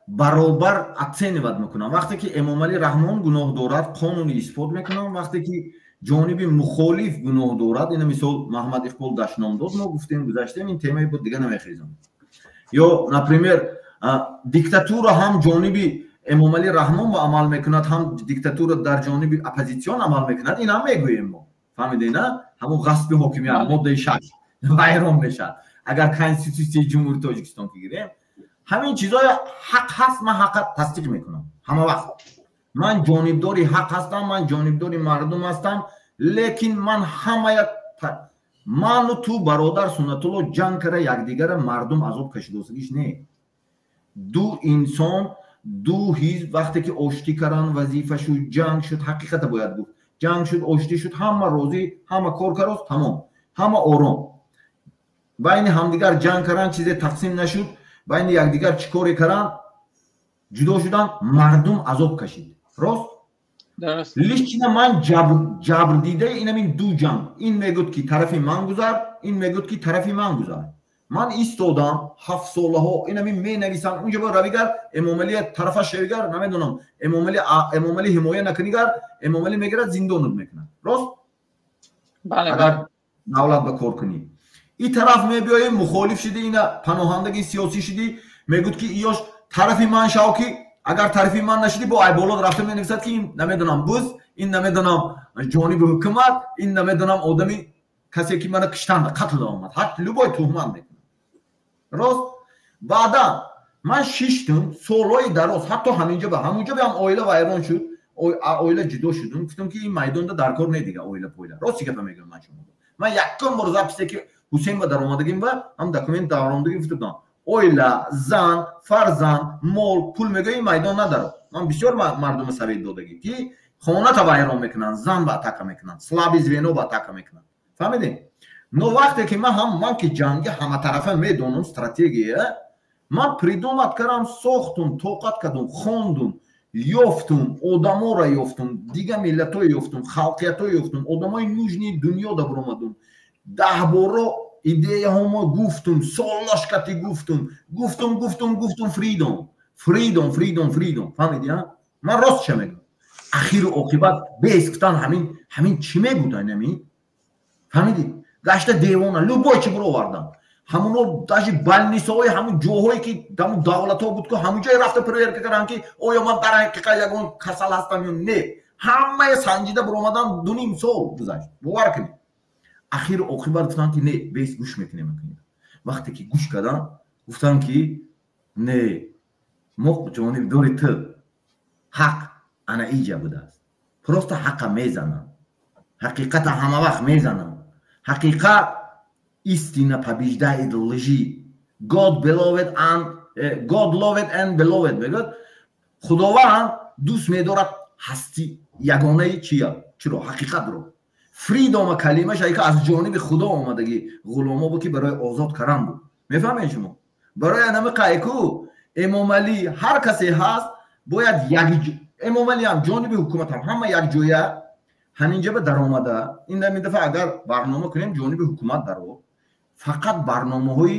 [SPEAKER 1] баробар оценивать мекунам. Вақте ки Эмомалӣ Раҳмон гуноҳ дорад, қонуни исбот мекунам. Вақте ки ҷониби мухолиф гуноҳ дорад, ина мисол Маҳмад Иқбол дашном дод, мо гуфтем, гузаштем, ин темае буд, дига намехезам. Ё например диктатура ҳам ҷониби Эмомалӣ Раҳмон ба амал мекунад, ҳам диктатура дар ҷониби оппозитсион амал мекунад, ин ҳам мегӯем мо. Фаҳмидед, на? Ҳамон ғасби ҳокимият, моддаи 6 вайрон мешавад. Агар конститутсияи Ҷумҳурии Тоҷикистон ки гирем, ҳамин чизҳои ҳақ ҳаст, ман ҳаққа тасдиқ мекунам ҳама вақт. Ман ҷонибдори ҳақ ҳастам, ман ҷонибдори мардум ҳастам, лекин ман ҳамая ману ту бародар Суннатулло ҷанг кара якдигара мардум азоб кашидосагиш не. Ду инсон, ду ҳизб вақте ки оштӣ каранд, вазифа шуд, ҷанг шуд, ҳақиқата бояд гуфт, ҷанг шуд, оштӣ шуд, ҳама розӣ, ҳама кор карост, тамом, ҳама ором. Байни ҳамдигар ҷанг каранд, чизе тақсим нашуд, байни якдигар чӣ коре каранд, ҷудо шуданд, мардум азоб кашид. Рост? Лично ман ҷабр дидаи инамин ду ҷанг. Ин мегӯд ки тарафи ман гузар, ин мегӯд ки тарафи ман гузар. Ман истодам 7 солаҳо, инамин менависам, унҷа бо равигар, Эмомалӣ тарафа шавигар, намедонам, Эмомалӣ ҳимоя накунигар, Эмомалӣ мегирад, зиндонат мекунад. Рост? Агар давлат ба кор кунӣ. И тараф мебиёӣ, мухолиф шудӣ, ина паноҳандаги сиёсӣ шудӣ, мегӯд ки иёш тарафи ман шав, ки агар тарафи ман нашудӣ, бо айболот рафта менависад ки ин намедонам буз, ин намедонам ҷониби ҳукумат, ин намедонам одами касе ки мана киштанда, қатл омад, ҳар любой туҳмат мекунад. Рост? Баъдан ман шиштум солҳои дароз, ҳатто ҳаминҷо ба ҳамунҷо ҳам оила вайрон шуд, оила ҷудо шудум, гуфтам ки ин майдонда дар кор не дига оила пойла. Рости гапа мегӯям ман шумо. Ман якум бор записе ки Ҳусейн ба даромадагим ба ҳам документ даромадагим гуфтам, оила, зан, фарзанд, мол, пул мегӯям, ин майдон надаро. Ман бисёр мардума совет додагӣ ки хоната вайрон мекунанд, зан ба атака мекунанд, слабый звено ба атака мекунанд. Фаҳмидем? Но вақте ки ман ҳам ман ки ҷанги ҳаматарафа медонам, стратегия, ман придумат кардам, сохтум, тоқат кардум, хондум, ёфтум, одаморо ёфтум, дига миллатҳо ёфтум, халқиятҳо ёфтум, одамои нужни дунё да баромадум, 10 боро идеяҳомо гуфтум, солошкати гуфтум, гуфтум, гуфтум, гуфтум, freedom, freedom, freedom, freedom. Фаҳмидӣ, а? Ман рост ча мегӯям. Ахиру оқибат бес гуфтан ҳамин чӣ мегӯд ҳамин? Фаҳмидӣ? Гашта девона, любой чӣ бировардам. Ҳамуно даже больницаҳои ҳамун ҷоҳое ки ҳамун давлатҳо буд ку, ҳамун ҷое рафта проверка карданд, ки оё ман дар ҳақиқат ягон касал ҳастам ё не. Ҳамае санҷида биромадан, 2,5 сол гузашт, бовар кунед. Ахиру оқибат гуфтанд, ки не, бес гӯш мекунем. Вақте ки гӯш карданд, гуфтанд, ки не, мо ҷонибдори ту, ҳақ ана иҷа будааст. Просто ҳақа мезанам, ҳақиқата ҳама вақт мезанам. Ҳақиқат, истина побеждает лжи. God beloved and God loved and beloved мегӯяд. Худованд дӯст медорад ҳасти ягонаи чия, чиро? Ҳақиқатро. Freedom а калимаша ки аз ҷониби Худо омадагӣ ғуломо буд, ки барои озод кардан буд. Мефаҳмед шумо? Барои анами қайку Эмомалӣ, ҳар касе ҳаст, бояд як Эмомалиам, ҷониби ҳукуматам, ҳама якҷоя ҳаминҷа ба даромада. Ин дафъа агар барнома кунем, ҷониби ҳукумат даро фақат барномаҳои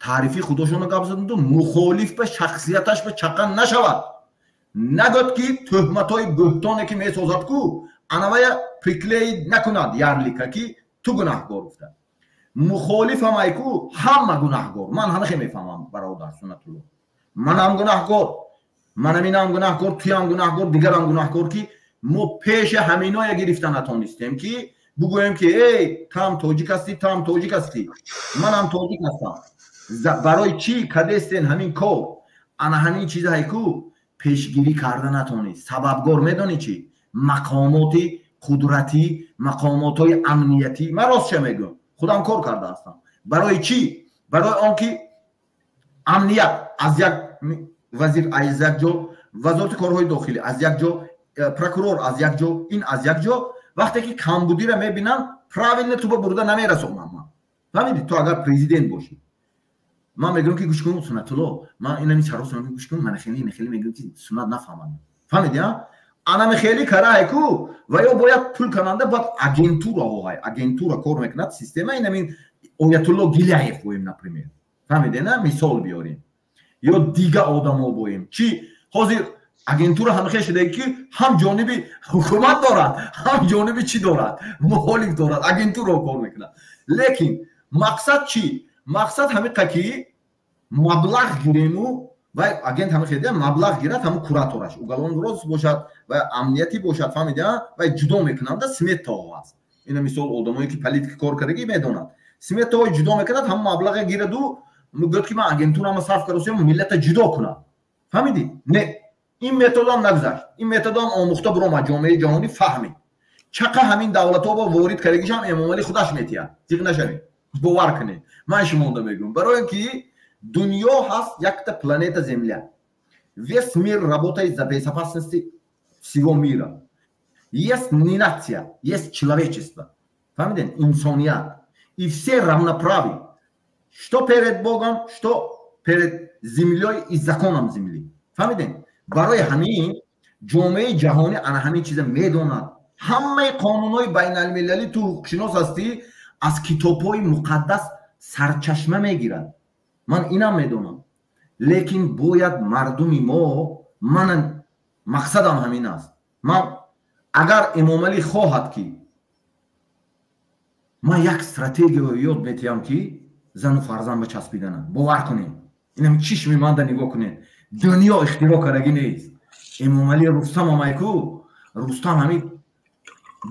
[SPEAKER 1] таърифии худошонро гап заданду мухолиф ба шахсияташ ба чақан нашавад. Нагӯд, ки тӯҳматҳои бӯҳтоне ки месозад ку, анавая приклеить накунад ярлык а, ки ту гунаҳгор гуфта. Мухолифам айку ҳама гунаҳгор. Ман ҳамахе мефаҳмам, бародар Сунатулло. Манам гунаҳгор, манам инам гунаҳгор, туям гунаҳгор, дигарам гунаҳгор, ки мо пеши ҳаминоя гирифта натонистем, ки бугӯем, ки эй, там тоҷик ҳастӣ, там тоҷик ҳастӣ, манам тоҷик ҳастам, барои чӣ кадестен ҳамин кор? Ана ҳамин чизҳае ку пешгирӣ карда натонист. Сабабгор медонӣ чӣ? Мақомоти қудратӣ, мақомотҳои амниятӣ. Ман ростша мегӯям, худам кор карда ҳастам. Барои чӣ? Барои он ки амният аз як вазир, аз як ҷо, вазорати корҳои дохилӣ аз як ҷо, прокурор аз як ҷо, ин аз як ҷо. Вақте ки камбудиро мебинам, правильно ту ба бурда намерасонам ман. Фаҳмидӣ? Ту агар президент бошӣ, ман мегӯям, ки гӯш кун, Сунатулло, ман инами чаро гӯш кун, ман хеле хеле мегӯям, ки Сунат нафаҳмад. Фаҳмидӣ? Анами хеле карае ку ва ё бояд пул кананда, бояд агентура оғай, агентура кор мекунад, система. Инамин Оятулло Гиляев боем, например, фаҳмиде на? Мисол биёрем ё дига одамо боем. Чӣ ҳозир агентура ҳамихел шуда, ки ҳам ҷониби ҳукумат дорад, ҳам ҷониби чӣ дорад, мухолиф дорад, агентура кор мекунад. Лекин мақсад чӣ? Мақсад ҳамиқа, ки маблағ гирему вай агент ҳама хел маблағ гирад, ҳамун куратораш уголовный розыск бошад ва амниятӣ бошад, фаҳмида? Вай ҷудо мекунанда, сметаҳо аст. Ина мисол одамое ки политика кор кардагӣ медонад, сметаҳои ҷудо мекунад, ҳамун маблағе гираду мегӯяд, ки ман агентурама сарф кардасиям, миллата ҷудо кунад. Фаҳмидӣ? Не, ин методам нагузашт. Ин методам омӯхта биромад, ҷомеаи ҷаҳонӣ фаҳмид. Чақа ҳамин давлатҳо ба ворид кардагишам Эмомалӣ худаш метиҳад. Зиқ нашавед, бовар кунед, ман шумонда мегӯям. Барои ин ки дунё ҳаст якта планета Земля, весь мир работает за безопасности всего мира. Есть не нация, есть человечество, фаҳмидед? Инсоният, и все равноправы, что перед Богом, что перед землей и законом земли. Фаҳмидед? Барои ҳамин ҷомеаи ҷаҳонӣ ана ҳамин чиза медонад. Ҳамаи қонунҳои байналмилалӣ, ту ҳуқуқшинос ҳастӣ, аз китобҳои муқаддас сарчашма мегирад. Ман инам медонам. Лекин бояд мардуми мо, ман мақсадам ҳамин аст. Ман агар Эмомалӣ хоҳад, ки ман як стратегияро ёд метиҳам, ки зану фарзанд ба часпиданам, бовар кунед, инам чишми манда нигоҳ кунед, дунё ихтироъ кардагӣ нест. Эмомалӣ, Рустам омайку, Рустам ҳамин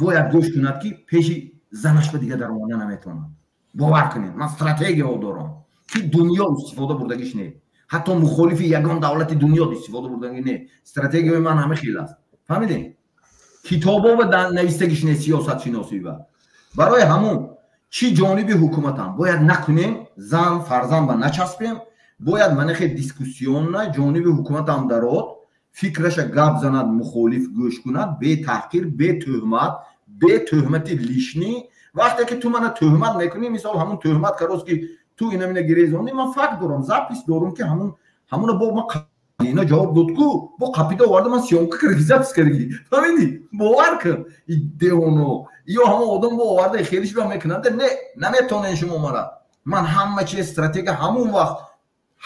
[SPEAKER 1] бояд гӯш кунад, ки пеши занаш ба дига даромада наметавонад. Бовар кунед, ман стратегияҳо дорам, ки дунё истифода бурдагиш не, ҳатто мухолифи ягон давлати дунё истифода бурдагӣ не. Стратегияи ман ҳама хел аст, фаҳмидем? Китобо ба навистагиш не, сиёсатшиносӣ ба. Барои ҳамун чӣ ҷониби ҳукуматам бояд накунем, зан фарзанд ба начаспем, бояд манехе дискуссионна ҷониби ҳукуматам дарод, фикраша гап занад, мухолиф гӯш кунад, бетаҳқир, бетӯҳмат, бетӯҳмати лишний. Вақте ки ту мана тӯҳмат мекунӣ, мисол, ҳамун тӯҳмат карост, ки ту инамина гирезонӣ, ман факт дорам, запись дорум, ки ҳамун ҳамуна бо ман ина ҷавоб дод ку, бо қапида оварда, ман съёмка кардаги, запись кардаги, фаҳмидӣ? Бовар кун, девоно ё ҳамон одам бо оварда хелиш ба мекунанд. Не, наметонен шумо мара. Ман ҳама чиз стратегия ҳамун вақт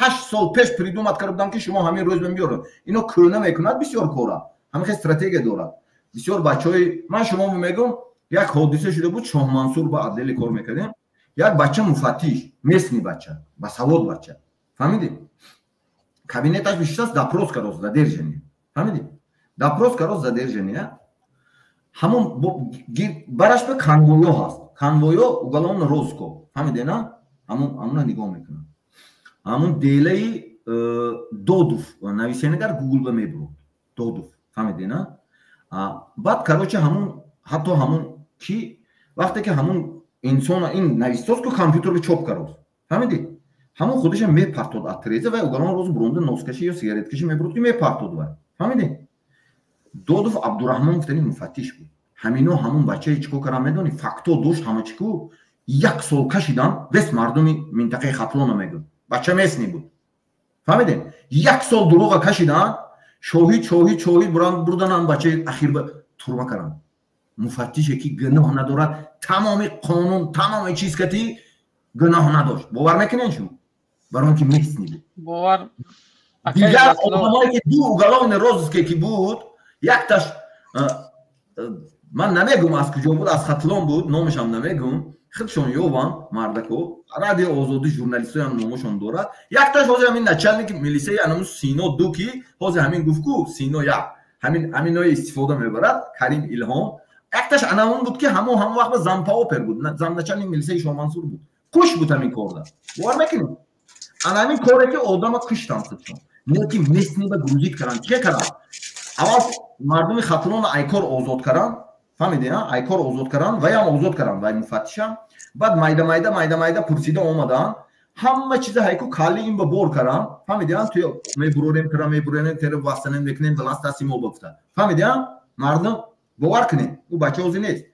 [SPEAKER 1] 8 сол пеш придумать карда будам, ки шумо ҳамин рӯз мебиёред. Ино кӯна мекунад бисёр кора, ҳамин хел стратегия дорад бисёр бачаҳои. Ман шумо мегӯм, як ҳодиса шуда буд. Шоҳмансур ба отделе кор мекардем. Як бача муфаттиш, местный бача, басавод бача, фаҳмидӣ? Кабинеташ бишистааст, допрос карост, задержание, фаҳмидӣ? Допрос карост, задержание. Ҳамон бараш ба конвойо ҳаст, конвойо уголовно розыско, фаҳмиде на? Ҳамуна нигоҳ мекунад. Ҳамун делаи Додуф нависенагар Гугл ба мебурд, Додуф, фаҳмиде на? Баъд, короче, ҳамун ҳатто ҳамун ки вақте ки ҳамун инсона ин навистост ку, компютер ба чоп карост, фаҳмидӣ? Ҳамун худаша мепартод аз тиреза вай, уголовно розыск буронда, носкашӣ ё сигареткашӣ мебурд, ки мепартод вай, фаҳмидӣ? Додуф Абдураҳмон гуфтани муфаттиш буд. Ҳамино ҳамун бачаи чӣ кор кардан медонӣ? Факто дошт, ҳама чӣ ку, як сол кашидан, вес мардуми минтақаи Хатлона мегӯд, бача местный буд, фаҳмидем? Як сол дурӯға кашидан, шоҳид, шоҳид, шоҳид бурдан, ҳам бачаи ахир ба турма кардан. Муфаттише ки гуноҳ надорад, тамоми қонун, тамоми чиз кати гуноҳ надошт. Бовар мекунед шумо? Барои он ки местный буд.
[SPEAKER 15] Бовар.
[SPEAKER 1] Дигар одамое ки ду уголовный розыске ки буд, якташ ман намегум аз куҷо буд, аз Хатлон буд, номашам намегум, худшон ёванд мардако, Радио Озодӣ журналистоям номошон дорад. Якташ ҳозир ҳамин начальники милисияи анаму Сино ду, ки ҳозир ҳамин гуфт ку Сино як, ҳамин ҳаминое истифода мебарад, Карим Илҳом. Якташ анамун буд, ки ҳамон вақт зампаопер буд, замначальник милисияи Шоҳмансур буд, куш буд ҳамин корда. Бовар мекунед? Ана ҳамин коре ки одама куштанд худшон, не ки местный ба грузить карданд. Чӣ карданд? Аввал мардуми Хатлона айкор озод карданд, фаҳмиде? Айкор озод карданд, ваям озод карданд, вай муфаттишам. Баъд майда майда, майда майда пурсида омаданд, ҳама чиза ҳайку калли ин ба бор карданд, фаҳмиде? Ту мебурорем, тра мебурорем, тера вастанем мекунем, власть дасти мо бигуфта, фаҳмиде? Мардум, бовар кунед, ӯ бача ҳозир нест.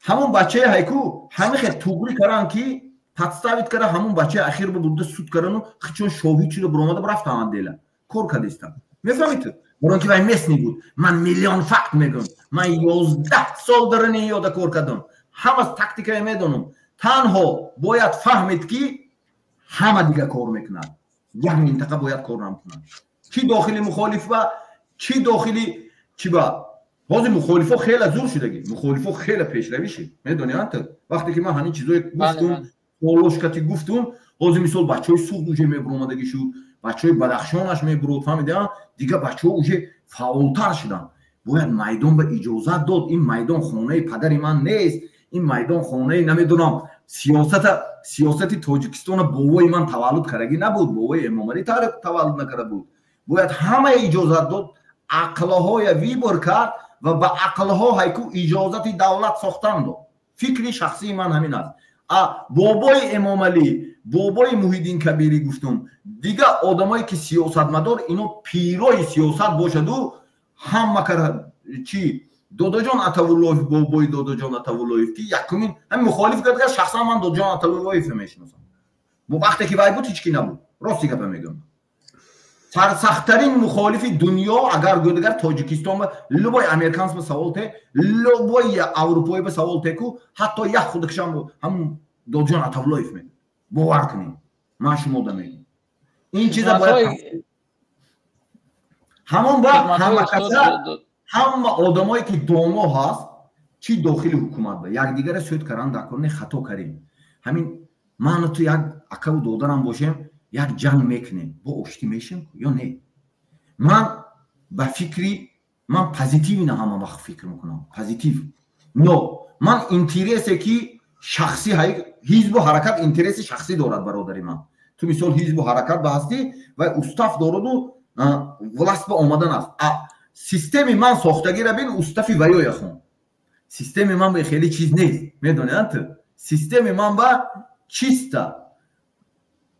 [SPEAKER 1] Ҳамон бачаи ҳайку ҳамихе туғрӣ карданд, ки подставить карда, ҳамон бачаи ахир ба бурда суд кардану чун шоҳид шуда буромада рафтаанд, дела кор кардистанд, мефаҳмед ту? Барои ки вай местный буд. Ман миллион факт мегӯям, ман 11 сол дарани ёда кор кардам, ҳама тактикае медонам. Танҳо бояд фаҳмед, ки ҳама дига кор мекунад, як минтақа бояд кор намекунад, чӣ дохили мухолиф ба, чӣ дохили чӣ ба. Ҳозир мухолифо хеле зур шудагӣ, мухолифо хеле пешравӣ шид, медони анта? Вақте ки ман ҳамин чизое гуфтум, полошкати гуфтум, ҳозир мисол бачаҳои Суғд уже мебуромадагӣ шуд, бачаҳои Бадахшонаш мебурод, фаҳмида? Дигар бачаҳо уже фаъолтар шуданд. Бояд майдон ба иҷозат дод. Ин майдон хонаи падари ман нест, ин майдон хонаи намедонам, сиёсата, сиёсати Тоҷикистона бобои ман таваллуд кардагӣ набуд, бобои Эмомалӣ таваллуд накарда буд. Бояд ҳамаи иҷозат дод, ақлҳоя выбор кард ва ба ақлҳо ҳайку иҷозати давлат сохтан дод. Фикри шахсии ман ҳамин аст. А бобои Эмомалӣ, бобои Муҳиддин Кабирӣ гуфтум, дигар одамое ки сиёсатмадор, ино пирои сиёсат бошаду ҳама кар чи Додоҷон Атавуллоев, бобои Додоҷон Атавуллоев, ки якумин ҳамин мухолиф кард. Шахсан ман Додоҷон Атавуллоев мешиносам. Бо вақте ки вай буд, ҳеҷ ки набуд, рости гапа мегӯям. Сарсахттарин мухолифи дунё, агар гӯдагар Тоҷикистон ба любой американс ба савол те, любой аврупоӣ ба савол теку, ҳатто як худакшам ҳамун Додоҷон Атавуллоев мегӯяд. Бовар кунед, ман шумо да мегӯям, ин чиза бояд ҳамон ба ҳама каса, ҳама одамое ки доно ҳаст, чӣ дохили ҳукумат ба якдигара суд кардан дар кор не. Хато карем, ҳамин ману ту як акаву додарам бошем, як ҷанг мекунем, бо оштӣ мешем ё не? Ман ба фикри ман позитивно ҳама вақт фикр мекунам, позитив. Но ман интересе ки шахсӣ, ҳизбу ҳаракат интереси шахсӣ дорад, бародари ман. Ту мисол ҳизбу ҳаракат ба ҳастӣ, вай устав дораду власть ба омадан аст. Системи ман сохтагира бин, устави ваёя хон. Системи ман ба хеле чиз нест, медони ту? Системи ман ба чиста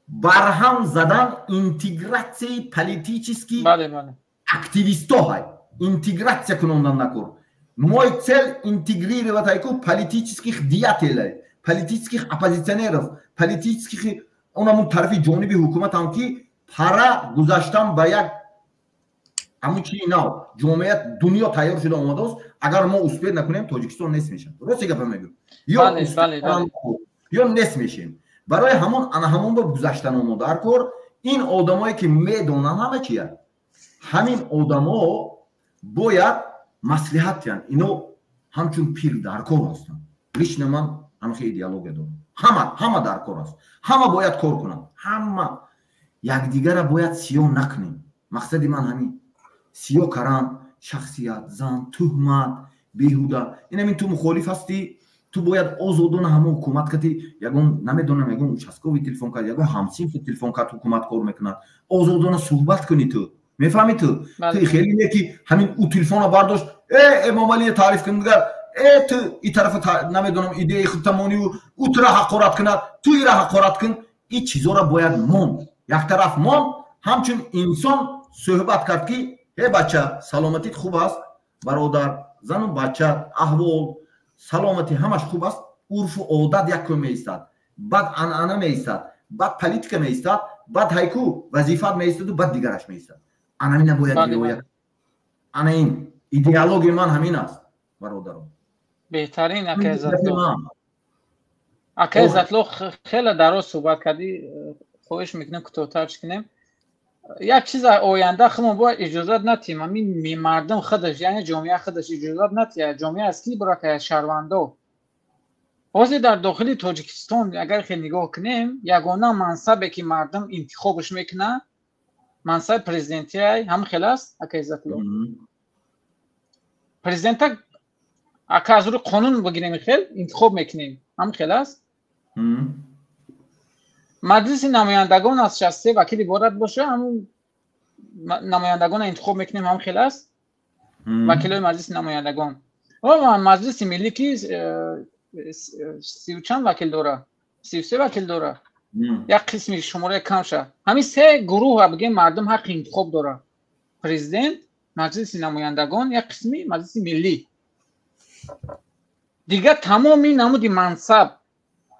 [SPEAKER 1] барҳам задан интегратсияи политический активистҳо ҳай, интегратсия кунондан накор. Мой цель интегрировать ҳайку политических деятелей, политических оппозиционеров, политических онамун тарафи ҷониби ҳукуматам, ки пара гузаштан ба як ҳамун чии нав. Ҷомеа, дунё тайёр шуда омадааст. Агар мо успеть накунем, Тоҷикистон нест мешавад. Рости гапа мегӯям, ё нест мешем. Барои ҳамон ана ҳамон ба гузаштан омодар кор. Ин одамое ки медонанд ҳама чия, ҳамин одамо бояд маслиҳат диҳанд. Ино ҳамчун пир дар кор ҳастанд. Лично ман ҳамхе идеология дорам. Ҳама дар кор аст, ҳама бояд кор кунанд, ҳама якдигара бояд сиёҳ накунем. Мақсади ман ҳамин: сиёҳ каран шахсият, зан, туҳмат беҳуда. Инамин ту мухолиф ҳастӣ, ту бояд озодона ҳамон ҳукумат кати, ягон, намедонам, ягон участковый телефон кард, ягон ҳамсинфи телефон кард, ҳукумат кор мекунад, озодона суҳбат кунӣ. Ту мефаҳмӣ? Ту хеле не ки ҳамин ӯ телефона бардошт, Эмомалие таъриф кун, дигар ту и тарафа, намедонам, идеяи худтамонию ӯ тура ҳақорат кунад, ту ира ҳақорат кун. Ин чизоро бояд монд, яктараф монд, ҳамчун инсон суҳбат кард ки э бача, саломатит хуб аст, бародар, зану бача, аҳвол, саломатӣ ҳамаш хуб аст. Урфу одат як кун меистад, баъд анъана меистад, баъд политика меистад, баъд ҳайку вазифат меистаду баъд дигараш меистад. Анамина бояд риоя. Ана ин идеологияи ман ҳамин аст, бародарон.
[SPEAKER 15] Беҳтарин, акай Иззатло. Акай Иззатло, хеле дароз суҳбат кардӣ, хоҳиш мекунем, кӯтоҳтар кунем. Як чиз, оянда худмон бояд иҷозат натиҳем, ҳамин мардум худаш, яъне ҷомеа худаш иҷозат натиҳад. Ҷомеа аз ки иборат? Аз шаҳрвандо. Ҳозир дар дохили Тоҷикистон агар хел нигоҳ кунем, ягона мансабе ки мардум интихобш мекунад, мансаби президентиай. Ҳам хел аст, ака Иззатло? Президента, ака, аз рӯи қонун бигирем, хел интихоб мекунем, ҳам хел аст? Маҷлиси намояндагон аз 63 вакил иборат боша, ҳамун намояндагона интихоб мекунем, ҳам хел аст? Вакилои Маҷлиси намояндагон. Маҷлиси миллӣ ки сию чанд вакил дора, 33 вакил дора, як қисми шумораи кам ша. Ҳамин се гурӯҳ, бигем, мардум ҳаққи интихоб дора: президент, Маҷлиси намояндагон, як қисми Маҷлиси миллӣ. Дигар тамоми намуди мансаб,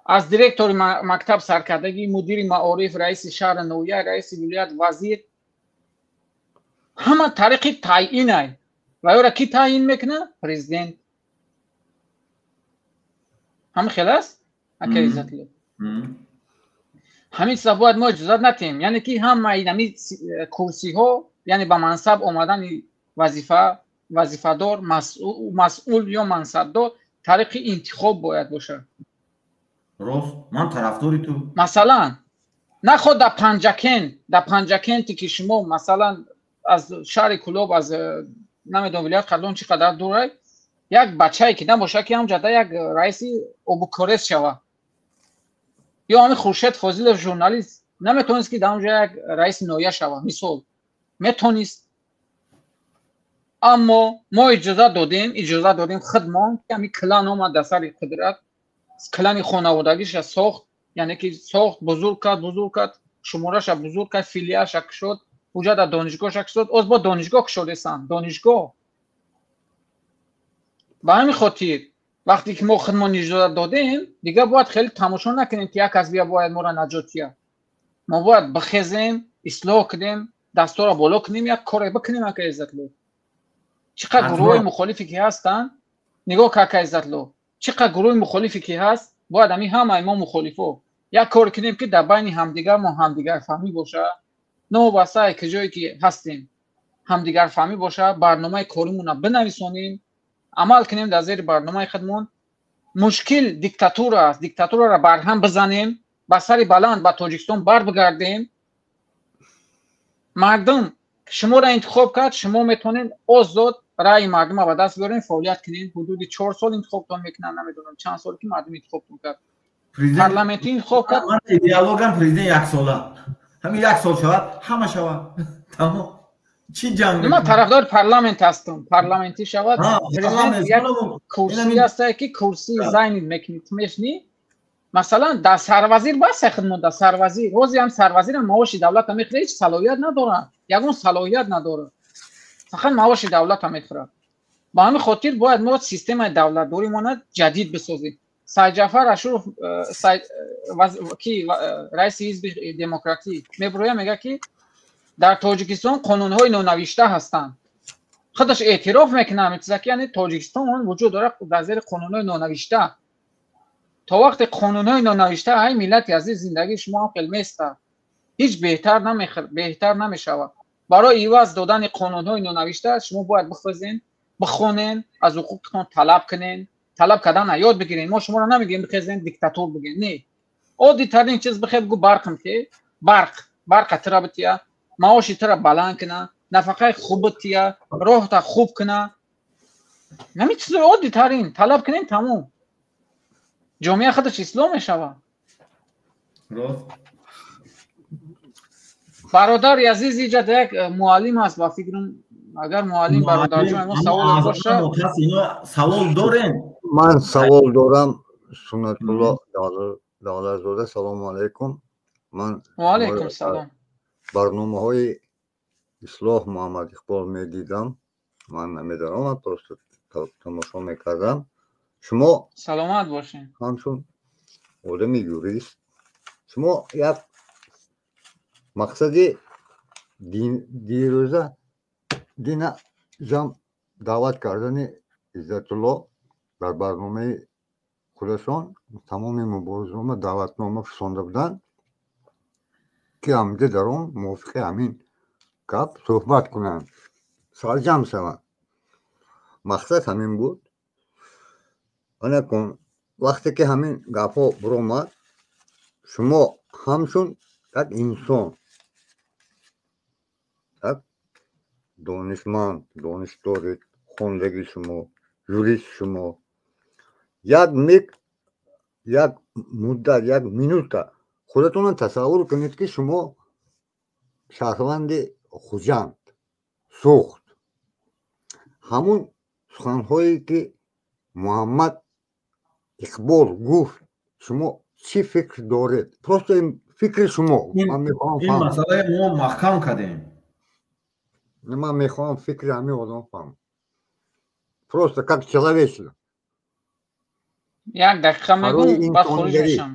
[SPEAKER 15] аз директори мактаб саркардагӣ, мудири маориф, раиси шаҳри ноҳия, раиси вилоят, вазир, ҳама тариқи таъинай. Ва ёра кӣ таъин мекунад? Президент. Ҳама хел аст, ака Иззатло? Ҳамин чиза бояд мо иҷозат натиҳем, яъне ки ҳамаи ҳами курсиҳо, яъне ба мансаб омадани вазифа, вазифадор, масъул ё мансабдор тариқи интихоб бояд бошад.
[SPEAKER 1] Рост, ман тарафдори ту.
[SPEAKER 15] Масалан, наход дар Панҷакенте ки шумо, масалан, аз шаҳри Кӯлоб, аз, намедонам, вилоят Хатлон чӣ қадар дурай, як бачае ки набошад, ки ҳамҷада як раиси обукорез шава, ё ҳамин Хуршед Фозилов, журналист, наметавонист ки дар онҷа як раиси ноҳия шава, мисол? Метонист, аммо мо иҷозат додем худмон, ки ҳамин клан омад дар сари қудрат, клани хонаводагиша сохт, яъне ки сохт, бузург кард, бузург кард, шумораша бузург кард, филиалша кушод, уҷа дар донишгоҳша кушод, оз бо донишгоҳ кушодесан донишгоҳ. Ба ҳамин хотир, вақте ки мо худмон иҷозат додем, дигар бояд хеле тамошо накунем, ки як кас бия бояд моро наҷот диҳад. Мо бояд бихезем, ислоҳ кунем, дастора боло кунем, як коре бикунем. Ака Иззатло, чӣ қадр гурӯҳҳои мухолифе ки ҳастанд, нигоҳ, ака Иззатло, чӣ қадр гурӯҳи мухолифе ки ҳаст, бояд ҳамин ҳамаи мо мухолифо як кор кунем, ки дар байни ҳамдигар мо ҳамдигарфаҳмӣ боша, новобаста ки ҷое ки ҳастем, ҳамдигарфаҳмӣ боша, барномаи коримона бинависонем, амал кунем дар зери барномаи худмон. Мушкил диктатура аст, диктатураро барҳам бизанем, ба сари баланд ба Тоҷикистон бар бигардем. Мардум шуморо интихоб кард, шумо метавонед озод раъи мардума ба даст биёрем, фаъолият кунед. Ҳудуди 4 сол интихобтон мекунанд, намедонам чанд сол ки мардум интихобтон кард, парламентӣ интихоб кард.
[SPEAKER 1] Идеологам президент яксола, ҳамин як сол шавад, ҳама шавад, тамом. Чӣ ҷанг?
[SPEAKER 15] Ман тарафдори парламент ҳастам, парламентӣ шавад. Президент як курсӣ ҳастае, ки курсии зайни мекунӣ, ту мешнӣ, масалан, дар сарвазир бас хидмат, дар сарвазир ҳози ҳам сарвазирам маоши давлата мехӯрад, ҳеҷ салоҳият надорад, ягон салоҳият надорад, фақат маоши давлата мехӯрад. Ба ҳамин хотир бояд мо системаи давлатдоримона ҷадид бисозем. Сайдҷафар Ашуров, ки раиси ҳизби демократӣ, мебироя, мегӯяд, ки дар Тоҷикистон қонунҳои нонавишта ҳастанд. Худаш эътироф мекунад ҳамин чиза, ки яъне Тоҷикистон вуҷуд дорад дар зери қонунҳои нонавишта. То вақте қонунҳои нонавишта, ай миллати азиз, зиндагии шумо ҳам хел места, ҳеҷ беҳтар намешавад. Барои иваз додани қонунҳои нонавишта шумо бояд бихезен, бихонен, аз ҳуқуқатон талаб кунен. Талаб кардан ёд бигирем. Мо шуморо намегӯем бихезен диктатор бигӯем. Не. Оддитарин чиз бихе бигӯ барқм ки барқ, барқа тира бития, маоши тира баланд кина, нафақаи хуб бития, роҳта хуб кина. Ҳамин чизои оддитарин талаб кунем, тамом. Ҷомеа худаш ислоҳ мешавад.
[SPEAKER 1] Рост.
[SPEAKER 15] Бародари азиз, иҷа як муаллим аст, ба фикрам, агар муаллим бародарҷон мо савол боша.
[SPEAKER 1] Савол дорем?
[SPEAKER 2] Ман савол дорам. Суннатулло Давлатзода, салому алайкум. Ман
[SPEAKER 15] ва алайкум салом.
[SPEAKER 2] Барномаҳои Ислоҳ Муҳаммад Иқбол медидам. Ман намедонам, просто тамошо мекардам. Шумо
[SPEAKER 15] саломат бошед.
[SPEAKER 2] Ҳамчун одами юрист, шумо як мақсади дирӯза дина ҷам даъват кардани Иззатулло дар барномаи худашон тамоми муборизнома даъватнома фисонда буданд, ки ҳамҷа дар он мувофиқи ҳамин гап суҳбат кунанд, сарҷам шаванд. Мақсад ҳамин буд. Анакун вақте ки ҳамин гапҳо биромад, шумо ҳамчун як инсон, як донишманд, дониш доред, хондаги шумо, юрист шумо, як миг, як муддат, як минута худатонро тасаввур кунед, ки шумо шаҳрванди Хуҷанд, Суғд, ҳамун суханҳое ки Муҳаммад Иқбол гуфт, шумо чӣ фикр доред? Просто фикри шумо. Ман мехоҳам
[SPEAKER 1] ин масъалаи мо маҳкам кардем.
[SPEAKER 2] Ман мехоҳам фикри ҳамин одам фаҳмам, просто как человечно.
[SPEAKER 15] Як дақиқа мегӯм, баъд хориҷ мешам.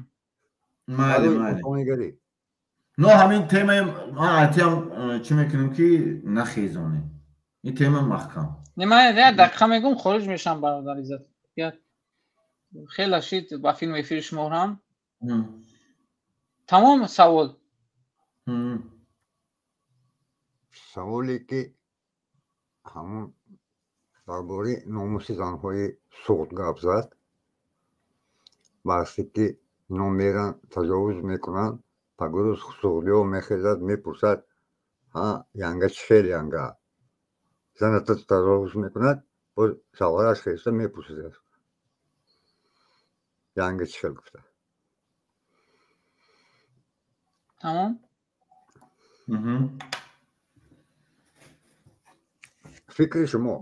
[SPEAKER 1] Майли, майли. Но ҳамин темаи ман айтиам чӣ мекунем, ки нахезонем ин тема маҳкам.
[SPEAKER 15] Не, ман як дақиқа мегӯм, хориҷ мешам, бародар Иззат. Хеле шид ба филм эфири шумо ҳам. Тамом савол.
[SPEAKER 2] Саволе ки ҳамун дар бораи номуси занҳои Суғд гап зад, баҳсе ки ино меранд таҷовуз мекунанд, пагурӯз суғдиҳо мехезад, мепурсад: ҳа, янга чӣ хел, янга заната таҷовуз мекунад, боз шавҳараш хеста мепурсад, янга чӣ хел гуфта.
[SPEAKER 15] Тамом.
[SPEAKER 2] Фикри шумо?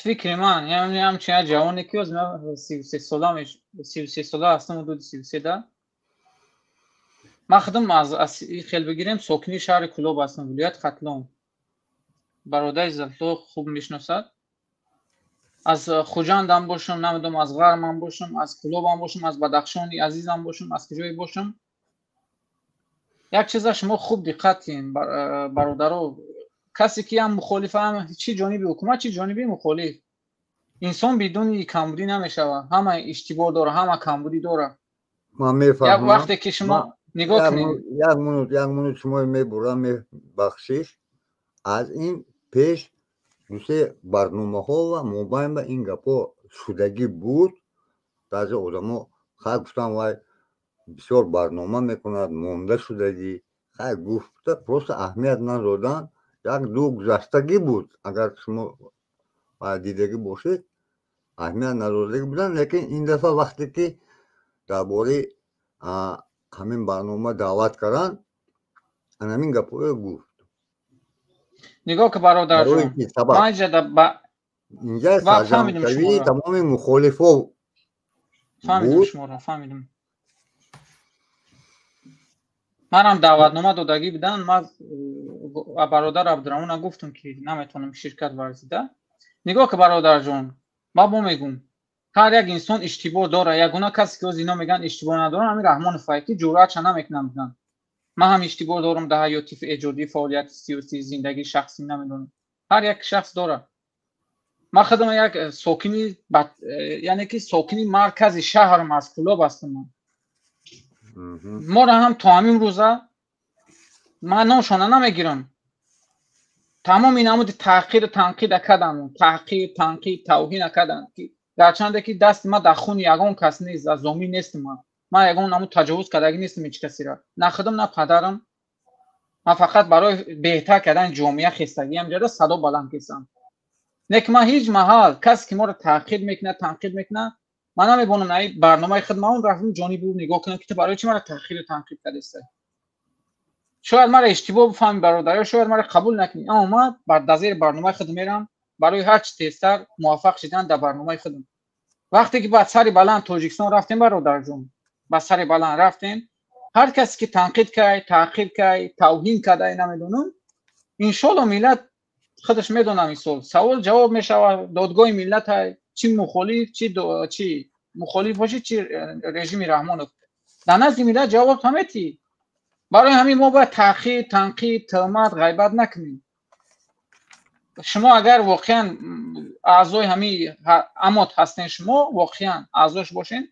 [SPEAKER 15] Фикри ман, ҳамчун як ҷавоне ки ҳозир ман 33 сола, 33 сола ҳастам, ҳудуди 33 да. Ман худам аз хел бигирем, сокини шаҳри Кӯлоб ҳастам, вилояти Хатлон. Бародари Иззатулло хуб мешиносад. Аз Хуҷандам бошам, намедонам, аз Ғармам бошам, аз Кӯлобам бошам, аз Бадахшони азизам бошам, аз куҷое бошам, як чиза шумо хуб диққат кунед, бародаро. Касе ки ҳам мухолиф, ҳам чӣ ҷониби ҳукумат, чӣ ҷониби мухолиф, инсон бидуни камбудӣ намешавад. Ҳама иштибоҳ дора, ҳама камбудӣ дора.
[SPEAKER 2] Ман мефаҳмам.
[SPEAKER 15] Як вақте ки шумо нигоҳ кунед.
[SPEAKER 2] Як минут, як минут, шумо мебурам, мебахшиш. Аз ин пеш дусе барномаҳо ва мобайн ба ин гапҳо шудагӣ буд. Баъзе одамо хай гуфтам, вай бисёр барнома мекунад, монда шудагӣ, хай гуфта, просто аҳамият надоданд. Як ду гузаштагӣ буд, агар шумо дидагӣ бошед, аҳамият надодагӣ буданд. Лекин ин дафъа вақте ки дар бораи ҳамин барнома даъват карданд, ҳамин гапҳое гуфт.
[SPEAKER 15] Нигоҳ ки, бародарҷон,
[SPEAKER 2] инҷа сарҷамшавии тамоми мухолифо.
[SPEAKER 15] Фаҳмидам шуморо, фаҳмидам. Манам даъватнома додагӣ буданд. Ман бародар Абдураҳмона гуфтам, ки наметавонам ширкат варзида. Нигоҳ ки, бародарҷон, ман бо мегӯм, ҳар як инсон иштибоҳ дорад. Ягона касе ки ҳозир ино мегӯянд иштибоҳ надорам, ҳамин Раҳмонов, ки ҷуръатша намекунам бигӯянд. Ман ҳам иштибоҳ дорам дар ҳаёти эҷодӣ, фаъолияти сиёсӣ, зиндагии шахсӣ, намедонам, ҳар як шахс дорад. Ман худам як сокини, яъне ки сокини маркази шаҳрам, аз Кӯлоб ҳастам. Ман моро ҳам то ҳамин рӯза, ман номшона намегирам, тамоми намуди таҳқиру танқида карданд, таҳқир, танқид, тавҳина карданд, ки Гарчанде ки дасти ман дар хуни ягон кас нест, аз зомин нестам ман. Ман ягон намуд таҷовуз кардагӣ нестам ҳеҷ касеро. На худам, на падарам. Ман фақат барои беҳтар кардани ҷомеа хестагиам ҷада садо баланд кесам. Не ки ман ҳеҷ маҳал касе ки моро таъқиб мекунад, танқид мекунад, ман намебонам на барномаи худ ман он рафтам ҷониби ӯ нигоҳ кунам ки ту барои чӣ маро таъхиру танқид кардастӣ. Шояд маро иштибоҳ бифаҳмӣ бародар, ё шояд маро қабул накунӣ, аммо ман дар зери барномаи худ мерам барои ҳар чӣ тезтар муваффақ шидан дар барномаи худам. Вақте ки ба сари баланд Тоҷикистон рафтем бародарҷон, ба сари баланд рафтем, ҳар касе ки танқид кай, таъқиб кай, тавҳин кадай, намедонам, иншоалло миллат худаш медонам ин савол ҷавоб мешавад, додгоҳи миллат ҳай, чӣ мухолиф, чӣ мухолиф бошӣ, чӣ режими Раҳмонов, дар назди миллат ҷавоб ҳаметӣ. Барои ҳамин мо бояд таъқиб, танқид, тӯҳмат, ғайбат накунем. Шумо агар воқеан аъзои ҳамин амот ҳастен, шумо воқеан аъзош бошен,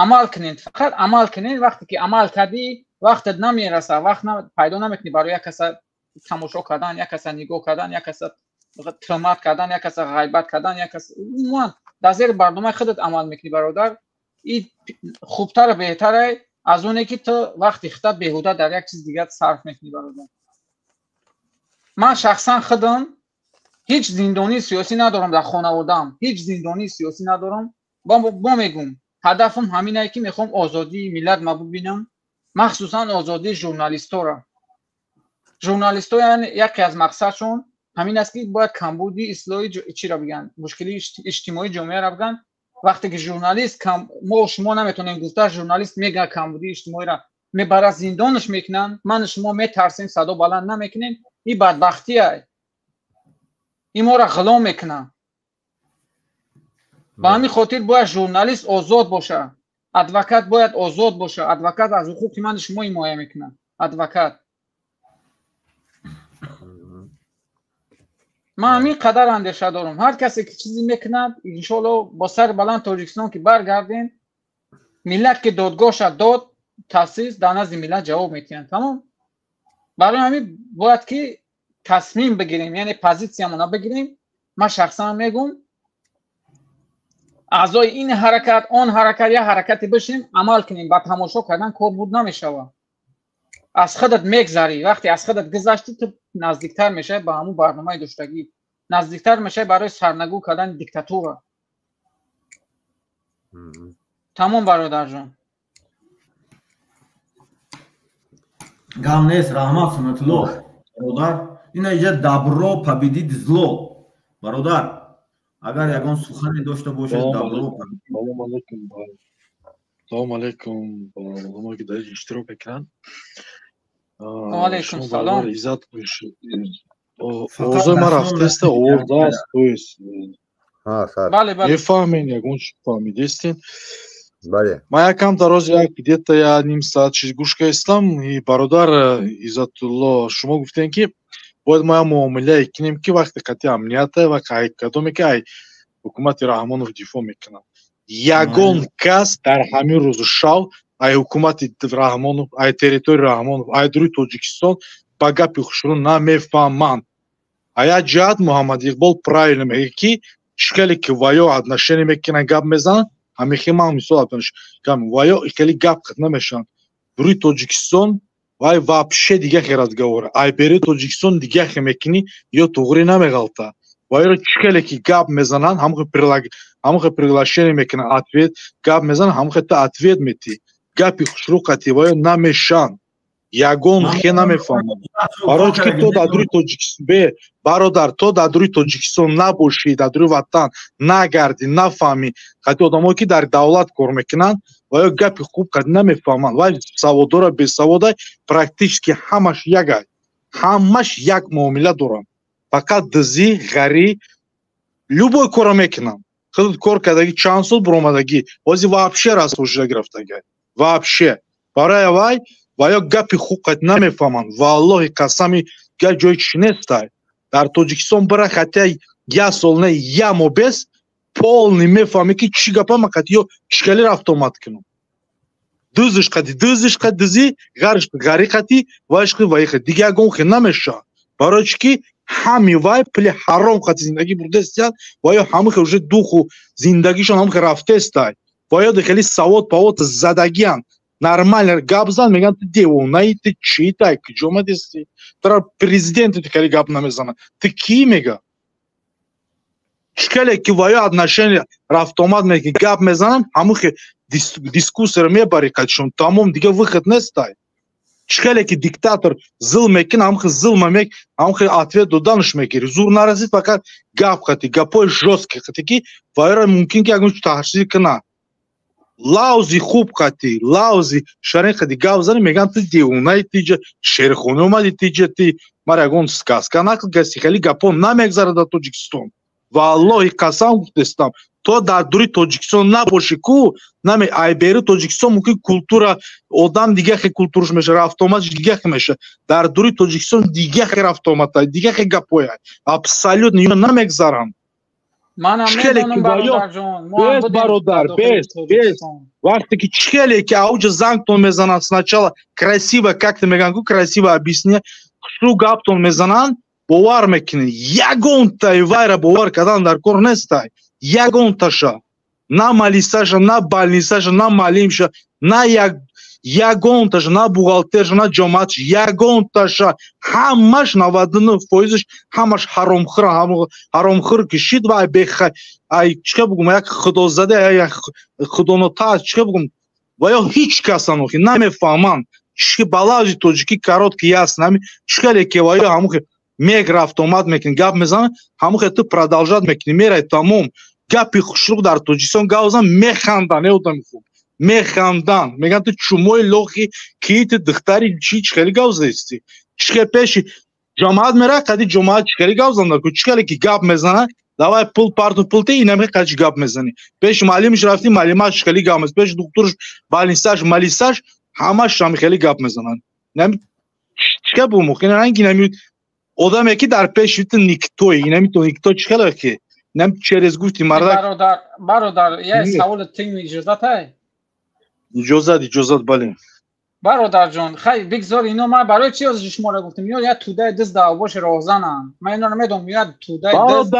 [SPEAKER 15] амал кунед, фақат амал кунед. Вақте ки амал кардӣ, вақтат намераса, вақт пайдо намекунӣ барои як каса тамошо кардан, як каса нигоҳ кардан, як каса тӯҳмат кардан, як каса ғайбат кардан, як каса умуман дар зери барномаи худат амал мекунӣ бародар. Ин хубтару беҳтаре аз оне ки ту вақти худат беҳуда дар як чиз дигар сарф мекунӣ бародар. Ман шахсан худам ҳеҷ зиндонии сиёсӣ надорам дар хонаводаам, ҳеҷ зиндонии сиёсӣ надорам. Бо мегӯм, ҳадафам ҳаминае ки мехоҳам озодии миллат ма бибинам, махсусан озодии журналистора. Журналистҳо яке аз мақсадшон ҳамин аст ки бояд камбуди ислоҳи чиро бигӯянд, мушкилии иҷтимоии ҷомеаро бигӯянд. Вақте ки журналист мо шумо наметавонем гуфта, журналист мегӯяд камбудии иҷтимоиро, мебарад зиндонаш мекунанд, ману шумо метарсем, садо баланд намекунем. Ин бадбахтие, ин моро ғулом мекунад. Ба ҳамин хотир бояд журналист озод бошад, адвокат бояд озод бошад. Адвокат аз ҳуқуқи ману шумо ҳимоя мекунад. Адвокат. Ман ҳамин қадар андеша дорам. Ҳар касе ки чизе мекунад, иншоалло бо сари баланд Тоҷикистон ки баргардем, миллат ки додгоҳша дод, таъсис дар назди миллат ҷавоб медиҳанд. Тамом. Барои ҳамин бояд ки тасмим бигирем, яъне позитсиямона бигирем. Ман шахсан мегӯм, аъзои ин ҳаракат, он ҳаракат, як ҳаракате бишем, амал кунем. Ба тамошо кардан кор буд намешавад. Аз худат мегзарӣ. Вақте аз худат гузаштӣ, ту наздиктар мешавӣ ба ҳамун барномаи доштагӣ, наздиктар мешавӣ барои сарнагӯ кардани диктатура. Тамом бародарҷон.
[SPEAKER 1] Гап нест, раҳмат Сунатулло бародар. Ина иҷа добро победит зло. Бародар, агар ягон сухане дошта бошед, добро победит.
[SPEAKER 16] Салом алейкум. Салом алейкум ба одамое ки дар ин иштирок мекунанд.
[SPEAKER 15] Алейкум салом.
[SPEAKER 16] Иззат бошед. Овозои ман рафтааста, овоз аст, то есть
[SPEAKER 15] бале, бале.
[SPEAKER 16] Мефаҳмед, ягон чиз фаҳмидестен?
[SPEAKER 2] Бале.
[SPEAKER 16] Ман якам дароз як где-то я ним соат чиз гӯш кардистам. И бародар Иззатулло, шумо гуфтем ки бояд мо як муомилае кунем ки вақте қатъи амнията ва кадоме ки ай ҳукумати Раҳмонов дифоъ мекунад. Ягон кас дар ҳамин рӯзу шав ай ҳукумати Раҳмонов, ай территорияи Раҳмонов, ай дуруи Тоҷикистон ба гапи хушрӯ намефаҳманд. А як ҷиҳат Муҳаммад Иқбол правильно мегӯяд ки чӣ хеле ки ваё отношение мекунанд, гап мезананд, ҳамин ман мисол ваё хеле гап қит намешаванд. Дуруи Тоҷикистон вай вообще дига хе разговор. Ай бери Тоҷикистон дига хе мекунӣ, ё туғри намеғалта. Вайро чӣ хеле ки гап мезананд, ҳамон хе приглашение мекунанд, ответ гап мезананд, ҳамон хе ту ответ метӣ. Гапи хушрӯ қатӣ ваё намешаванд. Ягон хе намефаҳманд. Барои чӣ ки то дар дуруи Тоҷикистон бе бародар, то дар дуруи Тоҷикистон набошӣ, дар дуруи ватан нагардӣ, нафаҳмӣ, қатъи одамое ки дар давлат кор мекунанд, ва ё гапи хуб қатъи намефаҳманд. Вай саводдора, бесаводай, практически ҳамаш ягай. Ҳамаш як муомила доранд. Фақат дизӣ, ғарӣ, любой корро мекунанд. Худ кор кардагӣ чанд сол буромадагӣ, ҳозир вообще расво шуда гирифтагай. Вообще. Барои вай ва ё гапи хуб қатъи намефаҳманд. Валлоҳи қасами га ҷои чӣ нестай. Дар Тоҷикистон бира хотя як сол не, як моҳ бес полный мефаҳмӣ ки чӣ гапа ман қатъи ё чӣ хеле рафтуомад кунам. Дузиш қатъи, дузиш қатъи дузӣ, ғариш ғарӣ қатъи, вайш қи ваи қати. Дига ягон хел намешавад. Барои чӣ ки Ҳами вай пули ҳаром қати зиндагӣ бурдестиянд ва ё ҳамихе уже духу зиндагишон ҳамихе рафтестай. Ва ё хеле савод павод задагиянд. Нормально гап зан, мегӯянд, ту девонаи, ту чӣ тай, куҷо омадести? Тура президенти ту хеле гап намезанад. Ту кӣ мега? Чикале ки ва ё отношение рафтуомад мекунӣ, гап мезананд, ҳамухе дискуссияро мебарӣ қадишон, тамом, дига выход нестай. Чикале ки диктатор зулм мекунад, ҳамухе зулма мек, ҳамухе ответ доданаш мегирӣ. Зур нарасид, фақат гап қати, гапҳои жёсткий қати, ки ва ёро мумкин ки ягон таҳсир кунад. Лавзи хуб қати, лавзи шарин қати гап зани, мегӯянд, ту девонаи, ту иҷа шерхона омадӣ, ту иҷа ти мара ягон сказка нақл кардӣ. Хеле гапҳо намегзарад дар Тоҷикистон. Валлоҳи қасам гуфтестам, то дар дури Тоҷикистон набошӣ ку наме, ай бери Тоҷикистон мумкин культура одам дигахе культураш меша, рафтуомадаш дигахе меша. Дар дури Тоҷикистон дигахе рафтуомадтай, дигахе гапҳояй, абсолютно ё намегзаранд.
[SPEAKER 15] Манам медонам, бародарҷон.
[SPEAKER 16] Бес, бародар, бес, бес. Вақте ки чхеле ки ауҷа зангтон мезананд, сначала красиво, как то мегӯянд ку, красиво объясня, хушрӯ гаптон мезананд, бовар мекунед, ягонтаи вайра бовар кардан дар кор нестай. Ягонташа, на малисаша, на больницаша, на маълимша, на як ягонташа, на бухгалтерша, на ҷомаатш, ягонташа, ҳамаш 99%-ш ҳамаш ҳаромхӯр, ҳаромхӯр кишид ва беха ай чӣ бугум, як худозада, як худонотарс, чӣ бугум, ва ё ҳеҷ касан охи намефаҳманд. Чӣ ба лавзи тоҷикӣ короткий ясно, ҳами чӣ ки ва ё ҳамухе мег рафтуомад мекунӣ, гап мезанад, ҳамухе ту продолжать мекунӣ, мерай, тамом. Гапи хушруқ дар Тоҷикистон гап зан, механданд, э одами хуб, механданд, мегӯянд, ту чумои лохи ки, ту духтари чӣ, чӣ хеле гап заистӣ, чӣ хел пеши ҷамоат мера, қади ҷамоат чӣ хеле гап занда ку, чӣ хеле ки гап мезанад, давай пул парту, пул те, инаме қади гап мезанӣ. Пеши маълимаш рафтӣ, маълимаш чӣ хеле гап мезанад, пеши духтурш, больницаш, малисаш, ҳамаш ҳами хеле гап мезананд. Инами чӣ хел бумух, ин ранги инами одаме ки дар пеши ту никтои, инами то никто, чӣ хеле ки инам через гуфти мардак.
[SPEAKER 15] Бародар, бародар, як саволи тим иҷозатай?
[SPEAKER 16] Иҷозат, иҷозат, бале.
[SPEAKER 15] Бародарҷон, хай, бигзор ино. Ман барои чи ҳозир шуморо гуфтам? Ино як тӯдаи дизд авбоши роҳзананд, ман иноро медонам, як тӯдаи
[SPEAKER 16] дизд.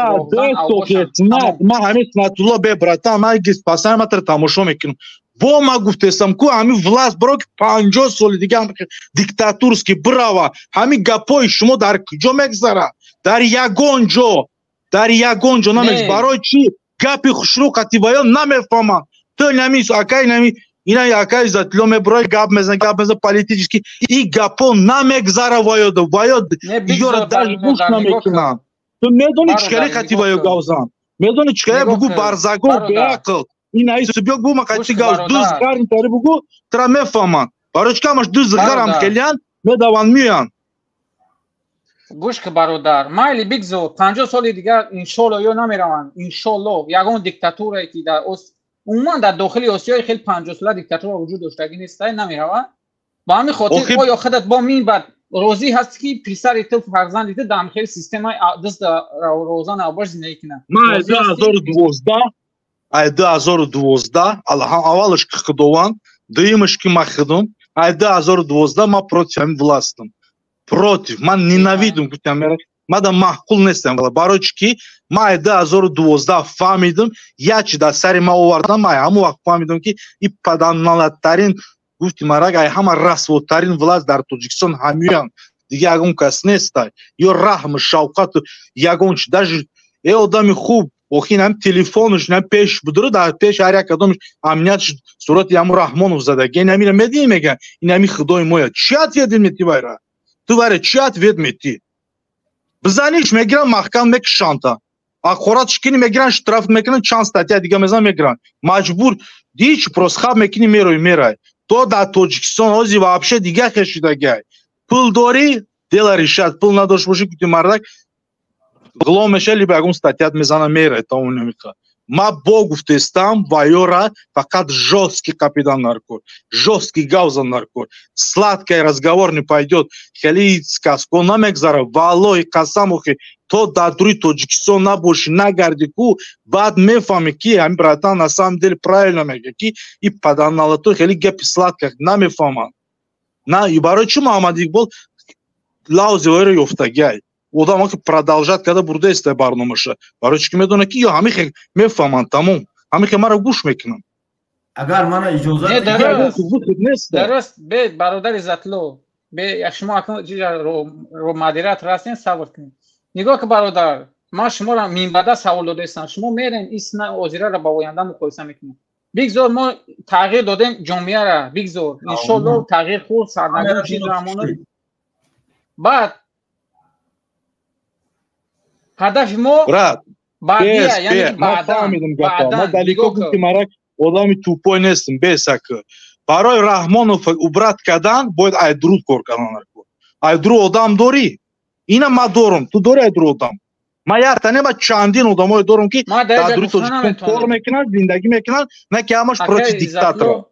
[SPEAKER 16] Ман ҳамин Снатулло бе, братан, ман пасани матра тамошо мекунам. Бо ма гуфтестам ку, ҳамин власть биро ки 50 соли дига диктатурский бирава, ҳамин гапҳои шумо дар куҷо мегзарад? Дар ягон ҷо, дар ягон ҷо намегзарад. Барои чӣ гапи хушрӯ қативаё намефаҳманд? Ту нами акай, нами ина акай Иззатулло мебурои, гап мезан, гап мезан политически, и гапҳо намегзара ваёда, ваё ёра даже гӯш намекунанд. Ту медонӣ чӣ хеле қативаё гап зан, медонӣ чӣ хеле бугу, барзаго, беақл, ин аису биё гу, ма қати гап дуз гарин тари бугу, тура мефаҳманд. Барои чӣ камаш дуз гарам хелиян медаванд, меоянд.
[SPEAKER 15] Гӯш ки, бародар, майли, бигзор 50 соли дигар, иншолло, ё намераванд, иншолло. Ягон диктатурае ки дар умуман дар дохили Осиёи хеле 50-сола диктатура вуҷуд доштагӣ нестай, намеравад. Ба ҳамин хотир, оё худат бо мин баъд розӣ ҳастӣ, ки писари ту, фарзанди ту дар хели системаи дизд розан авбош зиндагӣ кунад?
[SPEAKER 16] Ман 2012, ай 2012, аввалаш ки худованд, дуюмаш ки ман худум, ай 2012 ман против ҳамин властам, против, ман ненавидум, гуфтам, ман да маъқул нестам. Барои чӣ ки ман ай 2012 фаҳмидам, як чи дар сари ман овардам, ман ҳамон вақт фаҳмидам, ки и паданалаттарин, гуфти марак, ай ҳама расвотарин власть дар Тоҷикистон ҳамиёянд, дига ягон кас нестай. Ё раҳму шавқату ягон чи даже, э одами хуб, охи инам телефонаш инам пеш будуру, дар пеш ҳар як кадомаш амниятш сурати ҳамун Раҳмонов задаги, инамира медиҳӣ, мегӯянд, инами худои моя. Чӣ ответ метӣ вайра? Ту вайра чӣ ответ метӣ? Бизаниш, мегиранд, маҳкам мекушанта, ақорат шикини, мегиранд, штраф мекунанд, чанд статья дига мезананд, мегиранд, маҷбур ҳеч, просто хаб мекунӣ, мерои, мерай. То дар Тоҷикистон ҳозир вообще дига хешидагиай. Пул дорӣ, дело решат, пул надошт бошӣ, кути мардак, ғулом меша, либо ягон статьят мезана, мерай, тамом. Намиқа ма бо гуфтестам, вайора фақат жёсткий қапидан наркор, жёсткий гавзан наркор, сладкий разговор не пойдет, хеле сказко намегзара. Валлоҳи қасам, охи то дар дури Тоҷикистон набошӣ, нагарди ку, баъд мефаҳмӣ, ки ҳамин братан на самом деле правильно мега, ки и паданалато хеле гапи сладко намефаҳманд. На, барои чӣ Муҳаммад Иқбол лавзи вайро ёфтагиай? Одам ки продолжать карда бурдаест барномаша, барои чӣ ки медонад, ки ё ҳамин хел мефаҳманд, тамом, ҳамин хел маро гӯш мекунанд.
[SPEAKER 1] Агар мана иҷозат
[SPEAKER 15] Дуруст, бе бародари Иззатло, бе шумо акнун модератор ҳастен, сабр кунед. Нигоҳ ки, бародар, ман шуморо минбаъда савол додаистам. Шумо мерен исна озираро ба оянда муқоиса мекунед. Бигзор, мо тағйир додем ҷомеара, бигзор, иншолло, тағйир хуб сарнагун чиз рамона. Баъд ҳадафи мо баъдия, яъне
[SPEAKER 16] баъдан одами тупой нестем, бесак. Барои Раҳмонов убрать кардан бояд айдруд кор кардан. Айдру одам дорӣ? Ина ма дорум, ту дорӣ айдру одам? Ма якта не, ма чандин одамое дорум, ки дар дури Тоҷикистон кор мекунанд, зиндагӣ мекунанд, на ки ҳамаш против диктатора.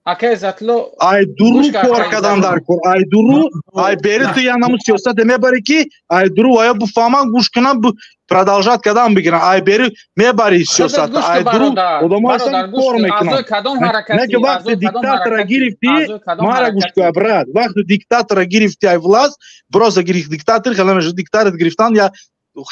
[SPEAKER 15] Акай Иззатло,
[SPEAKER 16] айдуру кор кардан дар кор, айдуру ай бери, ту я наму сиёсате мебарӣ, ки айдуру вая буфаҳманд, гӯш кунанд, продолжать кардан бигиранд. Ай бери мебарӣ сиёсат, айдуру одамо ҳастанд, кор мекунанд, на ки вақте диктатора гирифтӣ. Мара гӯш кун, брат, вақте диктатора гирифтӣ, ай власть просто гирифт, диктатор хеле мешавад. Диктатор гирифтан я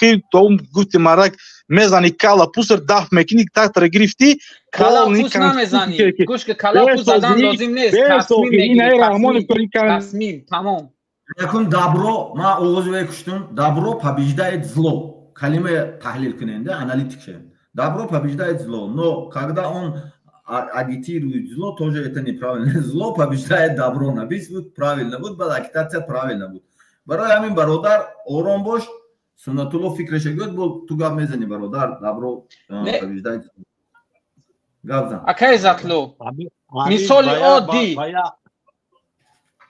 [SPEAKER 16] хи то гуфти марак мезани, кала пуср даф мекунӣ, диктатора гирифтӣ.
[SPEAKER 15] Кала пус намезанӣ, гӯш ки, кала пус задан лозим нест, тасмим мегирӣ, тасмим, тамом.
[SPEAKER 1] Якун добро, ма оғози вай куштум, добро побеждает зло. Калима таҳлил куненда, аналитик шавем. Добро побеждает зло, но когда он агитирует зло, тоже это неправильно. Зло побеждает добро набис буд, правильно буд, баъд агитация правильно буд. Барои ҳамин, бародар, ором бош, Суннатулло фикраша гӯяд, бо ту гап мезанӣ. Бародар, добро побеждает, гап зан.
[SPEAKER 15] Акай Иззатло, мисоли оддӣ.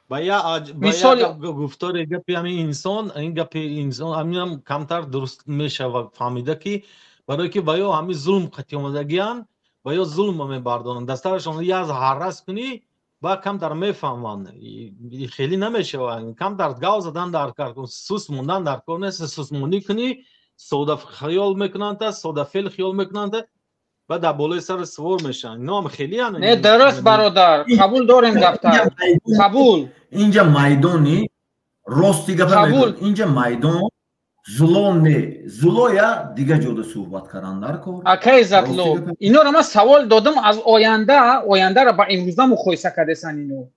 [SPEAKER 8] Ба я гуфтори гапи ҳамин инсон, ин гапи инсон ҳаминам камтар дуруст мешавад фаҳмида, ки барое ки ва ё ҳамин зулм қатӣ омадагиянд, ва ё зулм мебардоранд, дастарашон яз ҳаррас кунӣ, ба камтар мефаҳманд. Хеле намешавад, камтар гав задан дар кор, сус мондан дар кор нест. Сусмонӣ кунӣ, сода хаёл мекунанд, содафел хиёл мекунанд ва дар болои сар сувор мешаванд. Иноам хеле.
[SPEAKER 15] Не, дуруст, бародар, қабул дорем гафта, қабул.
[SPEAKER 1] Инҷа майдони рости гапа, инҷа майдон зло не, злоя дига ҷода суҳбат кардан дар кор.
[SPEAKER 15] Акай Иззатло, иноро ман савол додам аз оянда, ояндаро ба имрӯза муқоиса кардесан. Ино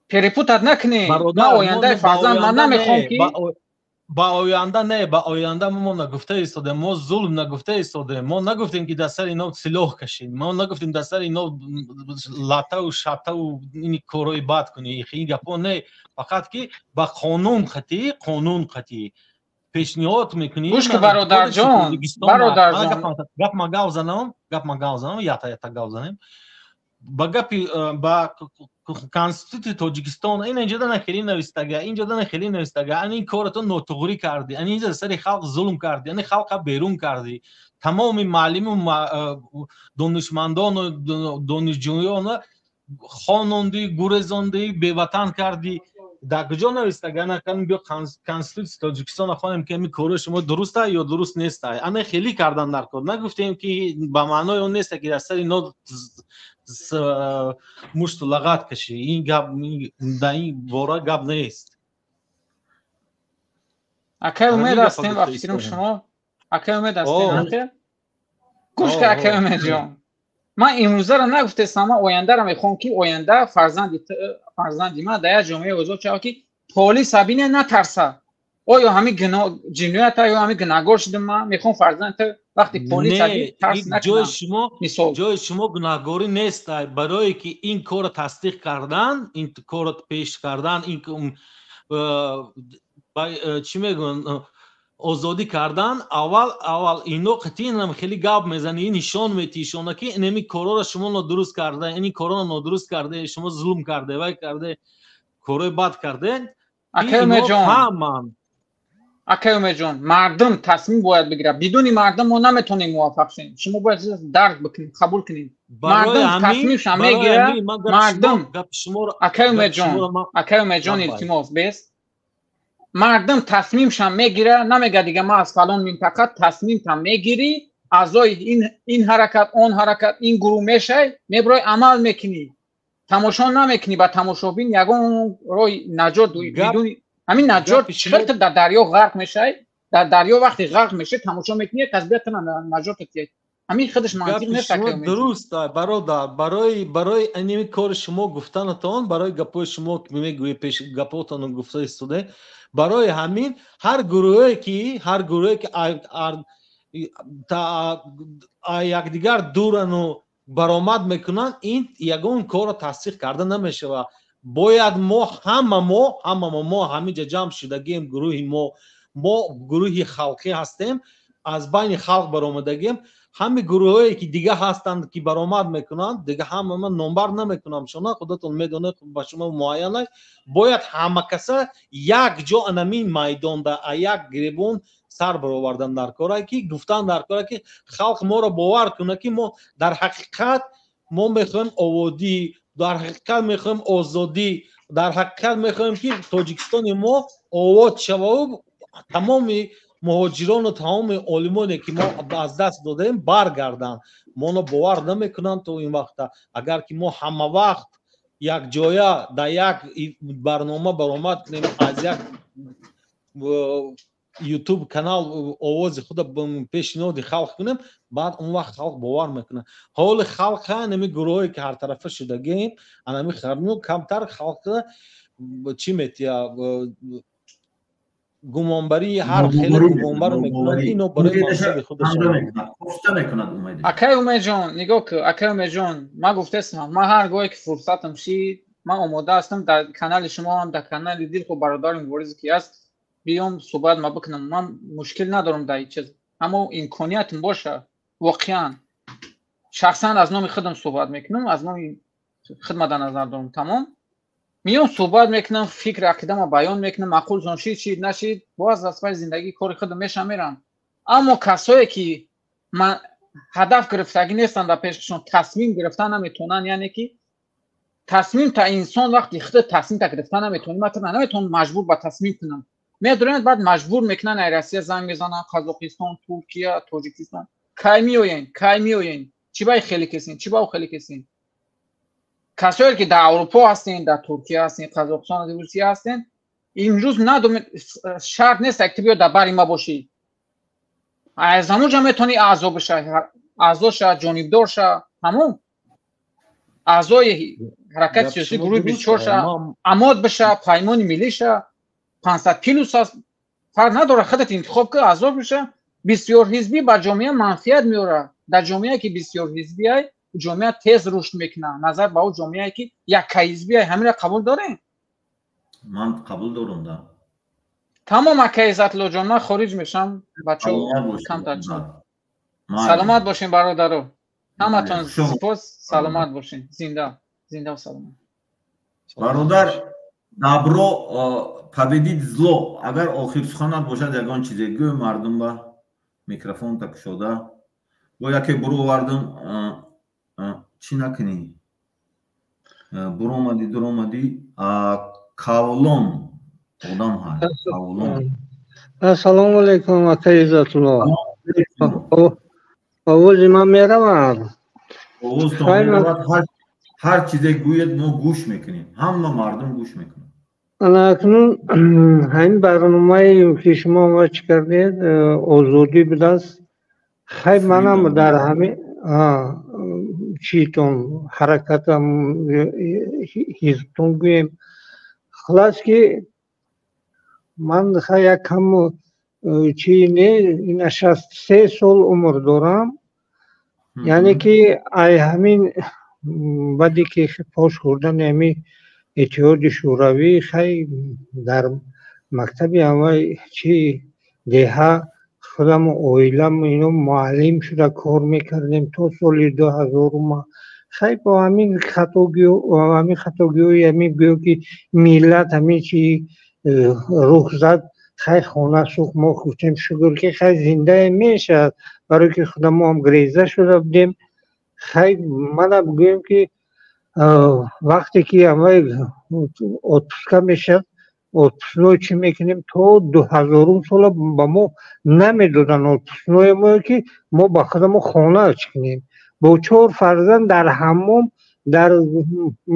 [SPEAKER 15] перепутать накунем. Ман ояндаи фарзанд ман намехоҳам, ки
[SPEAKER 8] Ба оянда не, ба оянда мо нагуфта истодем, мо зулм нагуфта истодем, мо нагуфтем, ки дар сари ино силоҳ кашед, мо нагуфтем дар сари ино латаву шатаву ин корҳои бад кунӣ. Ин гапҳо не, фақат ки ба қонун қатӣ, қонун қатӣ пешниҳод мекунӣ.
[SPEAKER 15] Гӯш ки, бародарҷон, бародарҷон.
[SPEAKER 8] Гап ма гав занам, гап ма гав занам, ята ята гав занем. Ба гапи ба конститутсияи Тоҷикистон ин инҷода на хеле навистага, инҷода на хеле навистага. Ани ин корато нотуғрӣ кардӣ, ани инҷа сари халқ зулм кардӣ, ани халқа берун кардӣ, тамоми маълиму донишмандону донишҷӯёна хонондӣ, гурезондӣ, беватан кардӣ. Дар куҷо навистага? Ана биё конститутсияи Тоҷикистона хонем, ки ами кори шумо дуруста ё дуруст неста. Ана хеле кардан дар кор нагуфтем, ки ба маънои он неста, ки дар сари ино мушту лағат кашӣ. Ин гап, дар ин бора гап нест.
[SPEAKER 15] Акай Умед ҳастем ба фикрам, шумо акай Умед ҳастем. Гӯш ка, акай Умедҷон, ман имрӯзаро нагуфтестам, ман ояндаро мехоҳам, ки оянда фарзанди ман дар як ҷомеаи озод шавад, ки полиса бине, натарса. Оё ҳамин ҷиноята ё ҳамин гунаҳгор шудам? Ман мехоҳам фарзанд вақти полиса тарс.
[SPEAKER 8] Ҷои шумо, ҷои шумо гунаҳгорӣ нест, барое ки ин корро тасдиқ кардан, ин корро пеш кардан, ин чӣ мегӯянд, озодӣ кардан, аввал аввал ино қатъиан хеле гап мезанӣ, нишон метиҳӣ шона, ки инами корҳоро шумо нодуруст карда, ини корҳоро нодуруст карде, шумо зулм карде, вай карде, корҳои бад карде.
[SPEAKER 15] Акай Умедҷон, акай Умедҷон, мардум тасмим бояд бигирад. Бидуни мардум мо наметонем муваффақ шавем. Шумо бояд дарк бикунем, қабул кунем. Мардум тасмимша мегирад, мардум. Акай Умедҷон, акай Умедҷон, илтимос, бес. Мардум тасмимша мегира, намега дига ман аз фалон минтақа. Тасмимта мегирӣ, аъзои ин ҳаракат, он ҳаракат, ин гурӯҳ мешай, меброи, амал мекунӣ, тамошо намекунӣ. Ба тамошобин ягон роҳи наҷот бидуни Ҳамин наҷот чӣ хел дар дарё ғарқ мешавӣ, дар дарё вақте ғарқ мешавӣ, тамошо мекунӣ, кас биёд ту наҷотат диҳад. Ҳамин худаш мантиқ нест.
[SPEAKER 8] Дуруст, бародар, барои аними кори шумо гуфтанатон, барои гапҳои шумо мегӯед, пеш гапотон гуфта истода, барои ҳамин ҳар гурӯҳе ки якдигар дурану баромад мекунанд, ин ягон корро тасдиқ карда намешавад. Бояд мо ҳама мо ҳаминҷа ҷамъ шудагием, гурӯҳи мо гурӯҳи халқӣ ҳастем, аз байни халқ баромадагием. Ҳами гурӯҳое ки дига ҳастанд ки баромад мекунанд, дига ҳама ман номбар намекунам, шумо худатон медонед, ба шумо муайян аст. Бояд ҳама каса як ҷо анамин майдонда як гиребон сар баровардан дар кора, ки гуфтан дар кора, ки халқ моро бовар кунад, ки мо дар ҳақиқат мо мехоҳем оводӣ, дар ҳақиқат мехоҳем озодӣ, дар ҳақиқат мехоҳем ки Тоҷикистони мо овод шавад, тамоми муҳоҷирону тамоми олимоне ки мо аз даст додаем баргарданд. Моно бовар намекунанд то ин вақта. Агар ки мо ҳама вақт якҷоя дар як барнома баромад кунем, аз як ютуб канал овози худа пешниҳоди халқ кунем, баъд он вақт халқ бовар мекунад. Ҳоли халқ анами гурӯҳое ки ҳартарафа шудагием, анами харну камтар халқ чӣ метия гумонбарии ҳар хеле гумонбар мекунад, ино барои мақсади худашон
[SPEAKER 1] мекунад.
[SPEAKER 15] Акай Умедҷон, нигоҳ кун, акай Умедҷон, ман гуфтаистам, ман ҳар гоҳе ки фурсатам шид, ман омода ҳастам дар канали шумо ҳам, дар канали дилхо бародари муборизе ки ҳаст, биём суҳбат ма бикунам. Ман мушкил надорам дар ин чиз, аммо имкониятам боша, воқеан шахсан аз номи худам суҳбат мекунам, аз номи худма дар назар дорам, тамом. Миём суҳбат мекунам, фикр ақидама баён мекунам, маъқулшон шид, шид, нашид, боз аз паи зиндагӣ кори худам мешам, мерам. Аммо касое ки ман ҳадаф гирифтагӣ нестанд, дар пешашон тасмим гирифта наметавонанд, яъне ки тасмим та инсон вақти худ тасмим та гирифта наметавонӣ, ман наметавонам маҷбур ба тасмим кунам. Медонед, баъд маҷбур мекунанд, ай Россия занг мезананд, Қазоқистон, Туркия, Тоҷикистон, кай меоен, кай меоен, чӣ бай хеле кесен, чӣ ба хеле кесен. Касое ки дар Аврупо ҳастен, дар Туркия ҳастен, Қазоқистон, Русия ҳастен, имрӯз надоме шарт нест ки ту биё дар бари ма бошӣ. Аз ҳамон ҷо метавонӣ аъзо бишавӣ, аъзо ша, ҷонибдор ша, ҳамон аъзои ҳаракати сиёсӣ гурӯҳи 24 ша, амод биша, паймони миллӣ ша, 500 плюс аст, фарқ надорад, худат интихоб кун, аъзо биша. Бисёрҳизбӣ ба ҷомеа манфиат меорад. Дар ҷомеае ки бисёрҳизбиай, ҷомеа тез рушд мекунад назар ба он ҷомеае ки яккаҳизбиай. Ҳаминро қабул дорем?
[SPEAKER 1] Ман қабул дорам, да.
[SPEAKER 15] Тамом, ака Иззатуллоҷон, ман хориҷ мешам, бачаҳо камтар. Саломат бошем, бародаро, ҳаматон сипос, саломат бошем, зинда зинда, саломат.
[SPEAKER 1] Бародар, добро победит зло. Агар охир суханат бошад, ягон чизе гӯ мардум ба микрофон та кушода. Бо яке буровардам, чӣ накунӣ, буромадӣ, дуромадӣ, кавлон одам ҳаст, кавлон.
[SPEAKER 17] Ассалому алайкум, ака Иззатулло, овози ман меравад?
[SPEAKER 1] Овозтон меравад, ҳар чизе гӯед, мо гӯш мекунем, ҳама мардум гӯш мекунад.
[SPEAKER 17] Ана акнун ҳамин барномае ки шумо чӣ кардед, озодӣ будааст. Хай, манам дар ҳамин читон ҳаракатам, ҳизбтон гӯем, хулас ки ман хай як каму чи не, ина 63 сол умр дорам, яъне ки ай ҳамин баъде ки пош хӯрдани ҳамин Иттиҳоди Шӯравӣ, хай дар мактаби ҳамаи чи деҳа худаму оилам ино муаллим шуда кор мекардем то соли 2000. Хай, бо ҳамин хатогиҳои ҳамин гӯё ки миллат ҳамин чи рух зад, хай хона сӯхт, мо гуфтем шукр ки хай зиндае мешавад, барое ки худамо ҳам греза шуда будем. Хай, манам гӯем ки вақте ки ҳамаи отпуска мешавад, отпускной чӣ мекунем, то 2000-ум сола ба мо намедоданд отпускное мо, ки мо ба худамо хона чӣ кунем. Бо чор фарзанд дар ҳаммом дар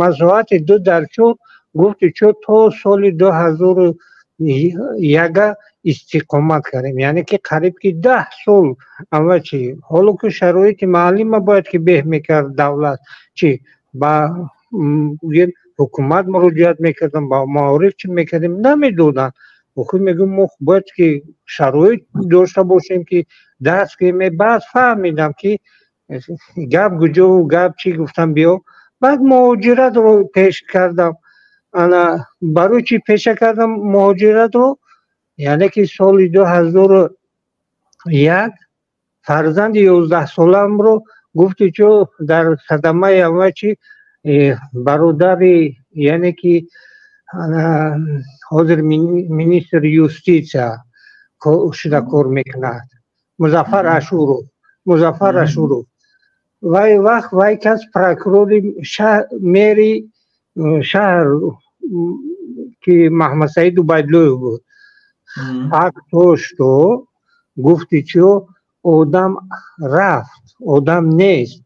[SPEAKER 17] масоҳати 2 дар 4 гуфти чо то соли 2000 яга истиқомат кардем, яъне ки қариб ки 10 сол. Ама чи ҳоло ки шароити маълима бояд ки беҳ мекард давлат, чи ба ҳукумат муроҷиат мекардам, ба маориф чи мекардем, намедоданд. Охир мегӯм, мо бояд ки шароит дошта бошем, ки дарс гирем. Баъд фаҳмидам, ки гап куҷову гап чӣ. Гуфтам, биё. Баъд муҳоҷиратро пеш кардам. Ана барои чӣ пеша кардам муҳоҷиратро? Яъне ки соли 2001 фарзанди 11-солаамро гуфти чо дар садамаи ава чи бародари, яъне ки ҳозир министри юститсия шуда кор мекунад, Музаффар Ашуров, Музаффар Ашуров, вай вақт вай кас прокурори мери шаҳр, ки Маҳмадсаид Убайдуллоев буд. Факт то что гуфти чо одам рафт, одам нест,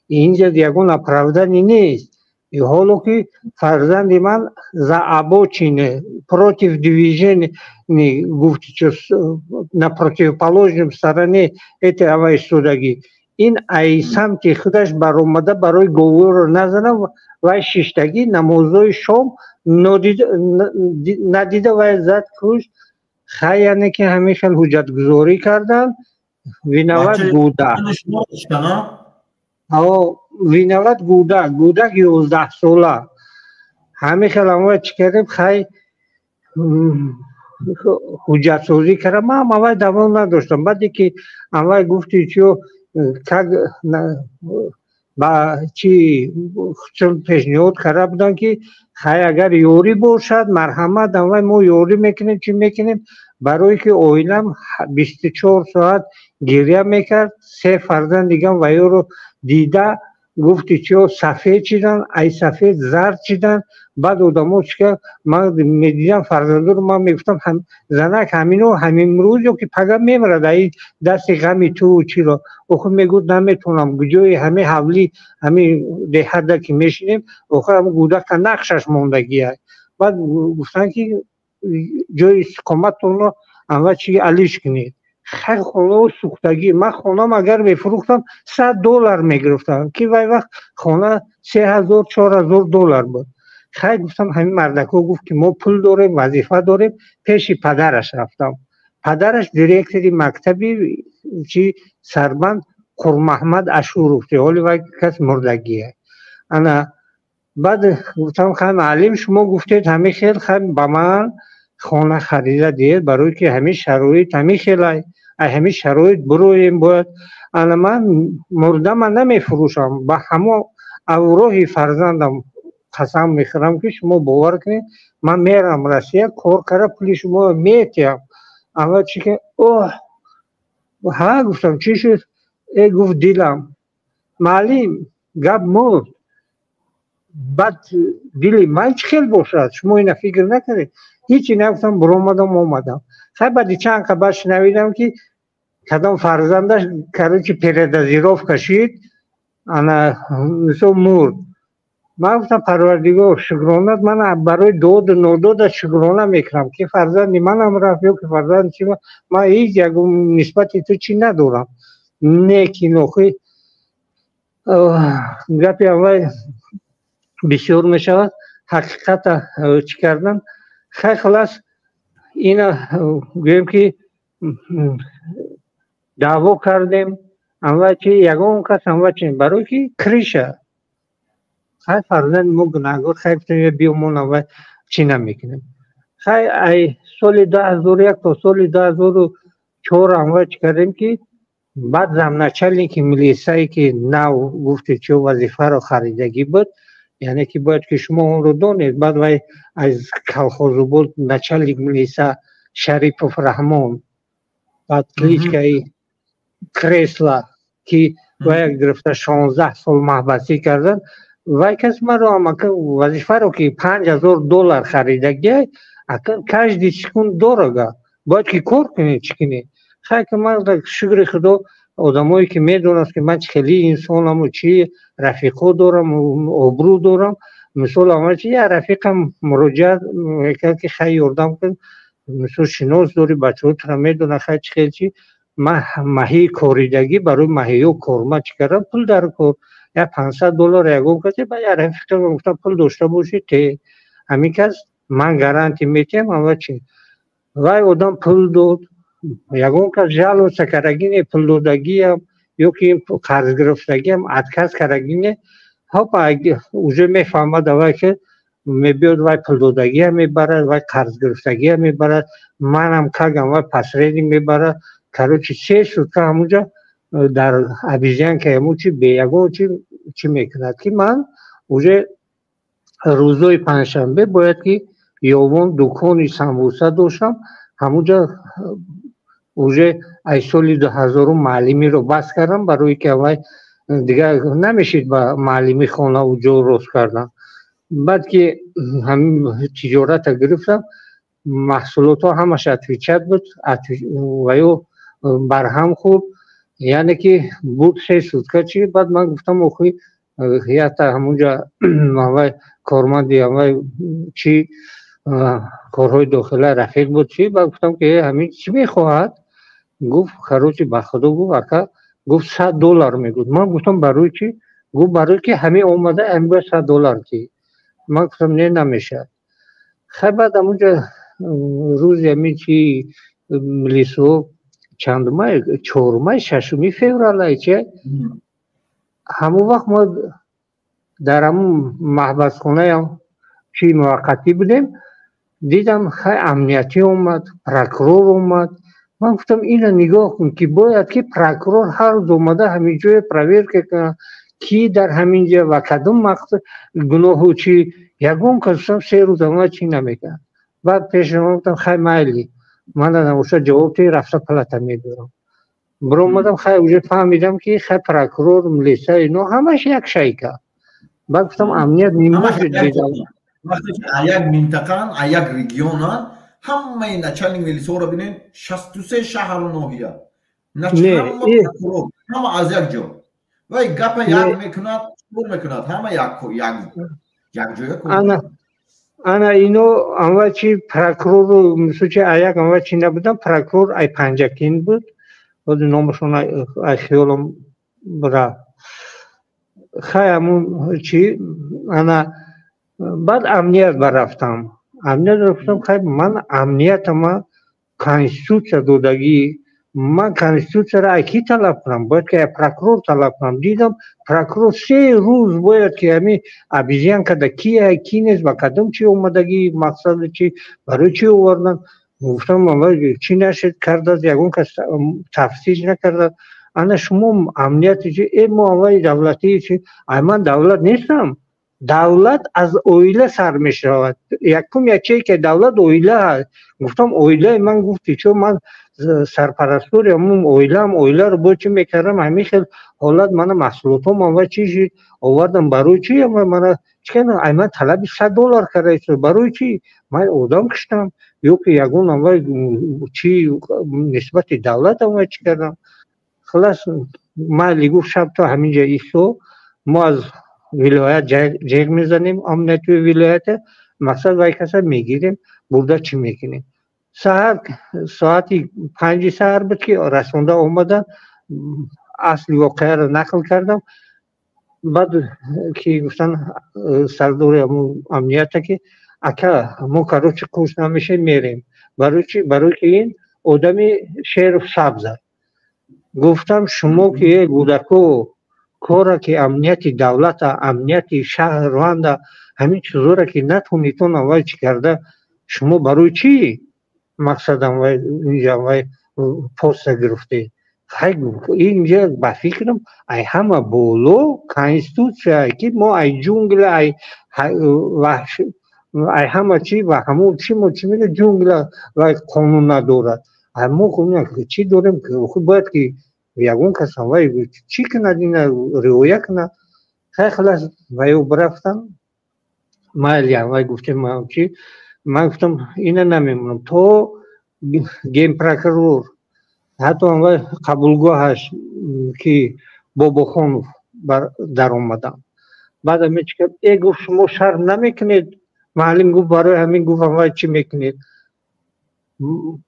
[SPEAKER 17] инҷа ягон оправдание нест. Ҳоло ки фарзанди ман за обочине, против движения, гуфти чо на противоположном стороне эти ава истодагӣ, ин ай самти худаш баромада, барои говоро назанам, вай шиштагӣ намозҳои шом надида, вай зад, кушт. Хай, яъне ки ҳамин хел ҳуҷҷатгузорӣ карданд. Виноват гудак, виноват гудак, гудак 11-сола. Ҳамин хел ама чӣ кардем, хай, ҳуҷҷатсозӣ кардам. Ман аввай давом надоштам. Баъде ки аввай гуфти чиё как ба чи чун пешниҳод карда буданд, ки хай, агар ёрӣ бошад, марҳамат, аввай мо ёрӣ мекунем, чӣ мекунем, барое ки оилам 24 соат гиря мекард. Се фарзанд дигам ваёро дида, гуфти чиё сафед шидан, ай сафед зард шидан. Баъд одамо чика ман медидам фарзандоро, ман мегуфтам: «Занак, ҳамино ҳамимрӯз ё ки пага мемирад ай дасти ғами ту чиро». Охир мегуфт: «Наметавонам, куҷои ҳами ҳавлӣ, ҳами деҳада ки мешинем, охир ҳами гудака нақшаш мондагия». Баъд гуфтанд, ки ҷои истиқоматтонро ава чи алиш кунед. Хай, хонао сӯхтагӣ. Ман хонам агар мефурӯхтам, 100 доллар мегирифтам, ки вай вақт хона 3000, 4000 доллар буд. Хай, гуфтам, ҳамин мардакҳо гуфт, ки мо пул дорем, вазифа дорем. Пеши падараш рафтам. Падараш директори мактаби чи Сарбанд, Қурмаҳмад Ашуров, ҳоли вай кас мурдагия. Ана баъд гуфтам: «Хай, муаллим, шумо гуфтед ҳамин хел, хай, ба ман хона харида диҳед, барое ки ҳамин шароит ҳамин хелай, ай ҳамин шароит бироем бояд. Ана ман мурдама намефурӯшам, ба ҳамо авроҳи фарзандам қасам мехӯрам, ки шумо бовар кунед, ман мерам Россия, кор карда, пули шумо метиҳам». Ама чи ки оҳ, ҳа, гуфтам: «Чӣ шуд?» Э, гуфт, дилам, маълим, гап мурд. Баъд дили ман чӣ хел бошад, шумо ина фикр накардед? Ҳичи нагуфтам, буромадам, омадам. Хай, баъди чанд қа баъд шунавидам, ки кадом фарзандаш, короче, передозировка шид, ана мисол мурд. Ман гуфтам: «Парвардигор, шукронат, ман барои доду нодода шукрона мекунам, ки фарзанди манам рафт ё ки фарзанди чи, ман ҳеҷ ягон нисбати ту чӣ надорам». Не ки нохи гапи аввал бисёр мешавад, ҳақиқата чӣ кардан. Хай, хулас, ина гӯем, ки даъво кардем, амва чи ягон кас амва чи барое ки крыша. Хай, фарзанди мо гунаҳгор. Хай, гуфтем, биё, мо навай чӣ намекунем. Хай, ай соли 2001 то соли 2004 амва чӣ кардем, ки баъд замначальники милисае, ки нав гуфти чӣ вазифаро харидагӣ буд, яъне ки бояд ки шумо онро донед, баъд вай аз колхозобод начальник милиса Шарипов Раҳмон, баъд кличкаи Кресла, ки вай гирифта 16 сол маҳбасӣ кардан, вай кас маро амака вазифаро, ки 5000 доллар харидагиай, ака каждый секунд дорого, бояд ки кор кунед, чӣ кунед. Хай, ки ман, шукри худо, одамое ки медонанд, ки ман хеле инсонаму чи рафиқо дорам, обрӯ дорам, мисол ама чи як рафиқам муроҷиат мекард, ки хай, ёрдам кун. Мисол, шинос дорӣ, бачаҳо тура медонанд, хай чӣ хел чи. Ман маҳии коридагӣ барои маҳиё корма чӣ кардам, пул дар кор, як 500 доллар ягон касе ба як рафиқам гуфтам, пул дошта бошӣ, те ҳамин кас ман гарантия метиҳам. Ава чи, вай одам пул дод, ягон кас жаловаться кардагӣ не, пул додагиам ё ки қарз гирифтагиам отказ кардагӣ не. Ҳоп, уже мефаҳмад авай ки мебиёд, вай пулдодагиам мебарад, вай қарз гирифтагиам мебарад, манам кагам вай посредник мебарад. Короче, 3 сутка ҳамунҷа дар обезьянка ҳамун чи бе ягон чи чӣ мекунад, ки ман уже рӯзои панҷшанбе бояд ки ёвон дукони самбуса доштам ҳамунҷа. Уже аз соли 2000 маълимиро бас кардам, барои ки аввай дигар намешид ба маълими хонаву ҷо рост кардан. Баъд ки ҳамин тиҷората гирифтам, маҳсулотҳо ҳамаш отвечать буд ва ё барҳам хӯрд, яъне ки буд 3 сутка чи. Баъд ман гуфтам, охи якта ҳамунҷа аввай корманди аввай чи корҳои дохила рафиқ буд чи. Баъд гуфтам ки ҳамин чӣ мехоҳад? Гуфт, короче, ба худо, гуфт, ака, гуфт, 100 доллар мегуфт. Ман гуфтам, барои чӣ? Гуфт, барои ки ҳамин омада, ҳамин бояд 100 доллар ки. Ман гуфтам, не, намешавад. Хай, баъд ҳамунҷа рӯзи ҳамин чи милисо чандумай, чорумай, шашуми февралай чи, ҳамон вақт мо дар ҳамун маҳбасхонаям чи муваққатӣ будем. Дидам, хай, амниятӣ омад, прокурор омад. Ман гуфтам, ина нигоҳ кун, ки бояд ки прокурор ҳар рӯз омада ҳамин ҷое проверка кунад, ки дар ҳамин ҷа ва кадом мақсад гуноҳу чи. Ягон кас, гуфтам, 3 рӯз омад, чӣ намекард. Баъд пеши гуфтам, хай, майли, мана набошад, ҷавоб те, рафта палата мебиёрам. Биромадам, хай, уже фаҳмидам, ки хай, прокурор, милиса, ино ҳамаш як шайка. Баъд гуфтам, амният не может.
[SPEAKER 1] Вақте ки як минтақаан, як регионан, ҳамаи начальник милисаҳоро бинед, 63 шаҳру ноҳия, ҳама аз як ҷо вай гапа як мекунад, кор мекунад, ҳама якҷоя.
[SPEAKER 17] Ана ино анва чи прокурору мисол чи аяк анва чи набудам, прокурор ай Панҷакин буд, ҳозир номашон ай хиёлам рафт. Хай, ҳамун чи, ана баъд амният барафтам. Амният гуфтам, хай, ман амниятама конститутсия додагӣ, ман конститутсияро ай кӣ талаб кунам? Бояд ки прокурор талаб кунам. Дидам, прокурор 3 рӯз бояд ки ҳамин обезьянкада ки ки нест, ба кадом чи омадагӣ, мақсади чи, барои чӣ овардан. Гуфтам, чӣ нашед кардааст, ягон кас тафтиш накардааст. Ана шумо амнияти чи, э, мо аввали давлатии чи, ай ман давлат нестам. Давлат аз оила сар мешавад, якум ячейка давлат оила ҳаст. Гуфтам, оилаи ман, гуфти чо, ман сарпарастори ҳамун оилаам, оиларо бояд чӣ мекардам? Ҳамин хел ҳолат мана маҳсулотҳом ва чӣ шид, овардам, барои чӣ мана чӣ кардам? Ай ман талаби 100 доллар карда, барои чӣ? Ман одам куштам ё ки ягон аввай чӣ нисбати давлат аввай чӣ кардам? Хулас, майли, гуфт, шаб то ҳамин ҷа исто, мо аз вилоят ҷеғ мезанем, амнияти вилоята, мақсад вай каса мегирем, бурда чӣ мекунем. Саҳар соати 5-и саҳар буд, ки расонда омадан, асли воқеаро нақл кардам. Баъд ки гуфтан сардори амнията, ки ака, мо, короче, қуш намешем, мерем. Барои чи? Барои ки ин одами шеру сабз аст. Гуфтам, шумо ки э гудако, кора ки амнияти давлата, амнияти шаҳрванда, ҳамин чизоро ки натонитон аввал чӣ карда, шумо барои чӣ мақсадам вай инҷа вай поста гирифтед? Инҷа ба фикрам, ай ҳама боло конститутсия, ки мо ай ҷунгла, ай ай ҳама чи ва ҳамон чи мо чӣ мегӯ, ҷунгла вай қонун надорад. Мо чӣ дорем? Бояд ки ягон кас вай чӣ кунад, ина риоя кунад. Хай, хулас, ваё бирафтам, майли, вай гуфтем чи, ман гуфтам, ина намемонам то генпрокурор, ҳатто вай қабулгоҳаш ки Бобохонов даромадам. Баъд ами чӣ кард? Э, гуфт, шумо шарм намекунед, маълим, гуфт, барои ҳамин, гуфт, вай чӣ мекунед?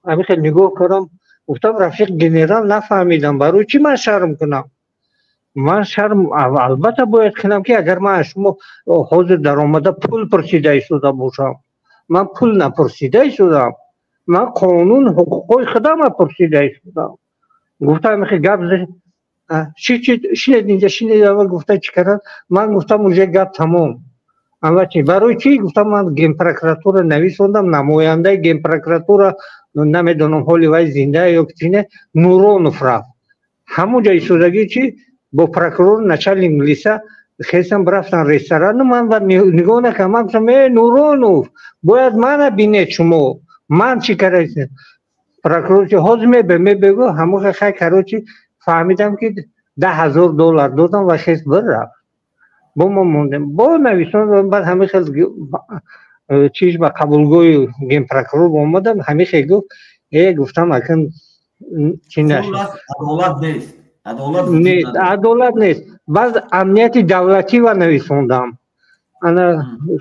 [SPEAKER 17] Ҳамин хел нигоҳ кардам, гуфтам, рафиқ генерал, нафаҳмидам, барои чӣ ман шарм кунам? Ман шарм албатта бояд кунам, ки агар ман аз шумо ҳозир даромада пул пурсида истода бошам. Ман пул напурсида истодам, ман қонун ҳуқуқҳои худама пурсида истодам. Гуфтам, гап шинед инҷа, шинед. Аввал гуфта, чӣ кардан? Ман гуфтам, уже гап тамом. Чи барои чӣ? Гуфтам, ман генпрокуратура нависондам, намояндаи генпрокуратура, намедонам ҳоли вай зинда ё чи не, Нуронов, рафт ҳамон ҷо истодагӣ, чи бо прокурор, начальник милиса хесам рафтан ресторану. Ман нигоҳ накардам. Ман гуфтам, э, Нуронов, бояд мана бинед шумо, ман чӣ кара. Прокурор чи ҳозир мебе мебегу ҳамон. Хай, короче, фаҳмидам, ки 10 000 доллар додам ва хес бир рафт. Бо мо мондем, бо нависон. Баъд ҳамин хел чиш ба қабулгоҳи генпрокурор омадам, ҳамин хел гуфт. Э, гуфтам, акн чӣ нашуд?
[SPEAKER 1] Адолат нест, адолат.
[SPEAKER 17] Нест, адолат нест. Баъд амнияти давлатӣ ва нависондам, ана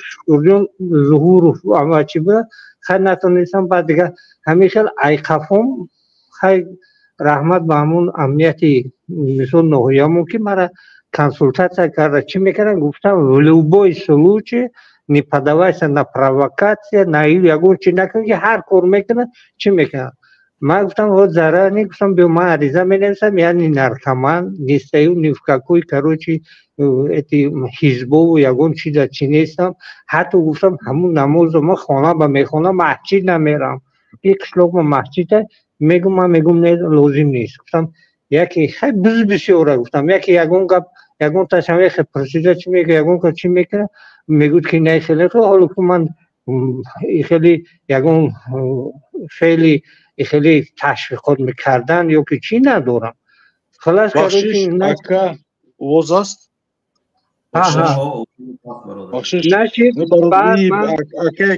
[SPEAKER 17] Шукурҷон Зуҳуров ама чӣ буда. Хай, натонистам. Баъд дига ҳамин хел айқафом. Хай, раҳмат ба ҳамун амнияти, мисол, ноҳиямон, ки мара консултатсия карда, чӣ мекардам. Гуфтам, в любой случай не поддавайся на провокация, на ягон чи накун, ки ҳар кор мекунад, чӣ мекунад. Ман гуфтам, вот заранее гуфтам, биё, ман ариза менависам, я не наркоман, не стою ни в какой, короче, эти ҳизбову ягон чиза чӣ нестам. Ҳатто гуфтам, ҳамун намозо ман хона ба мехонам, масҷид намерам. И қишлоқ ба масҷида мегум, ман мегум, не, лозим нест. Гуфтам, яке хай буз бисёра, гуфтам, яке ягон гап, ягон ташаве пурсида, чӣ мега, ягон кор чӣ мекунад, мегӯд, ки не, хеле ҳоло ку ман хеле ягон феъли хеле ташвиқот мекардан ё ки чӣ надорам.
[SPEAKER 16] Халас, ака, овоз аст? Ака,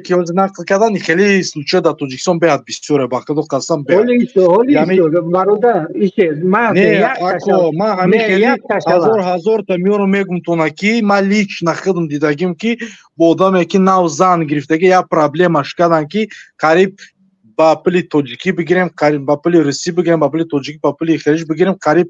[SPEAKER 16] ки ҳозир нақл кардан, хеле случай дар Тоҷикистон беҳад бисёре, ба худо қасам. Ако, ман ҳамин хеле ҳазор ҳазорта меёрам, мегум тона, ки ман лично худам дидагим, ки бо одаме, ки нав зан гирифтаги, як проблемаш кардан, ки қариб ба пули тоҷикӣ бигирем, қариб ба пули русӣ бигирем, ба пули тоҷикӣ, ба пули хелиш бигирем, қариб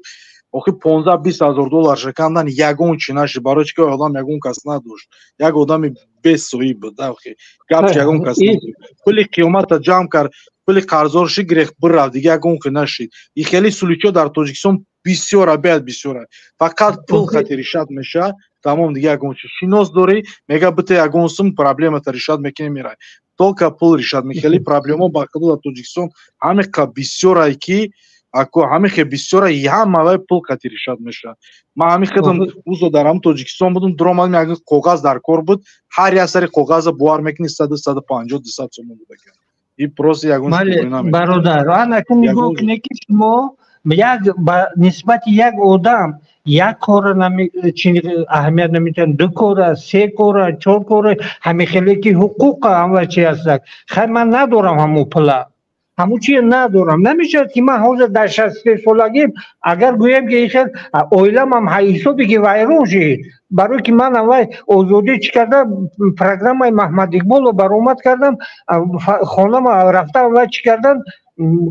[SPEAKER 16] охи 15-20 ҳазор доллар шакандан, ягон чи нашид. Барои чи ки одам ягон кас надошт, як одами бесоҳиб буд. Охи гапш ягон кас надошт, пули қиёмата ҷамъ кард, пули қарздор ши, гирехт, бирафт, дига ягон хе нашид. И хеле случай дар Тоҷикистон бисёра, беҳад бисёра. Фақат пул хати решать меша, тамом, дига ягон чи. Шинос дорӣ, мега, бите ягон сум, проблемата решать мекунӣ, мерай, только пул решать. Хеле проблемо ба худо дар Тоҷикистон ҳамиқа бисёрае, ки ако ҳамихе бисёра, ҳама вай пул қати решать мешавад. Ман ҳами худам узо дар ҳам Тоҷикистон будум, дуромадам, як коғаз дар кор буд, ҳар як сари коғаза бовар мекунӣ, 100, 150, 200 сомон буда. И просто ягон
[SPEAKER 17] Бародар, анаку нигоҳ кунед, ки шумо як ба нисбати як одам як кора аҳамият намедиҳанд, ду кора, се кора, чор кора, ҳамин хеле ки ҳуқуқа ҳама чи ҳастак. Хай, ман надорам ҳамун пула, ҳамун чие надорам. Намешавад, ки ман ҳозир дар 63 солагим, агар гӯям, ки хел оиламам ҳисобе ки вайрон шид, барое ки ман аввай озодӣ чӣ карда, программаи Маҳмад Иқболро баромад кардам, хонама рафта, аввай чӣ кардан,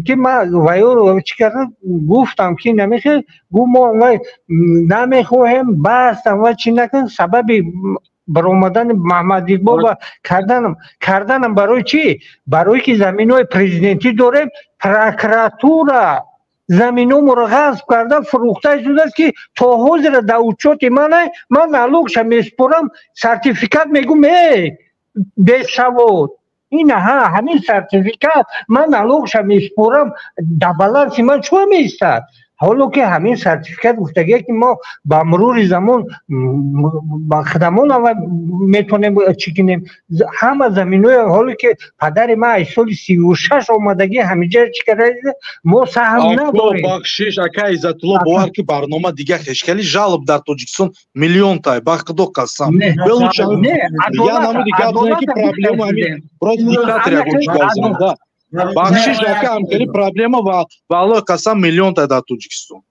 [SPEAKER 17] ки ман вайёро чӣ кардам, гуфтам, ки намехел гу, мо аввай намехоҳем, бас, аввай чӣ накун. Сабаби баромадани Маҳмад Иқбол ва карданам барои чӣ? Барое ки заминҳои президентӣ дорем, прокуратура заминҳоморо ғасб карда, фурӯхта шудааст, ки то ҳозира дар учёти мана, ман налогша месупорам. Сертификат мегум, э, бесавод, ина ҳа, ҳамин сертификат, ман налогша месупорам, дар баланси ман чӯ меистад? Ҳоло ки ҳамин сертификат гуфтагие, ки мо ба мурури замон ба хидамон аввал метавонем чӣ кунем ҳама заминҳои. Ҳоло ки падари ман аз соли 36 омадагӣ ҳаминҷа чӣ карда, мо саҳм надорем.
[SPEAKER 16] Бахшиш, ака Иззатулло, бовар ки барнома дига хешкали жалоб дар Тоҷикистон миллионтай, ба худо қасам. Я намуди гап ки проблема ҳамин просто диктатор ягон чӣ гап занад. Бахшиш, ака, ҳамкори проблема ва валлоҳи қасам, миллионта дар Тоҷикистон.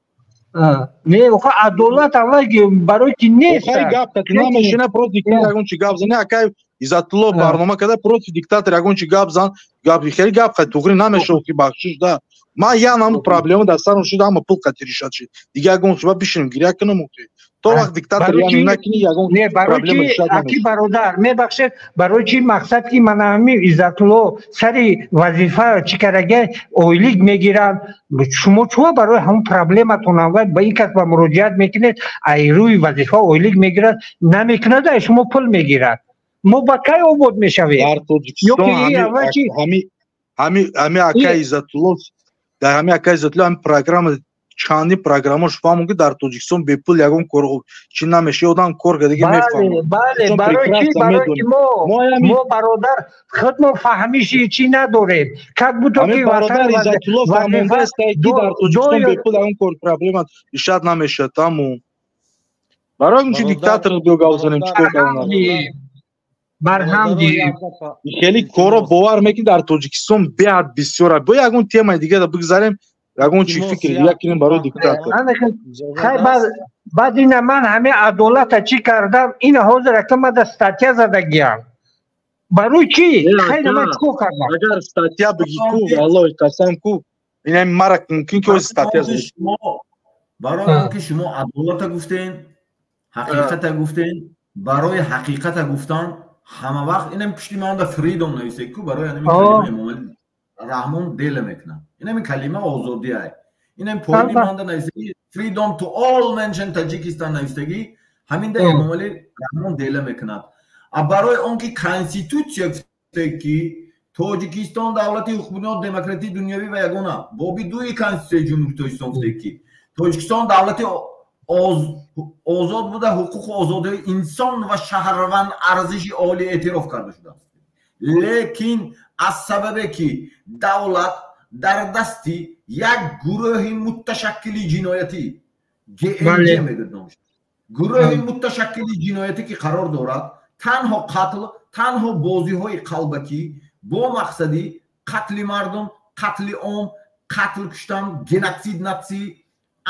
[SPEAKER 17] Не, охо, адолат аввал барои ки нест.
[SPEAKER 16] Гап намешина, просто ягон чи гап зани, акай. Иззатулло барнома карда против диктатор ягон чи гап зан, гап хеле гап хай туғри намешавад ки бахшиш да. Ман як намуд проблема дар сарам шуд, ҳама пул қатӣ решад шид. Дига ягон шуба бишинем гиря кунам охи. То вақт диктатор яъне накунӣ ягон проблема решад
[SPEAKER 17] намешавад. Аки бародар, мебахшед, барои чи мақсад ки мана ҳамин Иззатулло сари вазифа чӣ кардаги ойлик мегиранд, шумо чува барои ҳамон проблематон аввал ба ин кас ба муроҷиат мекунед, ай рӯи вазифа ойлик мегирад, намекунад, ай шумо пул мегирад. Мо ба кай обод мешавем?
[SPEAKER 16] Дар Тоҷикистон ҳами акаи Иззатулло, дар ҳами акаи Иззатулло ҳами программа чандин программаш фаҳмон ки дар Тоҷикистон бепул ягон кор чи намешавад, одам кор кардаги мефаҳмад.
[SPEAKER 17] Бале, барои чи? Барои ки мо бародар худмо фаҳмиши чи надорем. Как будто ки
[SPEAKER 16] бародар Иззатулло фаҳмондааст ки дар Тоҷикистон бепул ягон кор проблема решад намешавад, тамом. Барои он чи диктатор биё гап занем, чӣ кор кардан?
[SPEAKER 17] Барҳам дидем.
[SPEAKER 16] Хеле корро бовар мекунӣ дар Тоҷикистон беҳад бисёр. Бо ягон темаи дига бигзарем, ягон чи фикр дига кунем барои диктатор.
[SPEAKER 17] Хай баъд ина ман ҳамин адолата чӣ кардам, ина ҳозир ака мада статья задагиям. Барои чӣ? Хайр ман чӣ кор кардам?
[SPEAKER 16] Агар статья бигӣ ку, валлоҳи қасам ку, ина мара мумкин ки статья
[SPEAKER 1] задӣ. Барои он ки шумо адолата гуфтен, ҳақиқата гуфтен, барои ҳақиқата гуфтан ҳама вақт инам пушти ман да freedom нависед ку, барои ҳамин калима Эмомалӣ Раҳмон дела мекунад. Инам калима озодӣ ай. Инам поини ман да нависеги freedom to all mention Tajikistan нависеги, ҳамин да Эмомалӣ Раҳмон дела мекунад. А барои он ки конститутсия гуфте ки Тоҷикистон давлати ҳуқуқбунёд, демократӣ, дунявӣ ва ягона, боби дуи конститутсияи Ҷумҳурии Тоҷикистон гуфте ки Тоҷикистон давлати озод буда, ҳуқуқу озодии инсон ва шаҳрванд арзиши олӣ эътироф карда шудааст. Лекин аз сабабе ки давлат дар дасти як гурӯҳи муташаккили ҷиноятӣ, ГМЖ мегӯяд номаш, гурӯҳи муташаккили ҷиноятӣ ки қарор дорад, танҳо қатл, танҳо бозиҳои қалбакӣ бо мақсади қатли мардум, қатли ом, қатл куштан, геноцид натсӣ,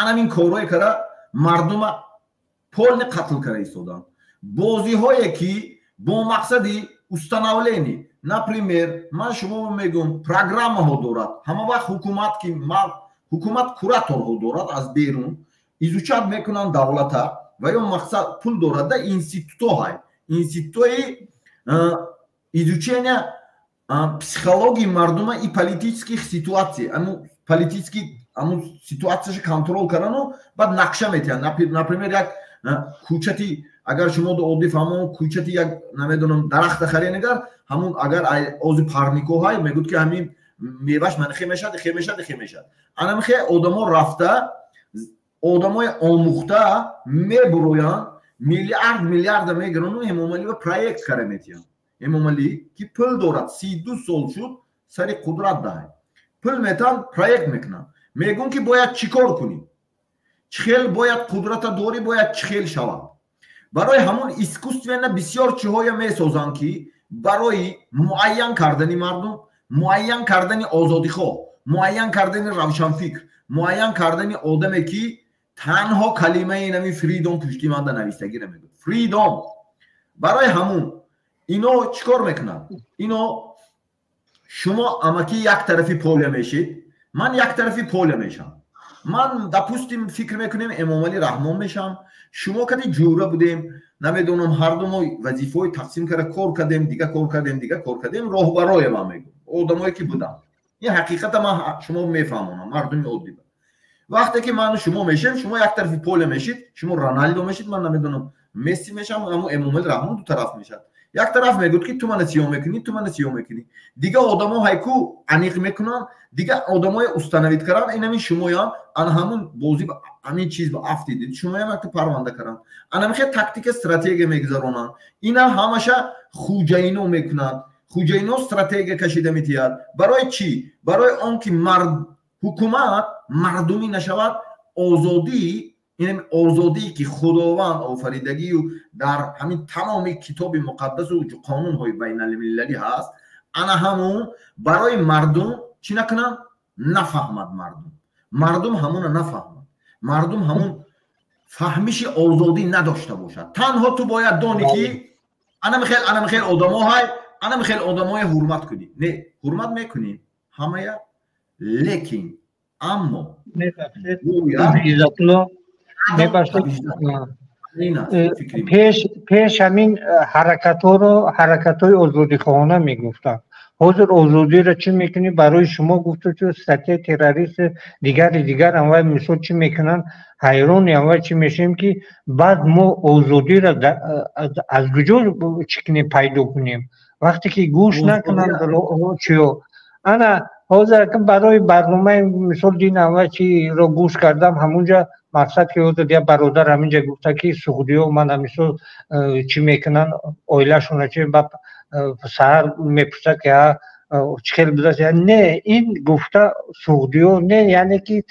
[SPEAKER 1] анамин корҳое карда мардума полни қатл карда истоданд. Бозиҳое ки бо мақсади установление, например, ман шумо мегӯм, программаҳо дорад ҳама вақт ҳукумат, ки ҳукумат кураторҳо дорад аз берун, изучать мекунанд давлата ва ё мақсад пул дорад да институтҳо ҳай, институтҳои изучения психологии мардума и политических ситуаций, аму политический аму ситуацияша контрол кардану баъд нақша метиҳанд. Например, як кӯчати, агар шумо оддӣ фаҳмон, кӯчати як намедонам дарахта харен, агар ҳамун агар ози парнико ҳай мегӯд ки ҳамин меваш ман хе мешад, хе мешад, хе мешад. Анам хе одамо рафта, одамои омӯхта мебуроянд, миллиард миллиарда мегирану Эмомалӣ ба проект кара метиҳанд. Эмомалӣ ки пул дорад, 32 сол шуд сари қудрат даҳай, пул метаҳанд, проект мекунанд, мегӯн ки бояд чӣ кор кунӣ, чӣ хел бояд қудрата дорӣ, бояд чӣ хел шавад. Барои ҳамун искусственно бисёр чиҳоя месозанд ки барои муайян кардани мардум, муайян кардани озодихоҳ, муайян кардани равшанфикр, муайян кардани одаме ки танҳо калимаи нами freedom пушти манда навистагиро мегӯяд, freedom. Барои ҳамун ино чӣ кор мекунанд? Ино шумо амаки як тарафи поля мешид, ман як тарафи поля мешам. Ман допустим фикр мекунем Эмомалӣ Раҳмон мешам, шумо кади ҷӯра будем, намедонам, ҳарду мо вазифаҳои тақсим карда кор кардем, дига кор кардем, дига кор кардем, роҳбарое ман мегӯм, одамое ки будам. Ин ҳақиқата ман шумо мефаҳмонам, мардуми оддӣ. Вақте ки ману шумо мешем, шумо як тарафи поля мешид, шумо Роналдо мешид, ман намедонам Месси мешам, аммо Эмомалӣ Раҳмон ду тараф мешад. Як тараф мегӯд ки ту мана сиёҳ мекунӣ, ту мана сиёҳ мекунӣ. Дига одамо ҳайку аниқ мекунанд, дига одамои установить каранд, инамин шумоям ана ҳамун бозӣ ҳамин чиз ба афтидид, шумоям якта парванда каранд. Анамихе тактика стратегия мегузаронанд. Ина ҳамаша хуҷаино мекунанд. Хуҷаино стратегия кашида метиҳад. Барои чӣ? Барои он ки ҳукумат мардумӣ нашавад, озодӣ, ин озодие ки Худованд офаридагию дар ҳамин тамоми китоби муқаддасу қонунҳои байналмилалӣ ҳаст, ана ҳамун барои мардум чӣ накунанд? Нафаҳмад мардум. Мардум ҳамуна нафаҳмад. Мардум ҳамун фаҳмиши озодӣ надошта бошад. Танҳо ту бояд донӣ ки Анам хел одамо ҳай, анам хел одамоя ҳурмат кунӣ. Не, ҳурмат мекунем ҳамая, лекин аммо
[SPEAKER 17] Иззатулло, мебахшед, пеш ҳамин ҳаракатҳоро ҳаракатҳои озодихоҳона мегуфтанд. Ҳозир озодиро чӣ мекунӣ, барои шумо гуфту чу статья и террорист, дигари дигар, анвай мисол чӣ мекунанд. Ҳайрони анвай чӣ мешавем, ки баъд мо озодиро аз куҷо чӣ кунем, пайдо кунем, вақте ки гӯш накунанд чиё. Ана ҳозир барои барномаи мисол дин анвай чиро гӯш кардам, ҳамунҷа мақсад ки ҳозир як бародар ҳаминҷа гуфта, ки суғдиё мана мисол чӣ мекунанд, оилашона чи ба саҳар мепурсад, ки чӣ хел будааст. Не, ин гуфта суғдиё не, яъне ки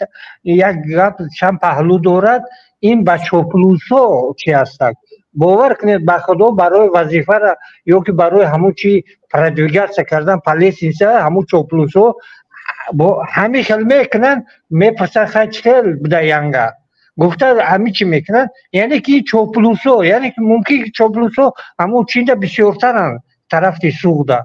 [SPEAKER 17] як гап чанд паҳлӯ дорад. Ин ба чоплусо чӣ ҳастанд, бовар кунед, ба худо, барои вазифара ё ки барои ҳамун чи продвигаться кардан по лестница ҳамун чоплусо ҳамин хел мекунанд. Мепурсанд: «Хай, чӣ хел буда янга?» гуфта, ҳамин чӣ мекунанд. Яъне ки чоплусо, яъне ки мумкин чоплусо ҳамун чинда бисёртаранд, тарафи Суғда.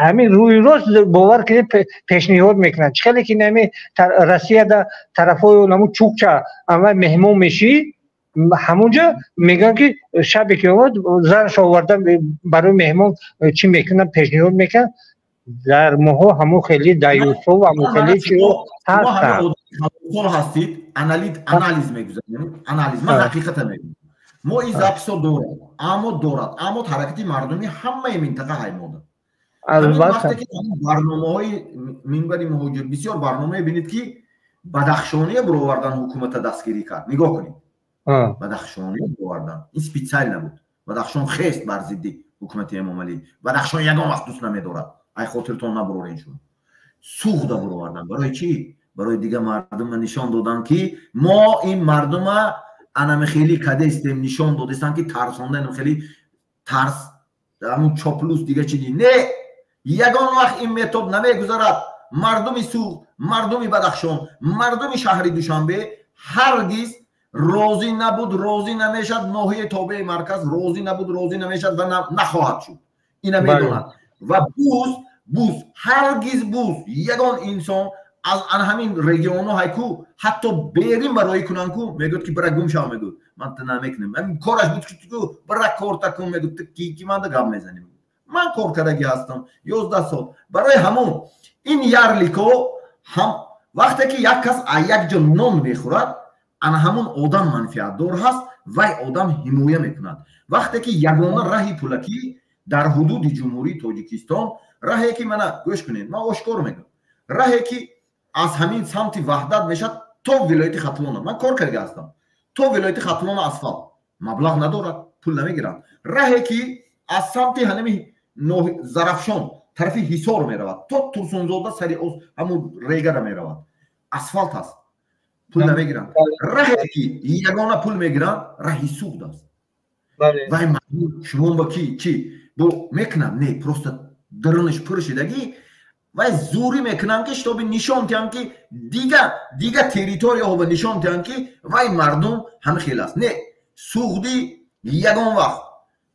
[SPEAKER 17] Ҳамин рӯи рост, бовар кунед, пешниҳод мекунанд. Чӣ хеле ки нами Россияда тарафҳои наму чукча ама меҳмон мешӣ, ҳамунҷа мегӯянд, ки шабе ки омад, занаш оварда, барои меҳмон чӣ мекунанд, пешниҳод мекунанд. Дар моҳо ҳамун хеле даюсо ҳамун хеле чиҳо ҳастанд.
[SPEAKER 1] Ҳастид, анализ мегузарем, анализ. Ман ҳақиқата мегӯям, мо ин запись о дорад, аммо дорад, аммо ҳаракати мардуми ҳамаи минтақа ҳаймода. Вақте ки барномаҳои Минбари муҳоҷир, бисёр барномае бинед, ки Бадахшония буровардан, ҳукумата дастгирӣ кард. Нигоҳ кунед, Бадахшония буровардан, ин специально буд. Бадахшон хест бар зидди ҳукумати Эмомалӣ. Бадахшон ягон вақт дӯст намедорад, ай хотиртон набурорен шумо. Суғда буровардан барои чӣ? Барои дига мардума нишон додан, ки мо ин мардума анами хеле кадестем. Нишон додестам, ки тарсонда, хеле тарс, ҳамун чоплус, дига чи не. Ягон вақт ин метод намегузарад. Мардуми Суғд, мардуми Бадахшон, мардуми шаҳри Душанбе ҳаргиз розӣ набуд, розӣ намешад. Ноҳияи тобеи марказ розӣ набуд, розӣ намешад ва нахоҳад шуд. Ина медонад. Ва буз ҳаргиз, буз ягон инсон аз ан ҳамин регионо ҳайку, ҳатто берин барои кунанд ку, мегӯяд, ки бара гум шав, мегӯяд, ман та намекунем. Кораш буд ку, бара корта кун, мегӯяд, ту ки манда гап мезанем, ман кор кардагӣ ҳастам 11 сол. Барои ҳамон ин ярлык о ҳам, вақте ки як кас аз як ҷо нон мехӯрад, ана ҳамон одам манфиатдор ҳаст, вай одам ҳимоя мекунад. Вақте ки ягона раҳи пулакӣ дар ҳудуди Ҷумҳурии Тоҷикистон, раҳе ки, мана гӯш кунед, ман ошкор мегӯям, раҳе ки аз ҳамин самти Ваҳдат мешавад то вилояти Хатлона, ман кор карда ҳастам, то вилояти Хатлона асфалт маблағ надорад, пул намегиранд. Раҳе ки аз самти ҳанами Зарафшон, тарафи Ҳисор меравад, то Турсунзода, сари ҳамун регара меравад, асфалт аст, пул намегиранд. Раҳе ки ягона пул мегиранд, раҳи Суғд аст. Вай шумо ба ки чи бо мекунанд? Не, просто дарунаш пур шидагӣ, вай зӯрӣ мекунанд, ки чтобы нишон диҳанд, ки дига территорияҳо ба нишон диҳанд, ки вай мардум ҳама хел аст. Не, суғдӣ ягон вақт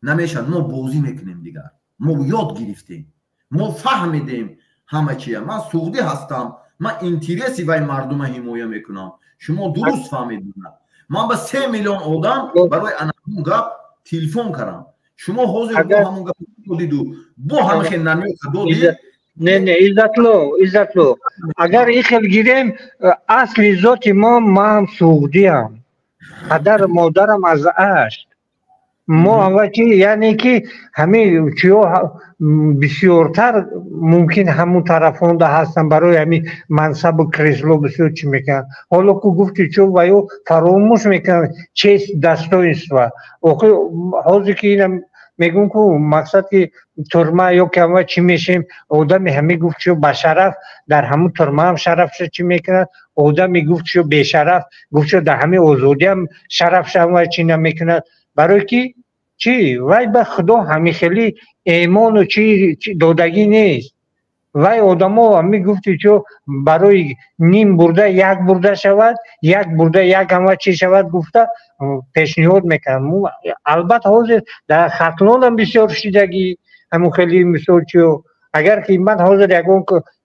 [SPEAKER 1] намешавад. Мо бозӣ мекунем дигар, мо ёд гирифтем, мо фаҳмидем ҳама чия. Ман суғдӣ ҳастам, ман интереси вай мардума ҳимоя мекунам. Шумо дуруст фаҳмидед. Ман ба 3 миллион одам барои ана ҳамун гап телефон кардам. Шумо ҳозир бо ҳамун гап додиду бо ҳама хел намёка додид.
[SPEAKER 17] Не, не, Иззатло, Иззатло, агар ин хел гирем, асли зоти мо, ман суғдиам, падару модарам аз Ашт. Мо аввал, яъне ки ҳамин чиё бисёртар мумкин ҳамун тарафонда ҳастанд, барои ҳамин мансабу кресло бисёр чӣ мекунанд. Ҳоло ку гуфти чо ва ё фаромӯш мекунанд честь, достоинство. Охи ҳозир ки инам мегӯм ку, мақсад ки турма ё ки ама чӣ мешем, одами ҳамин гуфт чо ба шараф дар ҳамун турмаам шарафша чӣ мекунад, одами гуфт чо бешараф гуфт чо дар ҳамин озодиам шарафша ама чӣ намекунад. Барои ки чӣ, вай ба худо ҳамин хели эмону чи додагӣ нест. Вай одамо мегуфти, чо барои ним бурда як бурда шавад, як бурда як ҳама чӣ шавад гуфта пешниҳод мекардам. Албатта, ҳозир дар Хатлонам бисёр шидагӣ ҳамун хели мисол чиё. Агар ки ман ҳозир ягон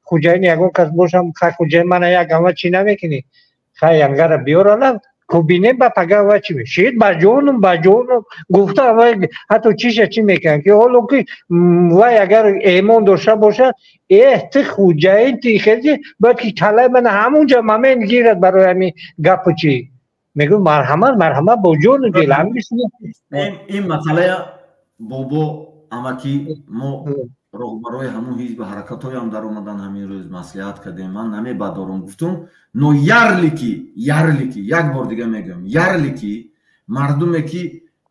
[SPEAKER 17] хуҷаин, ягон кас бошам, хай, хуҷаин, мана як ҳама чӣ намекунӣ, хай, янгара биёрала кубинем, ба пага ва чӣ шид, ба ҷонум, ба ҷонум гуфта, вай ҳатто чиша чӣ мекунанд, ки ҳоло ки вай агар эмон дошта бошад, эҳ, ти хуҷаин, ти хези бояд ки талаи мана ҳамунҷа момент гирад. Барои ҳамин гапу чӣ мегӯ, марҳамат, марҳамат, бо ҷону дил.
[SPEAKER 1] Ин масъалая, бобо, амаки, мо роҳбарои ҳамун ҳизби ҳаракатҳоям даромадан, ҳамин рӯз маслиҳат кардем. Ман намебадорам гуфтум, но ярлыки, ярлыки, як бор дига мегӯям, ярлыки мардуме ки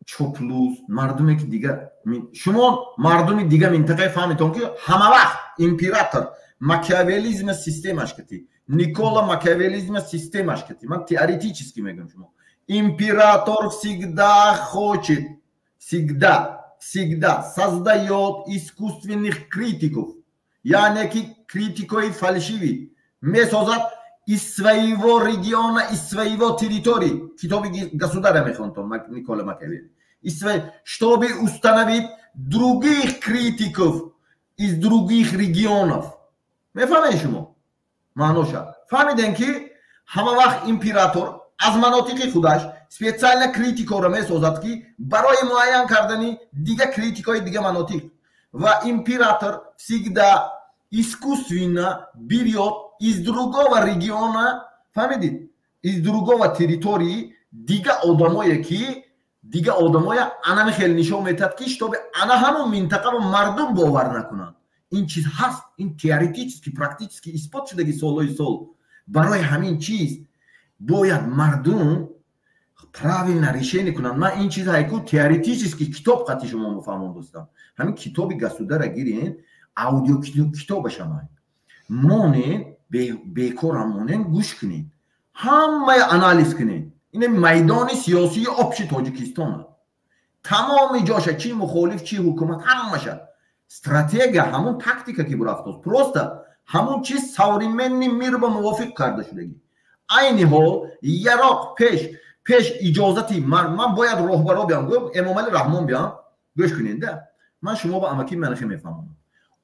[SPEAKER 1] чоплус, мардуме ки дига, шумо мардуми дига минтақаи фаҳмитон, ки ҳама вақт император макиавелизма системаш кати, Никола макиавелизма системаш кати, ман теоретически мегӯям, шумо император всегда хочет, всегда, всегда создает искусственных критиков, яъне ки критикои фальшивый месозад из своего региона, из своего территории. Китоби государя мехонтон, Никола Макиавелли. Чтобы установить других критиков из других регионов. Мефаҳмед шумо? Маъноша. Фаҳмидем, ки ҳама вақт император аз манотиқи худаш специально критикоро месозад, ки барои муайян кардани дига критикои дига манотиқ. Ва император всегда искусственно берет из другого региона, фаҳмидед, из другого территории дига одамое, ки дига одамоя анами хел нишон метиҳад, ки чтобы ана ҳамон минтақаро мардум бовар накунанд. Ин чиз ҳаст, ин теоретически, практически исбот шудаги солҳои сол. Барои ҳамин чиз бояд мардум правильно решение кунанд. Ман ин чиз ҳайку теоретически китоб қати шумо мефаҳмон достам. Ҳамин китоби государя гирен, аудио китобашамай монен, бекорам монен, гӯш кунед, ҳамаи анализ кунед. Ин майдони сиёсии общий Тоҷикистона, тамоми ҷоша, чи мухолиф, чи ҳукумат, ҳамаша стратегия, ҳамун тактика ки бурафтост, просто ҳамун чиз современный мир ба мувофиқ карда шудагӣ. Айни ҳол яроқ пеш иҷозати ман бояд роҳбаро биям, гӯ Эмомали Раҳмон биям, гӯш кунед. Ман шумо ба амаки манахе мефаҳмонам.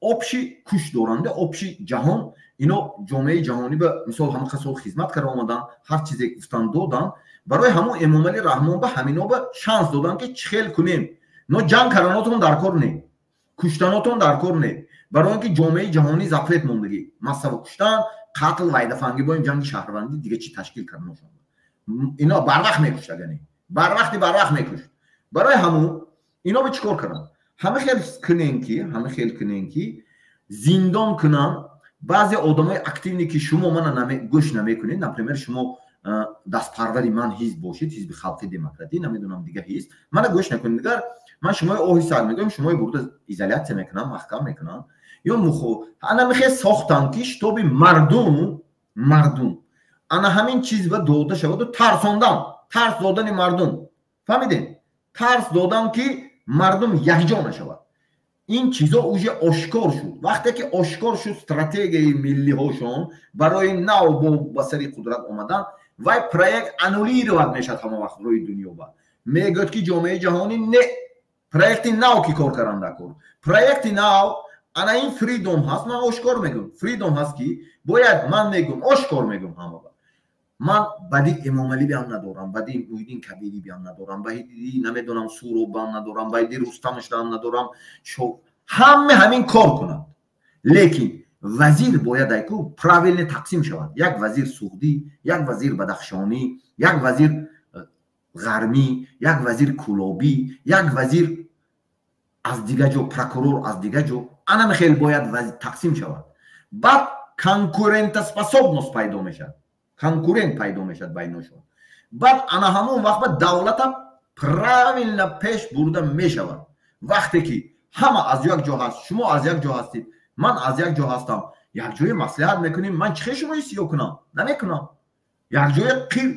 [SPEAKER 1] Общий куш доранда, общий ҷаҳон, ино ҷомеаи ҷаҳонӣ ба мисол ҳама сол хизмат карда омадан, ҳар чизе гуфтан додан. Барои ҳамун Эмомали Раҳмон ба ҳамино ба шанс додан, ки чӣ хел кунем, но ҷанг карданотон дар кор не, куштанотон дар кор не, барои он ки ҷомеаи ҷаҳонӣ запрет мондагӣ, массово куштан, қатл, вайдафангӣ, бо ин ҷанги шаҳрвандӣ дига чӣ ташкил карданошон. Ино барвақт мекушт, агане барвақти барвақт мекушт. Барои ҳамун ино ба чӣ кор карданд? Ҳама хел кунем, ки ҳама хел кунем, ки зиндон кунам баъзе одамои активный, ки шумо мана гӯш намекунед. Например, шумо дастпарвари ман ҳизб бошед, Ҳизби Халқи Демократӣ, намедонам, дига ҳизб, мана гӯш накунед. Дигар ман шумои оҳи сар мегӯям, шумои бурда изолятсия мекунам, маҳкам мекунам ё мухо. Ана мехе сохтам, ки чтобы мардум ана ҳамин чиз ба дода шаваду тарсондан, тарс додани мардум, фаҳмидем, тарс додан, ки мардум якҷо нашавад. Ин чизо уже ошкор шуд. Вақте ки ошкор шуд стратегияи миллиҳошон барои нав бо ба сари қудрат омадан, вай проект аннулировать мешавад. Ҳама вақт рӯи дунё ба мегӯяд, ки ҷомеаи ҷаҳонӣ не, проекти нав ки кор каранда кор, проекти нав ана ин freedom ҳаст. Ман ошкор мегӯям, freedom ҳаст, ки бояд ман мегӯям, ошкор мегӯям ҳама. Ман бади Эмомалӣ биам надорам, бади Муҳиддин Кабирӣ биам надорам, бади намедонам Суроб надорам, бади Рустамшам надорам. Ҳама ҳамин кор кунад, лекин вазир бояд айку правильно тақсим шавад: як вазир суғдӣ, як вазир бадахшонӣ, як вазир ғармӣ, як вазир кулобӣ, як вазир аз дига ҷо, прокурор аз дига ҷо. Анам хел бояд тақсим шавад. Баъд конкурентоспособность пайдо мешавад, конкурент пайдо мешавад байношон. Баъд ана ҳамон вақт ба давлата правильно пеш бурда мешавад. Вақте ки ҳама аз як ҷо ҳаст, шумо аз як ҷо ҳастед, ман аз як ҷо ҳастам, якҷоя маслиҳат мекунем. Ман чӣ хел шумои сиё кунам? Намекунам. Якҷоя қир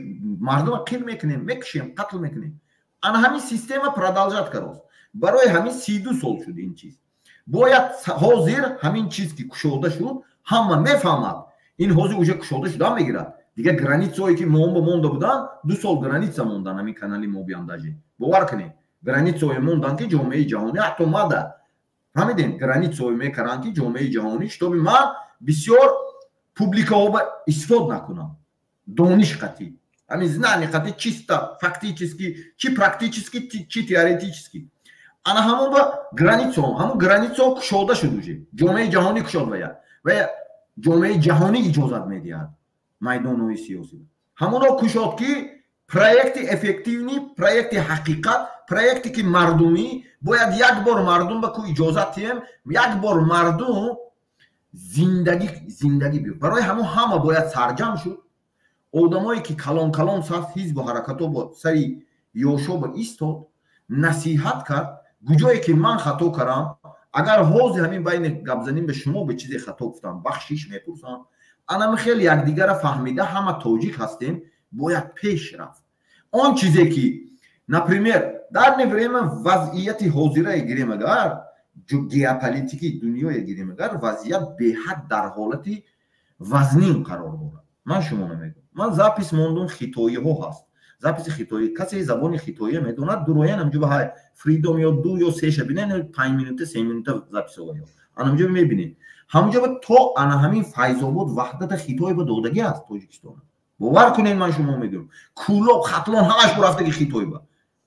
[SPEAKER 1] мардума қир мекунем, мекушем, қатл мекунем. Ана ҳамин система продолжать карост. Барои ҳамин 32 сол шуд ин чиз. Бояд ҳозир ҳамин чиз ки кушода шуд, ҳама мефаҳмад. Ин ҳозир уже кушода шуда мегирад. Дигар границаое ки моба монда буданд, 2 сол граница мондан ҳамин канали мо биям даже. Бовар кунед, границаое мондан ки ҷомеаи ҷаҳонӣ ҳатто мада. Фаҳмидем, границаое мекаранд ки ҷомеаи ҷаҳонӣ, чтобы ман бисёр публикаҳо ба истифод накунам. Дониш қатӣ. Ҳамин знание қатӣ, чисто фактически, чи практически, чи теоретически. Ана ҳамон ба границао, ҳамон границао кушода шуд уже. Ҷомеаи ҷаҳонӣ кушод ва ҷомеаи ҷаҳонӣ иҷозат медиҳад майдонҳои сиёсӣ. Ҳамоно кушод ки проекти эффективный, проекти ҳақиқат, проекте ки мардумӣ бояд як бор мардум ба ку иҷозат диҳем, як бор мардум зиндагӣ зиндагӣ биёб. Барои ҳамон ҳама бояд сарҷам шуд. Одамое ки калон калон саф ҳизбу ҳаракатҳо бо сари ёшо ба истод, насиҳат кард. Куҷое ки ман хато кардам, агар ҳозир ҳамин байни гапзаним ба шумо ба чизе хато гуфтам, бахшиш мепурсам. Анами хеле якдигара фаҳмида, ҳама тоҷик ҳастем, бояд пеш рафт. Он чизе ки, например, дар не время вазъияти ҳозирае гирем, агар геополитики дунёе гирем, агар вазъият беҳад дар ҳолати вазнин қарор дорад. Ман шумо намегӯям, ман запись мондум, хитоиҳо ҳаст, записи хитоӣ. Касе забони хитоия медонад, дуроян ҳамҷо ба Freedom ё ду ё сеша бинен, 5 минута, 3 минута записова ё анамҷо мебинед. Ҳамҷо то ана ҳамин Файзобод, Ваҳдата Хитой ба додагӣ аст Тоҷикистон. Бовар кунед, ман шумо мегӯям, Кӯлоб, Хатлон ҳамаш бурафтаги Хитой ба.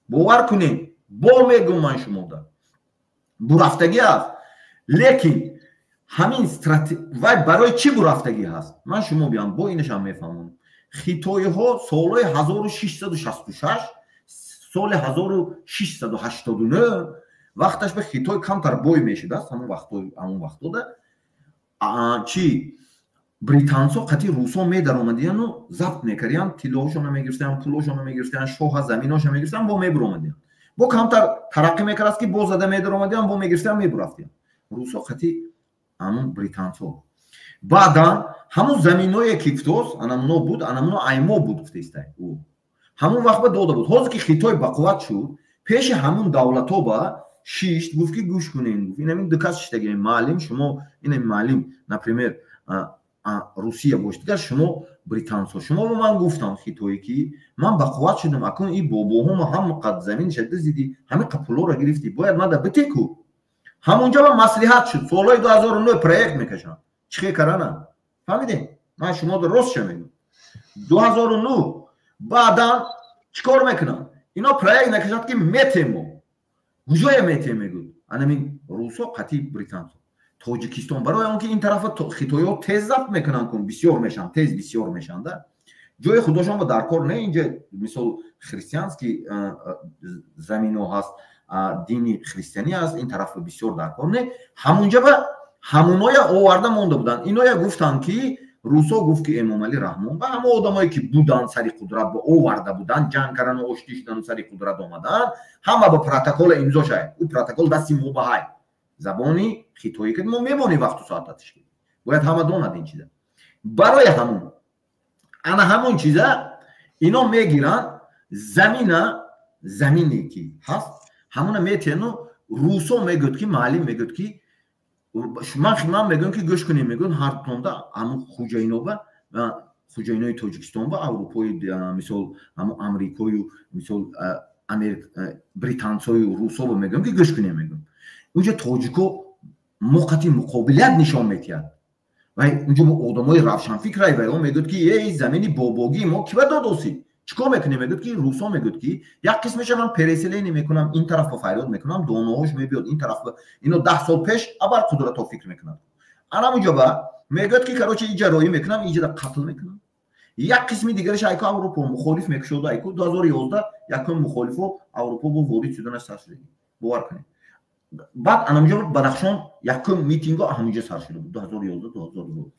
[SPEAKER 1] Бовар кунед, бо мегӯм, ман шумода бурафтагӣ аст. Лекин ҳамин вай барои чӣ бурафтагӣ ҳаст, ман шумо биям бо инашам мефаҳмонам. Хитоиҳо солҳои 1666, соли 1689 вақташ ба Хитой камтар бой мешудааст. Ҳамон вақтода чи британсо қати русо медаромадияну забт мекардиян, тиллоҳошона мегирифтиян, пулошона мегирифтиян, шоҳа заминошона мегирифтиян, бо мебуромадиян. Бо камтар тараққӣ мекардаст ки бо зада медаромадиян, бо мегирифтиян, мебурафтиян русо қати ҳамун британсо. Баъдан ҳамун заминое ки гуфтоз, анамуно буд, анамуно аймо буд, гуфтаистай ӯ ҳамун вақт ба дода буд. Ҳозир ки Хитой бақувват шуд, пеши ҳамун давлатҳо ба шишт, гуфт ки гӯш кунен, гуфт, инамин ду кас шиштагӣ маълим шумо, инами маълим, например, Русия бошед, дигар шумо британсо. Шумо ба ман гуфтам хитое ки ман бақувват шудам, акун и бобоҳома ҳама қад замин шада зиди, ҳамин қад пулоро гирифтӣ, бояд мада битеку. Ҳамунҷо ба маслиҳат шуд, солҳои 2009 проект мекашанд. Чӣ хел карана, фаҳмидем? Ман шумо ростша мегӯям. 2009 баъдан чӣ кор мекунанд? Ино проект накашад ки метем, мо куҷое метем, мегӯд анамин русо қати британсо Тоҷикистон. Барои он ки ин тарафа хитоиҳо тез забт мекунанд, кун бисёр мешаванд, тез бисёр мешаванд, ҷои худошон ба дар кор не. Инҷа мисол христианский замино ҳаст, дини христианӣ аст, ин тараф бисёр дар кор не. Ҳамунҷа ба ҳамуноя оварда монда буданд. Иноя гуфтанд ки русо гуфт ки Эмомалӣ Раҳмон ба ҳама одамое ки буданд сари қудрат ба оварда буданд, ҷанг кардану оштӣ шудану сари қудрат омаданд, ҳама ба протокола имзо шавад. Ӯ протокол дасти мо ба ҳай забони хитоӣ ки мо мемонем, вақту соататш бояд ҳама донад ин чиза. Барои ҳамун ана ҳамон чиза ино мегиранд, замина, замине ки ҳаст, ҳамуна метиҳану русо мегӯяд ки маълим мегӯяд ки ман мегӯям ки гӯш кунем, мегӯям, ҳартонда ҳамун хуҷаиноба, хуҷаинои Тоҷикистон ба аврупои, мисол, ҳамун амрикою, мисол, британсою русоба мегӯям ки гӯш кунем, мегӯям, унҷа тоҷико мо қати муқобилият нишон метиҳад ва унҷо одамои равшанфикрай ва он мегӯяд ки эй, замини бобогии мо ки ба додосӣ, чӣ кор мекунем? Мегӯяд ки русо мегӯяд ки як қисмеша ман переселение мекунам, ин тараф ба фарёд мекунам, доноҳош мебиёд ин тараф. Ино 10 сол пеш абар қудратҳо фикр мекунад. Анамуҷо ба мегӯяд ки, короче, иҷа роӣ мекунам, иҷада қатл мекунам. Як қисми дигараш айко Аврупо мухолиф мекушоду, айко 2011 якум мухолифо Аврупо бо ворид шуданаш сар шуда. Бовар кунед, баъд анамуҷо Бадахшон якум митинго ҳамуҷо сар шуда буд 2011, 2012,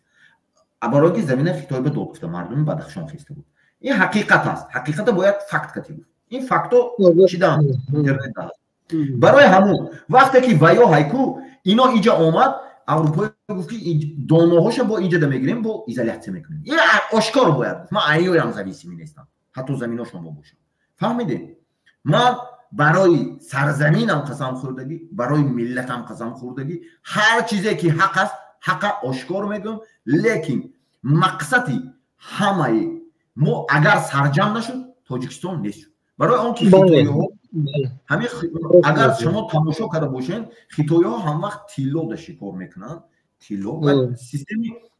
[SPEAKER 1] барои ки замина Хитой ба дод гуфта, мардуми Бадахшон хеста буд. Ин ҳақиқат аст, ҳақиқата бояд факт кати гуфт. Ин факто чидан интернет аст. Барои ҳамун вақте ки ваё ҳайку ино иҷа омад, аврупои гуфт ки доноҳоша бо иҷада мегирем, бо изолятсия мекунем. Ин ошкор бояд гуфт. Ман айёям зависимый нестам, ҳатто заминошон бо бошам. Фаҳмидем? Ман Барои сарзаминам қасам хӯрдагӣ, барои миллатам қасам хӯрдагӣ. Ҳар чизе ки ҳақ аст, ҳақа ошкор мегӯям. Лекин мақсади ҳамаи мо агар сарҷам нашуд, Тоҷикистон нест шуд. Барои он ки хитоиҳо ҳамин, агар шумо тамошо карда бошед, хитоиҳо ҳамвақт тилло да шикор мекунанд, тилло ва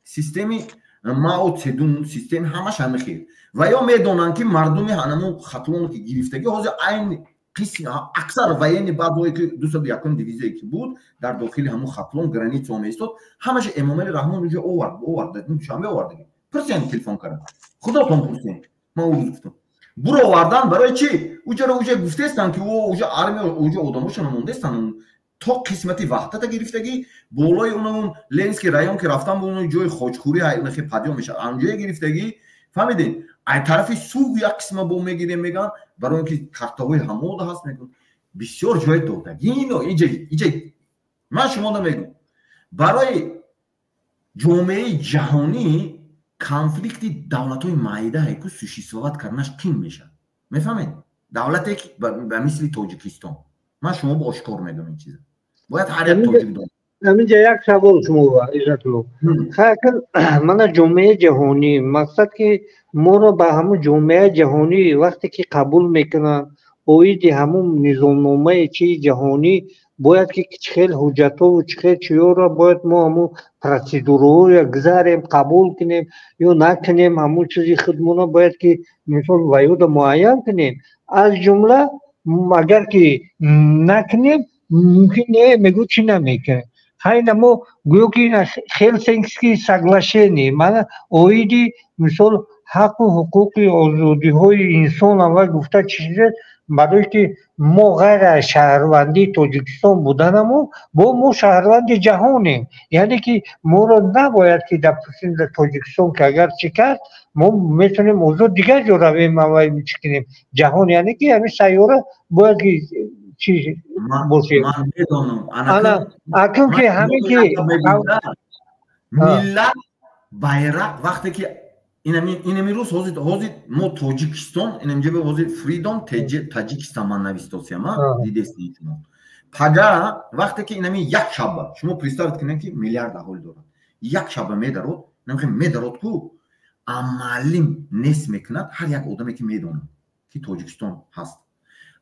[SPEAKER 1] системи Мао Цедун, системи ҳамаш ҳами хел. Ва ё медонанд, ки мардуми ҳанамун Хатлоно ки гирифтагӣ, ҳозир айн қисми аксар военный базое ки 201-ум дивизие ки буд, дар дохили ҳамун Хатлон граница меистод, ҳамаша Эмомали Раҳмон уҷа овард, Душанбе овардаги. Пурсен, телефон кард, худотон пурсен. Ман ӯ рӯз гуфтам, буровардан барои чӣ? Уҷаро уҷа гуфтестанд, ки уҷа армия, уҷа одамошона мондестанд, то қисмати Ваҳдата гирифтагӣ, болои унамун Ленинский район ки рафтан, бо ҷои хоҷхӯрӣ хе падиён мешавад, анҷое гирифтагӣ. Фаҳмидед? Ай тарафи Суғ як қисма бо мегирем меган, барои он ки картаҳои ҳамода ҳаст, мегӯн бисёр ҷои додагӣ. Ино иҷа ман шумо намегӯм, барои ҷомеаи ҷаҳонӣ конфликти давлатҳои маида ҳайку существовать карданаш қин мешавад. Мефаҳмед? Давлате ки ба мисли Тоҷикистон, ман шумо бо ошкор мегӯм, ин чиза бояд ҳар як тоҷик донад.
[SPEAKER 17] Ҳаминҷа як савол шумо, Иззатулло. Хайр, мана ҷомеаи ҷаҳонӣ, мақсад ки моро ба ҳамун ҷомеаи ҷаҳонӣ вақте ки қабул мекунанд, оиди ҳамун низомномаи чии ҷаҳонӣ бояд ки чӣ хел ҳуҷҷатову чӣ хел чиёро бояд мо ҳамун процедураҳоро гузарем, қабул кунем ё накунем, ҳамун чизи худмона бояд ки мисол ваёда муайян кунем. Аз ҷумла агар ки накунем, мумкин не, мегӯ чӣ намекунем. Хайна мо гӯё ки Хелсинкский соглашение мана оиди мисол ҳаққу ҳуқуқи озодиҳои инсон аввал гуфта чизе, барое ки мо ғайр аз шаҳрвандии Тоҷикистон буданамо, бо мо шаҳрванди ҷаҳонем, яъне ки моро набояд ки допустим дар Тоҷикистон ки агар чӣ кард, мо метавонем озод дигар ҷо равем, аввал чӣ кунем ҷаҳон, яъне ки ҳамин сайёра бояд ки чӣ бошем. Акун ки ҳамин ки
[SPEAKER 1] миллат байрақ вақте ки инами рӯз ҳозир мо Тоҷикистон, инамҷа ҳозир Freedom Таҷикистон ман навистосиям, дидести шумо. Пага вақте ки инами як шаба, шумо представить кунед, ки миллиард аҳолӣ дорад, як шаба медарод, намхе медарод ку амалим нест мекунад. Ҳар як одаме ки медонад, ки Тоҷикистон ҳаст,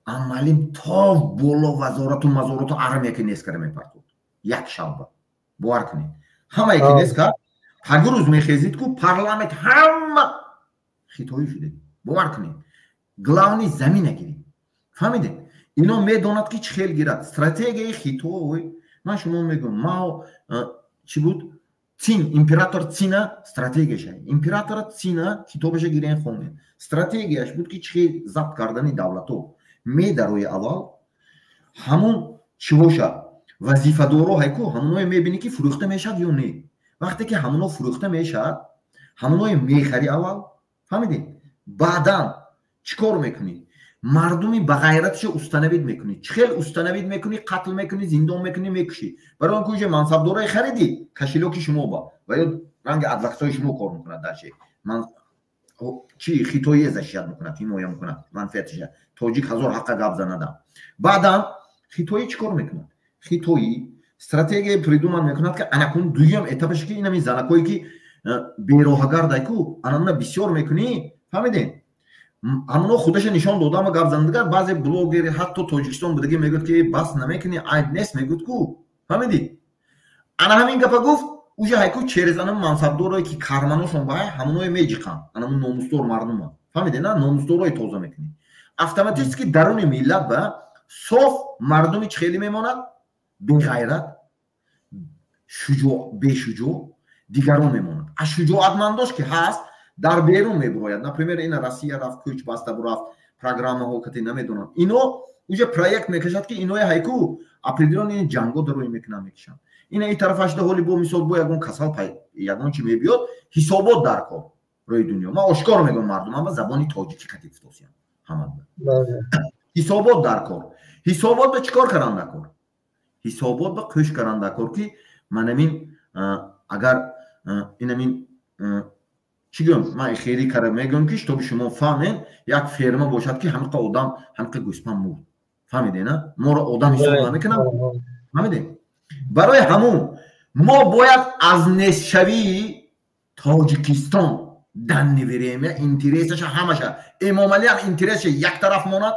[SPEAKER 1] амалим то боло вазорату мазорату армия ки нест карда мепартод як шаба. Бовар кунед, ҳамае ки нест кард, пагу рӯз мехезид ку парламент ҳама хитоӣ шуде. Бовар кунед, главный замина гирид. Фаҳмидед? Ино медонад, ки чӣ хел гирад стратегияи хитой. Ман шумо мегӯям, Мао чӣ буд, Цин, император Цина стратегияша, императора Цина китобаша гирен, хонед. Стратегияш буд, ки чӣ хел забт кардани давлатҳо. Медарои аввал ҳамун чиҳоша, вазифадоро ҳайку, ҳамоное мебинӣ, ки фурӯхта мешавад ё не. Вақте ки ҳамоно фурӯхта мешавад, ҳамоное мехарӣ аввал. Фаҳмидед? Баъдан чӣ кор мекунӣ? Мардуми ба ғайраташо установить мекунӣ. Чӣ хел установить мекунӣ? Қатл мекунӣ, зиндон мекунӣ, мекушӣ. Барои он ки уже мансабдорое харидӣ, кошелёки шумо ба ва ё ранги адвокатҳои шумо кор мекунад. Дарчи чи хитоие защищать мекунад, ҳимоя мекунад манфиатиша, тоҷик ҳазор ҳаққа гап занада. Баъдан хитоӣ чӣ кор мекунад? Хитоӣ стратегия придуман мекунад, ки анакун дуюм этапаше, ки инами занакое ки бероҳагардай ку, анамуна бисёр мекунӣ. Фаҳмидем? Ҳамоно худаша нишон дода, ама гап занадагар баъзе блогери ҳатто Тоҷикистон будаги мегӯяд, ки бас намекунӣ, айб нест, мегӯяд ку. Фаҳмидӣ? Ана ҳамин гапа гуфт, уже ҳайку через анам мансабдорое ки карманошон баҳай, ҳамоное меҷиқанд, анамун номусдор мардума. Фаҳмиде на? Номусдорое тоза мекунӣ, автоматически даруни миллат ба соф мардуми чӣ хеле мемонад, беғайрат, шуҷоъ, бешуҷоъ дигарон мемонад. А шуҷоатмандош ки ҳаст, дар берун мебурояд. Например, ина Россия рафт, кӯч баста бурафт, программаҳо кати намедонам. Ино уже проект мекашад, ки иное ҳайку определённый ҷанго дарои мекунанд, мекашанд. Ина и тарафашда ҳоли бо мисол бо ягон касал, ягон чи мебиёд, ҳисобот дар кор рӯи дунё. Ман ошкоро мегӯям, мардум, ама забони тоҷикӣ кати гуфтосиям ҳама. Ҳисобот дар кор. Ҳисобот ба чӣ кор кардан дар кор? Ҳисобот ба кӯш кардан дар кор, ки манамин агар инамин чӣ гӯям, ман хеле кара мегӯям, ки чтобы шумо фаҳмед, як ферма бошад, ки ҳамиқа одам, ҳамиқа гӯспанд мурд. Фаҳмиде, на? Моро одам ҳисоб намекунанд. Фаҳмиде? Барои ҳамун мо бояд аз нестшавии Тоҷикистон данный время интересаша ҳамаша. Эмомалӣ ҳам интересаша як тараф монад.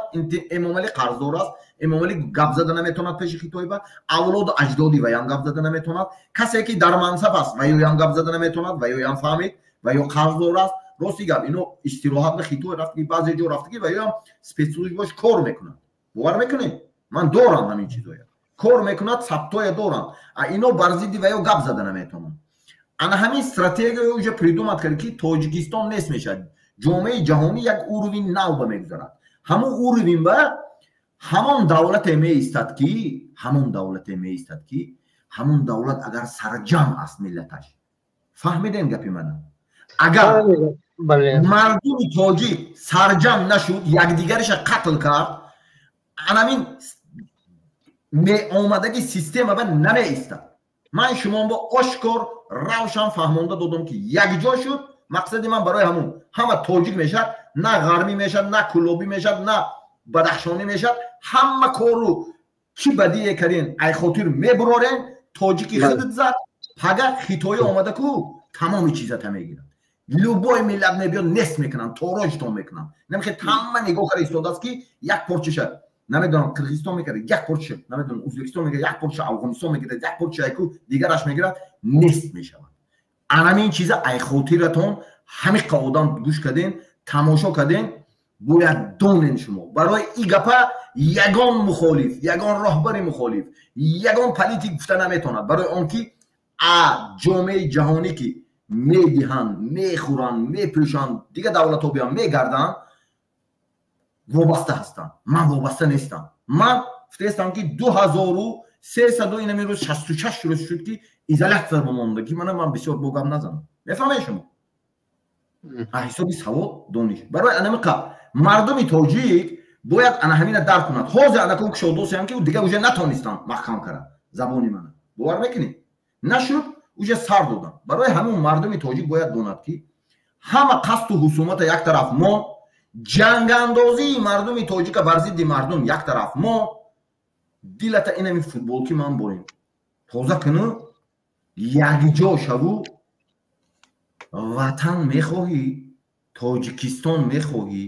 [SPEAKER 1] Эмомалӣ қарздор аст. Эмомалӣ гап зада наметавонад пеши Хитойба. Авлоду аҷдоди ваям гап зада наметавонад. Касе ки дар мансаб аст, ваёям гап зада наметавонад, ваёям фаҳмид, ваё қарздор аст. Рости гап, ино истироҳат ба Хитой рафтаги, баъзе ҷо рафтаги, ваёям спецслужбаш кор мекунад. Бовар мекунед? Ман дорам ҳамин чизоя. Кор мекунад, сабтоя дорам. А ино бар зидди ваё гап зада наметавонанд. Ана ҳамин стратегия уже придумат кард, ки Тоҷикистон нест мешавад. Ҷомеаи ҷаҳонӣ як уровень нав ба мегузарад. Ҳамон уровень ба ҳамон давлате меистад, ки ҳамон давлате меистад, ки ҳамон давлат агар сарҷамъ аст миллаташ. Фаҳмидем гапи мана? Агар мардуми тоҷик сарҷамъ нашуд, якдигариша қатл кард, анамин меомадаги система ба намеистад. Ман шумо бо ошкор равшан фаҳмонда додам, ки якҷо шуд. Мақсади ман барои ҳамун ҳама тоҷик мешавад, на ғармӣ мешавад, на кулобӣ мешавад, на бадахшонӣ мешавад. Ҳама кору чӣ бадие кардин, ай хотир мебурорен. Тоҷики худат зад, пага хитоӣ омада ку тамоми чизата мегирад. Любой миллат мебиёд, нест мекунанд, тороҷтон мекунанд. Намехе ҳама нигоҳ карда истодааст, ки як порчаша намедонам Қирғизистон мекард, як порча, намедонам Ӯзбекистон мекард, як порча Афғонистон мекард, як порча айку дигараш мегирад, нест мешавад. Анамин чиза ай хотиратон ҳамиқа одам гӯш карден, тамошо карден, бояд донен шумо. Барои и гапа ягон мухолиф, ягон роҳбари мухолиф, ягон политик гуфта наметавонад. Барои он ки а ҷомеаи ҷаҳонӣ ки медиҳанд, мехӯранд, мепӯшанд, дигар давлатҳо биям мегарданд, вобаста ҳастанд. Ман вобаста нестам. Ман гуфтаистам, ки 2300 инами рӯз 66 рӯз шуд, ки изолятсия бомонда, ки мана ман бисёр бо гап назанам. Мефаҳмед шумо? Ҳисоби савод, дониш. Барои анамиқа мардуми тоҷик бояд ана ҳамина дарк кунад. Ҳозир анакун кушодосиам, ки дигар уже натонистам маҳкам кард забони мана. Бовар мекунед? Нашуд, уже сар додам. Барои ҳамун мардуми тоҷик бояд донад, ки ҳама қасду ҳусумата як тараф мо, ҷангандозии мардуми тоҷика бар зидди мардум як тараф мо, дилата инами футболки ман борем тоза куну, якҷо шаву. Ватан мехоҳӣ, Тоҷикистон мехоҳӣ,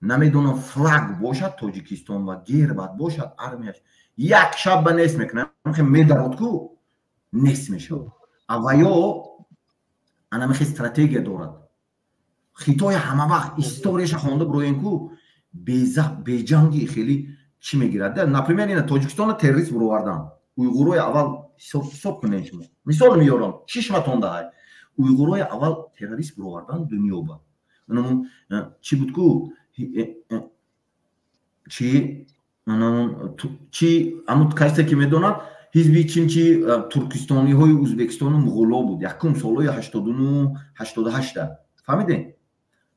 [SPEAKER 1] намедонам флаг бошад Тоҷикистон ва гербат бошад, армияш як шаб ба нест мекунад, медарод ку нест мешавад. Аваё анамихе стратегия дорад. Хитоя ҳама вақт историяша хонда бироем ку, беҷанги хеле чӣ мегирад. Например, ина Тоҷикистона террорист буровардан. Уйғурои аввал ҳисоб кунед шумо. Мисол меёрам, чишматон даҳай. Уйғурои аввал террорист буровардан дунё ба. Анамун чӣ буд ку? Чи анамун чи амун касе ки медонад, ҳизби чимчи туркистониҳои Ӯзбекистону муғуло буд. Якум солҳои 89 88-да. Фаҳмидед?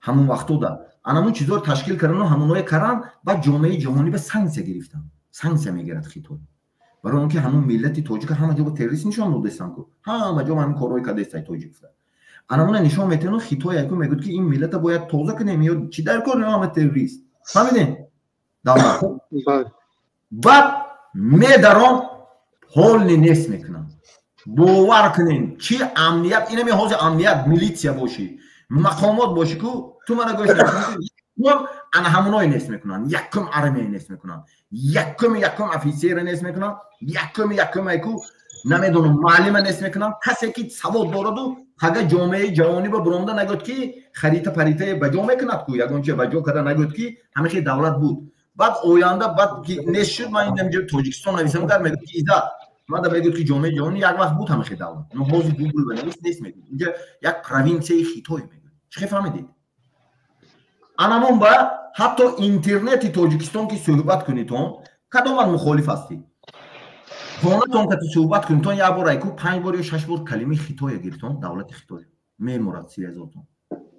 [SPEAKER 1] Ҳамон вақтода анамун чизоро ташкил кардану ҳамонҳое каранд, баъд ҷомеаи ҷаҳонӣ ба санксия гирифтанд. Санксия мегирад Хитой. Барои он ки ҳамон миллати тоҷика ҳама ҷо ба террорист нишон додастанд ку. Ҳама ҷо ҳамин корҳое кардааст тоҷик гуфта. Анамуна нишон метиҳанд, Хитой яку мегӯяд, ки ин миллата бояд тоза кунем, ё чӣ дар кор ҳама террорист. Фаҳмидед? Давлат. Баъд медарон ҳолни нест мекунанд. Бовар кунед, чи амният, инами ҳозир амният, милитсия бошӣ, мақомот бошӣ ку, ту мана гӯш ана ҳамоное нест мекунанд. Якум армия нест мекунанд, якум офисера нест мекунанд, якум айку намедонам муаллима нест мекунанд. Касе ки савод дораду пага ҷомеаи ҷаҳонӣ ба буромда нагӯяд, ки харита паритае ба ҷо мекунад ку, ягон чизе ба ҷо карда нагӯяд, ки ҳамихе давлат буд. Баъд оянда баъд ки нест шуд, ман инамҷо Тоҷикистон нависам, дар мегӯяд, ки иззат ман да мегӯяд, ки ҷомеаи ҷаҳонӣ як вақт буд ҳамихе давлат, но ҳозир Гугл ба навис нест мегӯяд. Инҷа як провинсияи Хитой мегӯяд. Чӣ хел фаҳмидед? Анамон ба ҳатто интернети Тоҷикистон ки суҳбат кунитон, кадомат мухолиф ҳастӣ? Хонатон кати суҳбат кунитон, як бор айку 5 бор ё 6 бор калимаи Хитоя гирифтон, давлати Хитоя меморад сиязотон.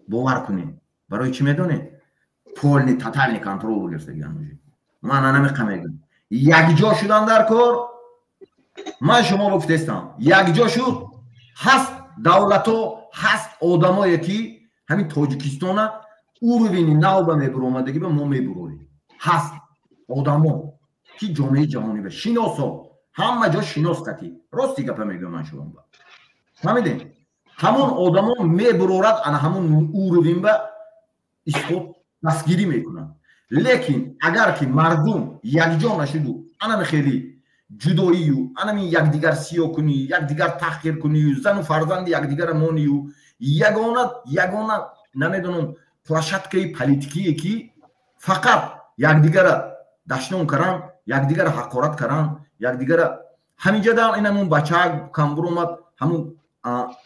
[SPEAKER 1] Бовар кунед. Барои чӣ медонед? Полный тотальный контрол гирифтагиан. Ман анамиқа мегӯям. Якҷо шудан дар кор, ман шумо гуфтестам, якҷо шуд, ҳаст давлато, ҳаст одамое ки ҳамин Тоҷикистона уровени нав ба мебуромадагӣ ба мо мебурорем. Ҳаст одамо. Ки ҷомеаи ҷаҳонӣ ба шиносо, ҳама ҷо шинос қатӣ. Рости гапа мегӯям ман шумо ба. Фаҳмидем? Ҳамон одамо мебурорад, ана ҳамон уровень ба исбот дастгирӣ мекунанд. Лекин агар ки мардум якҷо нашуду анами хеле ҷудоию, анами якдигар сиё кунӣ, якдигар таҳқир кунию, зану фарзанди якдигара монию, ягона ягона намедонам площадкаи политикие ки фақат якдигара дашном каран, якдигара ҳақорат каран, якдигара ҳаминҷа дар инамун бачаак камбур омад, ҳамун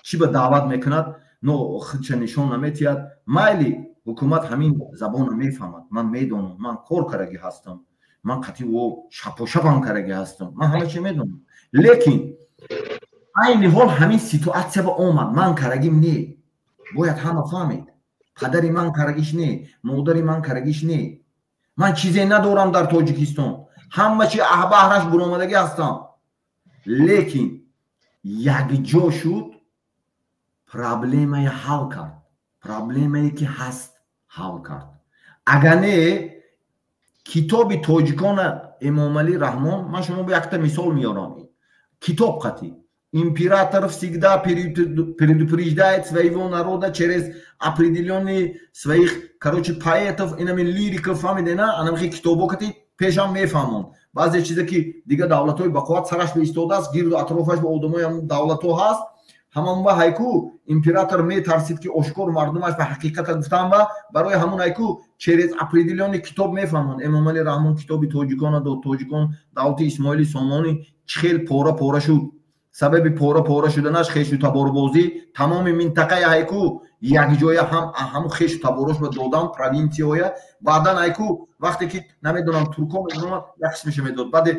[SPEAKER 1] чӣ ба даъват мекунад, но худша нишон наметиҳад. Майли, ҳукумат ҳамин забонро мефаҳмад, ман медонам, ман кор карагӣ ҳастам, ман қатъи ӯ шапошапам карагӣ ҳастам, ман ҳама чи медонам. Лекин айни ҳол ҳамин ситуатсия ба омад, ман карагим не, бояд ҳама фаҳмед. Падари ман карагиш не, модари ман карагиш не, ман чизе надорам дар Тоҷикистон, ҳама чи аҳбаҳраш буромадагӣ ҳастам. Лекин якҷо шуд, проблемае ҳал кард, проблемае ки ҳаст ҳал кард. Агар не, китоби тоҷикона Эмомалӣ Раҳмон, ман шумо бо якта мисол меорам, китоб қатӣ. Император всегда предупреждает своего народа через определенные своих, короче, поэтов, инами лириков, фаҳмидена, анамихи китобо кати пешам мефаҳмон. Баъзе чизе ки дигар давлатҳои бақувват сараш ба истодааст, гирду атрофаш ба одамои ҳамун давлатҳо ҳаст, ҳамон ба ҳайку император метарсид ки ошкор мардумаш ба ҳақиқата гуфтан, ба барои ҳамун ҳайку через определённый китоб мефаҳмон. Эмомалӣ Раҳмон китоби тоҷикона дод, тоҷикон давлати Исмоили Сомонӣ чӣ хел пора пора шуд, сабаби пора пора шуданаш хешу таборбозӣ, тамоми минтақаи ҳайку якҷоя ҳам ҳамун хешу таборош ба додан провинсияҳоя. Баъдан ҳайку вақте ки намедонам туркҳо медоромад, як қисмиша медод, баъде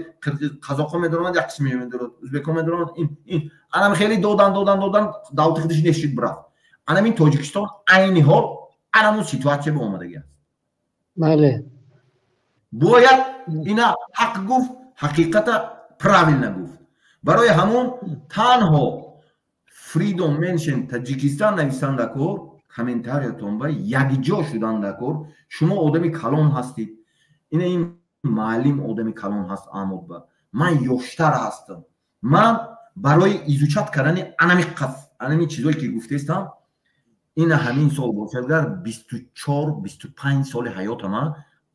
[SPEAKER 1] қазоқҳо медоромад, як қисмиша медод, ӯзбекҳо медоромад, ин анам хеле додан додан додан, давлати худиш нешид, бирафт. Анамин Тоҷикистон айни ҳол анамун ситуатсия ба омадагӣ аст.
[SPEAKER 17] Бале,
[SPEAKER 1] бояд ина ҳақ гуфт, ҳақиқата правильно гуфт. Барои ҳамон танҳо Freedom Mention Таҷикистон нависан дакор, комментариятон ба якҷо шудан дакор. Шумо одами калон ҳастед, ина ин маълим одами калон ҳаст, амодба ман ёштар ҳастам. Ман барои изучать кардани анами қаф, анами чизое ки гуфтестам, ина ҳамин сол бошадгар 24-25 соли ҳаётама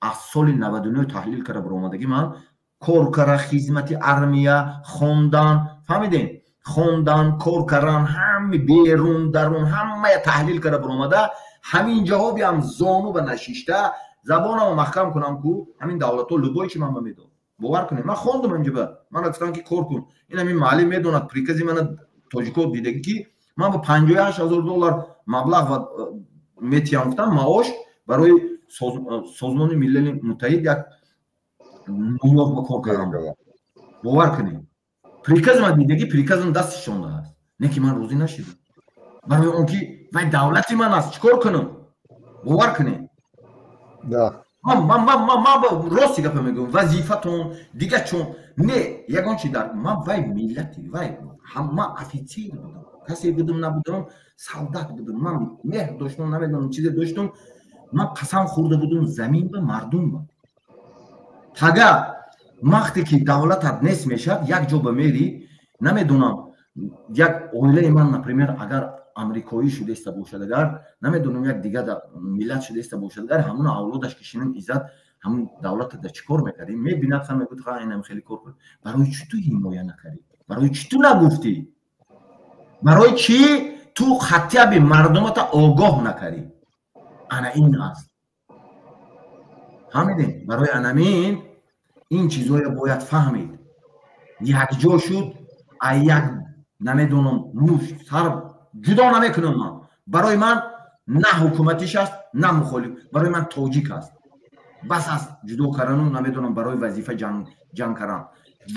[SPEAKER 1] аз соли 99 таҳлил карда баромадагӣ, ман кор кара, хизмати армия, хондан, фаҳмидем, хондан, кор кардан, ҳами берун дарун ҳамая таҳлил карда баромада, ҳамин ҷавобиам зону ба нашишта забонамро маҳкам кунам ку ҳамин давлатҳо любой чи ман ба медод. Бовар кунед, ман хондум инҷа, ба ман гуфтам ки кор кун. Ин ҳамин маълим медонад, прикази мана тоҷико дидагӣ ки ман ба 58 000 доллар маблағ ва метиҳам, гуфтам, маош барои Созмони Милали Муттаҳид як Нью-Йорк ба кор кардам. Бовар кунед, приказ ман дидагӣ, приказам дастишонда ҳаст, не ки ман розӣ нашидам, барои он ки вай давлати ман аст, чӣ кор кунам? Бовар кунед, ман рости гапа мегӯям, вазифатон дига чун не ягон чи дар ман вай миллати вай, ман офитсер будам, касе будам набудам, солдат будам, ман меҳр доштам, намедонам чизе доштам, ман қасам хӯрда будам замин ба, мардум ба. Тага вақте ки давлатат нест мешавад, як ҷо ба мери, намедонам, як оилаи ман, например, агар амрикоӣ шудаиста бошад, агар намедонам як дигар миллат шудаиста бошад, агар ҳамун авлодаш ки шинам иззат, ҳамун давлата да чӣ кор мекардем, мебинад, ха мегӯяд: ха, инам хеле кор кар, барои чӣ ту ҳимоя накардӣ, барои чӣ ту нагуфтӣ, барои чӣ ту хаттияби мардумата огоҳ накардӣ? Ана ин аст, фаҳмидем? Барои анамин ин чизҳоя бояд фаҳмид. Якҷо шуд, а як намедонам мушт сар ҷудо намекунам. Ман барои ман на ҳукуматиш аст, на мухолиф, барои ман тоҷик аст, бас аст ҷудо кардану намедонам барои вазифа ҷанг кардан.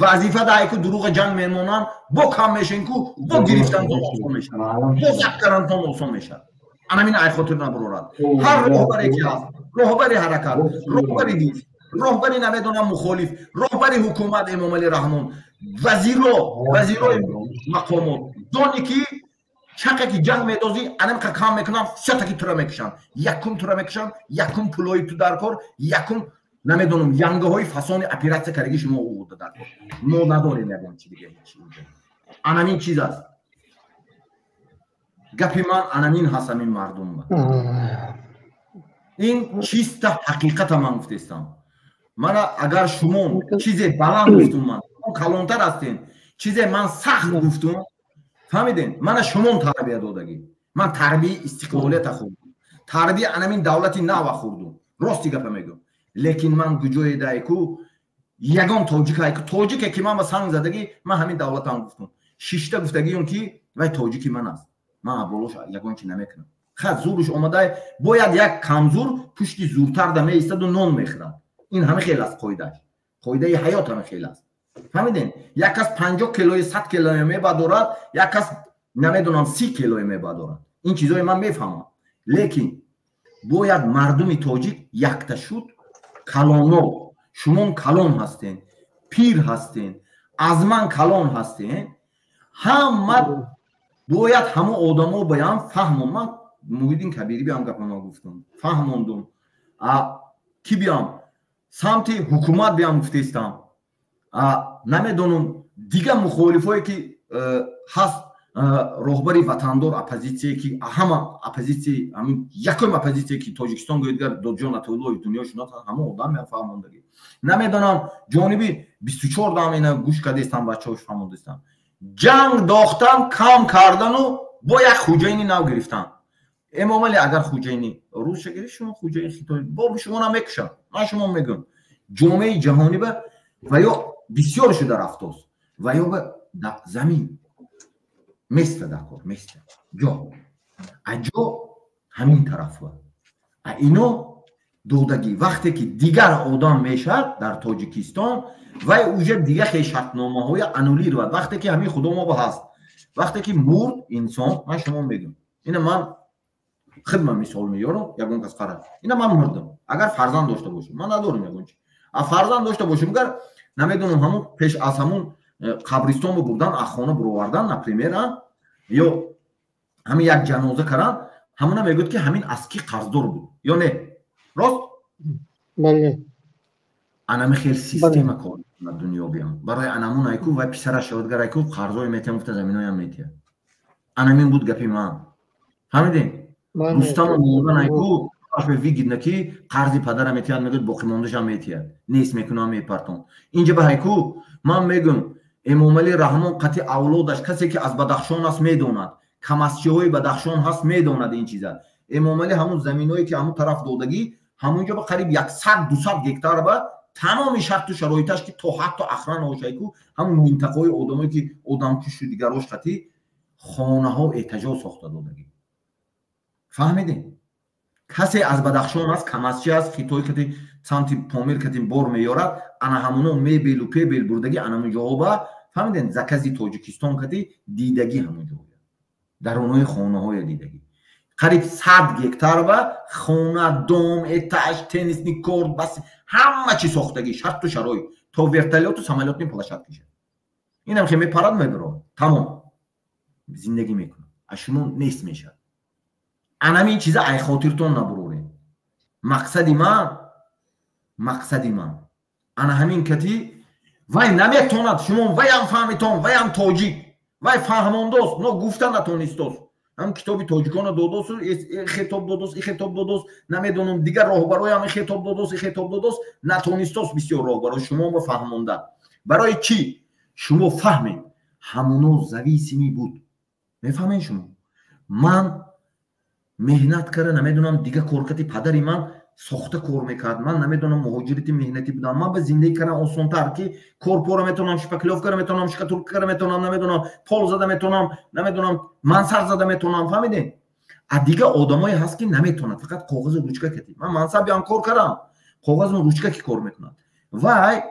[SPEAKER 1] Вазифа даҳайку дурӯға ҷанг мемонанд, бо кам мешен ку, бо гирифтантон осон мешавад, бо забт кардантон осон мешавад. Анамин ай хотир набурорад. Ҳар роҳбаре ки ҳаст, роҳбари ҳаракат, роҳбари ҳизб, роҳбари намедонам мухолиф, роҳбари ҳукумат Эмомалӣ Раҳмон, вазиро, вазирои мақомот, дони ки чақе ки ҷанг медозӣ, анамқа кам мекунам, всё-таки тура мекушанд, якум тура мекушанд, якум пулои ту дар кор, якум. Намедонам, янгаҳои фасони оператсия кардаги шумо овурда дар кор. Мо надорем ягон чи дига, ҳеч. Анамин чиз аст. Гапи ман анамин ҳаст, ҳамин мардум. Ин чиста ҳақиқата ман гуфтестам. Мана агар шумо чизе баланд гуфтум, ман калонтар ҳастем, чизе ман сахт гуфтум, фаҳмидем? Мана шумон тарбия додагӣ. Ман тарбияи истиқлолията хӯрдум, тарбия анамин давлати нава хӯрдум, рости гапа мегӯм. Лекин ман куҷое дайку ягон тоҷикайку, тоҷике ки ман ба санг задагӣ, ман ҳамин давлатам гуфтум, шишта гуфтагиён ки вай тоҷики ман аст, ман болош ягон чи намекунам. Хат зурш омадай, бояд як камзур пушти зуртар да меистаду нон мехӯрад. Ин ҳама хел аст, қоидааш, қоидаи ҳаёт ҳама хел аст, фаҳмидем? Як кас 50 килои, 100 килои мебардорад, як кас намедонам 30 килои мебардорад. Ин чизое ман мефаҳмам, лекин бояд мардуми тоҷик якта шуд. Калоно, шумон калон ҳастен, пир ҳастен, аз ман калон ҳастен, ҳама бояд ҳамо одамо баям фаҳмон. Ман Муҳиддин Кабирӣ биям гапама гуфтум, фаҳмондум, ки биям самти ҳукумат биям гуфтестам, намедонам, дигар мухолифое ки ҳаст, роҳбари ватандор, оппозитсие ки ҳама оппозитсия, ҳамин якум оппозитсие ки Тоҷикистон гӯедгар Додҷон Атоуллоев дунё шинохт, ҳама одам меам фаҳмондагӣ. Намедонам, ҷониби 24 дам ина гӯш кардестам, бачаҳош фаҳмондестам. Ҷанг дохтан, кам кардану бо як хуҷаини нав гирифтан. Эмомалӣ агар хуҷаини русша гирифт, шумо хуҷаини хитой, бо шумо намекушам. Ман шумо мегӯям, ҷомеаи ҷаҳонӣ ба ва ё бисёр шуда рафтост, ва ё ба замин места дар кор, места ҷо, а ҷо ҳамин тараф, а ино додагӣ. Вақте ки дигар одам мешавад дар Тоҷикистон, вай уже дигар хел шартномаҳоя аннулировать. Вақте ки ҳамин худо мо ба ҳаст, вақте ки мурд инсон, ман шумо мегӯям, ина ман хидма мисол меёрам, ягон кас қара, ина ман мурдам, агар фарзанд дошта бошам, ман надорам ягон чи, а фарзанд дошта бошам, агар намедонам, ҳамун пеш аз ҳамун қабристон бурдан, аз хона буровардан, например, ё ҳамин як ҷаноза кардан, ҳамуна мегӯяд ки ҳамин аз кӣ қарздор буд ё не, рост?
[SPEAKER 17] Бале.
[SPEAKER 1] Анами хел система кор мекунад дунё биям. Барои анамун айку вай писараш шавадгар айку қарзое метиҳам гуфта, заминоям метиҳад. Анамин буд гапи ман, фаҳмидем? Рустаму мондан айку выгодно ки қарзи падара метиҳад, мегӯяд, боқимондаашам метиҳад, нест мекунам, мепартон. Инҷа ба ҳайку ман мегӯм, Эмомалӣ Раҳмон қатъи авлодаш, касе ки аз Бадахшон аст медонад, камасчиҳои Бадахшон ҳаст медонад ин чиза. Эмомалӣ ҳамун заминое ки ҳамун тараф додагӣ, ҳамунҷо ба қариб 100-200 гектар ба тамоми шарту шароиташ ки то ҳатто охранаошайку, ҳамун минтақаҳои одамое ки одамкушу дигарош қатӣ хонаҳо этажо сохта додагӣ, фаҳмидем? Касе аз Бадахшон аст, камасчи аст, хитой кати самти Помир кати бор меёрад, ана ҳамуно мебелу пебел бурдагӣ анамун ҷоҳо ба, фаҳмидем, закази Тоҷикистон кати дидагӣ, ҳамун ҷоҳо дарунои хонаҳоя дидагӣ, қариб 100 гектар ба хона, дом, этаж, теннисный корт, бас ҳама чи сохтагӣ, шарту шароит, то вертолёту самолётный площадка ша. Инам хе мепарад, мебирод, тамом, зиндагӣ мекунад, аз шумо нест мешавад. Анамин чиза ай хотиртон набурорем. Мақсади ман ана ҳамин кати вай наметонад, шумо ваям фаҳмитон, ваям тоҷик, вай фаҳмондост, но гуфта натонистост. Ҳам китоби тоҷикона додосу хитоб додост, и хитоб додост, намедонам, дигар роҳбароям хитоб додост, и хитоб додост, натонистост бисёр роҳбаро шумо ба фаҳмонда. Барои чӣ? Шумо фаҳмед, ҳамуно зависимый буд, мефаҳмед шумо? Ман меҳнат карда, намедонам, дига коркати падари ман сохта кор мекард, ман намедонам, муҳоҷирати меҳнатӣ будам, ман ба зиндагӣ кардан осонтар ки корпора метавонам, шпаклёвка кара метавонам, штукатурка кара метавонам, намедонам, пол зада метавонам, намедонам, мансар зада метавонам, фаҳмидем? А дига одамое ҳаст ки наметавонад, фақат коғазу ручка катӣ. Ман мансабиам кор кардам, коғазу ручка ки кор мекунад, вай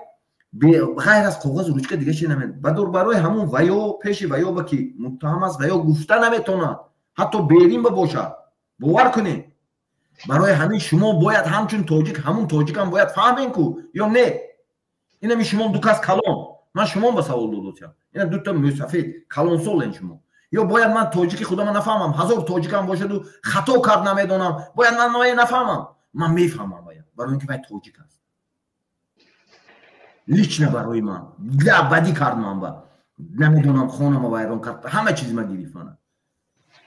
[SPEAKER 1] ғайр аз коғазу ручка дига чи намедонад. Бадур барои ҳамун ваё пеши ваё ба ки муттаҳам аст, ваё гуфта наметавонад, ҳатто берин ба бошад, бовар кунед. Барои ҳамин шумо бояд ҳамчун тоҷик, ҳамун тоҷикам бояд фаҳмем ку ё не? Инами шумо ду кас калон, ман шумо ба савол додотям, ина дута мӯсафед калонсолен шумо. Ё бояд ман тоҷики худама нафаҳмам? Ҳазор тоҷикам бошаду хато кард, намедонам, бояд ман мая нафаҳмам? Ман мефаҳмам вая, барои ин ки вай тоҷик аст. Лично барои ман бадӣ кард, ман ба намедонам, хонама вайрон кард, ҳама чиз ма гирифт. Мана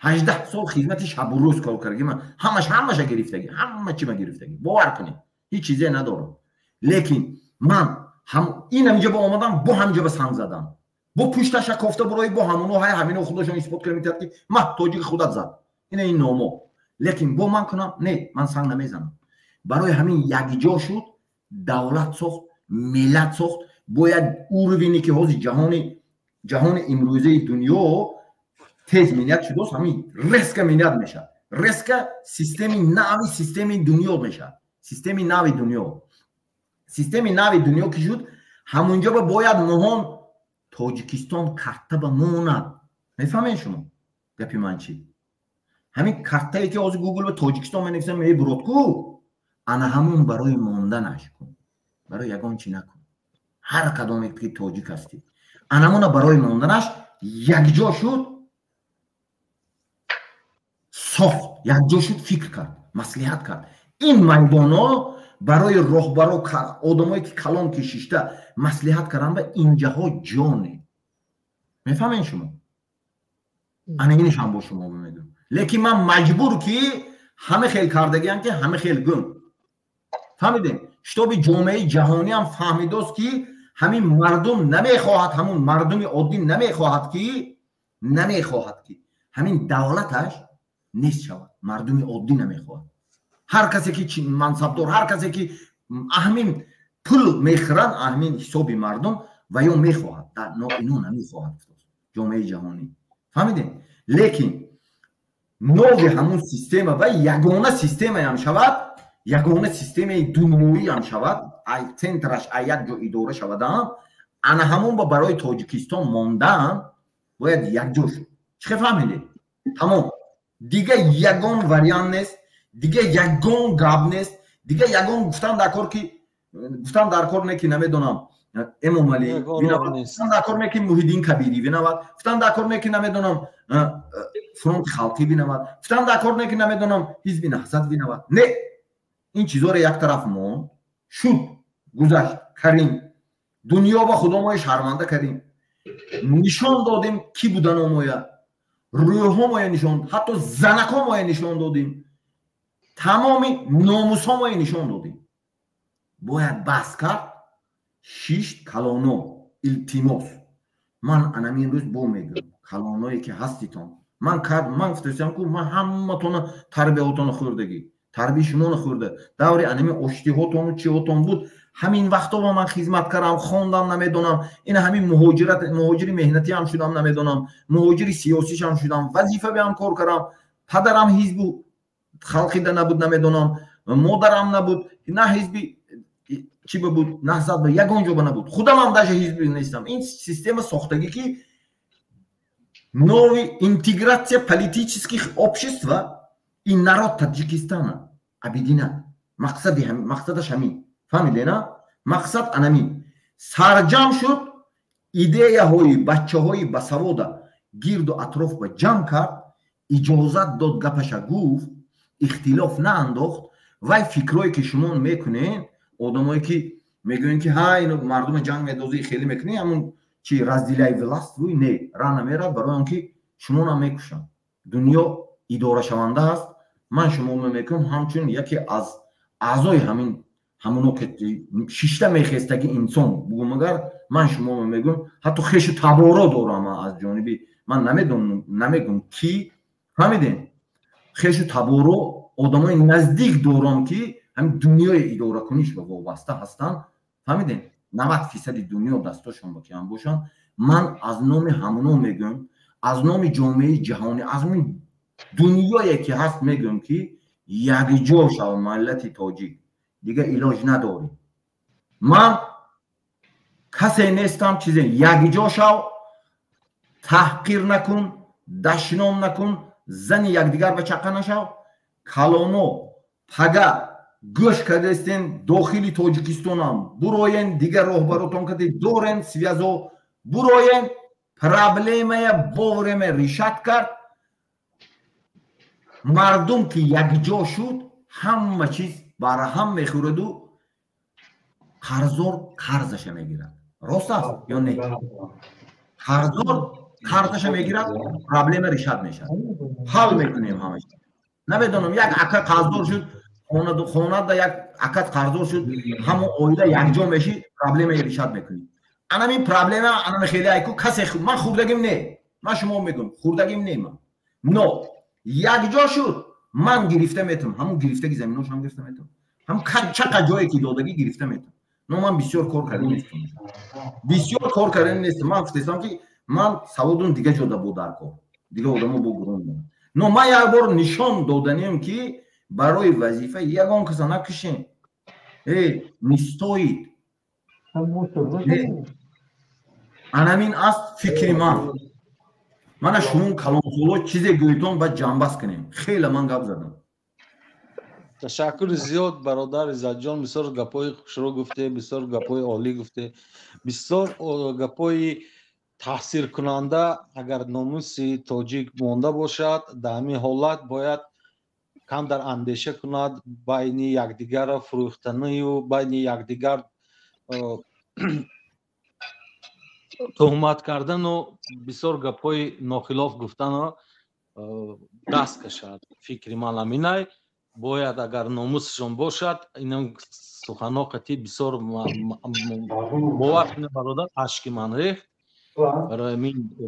[SPEAKER 1] 18 сол хизмати шабу рӯз кор кардаги ман, ҳамаш, ҳамаша гирифтагӣ, ҳама чи ма гирифтагӣ. Бовар кунед, ҳеҷ чизе надорам. Лекин ман ин ҳаминҷа ба омадам, бо ҳаминҷа ба санг задам, бо пушташа кофта бурои, бо ҳамоно ҳай ҳамино худошон исбот карда метиҳад, ки ма тоҷики худат зад ина ин номо. Лекин бо ман кунам не, ман санг намезанам. Барои ҳамин якҷо шуд, давлат сохт, миллат сохт. Бояд уровень е ки ҳозир ҷаҳони имрӯзаи дунё тез менять шудааст, ҳамин резко менять мешавад, резко системи нави, системи дунё мешавад, системи нави дунё. Системи нави дунё ки шуд, ҳамунҷо ба бояд моҳон Тоҷикистон карта ба монад. Мефаҳмед шумо гапи ман чӣ? Ҳамин картае ки ҳозир Гугл ба Тоҷикистон менависам, мебурод ку, ана ҳамун барои монданаш кун, барои ягон чӣ накун. Ҳар кадоме ки тоҷик ҳастӣ, анамуна барои монданаш якҷо шуд, сохт, якҷо шуд, фикр кард, маслиҳат кард. Ин майдонҳо барои роҳбаро, одамое ки калон ки шишта маслиҳат кардан, ба инҷаҳо ҷоне. Мефаҳмед шумо? Ана инашам бо шумо мегӯям. Лекин ман маҷбур ки ҳама хел кардагиам, ки ҳама хел гум. Фаҳмидем, чтобы ҷомеаи ҷаҳониам фаҳмидост, ки ҳамин мардум намехоҳад, ҳамун мардуми оддӣ намехоҳад, ки ҳамин давлаташ нест шавад. Мардуми оддӣ намехоҳад. Ҳар касе ки мансабдор, ҳар касе ки аҳмин пул мехӯрад, аҳмин ҳисоби мардум ва ё мехоҳад, ино намехоҳад ҷомеаи ҷаҳонӣ. Фаҳмидем? Лекин нови ҳамун система ва ягона системаям шавад, ягона системаи дунёиам шавад, ай центраш ай як ҷо идора шавадам, ана ҳамун ба барои Тоҷикистон мондан бояд якҷо шуд. Чӣ фаҳмидед? Тамом, дига ягон вариант нест, дига ягон гап нест, дига ягон гуфтан дар кор ки гуфтан дар кор не, ки намедонам, Эмомалӣ гуфтан дар кор не, ки Муҳиддин Кабирӣ бинавад, гуфтан дар кор не, ки намедонам, Фронти халқӣ бинавад, гуфтан дар кор не, ки намедонам, Ҳизби Наҳзат бинавад. Не, ин чизоро як тараф монд, шуд, гузашт, карим дунё ба худо моя шарманда кардем, нишон додем кӣ буданомоя, рӯҳҳо моя нишон, ҳатто занакҳо моя нишон додем, тамоми номусҳо моя нишон додем. Бояд баҳс кард, шишт калоно. Илтимос, ман анамин рӯз бо мегӯям, калоное ки ҳаститон, ман ман гуфтастам ку, ман ҳаматона тарбиятона хӯрдагӣ, тарбияи шумоно хӯрда, даври анами оштиҳотону чиҳотон буд, ҳамин вақто ба ман хизмат кардам, хондам, намедонам, ина ҳамин муҳоҷират, муҳоҷири меҳнатиам шудам, намедонам, муҳоҷири сиёсишам шудам, вазифавиам кор кардам. Падарам ҳизбу халқида набуд, намедонам, модарам набуд, на ҳизби чӣ ба буд, Наҳзат ба, ягон ҷо ба набуд, худамам даже ҳизби нестам. Ин система сохтагӣ, ки новый интеграция политических общества и народ Таджикистана объединять. Мақсади, мақсадаш ҳамин. Фаҳмидена? Мақсад анамин. Сарҷам шуд, идеяҳои бачаҳои басавода гирду атроф ба ҷамъ кард, иҷозат дод, гапаша гуфт, ихтилоф наандохт. Вай фикрое ки шумо мекунед, одамое ки мегӯянд, ки ҳа, ино мардума ҷанг медозӣ, хеле мекунӣ, ҳамун чи разделяй властвуй, не, ра намерад, барои он ки шумонам мекушанд. Дунё идорашаванда аст. Ман шумо мекунам ҳамчун яке аз аъзои ҳамин ҳамуно ки шишта мехестаги инсон бугум, агар ман шумо мегӯям, ҳатто хешу таборо дорам аз ҷониби ман, намедонам, намегӯм ки, фаҳмидем, хешу таборо, одамои наздик дорам, ки ҳамин дунёи идоракуниш ба вобаста ҳастанд. Фаҳмидем, 90 фисади дунё дастошон ба киам бошанд. Ман аз номи ҳамуно мегӯям, аз номи ҷомеаи ҷаҳонӣ, аз номи дунёе ки ҳаст мегӯям, ки якҷо шав, миллати тоҷик, дига илоҷ надорем. Ман касе нестам, чизе, якҷо шав, таҳқир накун, дашном накун, зани якдигар ба чақа нашав. Калоно, пага гӯш кардастен, дохили Тоҷикистонам буроен, дигар роҳбаротон каде дорен связо, буроен, проблемая вовремя решать кард. Мардум ки якҷо шуд, ҳама чиз барҳам мехӯраду. Қарздор қарзаша мегирад. Рост аст ё не? Қарздор қарзаша мегирад, проблема решать мешавад. Ҳал мекунем ҳамаша. Намедонам, як ака қарздор шуд, хонада як акат қарздор шуд, ҳамон оила якҷо меши, проблема решать мекунем. Анамин проблема, анами хеле айку касе ман хурдагим не. Ман шумо мегӯям, хурдагим не ман. Но якҷо шуд, ман гирифта метавонам, ҳамон гирифтаги заминошам гирифта метавонам. Ҳам чақа ҷое ки додагӣ гирифта метавонам. Но ман бисёр кор карда нестам. Бисёр кор карда нестам. Ман гуфтаистам ки ман саводум дига ҷода бо дар кор. Дига одамо бо гурон. Но ман як бор нишон доданем ки барои вазифа ягон каса накушем. Не стоит. Анамин аст фикри ман. Мана шумо калонсоло чизе гӯйтон ба ҷамъбаст кунем. Хеле ман гап задам.
[SPEAKER 8] Ташаккури зиёд, бародар Иззатҷон, бисёр гапҳои хушрӯ гуфте, бисёр гапҳои олӣ гуфте, бисёр гапҳои таъсиркунанда. Агар номуси тоҷик монда бошад, дар ҳамин ҳолат бояд камтар андеша кунад, байни якдигарро фурӯхтанию байни якдигар туҳмат кардану бисёр гапҳои нохилоф гуфтану даст кашад. Фикри ман ҳаминай. Бояд агар номусшон бошад, инам суханҳо қатъи бисёр бовар кунед, бародар, ашки ман рехт.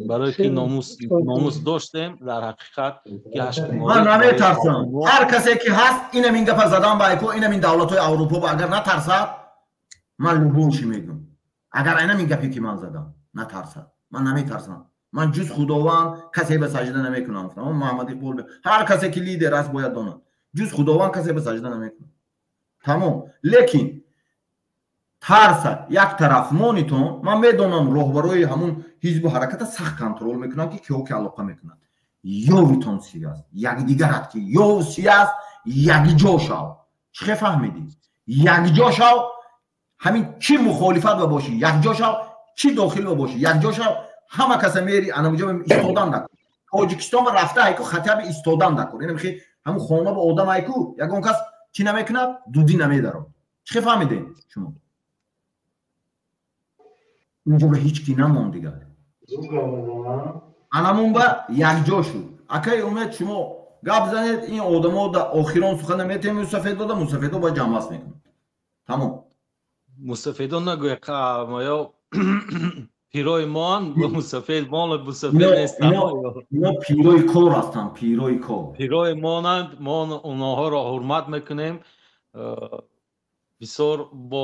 [SPEAKER 8] Барои ки номус доштем, дар ҳақиқат ки ашки мо.
[SPEAKER 1] Ман наметарсам. Ҳар касе ки ҳаст, инам ин гапа задан ба айко, инам ин давлатҳои Аврупо ба агар натарсад, ман любонши мегӯям. Агар инам ин гапе ки ман задам, натарсад. Ман наметарсам. Ман ҷуз Худованд касе ба саҷда намекунам. Муҳаммад Иқбол, ҳар касе ки лидер аст бояд донад. Ҷуз Худованд касе ба саҷда намекунад. Тамом. Лекин тарса як тараф монитон, ман медонам роҳбарои ҳамун ҳизбу ҳараката сахт контрол мекунанд ки киҳо ки алоқа мекунанд. Ёвитон си аст, якдигарат ки ёв си аст, якҷо шав. Чӣ хе фаҳмидӣ? Якҷо шав, ҳамин чӣ мухолифат ба бошӣ, якҷо шав, чӣ дохил ба бошӣ, якҷо шав, ҳама каса мери анамҷо истодан накун. Тоҷикистон ба рафта айку хатаби истодан накун. Инам хе ҳамун хона ба одам айку ягон кас чӣ намекунад, дудӣ намедарад. Чӣ хе фаҳмидем шумо? Инҷо ба ҳеҷ ки намонд дигар. Анамун ба якҷо шуд. Акай Умед, шумо гап занед, ин одамо да охирон сухан наметем, мусафед дода, мусафедо ба ҷамъбаст мекунад. Тамом.
[SPEAKER 8] Мусафедо нагӯя, ё пирои моан, мусафед мон мусафед нестанд.
[SPEAKER 1] Ино пирои кор ҳастанд, пирои кор.
[SPEAKER 8] Пирои монанд, мо онҳоро ҳурмат мекунем. Бисёр бо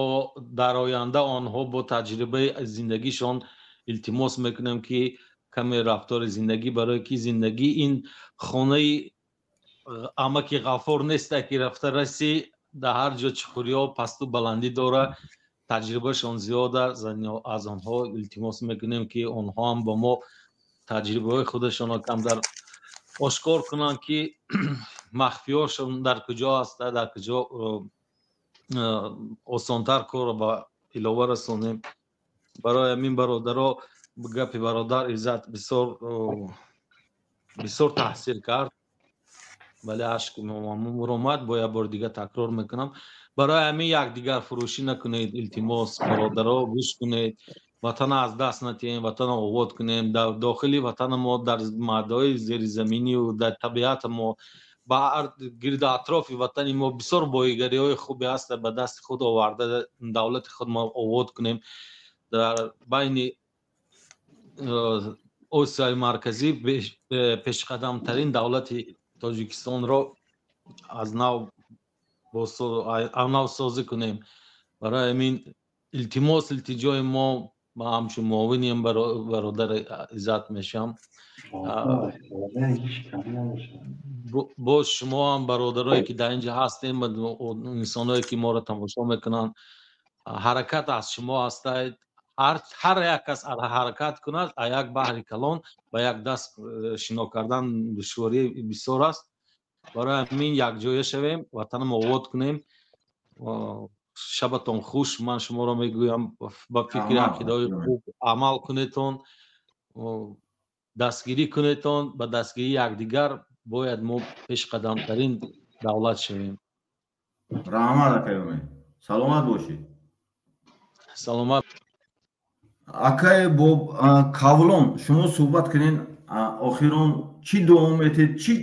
[SPEAKER 8] дар оянда онҳо бо таҷрибаи зиндагишон илтимос мекунем ки каме рафтори зиндагӣ, барое ки зиндагӣ ин хонаи амаки ғаффор нест, ки рафта расӣ, дар ҳар ҷо чуқуриҳо пасту баландӣ дора. Таҷрибашон зиёд аст, аз онҳо илтимос мекунем ки онҳо ҳам ба мо таҷрибаҳои худашонро камтар ошкор кунанд, ки махфиҳошон дар куҷо аст, дар куҷо осонтар корро ба илова расонем. Барои ҳамин бародаро, гапи бародар Иззат бисёр бисёр таъсир кард, вале ашк омад, бо як бори дига такрор мекунам. Барои ҳамин якдигар фурӯшӣ накунед, илтимос, бародаро, гӯш кунед, ватана аз даст натиҳем, ватана обод кунем. Дар дохили ватана мо, дар маъдаҳои зеризаминию дар табиати мо, ба гирду атрофи ватани мо бисёр боигариҳои хубе ҳаст, ба дасти худ оварда давлати худ мо обод кунем. Дар байни Осиёи Марказӣ пешқадамтарин давлати Тоҷикистонро аз нав созӣ кунем. Барои ҳамин илтимос, илтиҷои мо, ман ҳамчун муовиниам бародар Иззат мешавам, боз шумо ҳам бародарое ки дар инҷа ҳастем, инсоное ки моро тамошо мекунанд, ҳаракат аз шумо ҳастад. Ҳар як кас ҳаракат кунад, а як баҳри калон ба як даст шино кардан душворӣ бисёр аст. Барои ҳамин якҷоя шавем, ватанам обод кунем. Шабатон хуш. Ман шуморо мегӯям, ба фикри ақидаҳои хуб амал кунетон, дастгирӣ кунетон, ба дастгирии якдигар бояд мо пешқадамтарин давлат шавем.
[SPEAKER 1] Раҳмат, акай Умед, саломат бошед.
[SPEAKER 8] Саломат.
[SPEAKER 1] Акай бо Кавлон, шумо суҳбат кунед. Охирон чӣ дуо метед, чӣ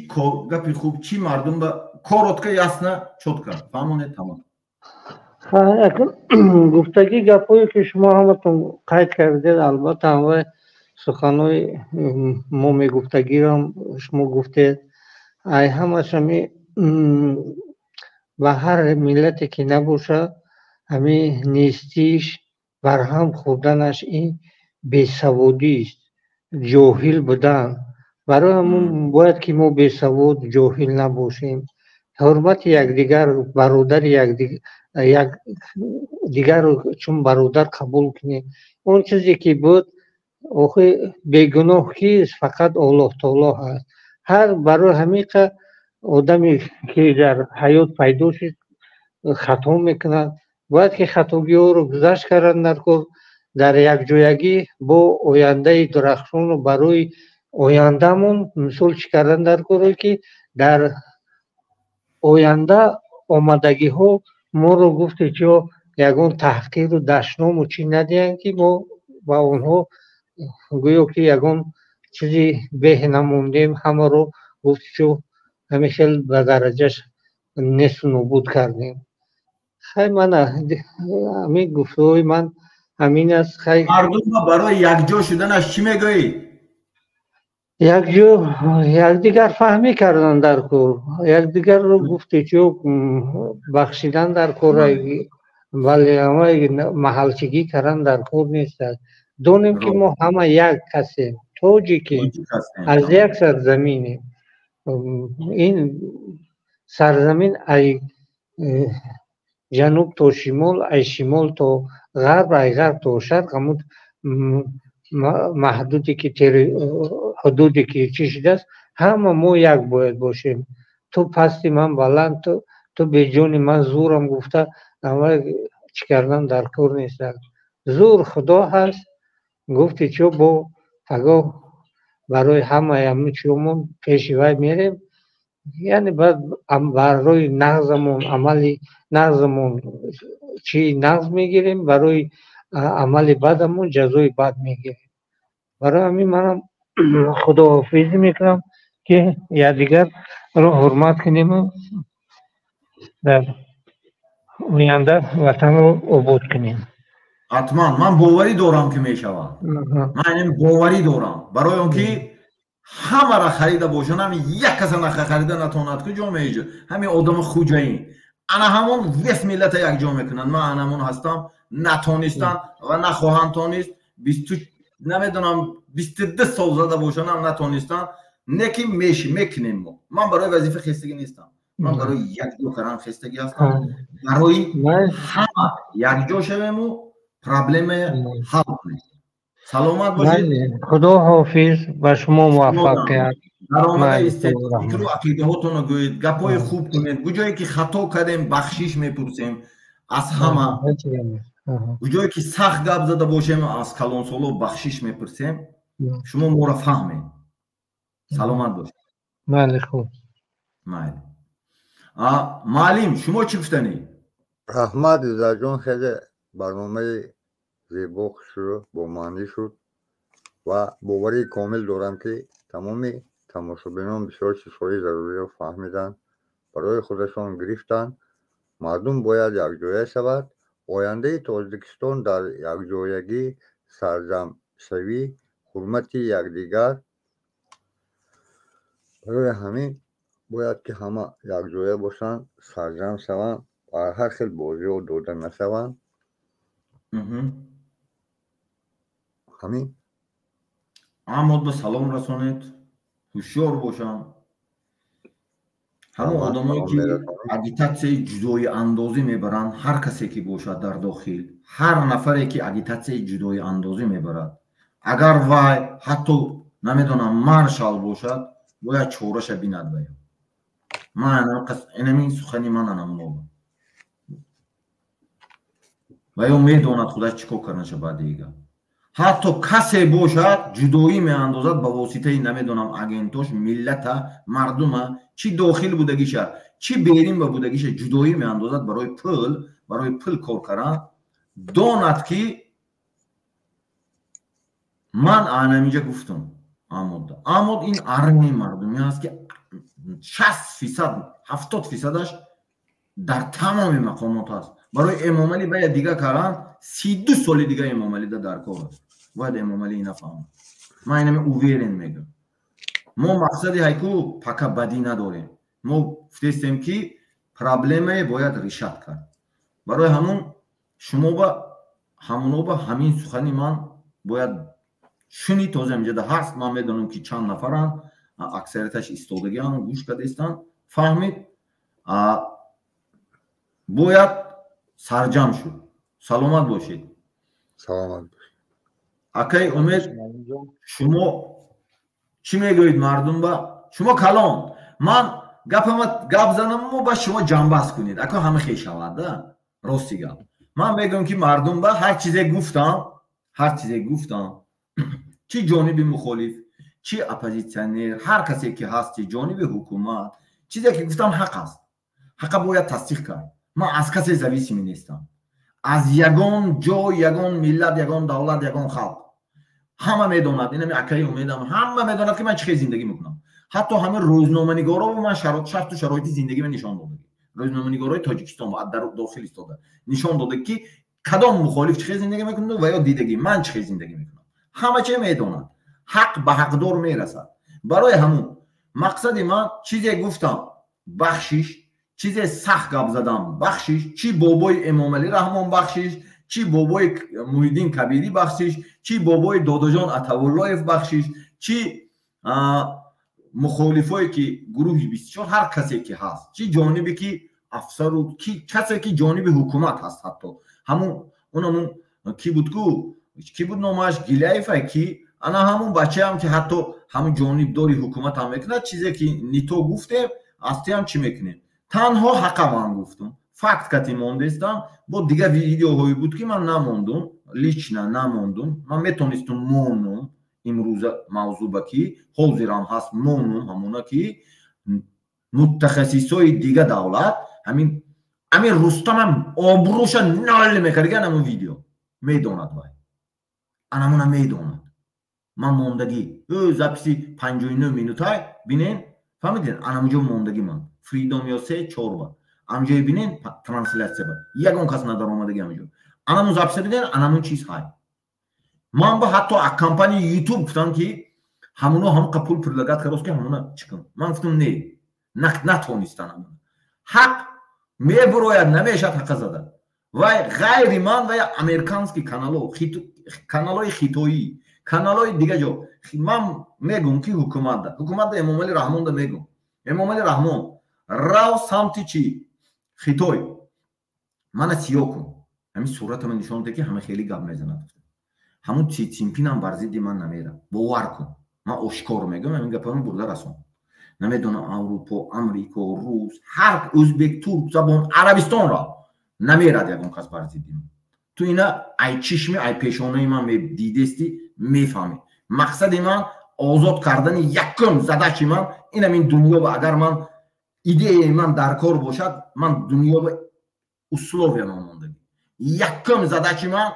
[SPEAKER 1] гапи хуб, чӣ мардум ба коротко, ясно, чётко фаҳмонед, тамом.
[SPEAKER 17] Гуфтагӣ гапҳое ки шумо ҳаматон қайд кардед, албатта ҳамаи суханҳои мо мегуфтагиам шумо гуфтед. Ай ҳамаш ҳами ба ҳар миллате ки набошад, ҳами нестиш, барҳам хӯрданаш ин бесаводист, ҷоҳил будан. Барои ҳамон бояд ки мо бесавод, ҷоҳил набошем, ҳурмати якдигар, бародари якдигарро чун бародар қабул кунем. Он чизе ки буд, охи бегуноҳ кист? Фақат Аллоҳ таоло ҳаст. Ҳар барои ҳамиқа одаме ки дар ҳаёт пайдо шуд, хато мекунад. Бояд ки хатогиҳоро гузашт кардан дар кор, дар якҷоягӣ бо ояндаи дурахшону барои ояндамон мисол чӣ кардан дар коре ки дар оянда омадагиҳо моро гуфте чиё ягон таҳқиру дашному чӣ надиҳанд, ки мо ба онҳо гӯё ки ягон чизи беҳ намондем, ҳамаро гуфти чӯ ҳамин хел ба дараҷаш несту нобуд кардем. Хай, мана ҳамин гуфтаҳои ман ҳамин аст. Хай,
[SPEAKER 1] мардумро барои якҷо шуданаш чӣ мегӯӣ?
[SPEAKER 17] Якҷо якдигар фаҳмӣ кардан дар кор, якдигарро гуфте чӯ бахшидан дар кор, бале, ҳамаи маҳалчигӣ кардан дар кор нест. Донем ки мо ҳама як касем, тоҷикем, аз як сарзаминем. Ин сарзамин ай ҷануб то шимол, ай шимол то ғарб, ай ғарб то шарқ, ҳамун маҳдуде ки ҳудуде ки чӣ шудааст, ҳама мо як бояд бошем. Ту пасти ман баланд, ту беҷони ман зӯрам гуфта ҳама чӣ кардан дар кор нест. Зӯр Худо ҳаст. Гуфти чӯ бо пагоҳ барои ҳамаи ҳамин чиёмон пеши вай мерем, яъне баъд барои нағзамон, амали нағзамон чӣ нағз мегирем, барои амали бадамон ҷазои бад мегирем. Барои ҳамин манам худоҳофизӣ мекунам ки якдигарро ҳурмат кунему дар оянда ватанро обод кунем.
[SPEAKER 1] Ҳатман, ман боварӣ дорам ки мешавад. Ман ин боварӣ дорам, барои он ки ҳамаро харида бошанд, ҳамин як каса харида натавонад, ку ҷомеаи ҳамин одами хуҷаин ана ҳамон вес миллата якҷо мекунанд. Ман ана ҳамон ҳастам, натонистанд ва нахоҳанд тонист. Бисту намедонам 22 сол зада бошанд ҳам натонистанд, не ки меши мекунем мо. Ман барои вазифа хестагӣ нестам, ман барои якҷо кардан хестагӣ ҳастам, барои ҳама якҷо шавему проблемая ҳал кунем. Саломат бошед.
[SPEAKER 17] Худо ҳофиз, ба шумо муваффақият.
[SPEAKER 1] Даромада истед, фикру ақидаҳотонро гӯед, гапҳои хуб кунед. Куҷое ки хато кардем, бахшиш мепурсем аз ҳама. Куҷое ки сахт гап зада бошем, аз калонсоло бахшиш мепурсем. Шумо моро фаҳмед. Саломат бошед.
[SPEAKER 17] Майли, хуб.
[SPEAKER 1] Майли. Маълим, шумо чӣ гуфтанӣ?
[SPEAKER 2] Раҳмат, Иззатҷон, хеле барномаи зебо шуд, бомаънӣ шуд ва боварии комил дорам ки тамоми тамошобинон бисёр чизҳои заруриро фаҳмиданд, барои худашон гирифтанд. Мардум бояд якҷоя шавад. Ояндаи Тоҷикистон дар якҷоягӣ, сарҷамшавӣ, ҳурмати якдигар. Барои ҳамин бояд ки ҳама якҷоя бошанд, сарҷам шаванд, ба ҳар хел бозиҳо дода нашаванд. Ҳамин.
[SPEAKER 1] Аҳмод, ба салом расонед, ҳушёр бошанд ҳамон одамое ки агитатсияи ҷудоиандозӣ мебаранд, ҳар касе ки бошад дар дохил, ҳар нафаре ки агитатсияи ҷудоиандозӣ мебарад, агар вай ҳатто намедонам маршал бошад, бояд чораша бинад вая. Ман инамин сухани ман анамунобам. Ва ё медонад худаш чӣ кор карданаша. Баъди дига ҳатто касе бошад, ҷудоӣ меандозад ба воситаи намедонам агентош, миллата, мардума, чӣ дохил будагиша, чӣ берин ба будагиша ҷудоӣ меандозад барои пул, барои пул кор кардан, Донад, ки ман анаминҷа гуфтам, амод амод ин армияи мардумӣ аст, ки 60%, 70%-аш дар тамоми мақомот аст. Барои Эмомалӣ бояд дига кардан, 32 соли дига Эмомалида дар кор аст. Бояд Эмомалӣ ина фаҳмад. Ман инами уверен мегӯям. Мо мақсади ҳайку пака бадӣ надорем. Мо гуфтестем, ки проблемае бояд решать кард. Барои ҳамун шумо ба ҳамуно ба ҳамин сухани ман бояд шунид. Тоза инҷода ҳаст, ман медонам, ки чанд нафаранд, аксарияташ истодагиан, гӯш кардастанд. Фаҳмид, бояд сарҷам шуд. Саломат бошед.
[SPEAKER 2] Саломат.
[SPEAKER 1] Акай Умед, шумо чӣ мегӯед мардум ба? Шумо калон, ман гапама гап занаму ба шумо ҷамъбаст кунед. Ако ҳама хешавад да. Рости гап, ман мегӯям, ки мардум ба ҳар чизе гуфтам, ҳар чизе гуфтам, чӣ ҷониби мухолиф, чӣ оппозитсионер, ҳар касе ки ҳасти, ҷониби ҳукумат, чизе ки гуфтам ҳақ аст, ҳақа бояд тасдиқ кард. Ман аз касе зависимый нестам, аз ягон ҷой, ягон миллат, ягон давлат, ягон халқ. Ҳама медонад, инами акаи Умедам, ҳама медонад, ки ман чӣ хел зиндагӣ мекунам. Ҳатто ҳама рӯзноманигоро ман шарту шароити зиндагима нишон додагӣ, рӯзноманигорои Тоҷикистон дар дохил истода нишон дода, ки кадом мухолиф чӣ хел зиндагӣ мекунад ва ё дидагӣ ман чӣ хел зиндагӣ мекунам. Ҳама че медонад, ҳақ ба ҳақдор мерасад. Барои ҳамун мақсади ман, чизе гуфтам, бахшиш, чизе сахт гап задам, бахшиш, чӣ бобои Эмомалӣ Раҳмон бахшиш, чӣ бобои Муҳиддин Кабирӣ бахшиш, чӣ бобои Додоҷон Атавуллоев бахшиш, чӣ мухолифое ки гурӯҳи 24, ҳар касе ки ҳаст, чӣ ҷонибе ки афсару касе ки ҷониби ҳукумат ҳаст, ҳатто ҳамун унамун ки буд ку, ки буд номаш, Гиляева, ки ана ҳамун бачаам, ки ҳатто ҳамун ҷонибдори ҳукумат ҳам мекунад, чизе ки не то гуфтем, аз тиам чӣ мекунем? Танҳо ҳақа ман гуфтум, факт кати мондестам. Бо дигар видеоҳое буд, ки ман намондум, лично намондум. Ман метонистум монум имрӯза мавзӯъба, ки ҳозирам ҳаст, монум ҳамона, ки мутахассисои дига давлат ҳамин Рустамам обрӯша нол мекардиган. Ҳамун видео медонад, вай анамуна медонад. Ман мондагӣ записи 59 минутай бинен, фаҳмидед, анамуҷо мондагӣ ман Фридом ё се чор ба амҷое бинен, трансляция ба ягон кас надаромадаги амҷо, анамун записа биден, анамун чиз ҳай. Ман ба ҳатто компанияи Ютуб гуфтам, ки ҳамуно ҳамқа пул предлагать кардост, ки ҳамуна чӣ кун. Ман гуфтам, не, натонистан. Ҳамуна ҳақ мебурояд, намешад ҳақа зада. Вай ғайри ман вай американский канало, каналои хитоӣ, каналои дига ҷо. Ман мегӯм, ки ҳукуматда, Эмомалӣ Раҳмонда мегӯм: Эмомалӣ Раҳмон, рав самти чӣ, Хитой, мана сиё кун, ҳамин суратама нишон де, ки ҳама хеле гап мезанад. Ҳамун Си Цзиньпинам бар зидди ман намера, бовар кун. Ман ошкор мегӯям, ҳамин гапаро бурда расон. Намедонам, Аврупо, Амрико, рус, ҳар ӯзбек, турк забон, Арабистонро намерад ягон кас бар зидди ман. Ту ина ай чишми, ай пешонаи ман дидестӣ, мефаҳмӣ. Мақсади ман озод кардани, якум задачи ман инамин дунё. Ба агар ман идеяи ман дар кор бошад, ман дунё ба условия ман мондагӣ, якум задачи ман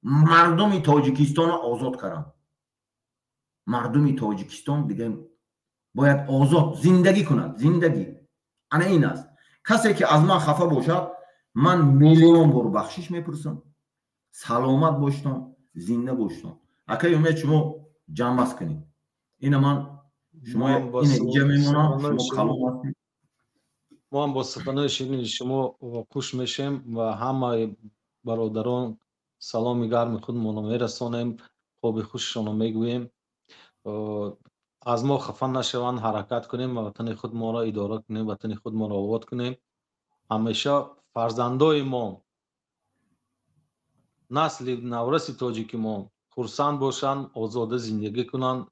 [SPEAKER 1] мардуми Тоҷикистонро озод кардам. Мардуми Тоҷикистон дига бояд озод зиндагӣ кунад. Зиндагӣ ана ин аст. Касе ки аз ман хафа бошад, ман миллион бор бахшиш мепурсам. Саломат боштон, зинда боштон. Акаи Умед, шумо ҷамъбаст кунед. Ина ман шумо ина иҷа мемонам, шумо калом ҳастед.
[SPEAKER 8] Мо ҳам бо суханои ширини шумо хуш мешем ва ҳамаи бародарон саломи гарми худмонро мерасонем, хоби хушшонро мегӯем. Аз мо хафа нашаванд, ҳаракат кунем ва ватани худмонро идора кунем, ватани худмонро обод кунем. Ҳамеша фарзандои мо, насли навраси тоҷики мо хурсанд бошанд, озода зиндагӣ кунанд,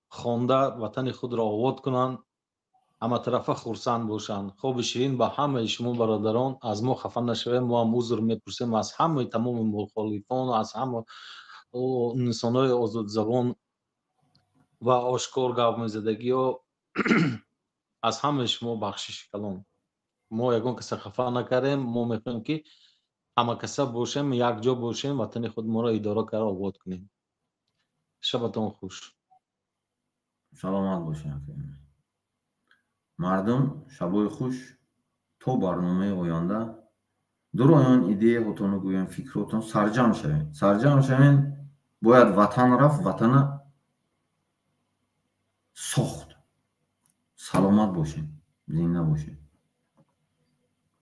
[SPEAKER 8] хонда ватани худро обод кунанд, ҳаматарафа хурсанд бошанд. Хоби ширин ба ҳамаи шумо бародарон. Аз мо хафа нашавем, мо ҳам узр мепурсем аз ҳамаи тамоми мухолифон, аз ҳама инсонҳои озодзабон ва ошкор гап мезадагиҳо. Аз ҳамаи шумо бахшиши калон. Мо ягон каса хафа накардем. Мо мехоҳем, ки Ҳамакаса бошем, якҷо бошем, ватани худ моро идора карда обод кунем. Шабатон хуш.
[SPEAKER 1] Саломат бошед, мардум. Шабои хуш, то барномаи оянда. Дуроён, идеяҳотонро гӯем, фикротон, сарҷамъ шавем, сарҷамъ шавем. Бояд ватан рафт, ватана сохт. Саломат бошед, зинда бошед.